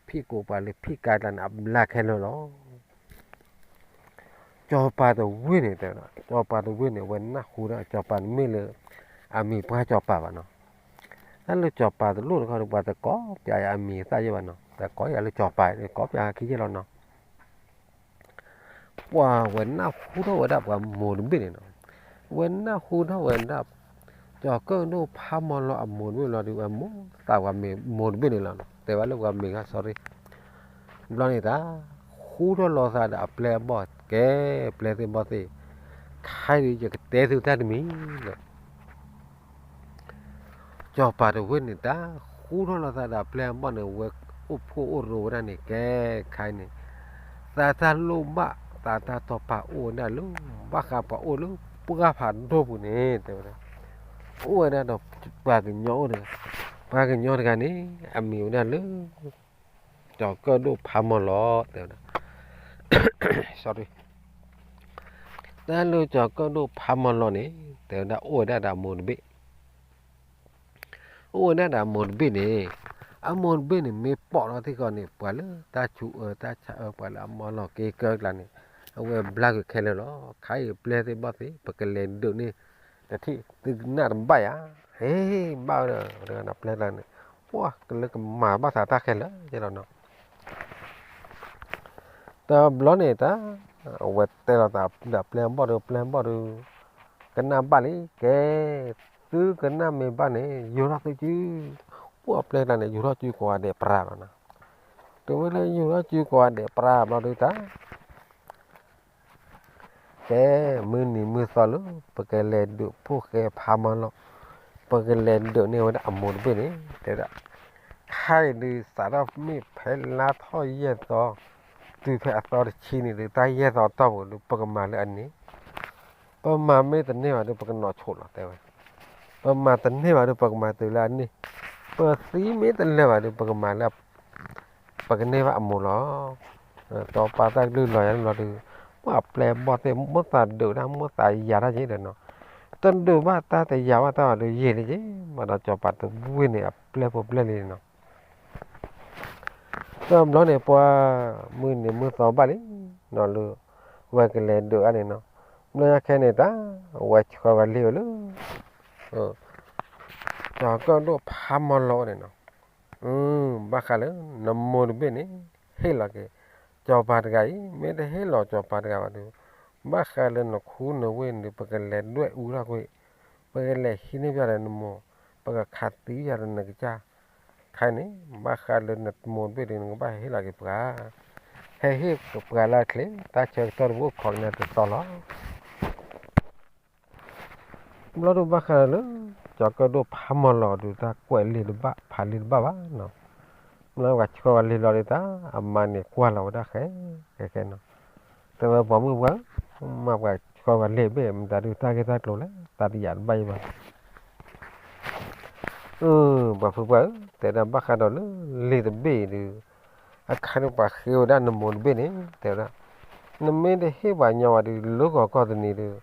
ဖံးကိာ် ပှၤလၢဖံးကါကျါန့ၣ် အဘျါခဲလၢာ်လီၤ. ကၠီၤပၤတဝ့ၢ်န့ၣ်တဲ, ကၠီၤပၤတဝ့ၢ်န့ၣ် အဝဲနၢ်ဟူဒၣ် ကၠီၤပၤန့ၣ်မ့ၢ်လၢ အမံၤပှၢ်ကၠီၤပၤဘၣ်နီၤ. တၢ်လၢကၠီၤပၤတလိၣ်တခီဒီး ပှၤတကိးပျးယၤအမံၤအသၣ်ယဲၢ်ဘၣ်နီၤ, တကိးယၤလၢကၠီၤပၤ ကိးပျးခံယဲၢ်လီၤနီၤ. ပှၤဝဲနၢ်ဟူထီၣ်ဝဲဒၣ်ပှၤမိၢ်တဘ့ၣ်န့ၣ်နီၤ, ဝဲနၢ်ဟူထီၣ်ဝဲဒၣ် ကၠီၤကၢၣ်ဒိၣ်ဖးမီၤလီၤအမိၢ်တဘ့ၣ်လီၤဒီး ဝဲမိၢ်သးပှၤမ့ၢ်မိၢ်တဘ့ၣ်န့ၣ်လီၤနီၤ, တဲဘၣ်လၢပှၤမ့ၢ်ဂၤ sorry. ဘျီန့ၣ်တၢ် ဟူထီၣ်လီၤသးဒီးအပျဲၢ်အဘီၣ် ကဲ ပျဲၢ်သ့ၣ်ဘီၣ်သ့ၣ်, ခဲအံၤယကတဲသုတၢ်တမံၤလီၤ. ကၠီၤပၤတဝ့ၢ်န့ၣ် တၢ်ဟူထီၣ်လီၤသးဒီးအပျဲၢ်အဘီၣ်န့ၣ် ဝဲအိၣ်ဖှိၣ်အိၣ်ရိၤဝဲဒၣ်န့ၣ် ကဲခဲအံၤန့ၣ်, သးတၢ်လိၣ်ဘၣ် သးတၢ်တီပာ်အိၣ်ဝဲဒၣ်လၢ ဘၣ်ဃးပှၤအိၣ်လၢပှၢ်ဖးဒိၣ်ပူၤန့ၣ် တဲဝဲဒၣ်, အိၣ်ဝဲဒၣ်ဒီးပှၤကညီအိၣ်တဂၤ, ပှၤကညီတဂၤန့ၣ် အမံၤဝဲဒၣ်လၢ ကၠီၤကၢၣ်ဒိၣ်ဖးမီၤလီၤ တဲဝဲဒၣ် sorry. တၢ်လၢကၠီၤကၢၣ်ဒိၣ်ဖးမီၤလီၤန့ၣ် တဲဝဲဒၣ်အိၣ်ဝဲဒၣ်ဒီးအမိၢ်တဘ့ၣ်, အိၣ်ဝဲဒၣ်ဒီးအမိၢ်တဘ့ၣ်န့ၣ်, အမိၢ်တဘ့ၣ်န့ၣ် မ့ၢ်ပိာ်ထီၣ်ထံၣ်ဃီန့ၣ် ပှၤလၢတၢ်ဆူးအၢတၢ်ဆါအၢ ပှၤလၢအမီၤလီၤက့ၤကၢကျါန့ၣ် အဝဲဘျါကွံာ်ခဲလၢာ်လီၤ. ခဲအံၤပျဲၢ်သ့ၣ်ဘီၣ်သ့ၣ် ပကလဲၤဒုးန့ၢ်တထံၣ် သုကနၣ်တဘၣ်ယၤ, ဟ့ၣ်ဘၣ်ဝဲဒီး ပျဲၢ်ကျါန့ၣ် ပှၤကလၢကမၤဘၣ်သးတၢ်ခဲလၢာ်ကဲလီၤနီၤ. တဘျီန့ၣ်တၢ် အဝဲတဲလိာ်သးဒီးပျဲၢ်ဘီၣ်ဒီး ပျဲၢ်ဘီၣ်ဒီး ကနၣ်ဘၣ်လံ ကဲ, သုကနၣ်မ့ၢ်ဘၣ်န့ၣ် ယူၤထီၣ်သုစု, ပှၤပျဲၢ်ကျါန့ၣ် ယူၤထီၣ်စုကိးဂၤဒဲးပြးလီၤနီၤ. တုၤဝဲလၢယူၤထီၣ်စုကိးဂၤဒဲးပြးဘျီဒုးတၢ် ကဲ, မုၢ်နံၤမုၢ်သီလၢ ပကလဲၤဒုးဖိၣ်ဃဲဖးမီၤလီၤ, ပကလဲၤဒုးန့ၢ်ဝဲဒၣ်အမိၢ်တဘ့ၣ်န့ၣ် တဲဝဲဒၣ်, ခါအံၤဒုးစးထီၣ်မ့ၢ်ဖဲလါထီၣ်ယဲၢ်သီ, တုၤဖဲအသီတဆံန့ၣ်ဒုး တၢ်ယဲၢ်သီတီၢ်ပူၤဒုး ပကမၤလၢအန့ၣ်, ပမၤမ့ၢ်တန့ၢ်ဘၣ်ဒုး ပကနီၤဆိးလီၤ တဲဝဲ, ပမၤတန့ၢ်ဘၣ်ဒုး ပကမၤတုၤလၢအန့ၣ်, ပသံမ့ၢ်တလၢာ်ဘၣ်ဒုး ပကမၤလၢ ပကန့ၢ်ဘၣ်အမိၢ်လီၤ. စီၤပၤတၢ်ကလုၢ်လီၤယၤန့ၣ်လီၤဒုး, ပှၤပျဲၢ်ဘီၣ်သ့ၣ် မိၣ်သးဒုးတၢ် မိၣ်သးယၤတၢ်က့ၤဒီးနီၤ, တဒုးဘၣ်တၢ်တယၤဘၣ်တၢ်ဘၣ်ဒုး ယံာ်လံက့ၤ, ဘၣ်ဒီးစီၤပၤတဝ့ၢ်န့ၣ် အပျဲၢ်ဖိပျဲၢ်လံနီၤ. တဘျီန့ၣ် ပှၤမုၢ်နံၤမုၢ်သီဘၣ်လံနီၤ လၢ ဝဲကလဲၤဒုးအါန့ၣ်နီၤ, ဘျီညါခဲန့ၣ်တၢ် ဝဲဆှၢဝဲလံာ်ဝဲလၢ စီၤကၢၣ်ဒိၣ်ဖးမီၤလီၤန့ၣ်နီၤ, ဘၣ်ဃးလၢနမိၢ်တဘ့ၣ်န့ၣ် ဟ့ၣ်လီၤက့ၤ စီၤပၤတဂၤအံၤ, မ့ၢ်တဟ့ၣ်လီၤစီၤပၤတဂၤဘၣ်ဒီး ဘၣ်ဃးလၢနခူနဝ့ၢ်န့ၣ် ပကလဲၤဒွဲၣ်အူထီၣ်ကွံာ်, ပကလဲၤဟံးန့ၢ်ပျၢ်ဒီးနမိၢ်, ပကခးသံပျၢ်ဒီးနကစၢ်, ခဲအံၤန့ၣ် ဘၣ်ဃးလၢနမိၢ်တဘ့ၣ်ဒီး နကဘၣ်ဟဲဟ့ၣ်လီၤက့ၤပှၤ, ဟဲဟ့ၣ်ပှၤလၢအချ့, တၢ်ဆၢကတီၢ်တဘိအိၣ်ခိးက့ၤနၤတသီလီၤ. ဘျီဒုးဘၣ်ဃးဒီးလၢ စီၤကၢၣ်ဒိၣ်ဖးမီၤလီၤဒုး တၢ်ကွဲးလံာ်တဘၣ် ဖးလံာ်တဘၣ်ဘၣ်နီၤ, ဘျီပှၤဆှၢဝဲလံာ်လီၤဒုး တၢ်အမါန့ၣ်ကွၢ်လီၤဝဲဒၣ်ဃဲ ဃဲဃဲနီၤ, တဲဝဲပှၤမုၣ်ပှၢ်ဧၢ, မ့ၢ်ပှၤဆှၢဝဲလံာ်ဘ့ၣ် မတၤဒုးတၢ်ဂ့ၢ်တၢ်ကျိၤလဲၣ် တၢ်တယာ်တဘၣ်အံၤဘၣ် အၢ ပှၤဖုပှၢ်ဧၢ, တဲဒၣ်ဘၣ်ဃးဒီးလၢလံာ်တဘ့ၣ်အံၤဒုး, အခါဒုးပှၤဃ့ဝဲဒၣ်နမိၢ်တဘ့ၣ်န့ၣ် တဲဝဲဒၣ်, နမ့ၢ်တဟ့ၣ်ပှၤညီဘၣ်ဒုး လၢဂီၤခီတနံၤဒုး,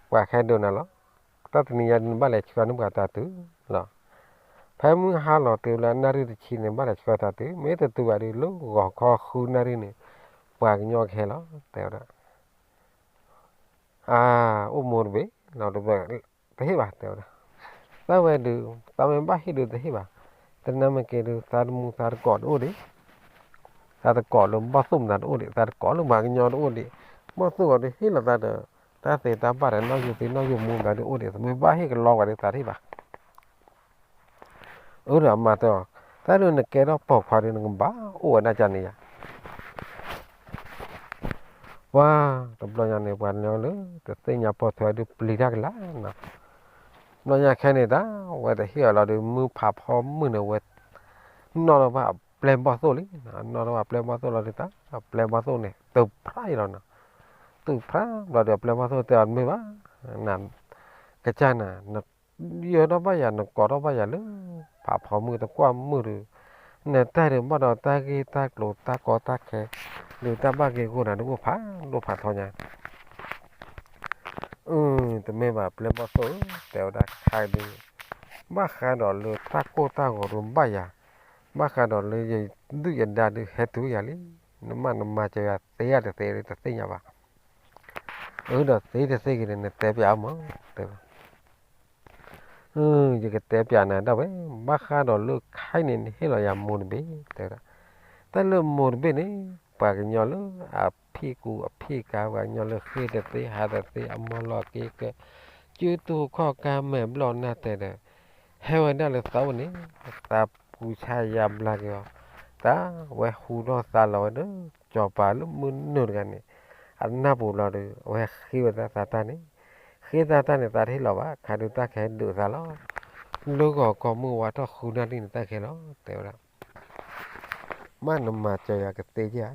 ပှၤကဟဲဒုးနၤလီၤ, တၢ်တနံၤညါဒုး နဘၣ်လဲၤဆှၢန့ၢ်ပှၤတၢ်တုၤလီၤ, ဖဲမုၢ်ဟါလီၤတုၤလၢနၣ်ရံၣ်တဆံန့ၣ် ဘၣ်လဲၤဆှၢတၢ်တုၤ, မ့ၢ်တတုၤဘၣ်ဒုး လၢဂီၤခီဃုနၣ်ရံၣ်န့ၣ်, ပှၤကညီကဟဲလီၤ တဲဝဲဒၣ် အၢ အိၣ်မိၢ်တဘ့ၣ်လီၤ, တဟ့ၣ်ဘၣ် တဲဝဲဒၣ်, သးဝဲဒုး သးမ့ၢ်ဘၣ်ဟ့ၣ်ဒုးတဟ့ၣ်ဘၣ်, တနၢ်မ့ၢ်က့ၤဒုး သးတမူသးတကိးတအိၣ်ဒံး, သးတကိးလၢဘီၣ်သိၣ်မတၤတအိၣ်ဒံး, သးတကိးလၢပှၤကညီတအိၣ်ဒံး, ဘီၣ်သိၣ်ဂီၤဒုးဟ့ၣ်လီၤသးဒီး တၢ်သ့တၢ်ဘၣ်ဒီး နီၣ်ယိၤသ့နီၣ်ယိၤမူမတၤဒုးအိၣ်ဒံး, သးမ့ၢ်ဘၣ်ဟ့ၣ်ကလီပှၤဒုးသးတဟ့ၣ်ဘၣ် အၢဒီးအမါတဲအီၤ, တၢ်ဒုးနကဲထီၣ်ပိာ်ခွါဒုး နကဘၣ်အိၣ်ဝဲဒၣ်ကန့ၣ်ယါ, ပှၤတဘျီညါန့ၣ် ပှၤကညီလၢ တသ့ၣ်ညါပိာ်ထွဲဒုးပျံၤတၢ်ကလာ်နီၤ, ဘျီညါခဲန့ၣ်တၢ် ဝဲတဟ့ၣ်အီၤလီၤဒုး မုၢ်ဖးဖီမုၢ်န့ၣ်ဝဲ နီၣ်ထီၣ်ဘၣ်အပျဲၢ်ဘီၣ်သိၣ်လံ, နီၣ်ထီၣ်ဘၣ်ပျဲၢ်ဘီၣ်သိၣ်လီၤဒုးတၢ် အပျဲၢ်ဘီၣ်သိၣ်န့ၣ် တုၤဖျါအံၤလီၤနီၤ, တုၤဖျါဘျီဒုး အပျဲၢ်ဘီၣ်သိၣ်တဲအီၤတမ့ၢ်ဘၣ်, န ကစၢ်နၤ နယၢၤထီၣ်ဘၣ်ယၤ နကိးထီၣ်ဘၣ်ယၤလၢ ဖးဖီမုၢ်တကွၢ်မုၢ်ဒီး နတၢ်ဒုးဘၣ်ဒီးတၢ်ဂ့ၢ်တၢ်ကျိၤတၢ်ကီတၢ်ခဲ ဒုးတၢ်ဘၣ်ဂ့ၢ်ဂီၢ်နၤဒုးအိၣ်ဖးဒိၣ်ဖးထီညါ, အၢ တမ့ၢ်ဘၣ်ပျဲၢ်ဘီၣ်သိၣ်ဧၢ တဲဝဲဒၣ်ခဲဒုး ဘၣ်ဃးဒီးလၢတၢ်ကိၢ်တၢ်ဂီၤဒုးဘၣ်ယၤ, ဘၣ်ဃးဒီးလၢယဒုၣ်ယဒါဒုးဟဲတုၤယၤလံ, နမ့ၢ်နမၤစၢၤယၤသ့ဧါတသ့တသ့ၣ်ညါဘၣ်, အၢဒီးသ့တသ့ဂ့ၤန့ၣ် နတဲပျးအါမး တဲဝဲ ယကတဲပျးနၤဒၣ်ဝဲ, ဘၣ်ဃးဒီးလၢခဲအံၤန့ၣ် နဟ့ၣ်လီၤယၤမိၢ်တဘ့ၣ် တဲဝဲဒၣ်, တၢ်လၢမိၢ်တဘ့ၣ်န့ၣ် ပှၤကညီလၢအဖံးကူအဖံးကါ ပှၤကညီလၢဃ့ၢ်တသ့ဟးတသ့ အမီၤလီၤက့ၤကဲ စုတူာ်ခီၣ်ကါမဲာ်ဘျီၣ်နၢ်တဲဒီး ဟဲဝဲဒၣ်လၢသးအိၣ်န့ၣ် သးပူၤဆါယါဘျါက့ၤအီၤ, သးဝဲဟူထီၣ်သါလီၤဝဲဒီး စီၤပၤလၢမုၢ်နုာ်တဂၤန့ၣ် အနၢ်ပူၤလီၤဒီး အဝဲဃ့ဝဲဒၣ်သးတၢ်န့ၣ်, ဃ့သးတၢ်န့ၣ် သးတဟ့ၣ်လီၤဘၣ် ခါဒုးတၢ်ကဟဲဒုးသးလီၤ, လၢဂီၤခီမုၢ်ဝါထီၣ်ဃုနၣ်ရံၣ်န့ၣ် တၢ်ကဟဲလီၤ တဲဝဲဒၣ် မ့ၢ်နမၤစၢၤယၤကသ့ဧါ,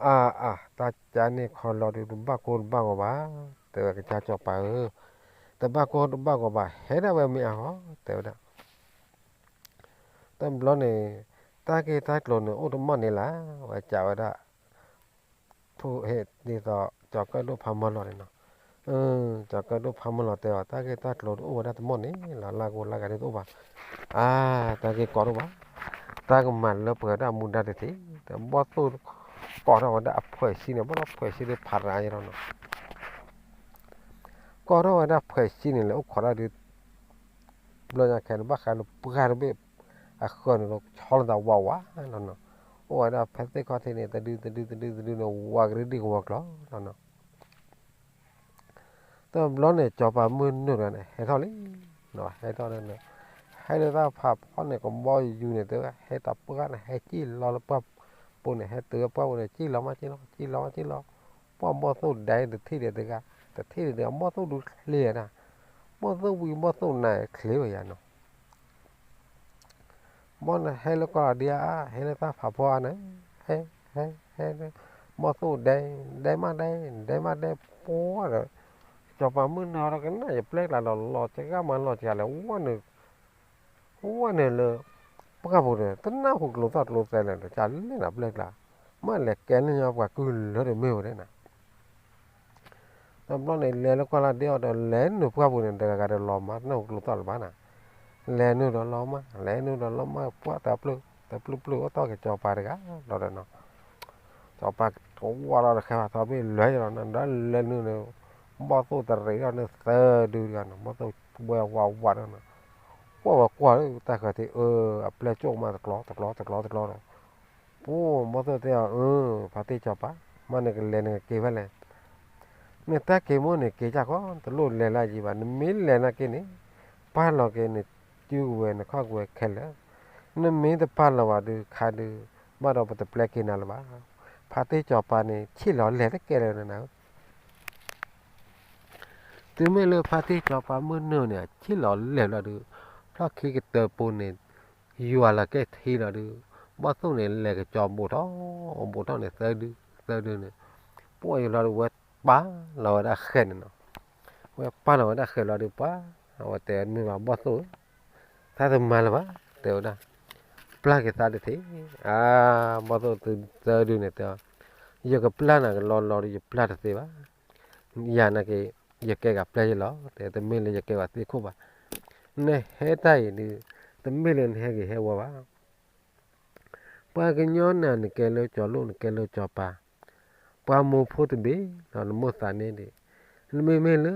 အါအါ တၢ်ကါန့ၣ်ခီလီၤဒုး တဘၣ်ကိၢ်တဘၣ်ဂီၤဘၣ်, တဲဝဲကစၢ်စီၤပၤဧၢ, တဘၣ်ကိၢ်တဘၣ်ဂီၤဘၣ် ဟဲဒၣ်ဝဲမ့ၢ်အါဟီ တဲဝဲဒၣ် တဘျီန့ၣ် တၢ်ဂ့ၢ်တၢ်ကျိၤန့ၣ်အိၣ်တမီၢ်န့ၣ်လၢ ဝဲကးဝဲဒၣ် ဖိဟ့ၣ်ဒ်သိး ကၠီၤကၢၣ်ဒိၣ်ဖးမီၤလီၤန့ၣ်နီၤ, ကၠီၤကၢၣ်ဒိၣ်ဖးမီၤလီၤတဲအီၤ တၢ်ဂ့ၢ်တၢ်ကျိၤတအိၣ်ဝဲဒၣ်တမီၢ်န့ၣ် လၢလၢ်ဂိၢ်လၢ်ဂၤဒ်တအိၣ်ဘၣ်, အါ တၢ်ဂ့ၢ်ကီတအိၣ်ဘၣ်, တၢ်ကမၤလၢပှဲၤဝဲဒၣ်အမူဒါတသ့, တဘီၣ်သိၣ် ကိးထီၣ်ဝဲဒၣ်အဖှဲးဆံန့ၣ် ဘီၣ်လီၤဖှဲးဆံဒ်ဖးရၤယဲလီၤနီၤ ကိးထီၣ်ဝဲဒၣ်ဖှဲးဆံန့ၣ် လဲၤအိၣ်ခိးတၢ်ဒုး ဘျီညါခဲန့ၣ် ဘၣ်ဃးလၢပှၢ်တဘ့ၣ် အဃၢၤန့ၣ်လီၤ ဆီလီၤသးဝးဝးလီၤနီၤ, အိၣ်ဝဲဒၣ်ဖဲသ့ၣ်ခီၣ်ထံးန့ၣ် တဒုတဒုတဒုတဒုန့ၣ် ဝးကရံၣ်ဒံၣ်ကဝီၤကျီၤလီၤနီၤ, တဘျီန့ၣ် စီၤပၤမုၢ်နုာ်တဂၤန့ၣ် ဟဲထီၣ်လံ, ဟဲထီၣ်န့ၣ် ဟဲလၢတၢ်ဖးဖီန့ၣ် ကဘီယူၤန့ၣ် တဲဝဲ ဟဲတၢ်ပှၢ်န့ၣ် ဟဲစံၣ်လီၤလၢပှၢ်ပူၤန့ၣ် ဟဲတုၤပှၢ်ပူၤန့ၣ် စံၣ်လီၤမးစံၣ်လီၤ စံၣ်လီၤမးစံၣ်လီၤ, ပှၢ်ဘီၣ်သိၣ်ဒဲတထံၣ်ဒီးတဂၤ, တထံၣ်ဒီးတဂၤ ဘီၣ်သိၣ်ဒုးချ့နၤ, ဘီၣ်သိၣ်ဝံၤဘီၣ်သိၣ်နါချ့ဝဲယၤနီၤ. ဘီၣ်နဟဲလၢကီၢ်လီၤဒံးဧါ, ဟဲလၢတၢ်ဖးဖီဧါန့ၣ်, ဟဲ, ဟဲ, ဟဲ, ဘီၣ်သိၣ်ဒဲ, ဒဲမးဒဲ, ဒဲမးဒဲ, ပှၢ်ဒီး, ကၠီၤပၤမုၢ်နုာ်ဒီးကနၣ်ယပျဲၢ်ကျါဒီး လီၤစှၤမးလီၤစှၤလဲၣ်, ဝဲန့ၣ်လၢ ပှၢ်ပူၤန့ၣ် တနၢ်ဟူကျိသီၣ်ကျိသဲလဲၣ်ဒီး ကလဲၣ်နၤပျဲၢ်ကျါ, မ့ၢ်လဲၤကဲန့ၢ်ပှၤကုၢ်လၢတမ့ၢ်ဝဲဒၣ်နၤ. တဘျီန့ၣ် လဲၤလၢကီၢ်လီၤဒံးအီၤဒီး လဲၤနုာ်ပှၢ်ပူၤန့ၣ် တဂၤဂၤဒီးလီၤမၢ် တနၢ်ဟူကျိသီၣ်လၢၤဘၣ်နၤ, လဲၤနုာ်ဒီးလီၤမၢ် လဲၤနုာ်ဒီးလီၤမၢ် ပှၢ်တၢ်ပျုၢ် တၢ်ပျုၢ်ပျုၢ်အိၣ်တီၢ်က့ၤကၠီၤပၤတဂၤလီၤဒီးနီၤ. ကၠီၤပၤတဝီလီၤဒီး ဃဲဖးထီဘ့ၣ်လွဲၢ်လီၤနၤ ဒီးလဲၤနုာ်န့ၣ် ဘီၣ်သိၣ်တရံးထီၣ်န့ၣ်သၢဒုတဂၤနီၤ, ဘီၣ်သိၣ်ဝဲဝးဝးဒီးနီၤ, ကွၢ်ဝဲကွၢ်လၢတၢ်ဃၢၤထံး အၢ အပျဲၢ်ကၠိၣ်မးတကျီတကျီတကျီတကျီဒီး ပှၢ်ဘီၣ်သိၣ်တဲအီၤ အၢ ဖါတံၢ်ကၠီၤပၤ, မ့ၢ်နကလဲၤနကက့ၤဖဲလဲၣ်, နတၢ်က့ၤမိၢ်န့ၣ်က့ၤကၢ်ခီ တလိၣ်လဲၤလၢယံၤဘၣ်, နမ့ၢ်လဲၤနာ်က့န့ၣ် ပာ်လီၤက့ၤနစုကဝဲၤနခီၣ်ကဝဲၤခဲလၢာ်, နမ့ၢ်တပာ်လီၤဘၣ်ဒီးခါဒုး ဘၣ်ဒီးပတပျဲက့ၤနၤလၢၤဘၣ်, ဖါတံၢ်ကၠီၤပၤန့ၣ် ဆ့ၣ်လီၤလဲၤတကဲလၢာ်နၤဧၢ တုၤမ့ၢ်လၢဖါတံၢ်ကၠီၤပၤမုၢ်နုာ်န့ၣ် ဆ့ၣ်လီၤလဲၤလီၤဒုး, ဖျီၣ်ခံကတၢၢ်ပူၤန့ၣ် ယွၤလီၤကဲထံလီၤဒုး, ဘီၣ်သိၣ်န့ၣ် လဲၤကစီၤဘူးထီၣ်, ဘူးထီၣ်န့ၣ်သၢဒု, သၢဒုန့ၣ်, ပှၢ်ယလီၤဒုး ဝဲပာ်လီၤဝဲဒၣ်ဃဲးန့ၣ်နီၤ, ဝဲပာ်လီၤဝဲဒၣ်ဃဲးလီၤဒုး ပှၢ်, အဝဲတဲမ့ၢ်ဘၣ်ဘီၣ်သိၣ်ဧၢ, သးတမၤလၢၤဘၣ်, တဲဝဲဒၣ်, ပျၢ်က့ၤသးတသ့, အါ, ဘီၣ်သိၣ်သၢဒုန့ၣ်တဲ, ယကပျၢ်နၤကလီလီၤဒီး ယပျၢ်တသ့ဘၣ် ယၤနာ်က့ ယကဲဂၤပျဲၢ်ယလီၤ, တဲတမ့ၢ်လၢယကဲဘၣ်သ့ၣ်ခိၣ်ဘၣ်, နဟဲတၢ်အံၤဒုး, တမ့ၢ်လၢနဟဲဂ့ၤဟဲဝါဘၣ်, ပှၤကညီနၤနကဲလၢကၠီၤလိၣ် နကဲလၢကၠီၤပၤ, ပှၤမိၢ်ဖိတဘ့ၣ်ဒီး နမိၢ်သးန့ၣ်ဒံး, နမ့မ့ၢ်လၢ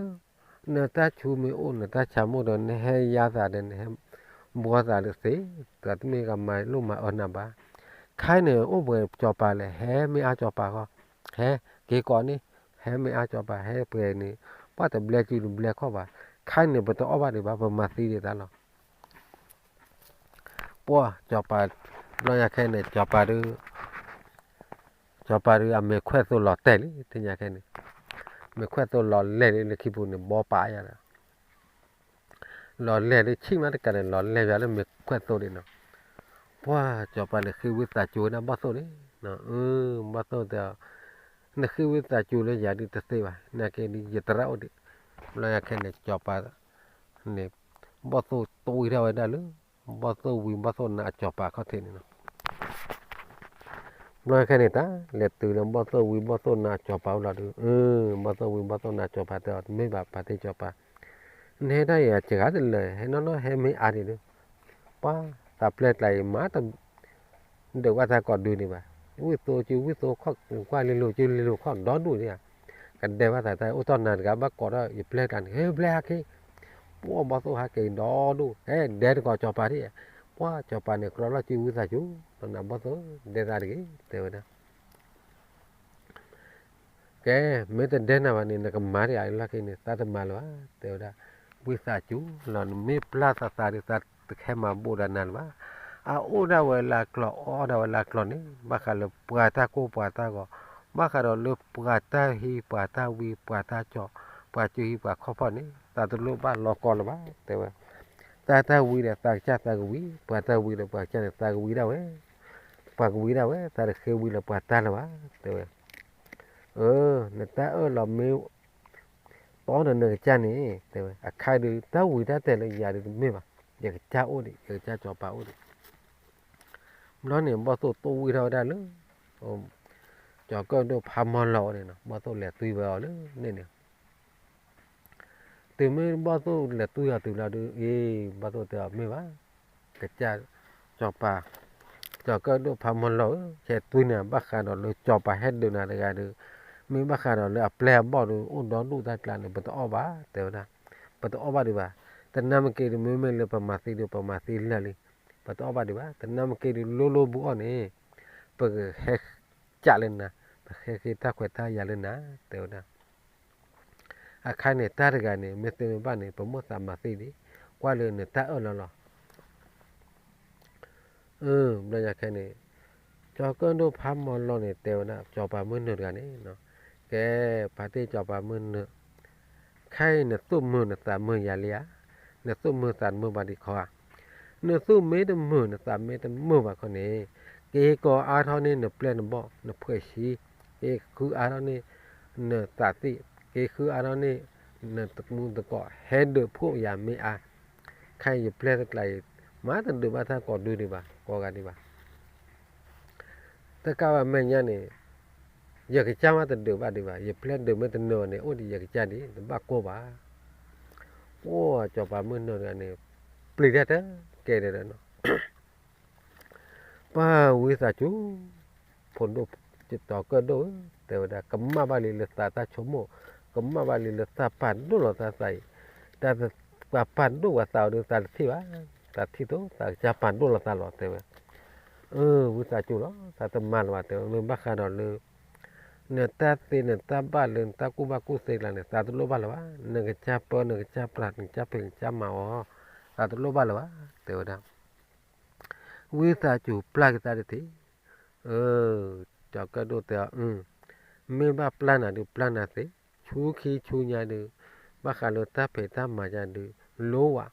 နတၢ်ဆူးမ့ၢ်အိၣ် နတၢ်ဆါမ့ၢ်အိၣ်ဒီး နဟဲယါသးဒီး နဟဲဘှီသးဒီးသ့, တမ့ၢ်ကမၤလိၣ်မၤအၢနၤဘၣ်, ခဲအံၤန့ၣ် အိၣ်ပှဲၤကၠီၤပၤလဲၣ်, ဟဲမ့ၢ်အါကၠီၤပၤဃီ, ဟဲက့ၤကိးန့ၣ်, ဟဲမ့ၢ်အါကၠီၤပၤ ဟဲပှဲၤန့ၣ်, ပှၢ်တဘျဲကုတဘျဲခီၣ်ဘၣ်, ခဲအံၤန့ၣ် ပတအီၣ်ဘၣ်ဒံးဘၣ် ပမၤသံဒံးသးလီၤ. ပှၢ်ကၠီၤပၤ, ဘျီညါခဲအံၤန့ၣ် ကၠီၤပၤဒုး, ကၠီၤပၤဒုးအမဲာ်ခွဲၣ်သိလီၤတဲာ်လံ သ့ၣ်ညါခဲအံၤန့ၣ်, မဲာ်ခွဲၣ်သိလီၤလဲၢ်လံလၢခံပူၤန့ၣ် ဘီပာ်ယၤဒီး လီၤလဲၢ်ဒုးဆံၣ်မးတကးန့ၣ် လီၤလဲၢ်ယၤလၢမဲာ်ခွဲၣ်သိဒံးနီၤ, ပှၢ်ကၠီၤပၤန့ၣ်ဃ့ဝံသးစူၤဝဲဒၣ်ဘီၣ်သိၣ်န့ၣ်, အၢ, ဘီၣ်သိၣ်တဲအီၤ, နဃ့ဝံသးစူၤလၢယၤဒုးတသ့ဘၣ်, နာ်က့ဒုးယတရၣ်အိၣ်ဒံး, ဘျီညါခဲအံၤန့ၣ် ကၠီၤပၤန့ၣ်, ဘီၣ်သိၣ်တဝံထီၣ်ဝဲဒၣ်လၢ ဘီၣ်သိၣ်ဝံၤဘီၣ်သိၣ်နါအကၠီၤပၤခီၣ်ထံးန့ၣ်လီၤ. ဘျီခဲန့ၣ်တၢ် လဲၤတုၤလၢဘီၣ်သိၣ်ဝံၤဘီၣ်သိၣ်နါကၠီၤပၤအိၣ်လီၤဒုး, အၢ, ဘီၣ်သိၣ်ဝံၤဘီၣ်သိၣ်နါကၠီၤပၤတဲအီၤ တမ့ၢ်ဘၣ်ဖါတံၢ်ကၠီၤပၤ, နဟဲတၢ်အံၤစှၤတလၢာ် ဟဲနီၢ်နီၢ်ဟဲမ့ၢ်အါဒံးဒုး, ပှၢ်သးပျဲၢ်ကျါအံၤမး ဒုးဘၣ်တၢ်ကိးဒုးဒံးဘၣ်, ဝံၣ်သိကၠုဝံၣ်သိခီၣ် ကွၢ်လံလိၤကၠုလံလိၤခီၣ်ဒီဒူၣ်ဒံးဧါ, ကဒဲဘၣ်သးတၢ်အိၣ်တီၢ်နၤတဂၤဘၣ်ကိးထီၣ်ယပျဲၢ်ကျါန့ၣ် ဟဲပျဲၢ်ဟဲက့ၤ, ပှၢ်ဘီၣ်သိၣ်ဟဲက့ၤဒီဒူၣ် ဟဲဒဲတကိးကၠီၤပၤဒံး, ပှၢ်ကၠီၤပၤန့ၣ် ကြီလီၤကၠုဝံသးစူၤ, ဒီးနၤဘီၣ်သိၣ် ဒဲသးတဂ့ၤ တဲဝဲဒၣ် ကဲ, မ့ၢ်တဒဲနၤဘၣ်န့ၣ် နကမၤဒံးအလီၢ်ခံန့ၣ် သးတမၤလၢၤဘၣ် တဲဝဲဒၣ်, ဝံသးစူၤလီၤ နမ့ၢ်ပျၢ်သးသးဒုး သးတဟဲမၤဘၣ်ဒၣ်နၤလၢၤဘၣ်, အအိၣ်ဒၣ်ဝဲလၢအကျိၤ အီၣ်ဒၣ်ဝဲလၢအကျိၤန့ၣ် ဘၣ်ဃးလၢပှၤတၢ်ကိၢ်ပှၤတၢ်ဂီၤ, ဘၣ်ဃးဒီးလၢပှၤတၢ်ဟံးပှၤတၢ်ဝံပှၤတၢ်ကၠီၤ, ပှၤကၠုဟံးပှၤခီၣ်ဖီၣ်န့ၣ် သးတလိၣ်ဘၣ်လီၤကီလၢၤဘၣ် တဲဝဲ, တၢ်တၢ်ဝံဒီးသးကစၢ်သးကဝံ, ပှၤတၢ်ဝံဒီးပှၤကစၢ်န့ၣ် သးကဝံဒၣ်ဝဲ, ပှၤကဝံဒၣ်ဝဲ သးတဃ့ဝံလၢပှၤတၢ်လၢၤဘၣ် တဲဝဲ, အၢ, နတၢ်အၢၣ်လီၤမ့ၢ် တီဒီးနကစၢ်န့ၣ် တဲဝဲ, အခါဒုး တၢ်ဝံတၢ်တဲာ်လၢယၤဒုးတမ့ၢ်ဘၣ်, ယကစၢ်အိၣ်ဒံး ယကစၢ်ကၠီၤပၤအိၣ်ဒံး, ဘျီန့ၣ် ဘီၣ်သိၣ်တိၢ်ဝံၣ်ထီၣ်ဝဲဒၣ်လၢ ကၠီၤကၢၣ်ဒိၣ်ဖးမီၤလီၤန့ၣ်နီၤ, ဘီၣ်သိၣ်လဲၤသွံဝဲအီၤလၢန့ၣ်န့ၣ် တုၤမ့ၢ်ဘီၣ်သိၣ်လဲၤသွံအီၤတုၤလီၤဒုး အ့ ဘီၣ်သိၣ်တဲအီၤမ့ၢ်ဘၣ်, ကစၢ်ကၠီၤပၤ, ကၠီၤကၢၣ်ဒိၣ်ဖးမီၤလီၤဧၢ, ဆဲးသွံန့ၣ် ဘၣ်ဃးဒီးလၢကၠီၤပၤဟဲဒုးနၤတဂၤဒုး, မ့ၢ်ဘၣ်ဃးဒီးလၢအပျဲၢ်အဘီၣ်ဒုး အိၣ်ဒီဒူၣ်တၢ်ကျါန့ၣ် ပတအီၣ်ဘၣ် တဲဝဲဒၣ်, ပတအီၣ်ဘၣ်ဒံးဘၣ်, တနၢ်မ့ၢ်က့ၤဒုး မ့မ့ၢ်လၢပမၤသံဒုး ပမၤသံလၢာ်လံ, ပတအီၣ်ဘၣ်ဒံးဘၣ်, တနၢ်မ့ၢ်က့ၤဒုး လိၣ်လိၣ်ဘုအီၣ်န့ၣ် ပကဟဲကးလၢနၤ, ပဟဲဃ့တၢ်ခွဲးတၢ်ယာ်လၢနၤ တဲဝဲဒၣ် အခါန့ၣ် တၢ်တဂၤန့ၣ် မ့ၢ်သ့မ့ၢ်ဘၣ်န့ၣ် ပမိၣ်သးမၤသံဒံး, ကွၢ်လၢနတၢ်အၢၣ်လီၤလီၤ. အၢ ဘျီညါခဲန့ၣ် ကၠီၤကၢၣ်ဒိၣ်ဖးမီၤလီၤန့ၣ် တဲဝဲဒၣ် ကၠီၤပၤမုၢ်နုာ်တဂၤန့ၣ်, ကဲ, ပှၤသ့ၣ်စီၤပၤမုၢ်နုာ်, ခဲအံၤနသူၣ်မုာ်နသးမုာ်ယၤလံဧါ, နသူၣ်မုာ်သးတမုာ်ဘၣ်ဒံးခီဧါ, နသူၣ်မ့ၢ်တမုာ်နသးမ့ၢ်တမုာ်ဘၣ်ခီန့ၣ်, က့ၤကီၤအါထီၣ်န့ၢ်နပျဲၢ်နဘီၣ် နဖှဲးဆံ, က့ၤဃုအါထီၣ်န့ၢ်နသးသံၣ်, က့ၤဃုအါထီၣ်န့ၢ်နတမူသကိး ဟဲဒုးဖှိၣ်ယၤမ့ၢ်အါ, ခဲအံၤယပျဲၢ်တကျါအံၤ မၤတဒုးဘၣ်တၢ်ကိးဒုဒံးဘၣ် ကိးဂၤဒံးဘၣ် တကးဘၣ်မဲာ်ညါန့ၣ်, ယကစၢ်မးတဒုးဘၣ်ဒံးဘၣ်, ယပျဲၢ်ဒုးမ့ၢ်တနၢၤဘၣ်န့ၣ် အိၣ်ဒံးယကစၢ်ဒံး တဘၣ်ကိၢ်ဘၣ်. အိၣ်စီၤပၤမုၢ်နုာ်တဂၤန့ၣ်, ပျံၤတၢ်တကဲဒီးနီၤ, ပှၤဝံသးစူၤ, ဖိဒိၣ်, စီၤကၢၣ်ဒိၣ်ဧၢ, တဲဝဲဒၣ် ကမၣ်ဘၣ်လံလၢသးတၢ်ဆိကမိၣ်, ကမၣ်ဘၣ်လံလၢသးပာ်ဒိၣ်လီၤသးသးအံၤ, တၢ်ပာ်ဒိၣ်ပှၤသးအီၤဒီးသးတထံၣ်ဘၣ်, သးထံၣ်သိးသးကစၢ်ပာ်ဒိၣ်လီၤသးလီၤ တဲဝဲ. အၢ ဝံသးစူၤလီၤ သးတမၤလၢၤဘၣ် တဲဝဲ မ့ၢ်ဘၣ်ဃးဒီးလၢ နတၢ်သ့နတၢ်ဘၣ်လၢနတၢ်ကူၣ်ဘၣ်ကူၣ်သ့ကျါန့ၣ် သးတလိၣ်ဘၣ်လၢၤဘၣ်, နကစၢ်ပၢ နကစၢ်ပျၢ် နကစၢ်ဖံးနကစၢ်မၤအီၤ, သးတလိၣ်ဘၣ်လၢၤဘၣ် တဲဝဲဒၣ်. ဝံသးစူၤပျၢ်က့ၤသးတထံၣ်, အၢ စီၤကၢၣ်ဒိၣ်တဲအီၤ အၢ မ့ၢ်ဘၣ်ပျၢ်နၤဒုးပျၢ်နၤသ့, ဆူခံဆူညါဒုး, ဘၣ်ဃးလၢတၢ်ဖံးတၢ်မၤယၤဒုး, လိဝဲ,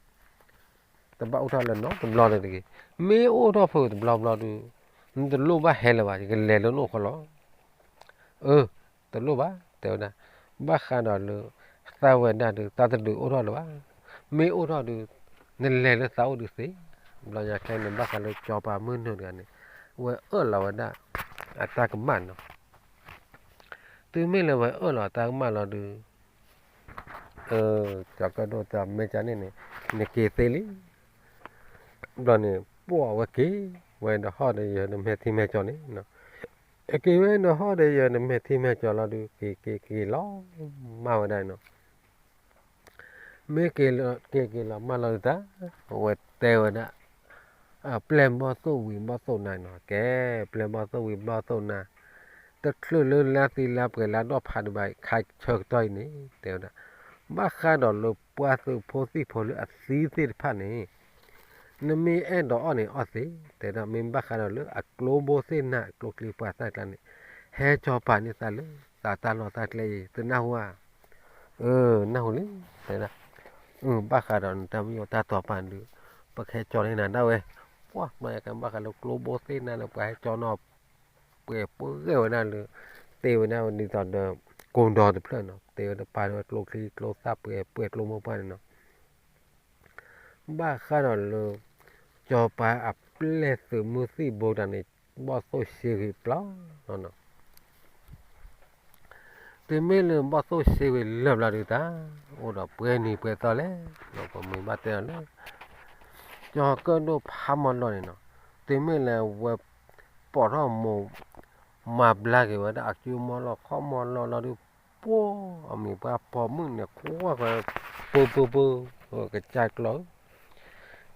တဘၣ်အိၣ်ထီၣ်လၢနီတဘျီလၢၤတဂ့ၤ, မ့ၢ်အိၣ်ထီၣ်ဖဲတဘျီဘျီဒုး, နတလိၣ်ဘၣ်ဟဲလၢၤဘၣ် ယကလဲၤလၢနအိၣ်ဃီလီၤ. အၢ တလိၣ်ဘၣ် တဲဝဲဒၣ်, ဘၣ်ဃးဒီးလၢ သးဝဲဒၣ်ဒုး သးတဒုးအိၣ်ထီၣ်လၢၤဘၣ်, မ့ၢ်အိၣ်ထီၣ်ဒုး, နလဲၤလၢသးအိၣ်ဒုးသ့, ဘျီညါခဲန့ၣ် ဘၣ်ဃးလၢစီၤပၤမုၢ်နုာ်တဂၤန့ၣ်, ဝဲအၢၣ်လီၤဝဲဒၣ် အတၢ်ကမၣ်နီၤ, တုၤမ့ၢ်လၢဝဲအၢၣ်လီၤတၢ်ကမၣ်လီၤဒုး, စီၤကၢၣ်ဒိၣ်တဲအီၤ မ့ၢ်ကန့ၣ်န့ၣ်, နက့ၤသ့လံ, ဘျီန့ၣ် ပှၢ်ဝဲက့ၤ, ဝဲဒီးဟီၣ်ဒီးယၢၤနမဲာ်ထံမဲာ်ကၠီၤန့ၣ်, အက့ၤဝဲဒီးဟီၣ်ဒီးယၢၤနမဲာ်ထံမဲာ်ကၠီၤလီၤဒုး က့ၤက့ၤက့ၤလီၤမၢ်ဝဲဒၣ်နီၤ, မ့ၢ်က့ၤက့ၤလီၤမၢ်လီၤဒုးတၢ်, အဝဲတဲဝဲဒၣ်, ပျဲၢ်ဘီၣ်သိၣ်ဝံၤဘီၣ်သိၣ်နၤနီၤ, ကဲ, ပျဲၢ်ဘီၣ်သိၣ်ဝံၤဘီၣ်သိၣ်နၤ, တချုးလၢလါသံလါပှဲၤလါဒီၣ်ဖးဒံးဘၣ် ခါဆၢကတီၢ်အံၤန့ၣ် တဲဝဲဒၣ်, ဘၣ်ဃးဒီးလၢပှၤသုးဖိသံၣ်ဖိလၢအသံသ့ၣ်တဖၣ်န့ၣ် နမ့ၢ်အဲၣ်ဒိးအီၣ်န့ၣ်အီၣ်သ့, တဲဒၣ် မ့ၢ်ဘၣ်ဃးဒီးလၢအကျိဘိသ့ၣ်နၤ အကျိချံပှၤသၣ်ကျါန့ၣ်, ဟဲကၠီၤပာ်န့ၢ်သးလၢ သးတၢ်လီၢ်တၢ်ကျဲအံၤ သုနၢ်ဟူဧါ, အၢ နၢ်ဟူလံ, တဲဒၣ်, ဘၣ်ဃးဒီးနတၢ်မ့ၢ်အိၣ်တၢ်တီၤပာ်ဒုး, ပကဟဲကၠီၤန့ၢ်နၤဒၣ်ဝဲ, ပှၢ်ဘျီညါကဲဘၣ်ဃးလၢကျိဘိသ့ၣ်နၤလၢပှၤဟဲကၠီၤနီၤ ပှဲၤပှဲၤဝဲဒၣ်လၢ, တ့ဝဲဒၣ်ဝဲဒ်သိးဒီး ကိၢ်ဒီတဖျၢၣ်နီၤ, တ့ဝဲဒၣ်ပာ်လၢကျိချံကျိသၣ်ပှဲၤပှဲၤကျိမိၢ်ပှၢ်န့ၣ်နီၤ, ဘၣ်ဃးဒီးလၢ စီၤပၤအပျဲၢ်သုးမုၢ်သံၣ်ဘိတၢ်န့ၣ် ဘီၣ်သိၣ်ရှဲဂ့ၤပျီလီၤနီၤ, တုၤမ့ၢ်လၢဘီၣ်သိၣ်ရှဲဂ့ၤလၢာ်ဘျီဒုးတၢ်, အိၣ်ဒီးပှဲၤနံၤပှဲၤသီလဲၣ်, ပမ့ၢ်ဘၣ်တဲအီၤလၢ ကၠီၤကၢၣ်ဒိၣ်ဖးမီၤလီၤန့ၣ်နီၤ, တုၤမ့ၢ်လၢဝဲ ပိာ်ထီၣ်မိၢ် မၤဘျါက့ၤဝဲဒၣ်အကၠူမီၤလီၢ်ခီၣ်မီၤလီၢ်လီၤဒုး, ပှီၢ်အမံၤပှၢ်ပိာ်မုၣ်န့ၣ် ကွၢ်ဃီ ပၢပၢပၢ, ကစၢ်ကျီၢ်ဧၢ,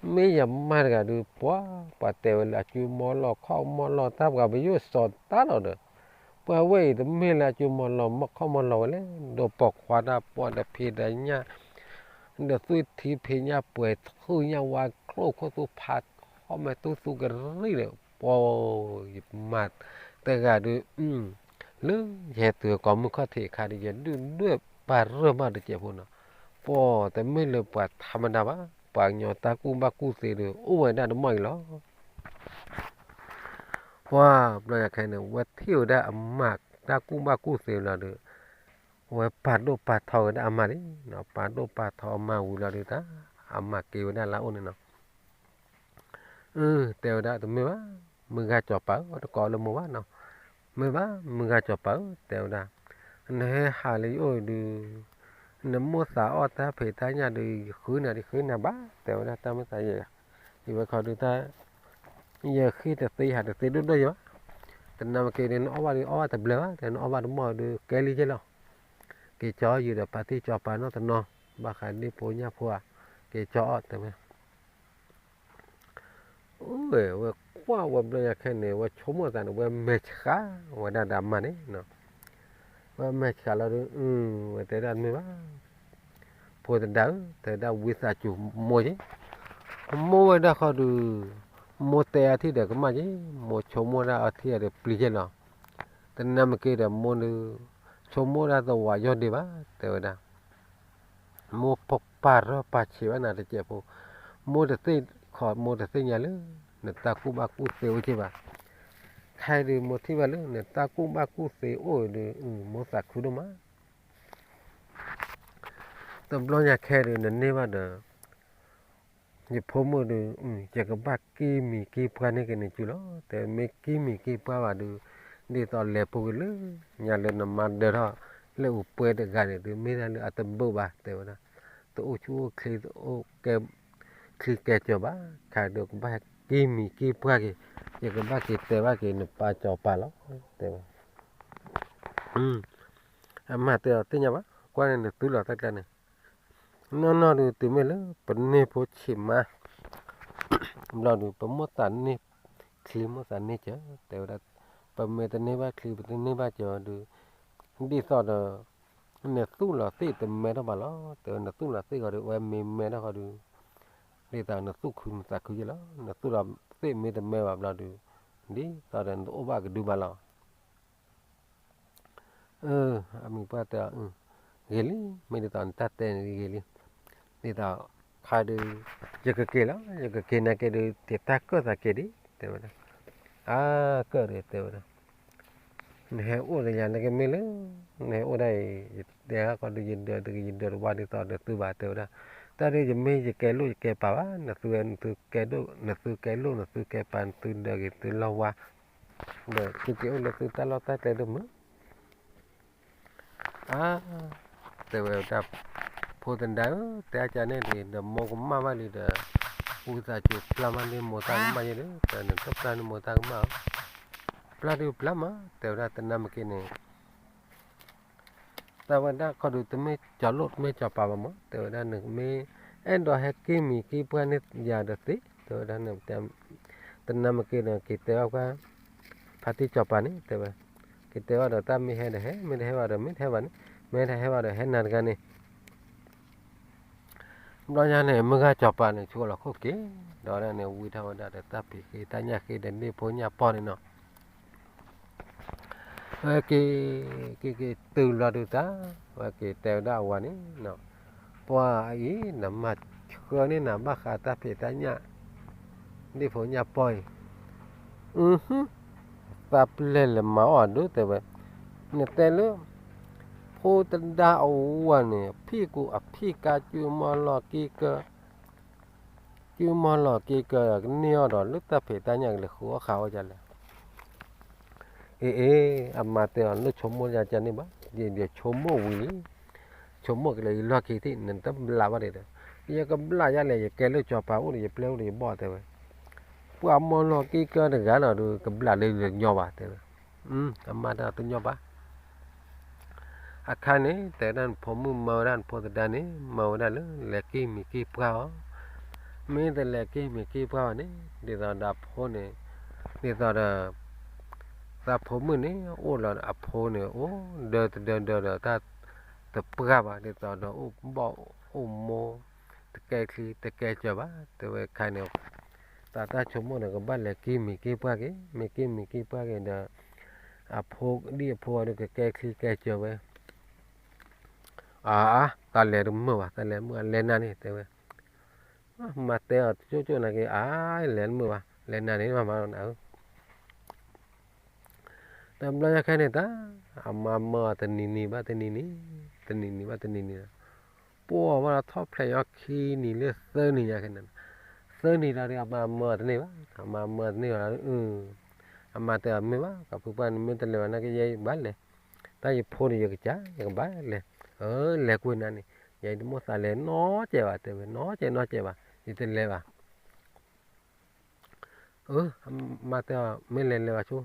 မ့ၢ်ယမါတဂၤဒုး ပှၤ ပှၤတဲဝဲလၢအကၠူမီၤလီၢ်ခီၣ်မီၤလီၢ်တၢ်ပှၤပယိၣ်စီၤတၢ်လီၤဒီး, ပှၤဝဲအံၤတမ့ၢ်လၢအကၠူမီၤလီၢ်မီၢ်ခီၣ်မီၢ်လီၢ်ဝဲလဲၣ်, ဒီးပိာ်ခွါတၢ်ပှၢ်ဒီးဖံးဒီးညၣ် ဒီးသွံၣ်ထံဖံးညၣ်ပှဲၤ သူၣ်ညၣ်ဝါကျိၣ်ခိၣ်သူဖးခီၣ်မဲာ်သူသူကရံၣ်ဒီး ပှၤ ယမါတဂၤဒုး လၢယဟဲတုၤကိးမုၢ်ခီၣ်ထံးအခါဒီး ယဒုၣ်ဒွဲၣ်ပာ်ရၢၢ်မးတစဲးဖိနီၤ, ပှၤတမ့ၢ်လၢပှၤထးမဒၣ်ဘၣ်, ပှၤကညီတၢ်ကူၣ်ဘၣ်ကူၣ်သ့ဒီး အိၣ်ဝဲဒၣ်တမီၢ်အံၤလီၤ. ပှၤဘျီယၤခဲန့ၣ် ဝဲထံၣ်ဝဲဒၣ်အမါတၢ်ကူၣ်ဘၣ်ကူၣ်သ့လီၤဒီး ဝဲပာ်ဒိၣ်ပာ်ထီဝဲဒၣ်အမါလံ, ပာ်ဒိၣ်ပာ်ထီအမါဝံၤလီၤဒုးတၢ်, အမါက့ၤဝဲဒၣ်လၢအအိၣ်န့ၣ်နီၤ အၢ တဲဝဲဒၣ် တမ့ၢ်ဘၣ်, မုၢ်ဂၤစီၤပၤဧၢ, တကိးလၢမိၢ်ဘၣ်နီၤ, မ့ၢ်ဘၣ် မုၢ်ဂၤစီၤပၤဧၢ, တဲဝဲဒၣ်, နဟဲဟးလၢယအိၣ်ဒုး, နမိၢ်သးအီၣ်တၢ်ဖံးတၢ်ညၣ်ဒုး ယဃုနၤဒုး ဃုနၤဘၣ်, တဲဝဲဒၣ် တၢ်မ့ၢ်သးယဲ, ယဝဲခီဒုးတၢ် ယဃ့တသ့ဟးတသ့ဒိၣ်ဒိၣ်ယဲဘၣ်, တနၤမ့ၢ်က့ၤဒုး နအီၣ်ဘၣ်ဒုး အီၣ်ဘၣ်တဘျဲးဘၣ်, တဲနအီၣ်ဘၣ်တမီၢ်ဒုး ကဲလံယဲလီၤ, က့ၤကၠီယုာ်ဒီးပာ်တံၢ်စီၤပၤနီၢ်တနီၤ, ဘၣ်ဃးဒ့ၣ်ဖိညၣ်ဖိဧါ, က့ၤကၠီအီၣ်တဲဝဲ အၢ ဝဲကွၢ်ဝဲဘျီညါခဲန့ၣ် ဝဲဆိကမိၣ်သးန့ၣ် ဝဲမဲာ်ဆှးဝဲဒၣ်ဒီးအမါန့ၣ်, ဝဲမဲာ်ဆှးလီၤဒုး ဝဲတဲဒၣ်တမ့ၢ်ဘၣ်, ဖိသဒါဧၢ, တဲဒၣ်ဝံသးစူၤမိၢ်က့, မိၢ်ဝဲဒၣ်ဃီဒုး, မိၢ်တဲအထံၣ်ဒီးကမၣ်က့, မိၢ်ဆိကမိၣ်ဒၣ်အထံၣ်ဒီးပျံၤက့လီၤ, တနၤမ့ၢ်က့ၤဒီးမိၢ်ဒုး ဆိကမိၣ်ဒၣ်သဝးယီၢ်ဒ့ဘၣ် တဲဝဲဒၣ်. မိၢ်ပၢ်ရၢပၢ်ဆံးဝဲနၤတစဲးဖိ, မိၢ်တသ့ၣ်ခီ မိၢ်တသ့ၣ်ညါလၢ နတၢ်ကူၣ်ဘၣ်ကူၣ်သ့အိၣ်က့ဘၣ်. ခဲအံၤဒုး မိၢ်ထံၣ်ဘၣ်လၢ နတၢ်ကူၣ်ဘၣ်ကူၣ်သ့အိၣ်ဒုး မိၢ်သးခုဒိၣ်မး. တဘျီညါခဲအံၤဒုး နန့ၢ်ဘၣ်ဒီး ယဖိမုၣ်ဒုး ယကဘၣ်က့ၤမံၤက့ၤပှၢ်န့ၢ်က့ၤနစုလီၤ. တဲမ့ၢ်က့ၤမံၤက့ၤပှၢ်ဘၣ်ဒုး ဒ်သိးလဲၤပူၤက့ၤလၢ ညါလၢနမါဒၢထီၣ် လၢအပှဲၤတဂၤန့ၣ်ဒုး မ့ၢ်ဒၣ်လၢအတဘၣ်ဘၣ် တဲဝဲဒၣ်. တအိၣ်ဆူၣ်အိၣ်ချ့ တအိၣ်ကဲ ချံကဲကၢၤဘၣ်. ခဲဒုးကဘၣ်က့ၤမံၤက့ၤပှၢ်က့ၤ, ယကဘၣ်က့ၤတဲဘၣ်က့ၤနပၢ်စီၤပၤလီၤ တဲဝဲ. အမါတဲအီၤ သ့ၣ်ညါဘၣ်, ကွၢ်န့ၣ်နသူလီၤတၢ်ကျါန့ၣ် နီၢ်နီၢ်ဒုး တုၤမ့ၢ်လၢပန့ၢ်ဖိဆံးမး ဘျီဒုး ပမိၣ်သးန့ၢ်ချံ မိၣ်သးန့ၢ်ကၢၤ တဲဝဲဒၣ်. ပမ့ၢ်တန့ၢ်ဘၣ်ချံ ပတန့ၢ်ဘၣ်ကၢၤဒုး ဒ်သိးဒီး နသူၣ်လီၤသ့ၣ်တမဲထီၣ်ဘၣ်လီၤ တဲဝဲ. နသူၣ်လီၤသ့ၣ်ဃီဒုး အဝဲမ့ၢ်မဲထီၣ်ဃီဒုး ဒ်သိးနသူၣ်ခုနသးခုက့လီၤ. နသူၣ်လီၤသ့ၣ်မ့ၢ်တမဲဘၣ် ဘျီဒုး ဒ်သိးဒီးနတအိၣ်ဘၣ်ကဒုဘၣ်လီၤ. အမံၤပှၢ်တဲအီၤ, ဂ့ၤလံ, မ့ၢ်ဒ်သိးနတၢ်တဲန့ၣ်ဂ့ၤလံ. ဒ်သိးခါဒုး ယကက့ၤလီၤ, ယကက့ၤနာ်က့ဒုး တၢ်ကၢၣ်သးက့ၤဒံး တဲဝဲဒၣ်. အါကၢၣ်ဒုး တဲဝဲဒၣ်. နဟဲအိၣ်ဒီးယၤနာ်က့မ့ၢ်လၢ နဟဲအိၣ်ဒၣ်အံၤ ယတဲဟါခီဒုး ယဒၢးတဂ့ၤ ယဒၢးတဝါဒ်သိးဒီးသုဘၣ် တဲဝဲဒၣ်. တၢ်ဒုးယမ့ၢ်ယကဲလိာ်ယကဲပာ်ဘၣ်, နသုကဲဒိၣ် နသုကဲလိာ် နသုကဲပာ် နသုဒၢးဂ့ၤသုလီၢ်ဝါ ဒီးသုက့ၤအိၣ်လၢသုတၢ်လီၢ်တၢ်ကျဲဒိၣ်မုၢ်. အါ, တဲဝဲဒၣ်, ဖိသဒါဧၢ, တဲအကန့ၣ်ဒ် ဒီးမိၢ်ကမၣ်ဘၣ်လံဒီး အူသးစူၤပျၢ်မးန့ၢ်မိၢ်တၢ်ကမၣ်ယဲဒီး တၢ်နတပျၢ်န့ၢ်မိၢ်တၢ်ကမၣ်ဧၢ. ပျၢ်ဒုးပျၢ်မး, တဲဝဲဒၣ်, တနၤမ့ၢ်က့န့ၣ် တဲဝဲဒၣ် ခီဒုး တမ့ၢ်ကၠီၤလိၣ် တမ့ၢ်ကၠီၤပၤဘၣ်မး, တဲဝဲဒၣ် နမ့ၢ်အဲၣ်ဒိးဟဲက့ၤမံၤက့ၤပှၢ်န့ၢ်ယၤဒီးသ့, တဲဝဲဒၣ်, တနၤမ့ၢ်က့ဒီး က့ၤတဲအီၣ်ကွၢ် ဖါတံၢ်ကၠီၤပၤန့ၣ် တဲဝဲ, က့ၤတဲအီၣ်ဒီးတၢ်မ့ၢ်ဟဲဒီးဟဲ, မ့ၢ်တဟဲဘၣ်ဒီးမ့ၢ်တဟဲဘၣ်န့ၣ်, မ့ၢ်တဟဲဘၣ်ဒီးဟဲနၤတဂၤန့ၣ် ဘျီညါန့ၣ် မုၢ်ဂၤကၠီၤပၤန့ၣ် ဆူအလီၤခိၣ်က့ၤ, ဒီးဒၣ်န့ၣ် ဝံထီၣ်ဝဲဒၣ်ဒီးတၢ်ဖံးဃ့တၢ်ညၣ်ဃ့ဒီးဒ့ၣ်ဖိညၣ်ပီၢ်န့ၣ်နီၤ. ဝဲက့ၤ, က့ၤက့ၤတုၤလီၤဒုးတၢ်, ဝဲက့ၤတဲဝဲဒၣ်အဝၤန့ၣ်, ပှၤအံၤ နမၤဆှၢန့ၢ်နၤဘၣ်ဃးတၢ်ဖံးတၢ်ညၣ် ဒ့ၣ်ဖိညၣ်ပီၢ်အံၤ, အ, သးပျဲၢ်လဲၤမၤအီၣ်အဒိတဲဝဲ, နတဲလၢ ဖိသဒါအဝၤန့ၣ် ဖံၣ်ကူအဖံၣ်ကါ ကုမီၤလီၤက့ၤကၢ ကုမီၤလီၤက့ၤကၢ ကန့ၢ်အီၤဒီး လၢတၢ်ဖံးတၢ်ညၣ်ကလဲၤဃုအီၣ်ဃာ်အီၣ်ဒ်လဲၣ်. အ့ အ့ အမါတဲအီၤ လၢဆိကမိၣ်ယၤကန့ၣ်ဘၣ်, ယဆိကမိၣ်ဝံၤလံ, ဆိကမိၣ်ကလဲၤယလီၢ်ခံထံၣ် နတဘျးဘၣ်ဒံးဒီး, ယကဘျးယၤလဲၣ် ယကဲလၢကၠီၤပၤအိၣ်ဒီး ယပျဲၢ်အိၣ်ဒီး ယဘီၣ်တဲဝဲ, ပှၤမီၤလီၤက့ၤကၢတဂၤနီၤဒီး ကဘျးလၢယညီဘၣ်တဲဝဲ. အမါတဲအီၤတညီဘၣ် အခါန့ၣ် တဲဝဲဒၣ် နဖိမုၣ်မၢဝဲဒၣ် နဖိသဒါန့ၣ် မၢဝဲဒၣ်လၢ လဲၤက့ၤမံၤက့ၤပှၢ်အီၤ, မ့ၢ်တလဲၤက့ၤမံၤက့ၤပှၢ်ဘၣ်န့ၣ် ဒ်သိးဒီးအဖိန့ၣ်, ဒ်သိးဒီး သးဖိမုၣ်န့ၣ် အိၣ်လီၤအဖိန့ၣ် အိၣ်ဒၢတဒၢဒၢဒီးတၢ်တပှၢ်ဘၣ် ဒ်သိးဒီးအိၣ်ဘီၣ်အိၣ်မိၢ် တကဲချံတကဲစၢၤဘၣ် တဲဝဲခါန့ၣ်, သးတၢ်ဆိကမိၣ်န့ၣ် ကဘၣ်လဲၤက့ၤမံၤက့ၤပှၢ်က့ၤ, မ့ၢ်က့ၤမံၤက့ၤပှၢ်က့ၤဒီး အဖိဒ်အဖိအီၤဒီးကကဲချံကဲစၢၤဝဲ အါ, တၢ်လဲၤတမုာ်ဘၣ်, တၢ်လဲၤမုာ် လဲၤနၤန့ၣ်တဲဝဲ, မၤတဲအီၤတကၠိၣ်ကၠိၣ်နာ်က့ အါ, လဲၤတမုာ်ဘၣ်, လဲၤနၤန့ၣ်မၤမၤလီၤနၤဧၢ, တဘျီညါခဲန့ၣ်တၢ်, အမါမၢအီၤတနံၤနံၤဘၣ်တနံၤနံၤ, တနံၤနံၤဘၣ်တနံၤနံၤ, ပှၤဝဲလီၤထီၣ်ဖျဲးညီခံနံၤလၢသၢနံၤညါခဲန့ၣ်, သၢနံၤလီၤဒီး အမါမၢအီၤတန့ၢ်ဘၣ်, အမါမၢအီၤတန့ၢ်ဘၣ်လီၤ, အမါတဲအီၤမ့ၢ်ဘၣ်, ကဖုပှၢ်န့ၣ်မ့ၢ်တလဲၤဘၣ်နာ်က့ ယဲယဘၣ်လဲၤ, တၢ်ယဖိန့ၣ်ယကစၢ် ယကဘၣ်လဲၤ, အၢ လဲၤကွံာ်နၤန့ၣ်, ယဲယတမိၣ်သးလဲၤနီတစဲးဘၣ် တဲဝဲ, နီတစဲးနီတစဲးဘၣ် ယတလဲၤဘၣ် အၢ အမါတဲအီၤ မ့ၢ်လဲၤလဲၤဘၣ်ဆိ,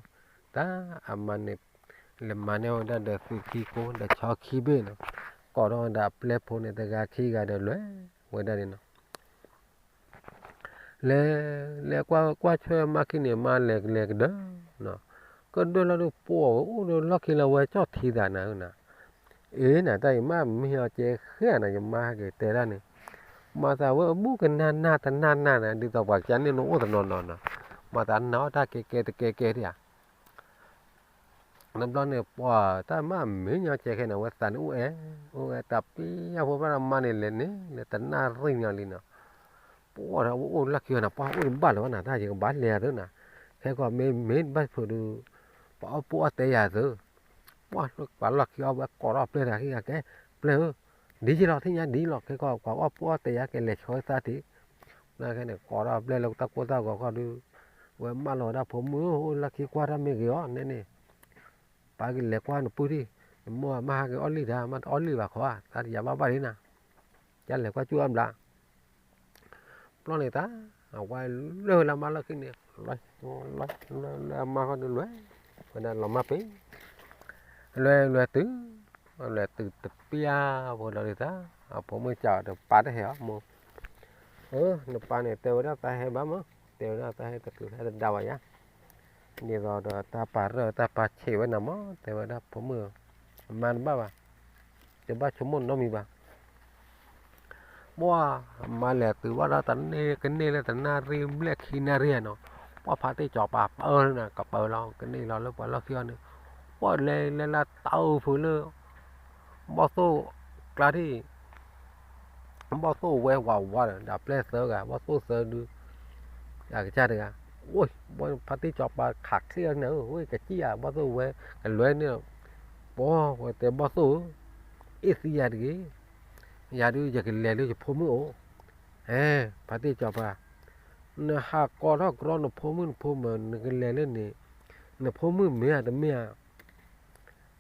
တၢ်အမါန့ၣ် လဲၤမၤန့ၢ်ဝဲဒၣ်ဒီးသုးခံကိးဒီးဆီခံဘ့ၣ်နီၤ, ကိးထီၣ်ဝဲဒၣ်အပျဲၢ်ဖိန့ၣ် တဂၤခံဂၤဒီးလဲၤဝဲဒၣ်န့ၣ်နီၤ, လဲၤ လဲၤကွၢ်ကွၢ်ဆၢမါခံန့ၣ် မါလဲၤလဲၤကဒၢနီၤ, ကဒၢလီၤဒီးပှၤဝဲအိၣ်ဒီးလီၢ်ခံလီၤဝဲကၠီၣ်ထံသးနၤဧၢနၤ အ့ နတၢ်အံၤမ့ၢ်မ့ၢ်အီၤကဲဃဲနၤ ယမါဟဲက့ၤတဲဒၣ်န့ၣ်, မၤသးဝဲအဘူးကနၣ်နၢ်တနၢ်နၢ်န့ၣ် ဒ်သိးပှၤကစၢ်န့ၣ်နအိၣ်တနီၤနီၤနီၤ, မၤသးနၢ်အီၣ်တၢ်ကဲကဲတကဲကဲဒၣ်ဧါ တဘျီန့ၣ် ပှၤတၢ်မၤမ့ၢ်ညီကဲခဲန့ၣ် အဝဲသးန့ၣ်အိၣ်အဲၣ်, အိၣ်အဲၣ်တၢ်ပံၢ်ယၢ်ဖိဘၣ်ဒီးမါန့ၣ်လဲၤန့ၣ် လဲၤတနၣ်ရံၣ်မးလံနီၤ, ပှၤဒီးအဝဲအိၣ်လၢခံဂၤန့ၣ် ပှၤအိၣ်တဘၣ်လၢၤဘၣ်နၤ တၢ်ယကဘၣ်လဲၤယၤသုနၤ, ခဲကီးမ့မ့ၢ်ဘၣ်ဖုးဒုး ပှၤအီၣ်ပှၤအီၣ်တဲယၤသု, ပှၤလၢပှၤလီၢ်ခံအီၣ်ဝဲကိးထီၣ်ပျဲၢ်တဂၤခံဂၤကဲ, ပျဲၢ်ဧၢ, ဒ်ယလီၤ ထံၣ်ညါဒ်လီၤ ခဲကီး ပှၤအီၣ်ပှၤအီၣ်တဲယၤကဲလဲၤဆီသးတ့ၢ်, လၢခဲန့ၣ် ကိးထီၣ်ပျဲၢ်လၢတၢ်ကိၢ်တၢ်ဂီၤခီဒုး, ဝဲမၢလီၤဝဲဒၣ်ဖိမုၣ် အိၣ်လၢခံကွၢ်တၢ်မ့ၢ်ဂ့ၤအီၤ နဲန့ၣ် ပၢ်ကလဲၤကွၢ်နပုၢ်ထံၣ်, နမိၢ်မ့ၢ်ဟးက့ၤအီၣ်လံၣ်တၢ် မ့ၢ်တအီၣ်လံၣ်ဘၣ်ခီဧါ, သးတယၤဘၣ်ဘၣ်လံနၤ, ကလဲၤကွၢ်ကၠူၣ်အါဘျါ, ဘျီန့ၣ်တၢ်, အဝဲလဲၤဝဲလၢအမါလီၢ်ခံန့ၣ်, လၢအမါဃီဒုးလဲၤ, ဝဲဒၣ်လီၤမၢ်ပ့ၤ, လဲၤလဲၤတုၤ, လဲၤတုၤတပျၢ်ဖိဒီးဒ်တၢ်, အဖိမုၣ်စံးဒီးပၢ်တဟဲအီၤမ့ၢ်, အၢ နပၢ်န့ၣ်တဲဝဲဒၣ်သးဟဲဘၣ်မ့ၢ်, တဲဝဲဒၣ်သးဟဲတချုးဟဲတဒါဘၣ်ယါ ဒ်သိးဒီးတၢ်ပာ်ရၢၢ်တၢ်ပာ်ဆံးဝဲနၤမး တဲဝဲဒၣ်ဖိမုၣ်, အမါတဘၣ်ဘၣ်, တဘၣ်ဆိကမိၣ်နီတမံၤဘၣ်, ပှၢ်, အမါလဲၤတုၤဘၣ်ဒီးတနံၤကန့ၢ်လၢတနၣ်ရံၣ်ဘျဲၣ်ခံနၣ်ရံၣ်နီၤ, ပှၢ်ဖါတံၢ်စီၤပၤပၢနၤ ကပၢလီၤ ကန့ၢ်လီၤလၢပှၤလီၢ်ခံအီၤန့ၣ်, ပှၢ်လဲၤလဲၤလၢတၢ်အုးဖုးလၢ ဘီၣ်သိၣ်ကျါထံၣ် ဘီၣ်သိၣ်ဝဲဝးဝးဒီး ဒီးပျဲၢ်သၢဂၤ ဘီၣ်သိၣ်သၢဒု, အကစၢ်တဂၤ, အိၣ်, ဖါတံၢ်စီၤပၤခးချ့အီၤန့ၣ်ဧၢ, ဝဲကစံၣ်ဧါ ဘီၣ်သိၣ်ဝဲကလဲၤန့ၣ်, ပှၢ်ဝဲတဲဘီၣ်သိၣ်ဧၢ, အ့ၣ်သံယၤတဂ့ၤ, ယၤဒုးယကလဲၤလၢယဖိမုၣ်အိၣ်, ဟဲ, ဖါတံၢ်စီၤပၤ, နဟးကိးထီၣ်ကြီနဖိမုၣ်နဖိမုၣ် နကလဲၤလၢန့ၣ်, နဖိမုၣ်မ့ၢ်ဧါတမ့ၢ်ဧါ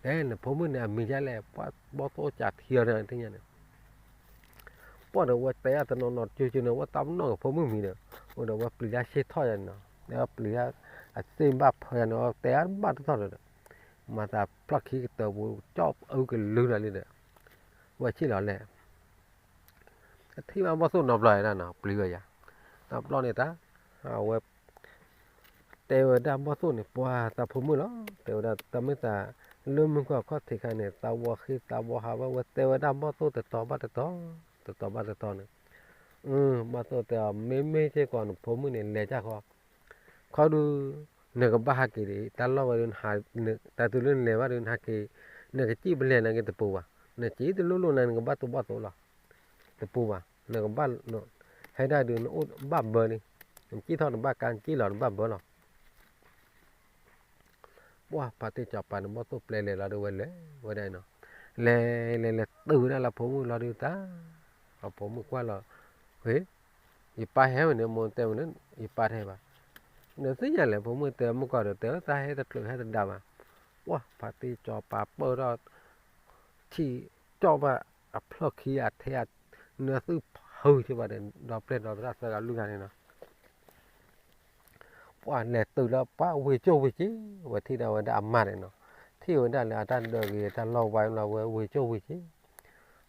အဲ နဖိမုၣ်န့ၣ်အမံၤဒ်လဲၣ်, ပှၤဘီၣ်သိၣ်ကးထံအီၤန့ၣ် သ့ၣ်ညါန့ၣ်, ပှၢ်ဒီးဝဲတဲအတနီၤနီၤကၠိကၠိန့ၣ် ဝဲတၢ်ပနီၣ်ကဖိမုၣ်မံၤဒီး, အိၣ်ဒီးဝဲပျံၤတၢ်ဆ့ထီၣ်ယၤန့ၣ်နီၤ, ဝဲပျံၤတၢ်အသ့ၣ်ဘၣ်ဖၢယၤန့ၣ် တဲအါတဘၣ်တထီၣ်ဒီး, မၤသးဖျီၣ်ခံကတၢၢ်ပူၤ ကၠီၣ်အုကလုာ်လီၤလံဒီး, ဝဲဆံၣ်လီၤလဲၣ် အထံၣ်ဘၣ်ဘီၣ်သိၣ်နီတဘျီဒၣ်နီၤ ပျံၤဝဲယၤ, နီတဘျီန့ၣ်တၢ်, အဝဲ တဲဝဲဒၣ်ဘီၣ်သိၣ်န့ၣ် ပှၤသးဖိမုၣ်လီၤ, တဲဝဲဒၣ်တၢ်မ့ၢ်သး လၢမုၢ်ကီၢ်ခီၣ်ထံးခါန့ၣ် သးဝီဃ့သးဝီဟးဘၣ် ဝဲတဲဝဲဒၣ်ဘီၣ်သိၣ်တတီၤဘၣ်တတီၤ, တတီၤဘၣ်တတီၤန့ၣ်, ဘီၣ်သိၣ်တဲအီၤ မ့မ့ၢ်စ့ၢ်ကီးနဖိမုၣ်န့ၣ် လဲၤတၢ်ဃီ, ခီဒုး နကဘၣ်ဟးက့ၤဒံး တၢ်လီၢ်ဝဲဒုး တၢ်တုၤလၢနလဲၤဘၣ်ဒုး နဟးက့ၤ, နကစံၣ်ပလဲၤနာ်က့တပူၤဘၣ်, နစံၣ်တလိၣ်လိၣ်နာ် နကဘၣ်တိၢ်ဘၣ်သိးလီၤ, တပူၤဘၣ်, နကဘၣ်, ဟဲဒၣ်ဒုး နအိၣ်ဘၣ်ဘၢလံ, နစံၣ်ထီၣ်နဘၣ်ကါ နစံၣ်လီၤနဘၣ်ဘၢလီၤ ပှၢ်ဖါတံၢ်စီၤပၤန့ၣ် ဘီၣ်သိၣ်ပျဲလဲၤလီၤဒုးဝဲလဲၤဝဲဒၣ်နီၤ, လဲၤလဲၤလဲၤတုၤဝဲဒၣ်လၢဖိမုၣ်လီၤဒုးတၢ်, အဖိမုၣ်ကွၢ်လီၤ, ဟ့, ယပၢ်ဟဲဝဲန့ၣ် မိၢ်တဲဝဲလၢ ယပၢ်တဟဲဘၣ်, နသ့ၣ်ညါလဲၣ် ဖိမုၣ်တဲမုၢ်ကီၢ်ဒီး တဲဝဲသးဟဲတချုးဟဲတဒါဘၣ်, ပှၢ်ဖါတံၢ်စီၤပၤပၢၢ်ထီၣ် ထံၣ်ကၠီၣ်ဘၣ်အဖျီၣ်ခံအထဲအနၢသုဖုးက့ၤဘၣ်ဒီး ဒီပျဲၢ်ဒီသရၣ်သၢဂၤလွံၢ်ဂၤန့ၣ်နီၤ ပှၤလဲၤတုၤလၢပှၤဝ့ၤကၠိဝ့ၤက့ၤ, ဝဲထံၣ်ဒၣ်ဝဲဒၣ်အမါန့ၣ်နီၤ, ထံၣ်ဝဲဒၣ်လၢအတၢ်ဒၢးဂ့ၤ တၢ်လီၢ်ဝါလီၤ ဝဲဝ့ၤကၠိဝ့ၤက့ၤ,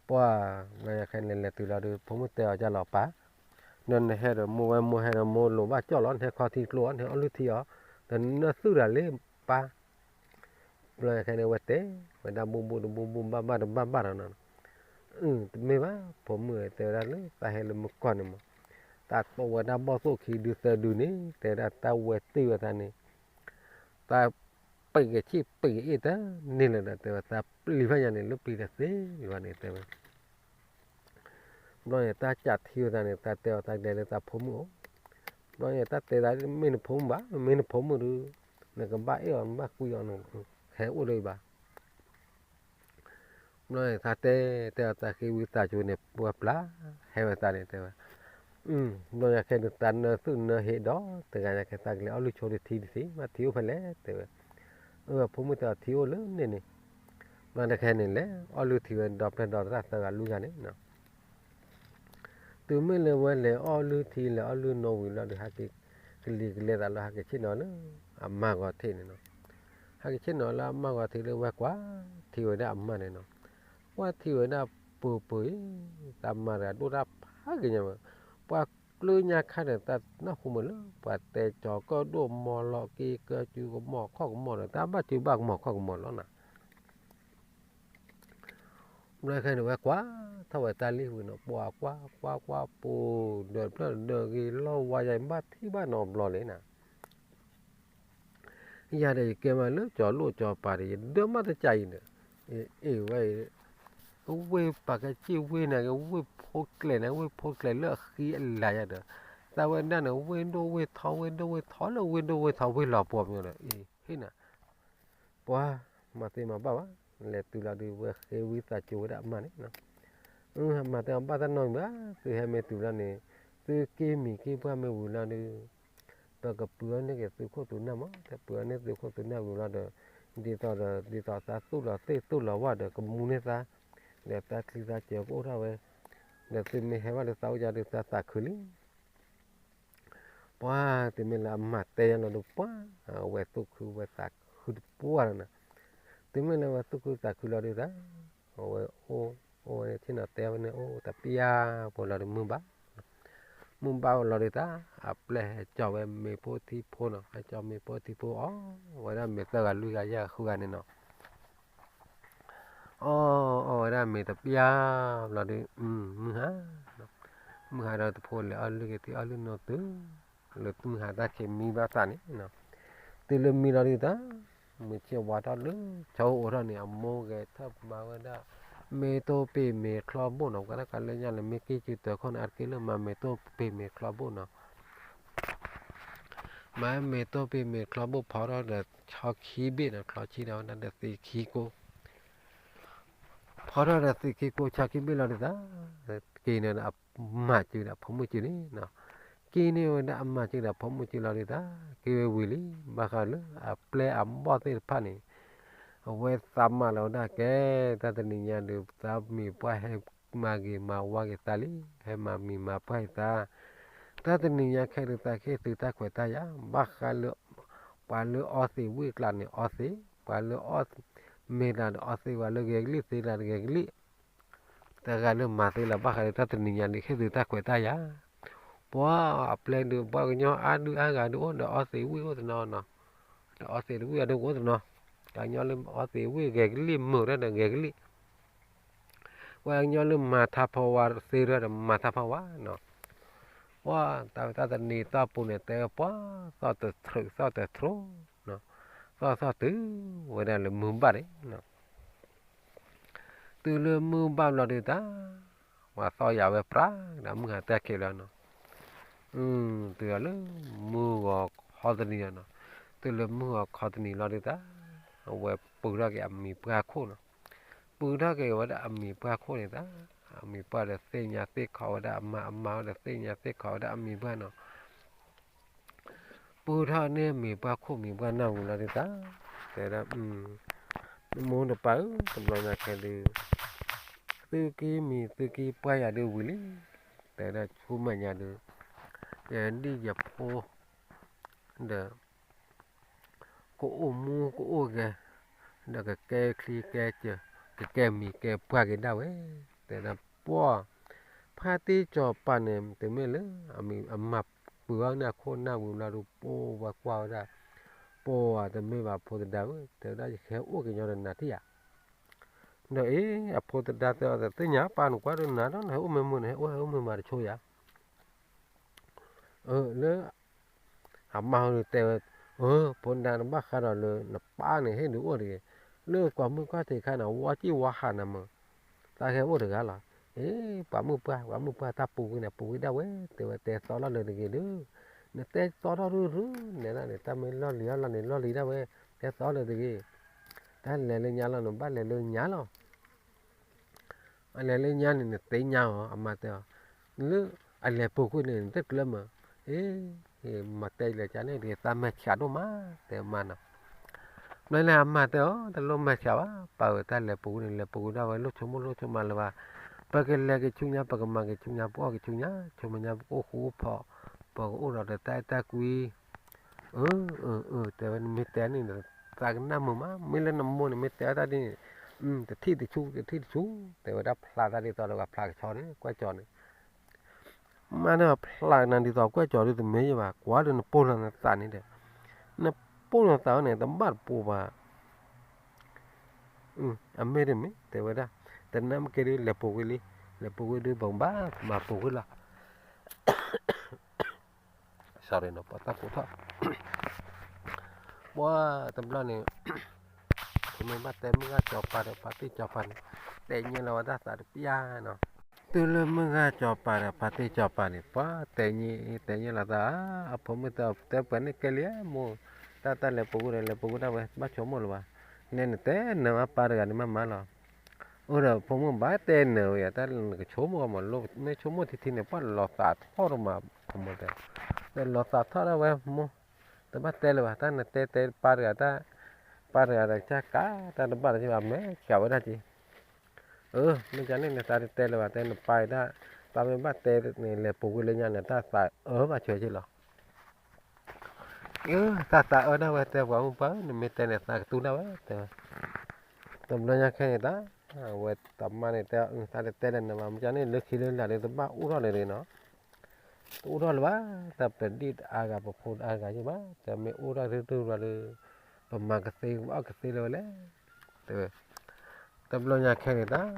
ပှၤ, ခဲန့ၣ်လဲၤတုၤလီၤဒီး ဖိမုၣ်တဲအီၤ ကၢ်လီၤပၢ်, ဒီးနဟဲဒီးမိၢ်ဝဲမိၢ်ဟဲဒီးမိၢ်လိၣ်ဘၣ်ကၠီၣ်လီၤ နဟဲခီထံကျိအီၤ နဟဲအီၣ်လုၢ်ထံအီၤ, ဒီးနသုဒၣ်လၢပၢ် ဘျီခဲန့ၣ်ဝဲတဲ, ဝဲဒၣ်ဘူၣ်ဘူၣ်တဘူၣ်ဘူၣ် ဘၣ်ဘၣ်တဘၣ်ဘၣ်ဒီးနီၤ, အၢ တမ့ၢ်ဘၣ် ဖိမုၣ်တဲဝဲဒၣ်လၢ သးဟဲလၢမုၢ်ကီၢ်န့ၣ်မး, တၢ်တိၢ်ဝဲဒၣ်ဘီၣ်သိၣ်ခံဒုးသၢဒုးန့ၣ် တဲဝဲဒၣ်တၢ်ဝဲတ့ၢ်ဝဲသးန့ၣ်, တၢ်ပံာ်ကဆံၣ်ပံာ်ကအ့ၣ်တန့ၢ်လၢၤဒီး တဲဝဲသးပျံၤဖဲညါန့ၣ် လၢပျံၤတသ့ဘၣ်န့ၣ် တဲဝဲ ဘျီန့ၣ် တၢ်ကးထံဝဲသးန့ၣ် တၢ်တဲအီၤတၢ်ဒဲးလၢသးဖိမုၣ်အိၣ်, ဘျီန့ၣ် တၢ်တဲသးမ့ၢ်နဖိမုၣ်ဘၣ် မ့ၢ်နဖိမုၣ်ဒီး နကဘၣ်အဲၣ်အီၤ နဘၣ်ကွံအီၤ နဟဲအိၣ်လၢဘၣ်. ဘျီန့ၣ် တၢ်တဲ တဲအီၤတၢ်ဃ့ဝံသးစူၤန့ၣ် ပှၤပျၢ် ဟဲဝဲသးန့ၣ် တဲဝဲ, ဘျီယၤခဲန့ၣ် တၢ်နၢသုၣ်နၢဟ့ဒီး တဂၤညါခဲသးကလဲၤအီၣ်လုၢ်ဆိဒုးထံတသ့ ဘၣ်ထံအိၣ်ဖဲလဲၣ် တဲဝဲ, အၢ ဖိမုၣ်တဲအီၤထံအိၣ်လၢန့ၣ်န့ၣ် ဘျီတခဲန့ၣ် လဲၤအီၣ်လုၢ်ထံဝဲဒီပျဲၢ်ဒီသရၣ်သၢဂၤလွံၢ်ဂၤန့ၣ်နီၤ, တုၤမ့ၢ်လၢဝဲလဲၤအီၣ်လုၢ်ထံ လဲၤအီၣ်လုၢ်နီၣ်ဝံၤလီၤဒီး ဟဲက့ၤ ကလံၤကလဲၤသးလီၤ ဟဲက့ၤဆ့ၣ်နီၤလၢ အမါဂီၤထံးန့ၣ်နီၤ, ဟဲက့ၤဆ့ၣ်နီၤလၢအမါဂီၤထံးလၢဝဲကွၢ်ထံဝဲဒၣ်အမါန့ၣ်နီၤ, ကွၢ်ထံဝဲဒၣ်ပၢၤပၢၤအံၤ တၢ်မါတဂၤဒိၣ်တၢ်ဖးက့ၤညါဝဲ, ပှၤကျၢညါခါဒီးတၢ်နၢ်ဟူမးလၢ ပှၤတဲကၠီၤကၢၣ်ဒိၣ်မီၤလီၤက့ၤကၢၢ်စုကမီၤခီၣ်ကမီၤဒီး တၢ်ဘၣ်စုဘၣ်ကမီၤခီၣ်ကမီၤလီၤနီၤ ဘျီခဲန့ၣ်ဝဲကွၢ်ထီၣ်ဝဲတၢ်လံဝံၤနီၤ ပှၤကွၢ်ကွၢ်ကွၢ်ပူၤ ဒၢးဖျၢၣ်ဒၢးဂ့ၤလီၢ်ဝါယါ ဘၣ်ထံၣ်ဘၣ်နီတဘျီလံနီၤ, ယၤဒီးယကဲမးလၢကၠီၤလိၣ်ကၠီၤပၤဒီး ယဒၢမးတကးအံၤန့ၣ်, အ့ၣ်ဝဲ, အဝ့ၢ်ပာ်ကဲစ့ၣ်ဝ့ၢ်န့ၣ် ဝ့ၢ်ဖိကျဲၤန့ၣ် ဝ့ၢ်ဖိကျဲၤလၢအဃံအလၤယၤဒီး, သးဝဲဒၣ်န့ၣ် ဝ့ၢ်ဒိၣ်ဝ့ၢ်ထီ ဝ့ၢ်ဒိၣ်ဝ့ၢ်ထီလၢဝ့ၢ်ဒိၣ်ဝ့ၢ်ထီဝ့ၢ်လီၤပှီၤမီၤဒီး အ့ၣ်ဟ့ၣ်နၤ ပှၤမၤသ့မၤဘၣ်ဘၣ်, လဲၤတုၤလီၤဒုး ဝဲဃ့ဝံသးစူၤဝဲဒၣ်အမါန့ၣ်, အမၤသ့အဘၣ်တၢ်နီတမံၤဘၣ်, သုဟဲမ့ၢ်တုၤလီၤန့ၣ်, သုက့ၢ်မံၤက့ၢ်ပှၢ်မ့ၢ်ဝံၤလီၤဒုး, ပကပုာ်အီၤန့ၢ်က့ၤသုခိၣ်သုနၢ်မး, တပုာ်အီၤန့ၢ်သုခိၣ်သုနၢ်ဝံၤလီၤဒီး, ဒ်သိးဒီး ဒ်သိးသးသူၣ်လီၤသ့ၣ်သူၣ်လီၤဝၣ်ဒီး ကမူန့ၢ်သး, ဒီးသးချံသးစၢၤကအိၣ်ထီၣ်ဝဲ, ဒီးသုမ့ၢ်ဟဲဘၣ်လၢသးအိၣ်ယၤဒုး သးသးခုလံ ပှၤ, တုၤမ့ၢ်လၢအမၤတဲယၤလီၤဒုးပှၤ, အဝဲသူၣ်ခုဝဲသးခုတပှၢ်လီၤနီၤ, တုၤမ့ၢ်လၢဝဲသူၣ်ခုသးခုလီၤဒုးသး, အဝဲအိၣ်, အိၣ်ဝဲန့ၣ်ဆ့ၣ်နီၤတဲဝဲန့ၣ်အိၣ်တပျၢ်ဖိလီၤဒုးမုၢ်ဘၣ်, မုၢ်ဘၣ်လီၤဒုးသး, အပျဲၢ်ဟဲကၠီဝဲမ့ၤဖိထံဖိနီၤ, ဟဲကၠီမ့ၤဖိထံဖိအီၣ်ဝဲဒၣ်မ့ၤသၢဂၤလွံၢ်ဂၤယဲၢ်ဂၤဃုဂၤန့ၣ်နီၤ အီၣ်အီၣ်ဝဲဒၣ်မ့ၤတပျၢ်ဘျီဒုး, မုၢ်ဟါ, မုၢ်ဟါဒီးတဖိလဲၤအီၣ်လုၢ်က့ၤထံအီၣ်လုၢ်နိသု, လၢမုၢ်ဟါတၢ်ခံးမံဘၣ်သးန့ၣ်, တုၤလၢမံလီၤဒုးသး, မုၢ်ဆ့ၣ်ဝါထီၣ်လၢ ဆီအိၣ်ထီၣ်န့ၣ် အမိၢ်ဂဲၤထၢၣ်မၤဝဲဒၣ်, မ့ၢ်တိၢ်ပ့ၤမ့ၤချီဘိၣ်နီၤ, ကွၢ်တၢ်ကလၢညါလၢမ့ၢ်က့ၤစုတၢ်ခီၣ်န့ၣ် အါတက့ၢ်လၢမၤမ့ၢ်တိၢ်ပ့ၤမ့ၤချီဘိၣ်နီၤ မၤမ့ၢ်တိၢ်ပ့ၤမ့ၤချီဘိၣ်ဖီထီၣ်ဒီးဆီခံဘ့ၣ်နီၤ, ချီခံဒီးဝဲဒၣ်ဒီးသံခံကိ, ဖီထီၣ်ဒီးသံခံကိဆီခံဘ့ၣ်လီၤဒုးသး, က့ၤန့ၣ်ဒီးအမၤစုဒီး အဖိမုၣ်စုန့ၣ်နီၤ, က့ၤန့ၢ်ဝဲဒၣ်အမၤစုဒီးအဖိမုၣ်စုလီၤဒုးသး, က့ၤဝဲဝံၤလံ, ဘၣ်ဃးလၢအပျဲၢ်အဘီၣ်သ့ၣ်တဖၣ်န့ၣ်, အဝဲသးမၤလီၤဝဲဒၣ်ကဲ, တၢ်တနံၤညါဒုး သးမံၤပှၢ်ဟဲမၤဂ့ၤမၤဝါက့ၤသးလံ, ဟဲမၤမံၤမၤပှၢ်က့ၤသး, တၢ်တနံၤညါခဲဒုးသးကဟ့ၣ်သုတၢ်ခွဲးတၢ်ယာ်, ဘၣ်ဃးလၢ ပှၤလၢအီသံးဝံၣ်ကျါန့ၣ်အီသံး, ပှၤလၢအီမ့ၤကျါန့ၣ်အီသံး, ပှၤလၢဂဲၤကလံၣ်သ့ကျါန့ၣ်ဂဲၤကလံၣ်, တဂၤလၢမၤသ့လၢၤဘၣ်ဃးလၢတၢ်တနံၤညါဒုးဟ့ၣ်သုတၢ်ခွဲးတၢ်ယာ်, ပှၤအပျဲၢ်ဒုး ပှၤကညီအါဒုအါဂၤဒုးအိၣ်ဒီးအီသံးဝံၣ်အိၣ်တနီၤနီၤ, ဒီးအီသံးတဝံၣ်အဒုးအိၣ်တနီၤ, ပှၤကညီလၢအီသံးဝံၣ်ဂဲၤကလံၣ်မုာ်တၢ်ဒီးဂဲၤကလံၣ် ပှၤကညီလၢမၤထါဖီဝါသ့ဒီးမၤထါဖီဝါနီၤ, ပှၤတၢ်တနံၤသီၣ်ပူၤန့ၣ် တဲပှၤသီၣ်တထြုးသီၣ်တထြိ, သီၣ်သီၣ်တုၤဝဲဒၣ်လၢမုၢ်ဘၣ်န့ၣ်, တုၤလၢမုၢ်ဘၣ်ဘျီဒုးတၢ်, ပှၤသီၣ်ယၤဝဲပြးဒီးမုၢ်ဟါတၢ်ခံးလီၤနီၤ, တုၤလၢမုၢ်ဂီၤခီတနံၤလီၤနီၤ, တုၤလၢမုၢ်ဂီၤခီတနံၤလီၤဒုးတၢ်, အဝဲပုၢ်ထီၣ်က့ၤအမံၤပှၢ်ခိၣ်နီၤ, ပုၢ်ထီၣ်က့ၤဝဲဒၣ်အမံၤပှၢ်ခိၣ်န့ၣ်တၢ်, အမံၤပှၢ်ဒီးသ့ၣ်ညါသ့ၣ်ခီဝဲဒၣ်အမါ, အမါဝဲဒီးသ့ၣ်ညါသ့ၣ်ခီဝဲဒၣ်အမံၤပှၢ်နီၤ ပုၢ်ထီၣ်န့ၢ်မံၤပှၢ်ခိၣ်မံၤပှၢ်နၢ်ဝံၤလီၤဒုးတၢ်, တဲဒၣ်, နမိၢ်တပၢ်ဧၢ, တဘျီညါခဲဒုး, သုက့ၤမံၤသုက့ၤပှၢ်ယၤဒုးဝံၤလံ, တဲဒၣ်ဆူမဲာ်ညါဒုး, ယဒံၣ်ယဖိ, ဒီး ကအိၣ်မူကအိၣ်ဂဲၤ, ဒီးကကဲချံကဲစၢၤ, ကကဲမံၤကဲပှၢ်က့ၤဒၣ်ဝဲ, တဲဒၣ်ပှၢ်, ဖါတံၢ်စီၤပၤန့ၣ် တမ့ၢ်လၢ အမၤပုၢ်အီၤန့ၣ်အခိၣ်နၢ်ဝံၤလီၤဒုး ပှၢ်ဝဲကွၢ်ဝဲဒၣ်, ပှၢ်တမ့ၢ်ဘၣ်ဖိသဒါဧၢ, တဲဝဲဒၣ်ယကဟဲအိၣ်က့ၤညီဒီးနၤထံၣ်ဧါ, ဒီးအ့ၣ် အဖိသဒါတဲအီၤ သ့ၣ်ညါပၢ်နကွၢ်ဒုးနၤဒီး နဟဲအိၣ်မ့ၢ်မုာ်န့ၣ် ဟဲအိၣ်ဟဲအိၣ်မ့ၢ်မၤတဆိယၤ လၢ အမါဟီဒုးတဲဝဲ, ဖိဒၣ်နဘၣ်ဃးဒီးလၢနပၢ်န့ၣ်ဟ့ၣ်ဒုးအိၣ်တဂ့ၤ, လၢကွၢ်မုၢ်ကွၢ်ထံးခါန့ၣ် ဝီစံၣ်ဝီဟးနၤမး, သးကဟဲအိၣ်တဂၤလီၤ, အ့ ပှၤမုၣ်ပှၢ် ပှၤမုၣ်ပှၢ်တၢ်ပူၤကွံာ်န့ၣ် ပူၤကွံာ်ဒၣ်ဝဲ, တဲဝဲတဲသီထီၣ်လၢတဂ့ၤဒုး, နတဲသီထီၣ်ရုရုနဲဒၣ်န့ၣ် တၢ်မ့ၢ်လီၢ်လံၤအီၣ်လီၢ်န့ၣ် လီၢ်လံၤဒၣ်ဝဲ, တဲသီလၢတဂ့ၤ, တၢ်လဲၤလၢညါလီၤ နဘၣ်လဲၤလၢညါလီၤ အလဲၤလၢညါန့ၣ် နသ့ၣ်ညါအီၤ အမါတဲအီၤ, လၢအလဲၤပူၤကွံာ်န့ၣ် နတကျၢၤမး, အ့ မၤတဲလဲၤကန့ၣ်တဂ့ၤ သးမဲာ်ဆှးဒိၣ်မး တဲမါနီၤ, ဘျီလၢအမါတဲအီၤ တလိၣ်မဲာ်ဆှးဘၣ်, ပာ်ဝဲတၢ်လဲၤပူၤကွံာ်န့ၣ် လဲၤပူၤကွံာ်ဒၣ်ဝဲလိၣ်ဆိကမိၣ်လိၣ်ဆိကမးလၢၤဘၣ်, ပကလဲၤက့ၤဆူညါ ပကမၤက့ၤဆူညါ ပအီၣ်က့ၤဆူညါ ဆိကမိၣ်ညါ ပကအိၣ်ဃူအိၣ်ဖိး, ပကအိၣ်ဒီးတၢ်အဲၣ်တၢ်ကွံ အၢ အၢ အၢ တဲဝဲ နမ့ၢ်တဲန့ၣ် သးကနၣ်မုာ်မး, မ့ၢ်လၢနမိၢ်န့ၣ် မ့ၢ်တဲအီၣ်တၢ်ဒ်န့ၣ် တထံၣ်တဆူ တထံၣ်တဆူ, တဲဝဲဒၣ်ဖျါသးဒ်သိးဒီးပှၤဖျါကဆီန့ၣ် ကွၢ်ကၠီၤန့ၣ်, မ့ၢ်ဒီးဖျါကနၤဒ်သိးကွၢ်ကၠီၤဒ်တမ့ၢ်ယဘၣ်, ကွၢ်ဒီးနပိၢ်လီၤနသးန့ၣ်ဒီး, နပိၢ်လီၤသးန့ၣ် တဘၣ်တပိၢ်ဘၣ် အမ့ၢ်တမ့ၢ် တဲဝဲဒၣ်, တနၢ်မ့ၢ်ကဲဒ်လဲၤပူၤကွံာ်လံ, လဲၤပူၤကွံာ်ဒ်ပကဘၣ်မၤပူၤကွံာ်လီၤ sorry နီၤ ပှၤတၢ်ကိးထီၣ်, ပှၤတဘျီန့ၣ် ပမ့ၢ်ဘၣ်တဲမုၢ်ဂၤစီၤပၤဒီးဖါတံၢ်စီၤပၤန့ၣ် တဲညံလီၤဝဲတၢ်သးတပျၢ်နီၤ. တုၤလၢမုၢ်ဂၤစီၤပၤဒီးဖါတံၢ်စီၤပၤန့ၣ် ပှၤတဲညံ တဲညံလီၤသး အဖိမုၣ်တဲပှဲၤန့ၣ်ကဲလံမူ, တၢ်တၢ်လဲၤပူၤဝံၤဒီးလဲၤပူၤဝံၤဒၣ်ဝဲ ဘၣ်ဆိကမိၣ်လၢၤဘၣ်. နဲနတဲနၢၤဘၣ်ပၢ်တဂၤန့ၣ်မးမးလီၤ. အိၣ်ဒီးဖိမုၣ်ဘၣ်တဲနၢၤဝဲယၤ တၢ်နကဆိကမိၣ်မး မ့ၢ်ဆိကမိၣ်ထံထံန့ၣ် ပှၤလီၤသးထီၣ်တမး ဖိမုၣ်တဲ, ဒီးလီၤသးထီၣ်ဒၣ်ဝဲမိၢ်, တဘၣ်တဲလၢၤဘၣ် တၢ်နတဲတဲပၢ်တဂၤတၢ်, ပၢ်တဂၤဒီးကစၢ်ကး တၢ်တဘၣ်လၢၤဘၣ် မ့ၢ်ကးဝဲဒၣ်က့ၤ အၢ မ့ၢ်ကန့ၣ်နသးတတဲလၢၤဘၣ် တဲနပၢ်တၢ်, ပၢ်မ့ၢ်ဘၣ်တဲန့ၣ် လဲၤပူၤကွံာ်လၢညါန့ၣ် တၢ်သးအၢဘၣ်ဆၢက့ၤလီၤ. အၢ တၢ်သးအၢဒၣ်ဝဲ တဲပှၤမုၣ်ပၢ် နမ့ၢ်တဲန့ၣ် သးကတူၢ်ဒၣ်ဝဲ တဲဝဲ. တဘျီညါခဲန့ၣ်တၢ် အဝဲတမါန့ၣ်တဲ သးတတဲလၢၤနဘၣ် မ့ၢ်ကန့ၣ် လၢခံလၢလာ်ဒီး တဘၣ်အိၣ်ထီၣ်န့ၣ်နီၤ. တအိၣ်ထီၣ်လၢၤဘၣ် တၢ်ပဒံၣ်တအါဂၤ ပဖိတအါဂၤယ့ၢ်ဘၣ် တမ့ၢ်အိၣ်ထီၣ်တတုၤဘၣ်လၢ ပမၤကသ့ ပအီၣ်ကသ့လၢၤဝဲလဲၣ် တဲဝဲ. တဘျီညါခဲန့ၣ်တၢ်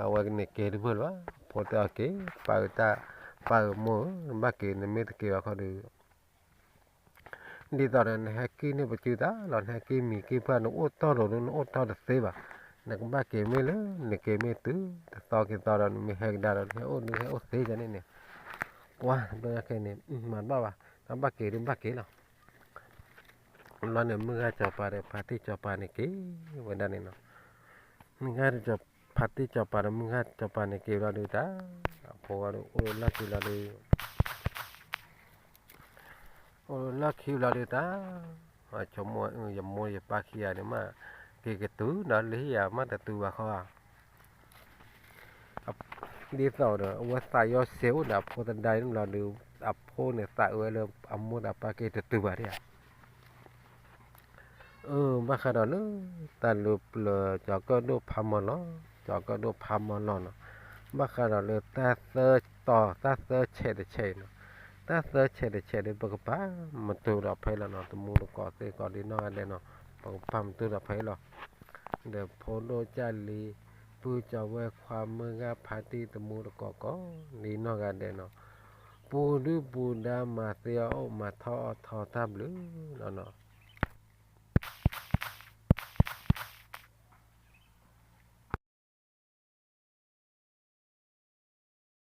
အဝဲကန့ၣ်က့ၤတဘၣ်လၢၤဘၣ် ဖိတဲအီၤက့ၤ ပၢ်တၢ်, ပၢ်ဧၢမိၢ်ဧၢ နဘၣ်က့ၤ နမ့ၢ်တက့ၤဘၣ်ခီဒီး ဒ်သိးဒီးနဟဲက့ၤန့ၢ်ပစုတၢ်လီၤ နဟဲက့ၤမံၤက့ၤဖၣ် နအိၣ်တီၢ်လိၤဒု နအိၣ်တီၢ်တသ့ဘၣ်, နကဘၣ်က့ၤမ့ၢ်လၢ နက့ၤမ့ၢ်တုၤ တသီက့ၤသီဒီး နမ့ၢ်ဟဲကဒါဒီး နဟဲအိၣ်ဒု ဟဲအိၣ်သ့န့ၣ်န့ၣ်, ပှၤတဘျီညါခဲန့ၣ် မၤတဘၣ်ဘၣ် တၢ်ဘၣ်က့ၤဒုဘၣ်က့ၤလီၤ. ဘျီန့ၣ် မုၢ်ဂၤစီၤပၤဒီးဖါတံၢ်စီၤပၤန့ၣ်က့ၤဝဲဒၣ်န့ၣ်နီၤ. မုၢ်ဂၤ ဖါတံၢ်စီၤပၤဒီးမုၢ်ဂၤစီၤပၤန့ၣ်က့ၤဘျီဒုတၢ်, အဖိဝဲဒၣ်အိၣ်လၢလီၢ်ခံလီၤဒု အိၣ်လၢလီၢ်ခံဘျီဒုတၢ်, ဆိကမိၣ် ယမိၢ်ယပၢ်ခံဂၤန့ၣ်မး က့ၤကတုၤဒီးလၢဟံၣ်ယၤမးတတုၤဘၣ်ဃီ ဒ်သိးဒီး အဝဲသးယီၤစဲးအိၣ်ဒီးအဖိသဒါန့ၣ်လီၤဒုး အဖိန့ၣ်သးအၢလၢအမိၢ်ဒီးအပၢ်က့ၤတတုၤဘၣ်ဒၣ်ဧါ. အၢ ဘၣ်ဃးဒီးလၢ တၢ်လူၤပျၢၤ ကၠီၤကၢၣ်ဒိၣ်ဖးမီၤလီၤ, ကၠီၤကၢၣ်ဒိၣ်ဖးမီၤလီၤနီၤ, ဘၣ်ဃးဒီးလၢတၢ်သၢတီၤ တၢ်သၢဆဲးတဆဲးအံၤနီၤ, တၢ်သၢဆဲးတဆဲးဒီး ပကပာ်မတူၤဒီးဖဲလီၤနီၤ, တမူတကိးသ့ၣ်ကိးဒ်နီၢ်ဂၤဒဲးနီၤ, ပကပာ်မတူၤဒီးဖဲလီၤ. ဒီးဖိဒိၣ်ကၢ်လံၤ ပုၢ်ကၠီၤဝဲၢ်ခွါမုၢ်ဂၤဖါတံၢ်တမူတကိးကိး ဒ်နီၢ်ဂၤဒဲးနီၤ, ပူၤဒုၣ်ပူၤဒါမၤသ့အီၣ်အိၣ်မၤထီၣ်အီၣ်ထီတၢ်ဘျုးလီၤနီၤ.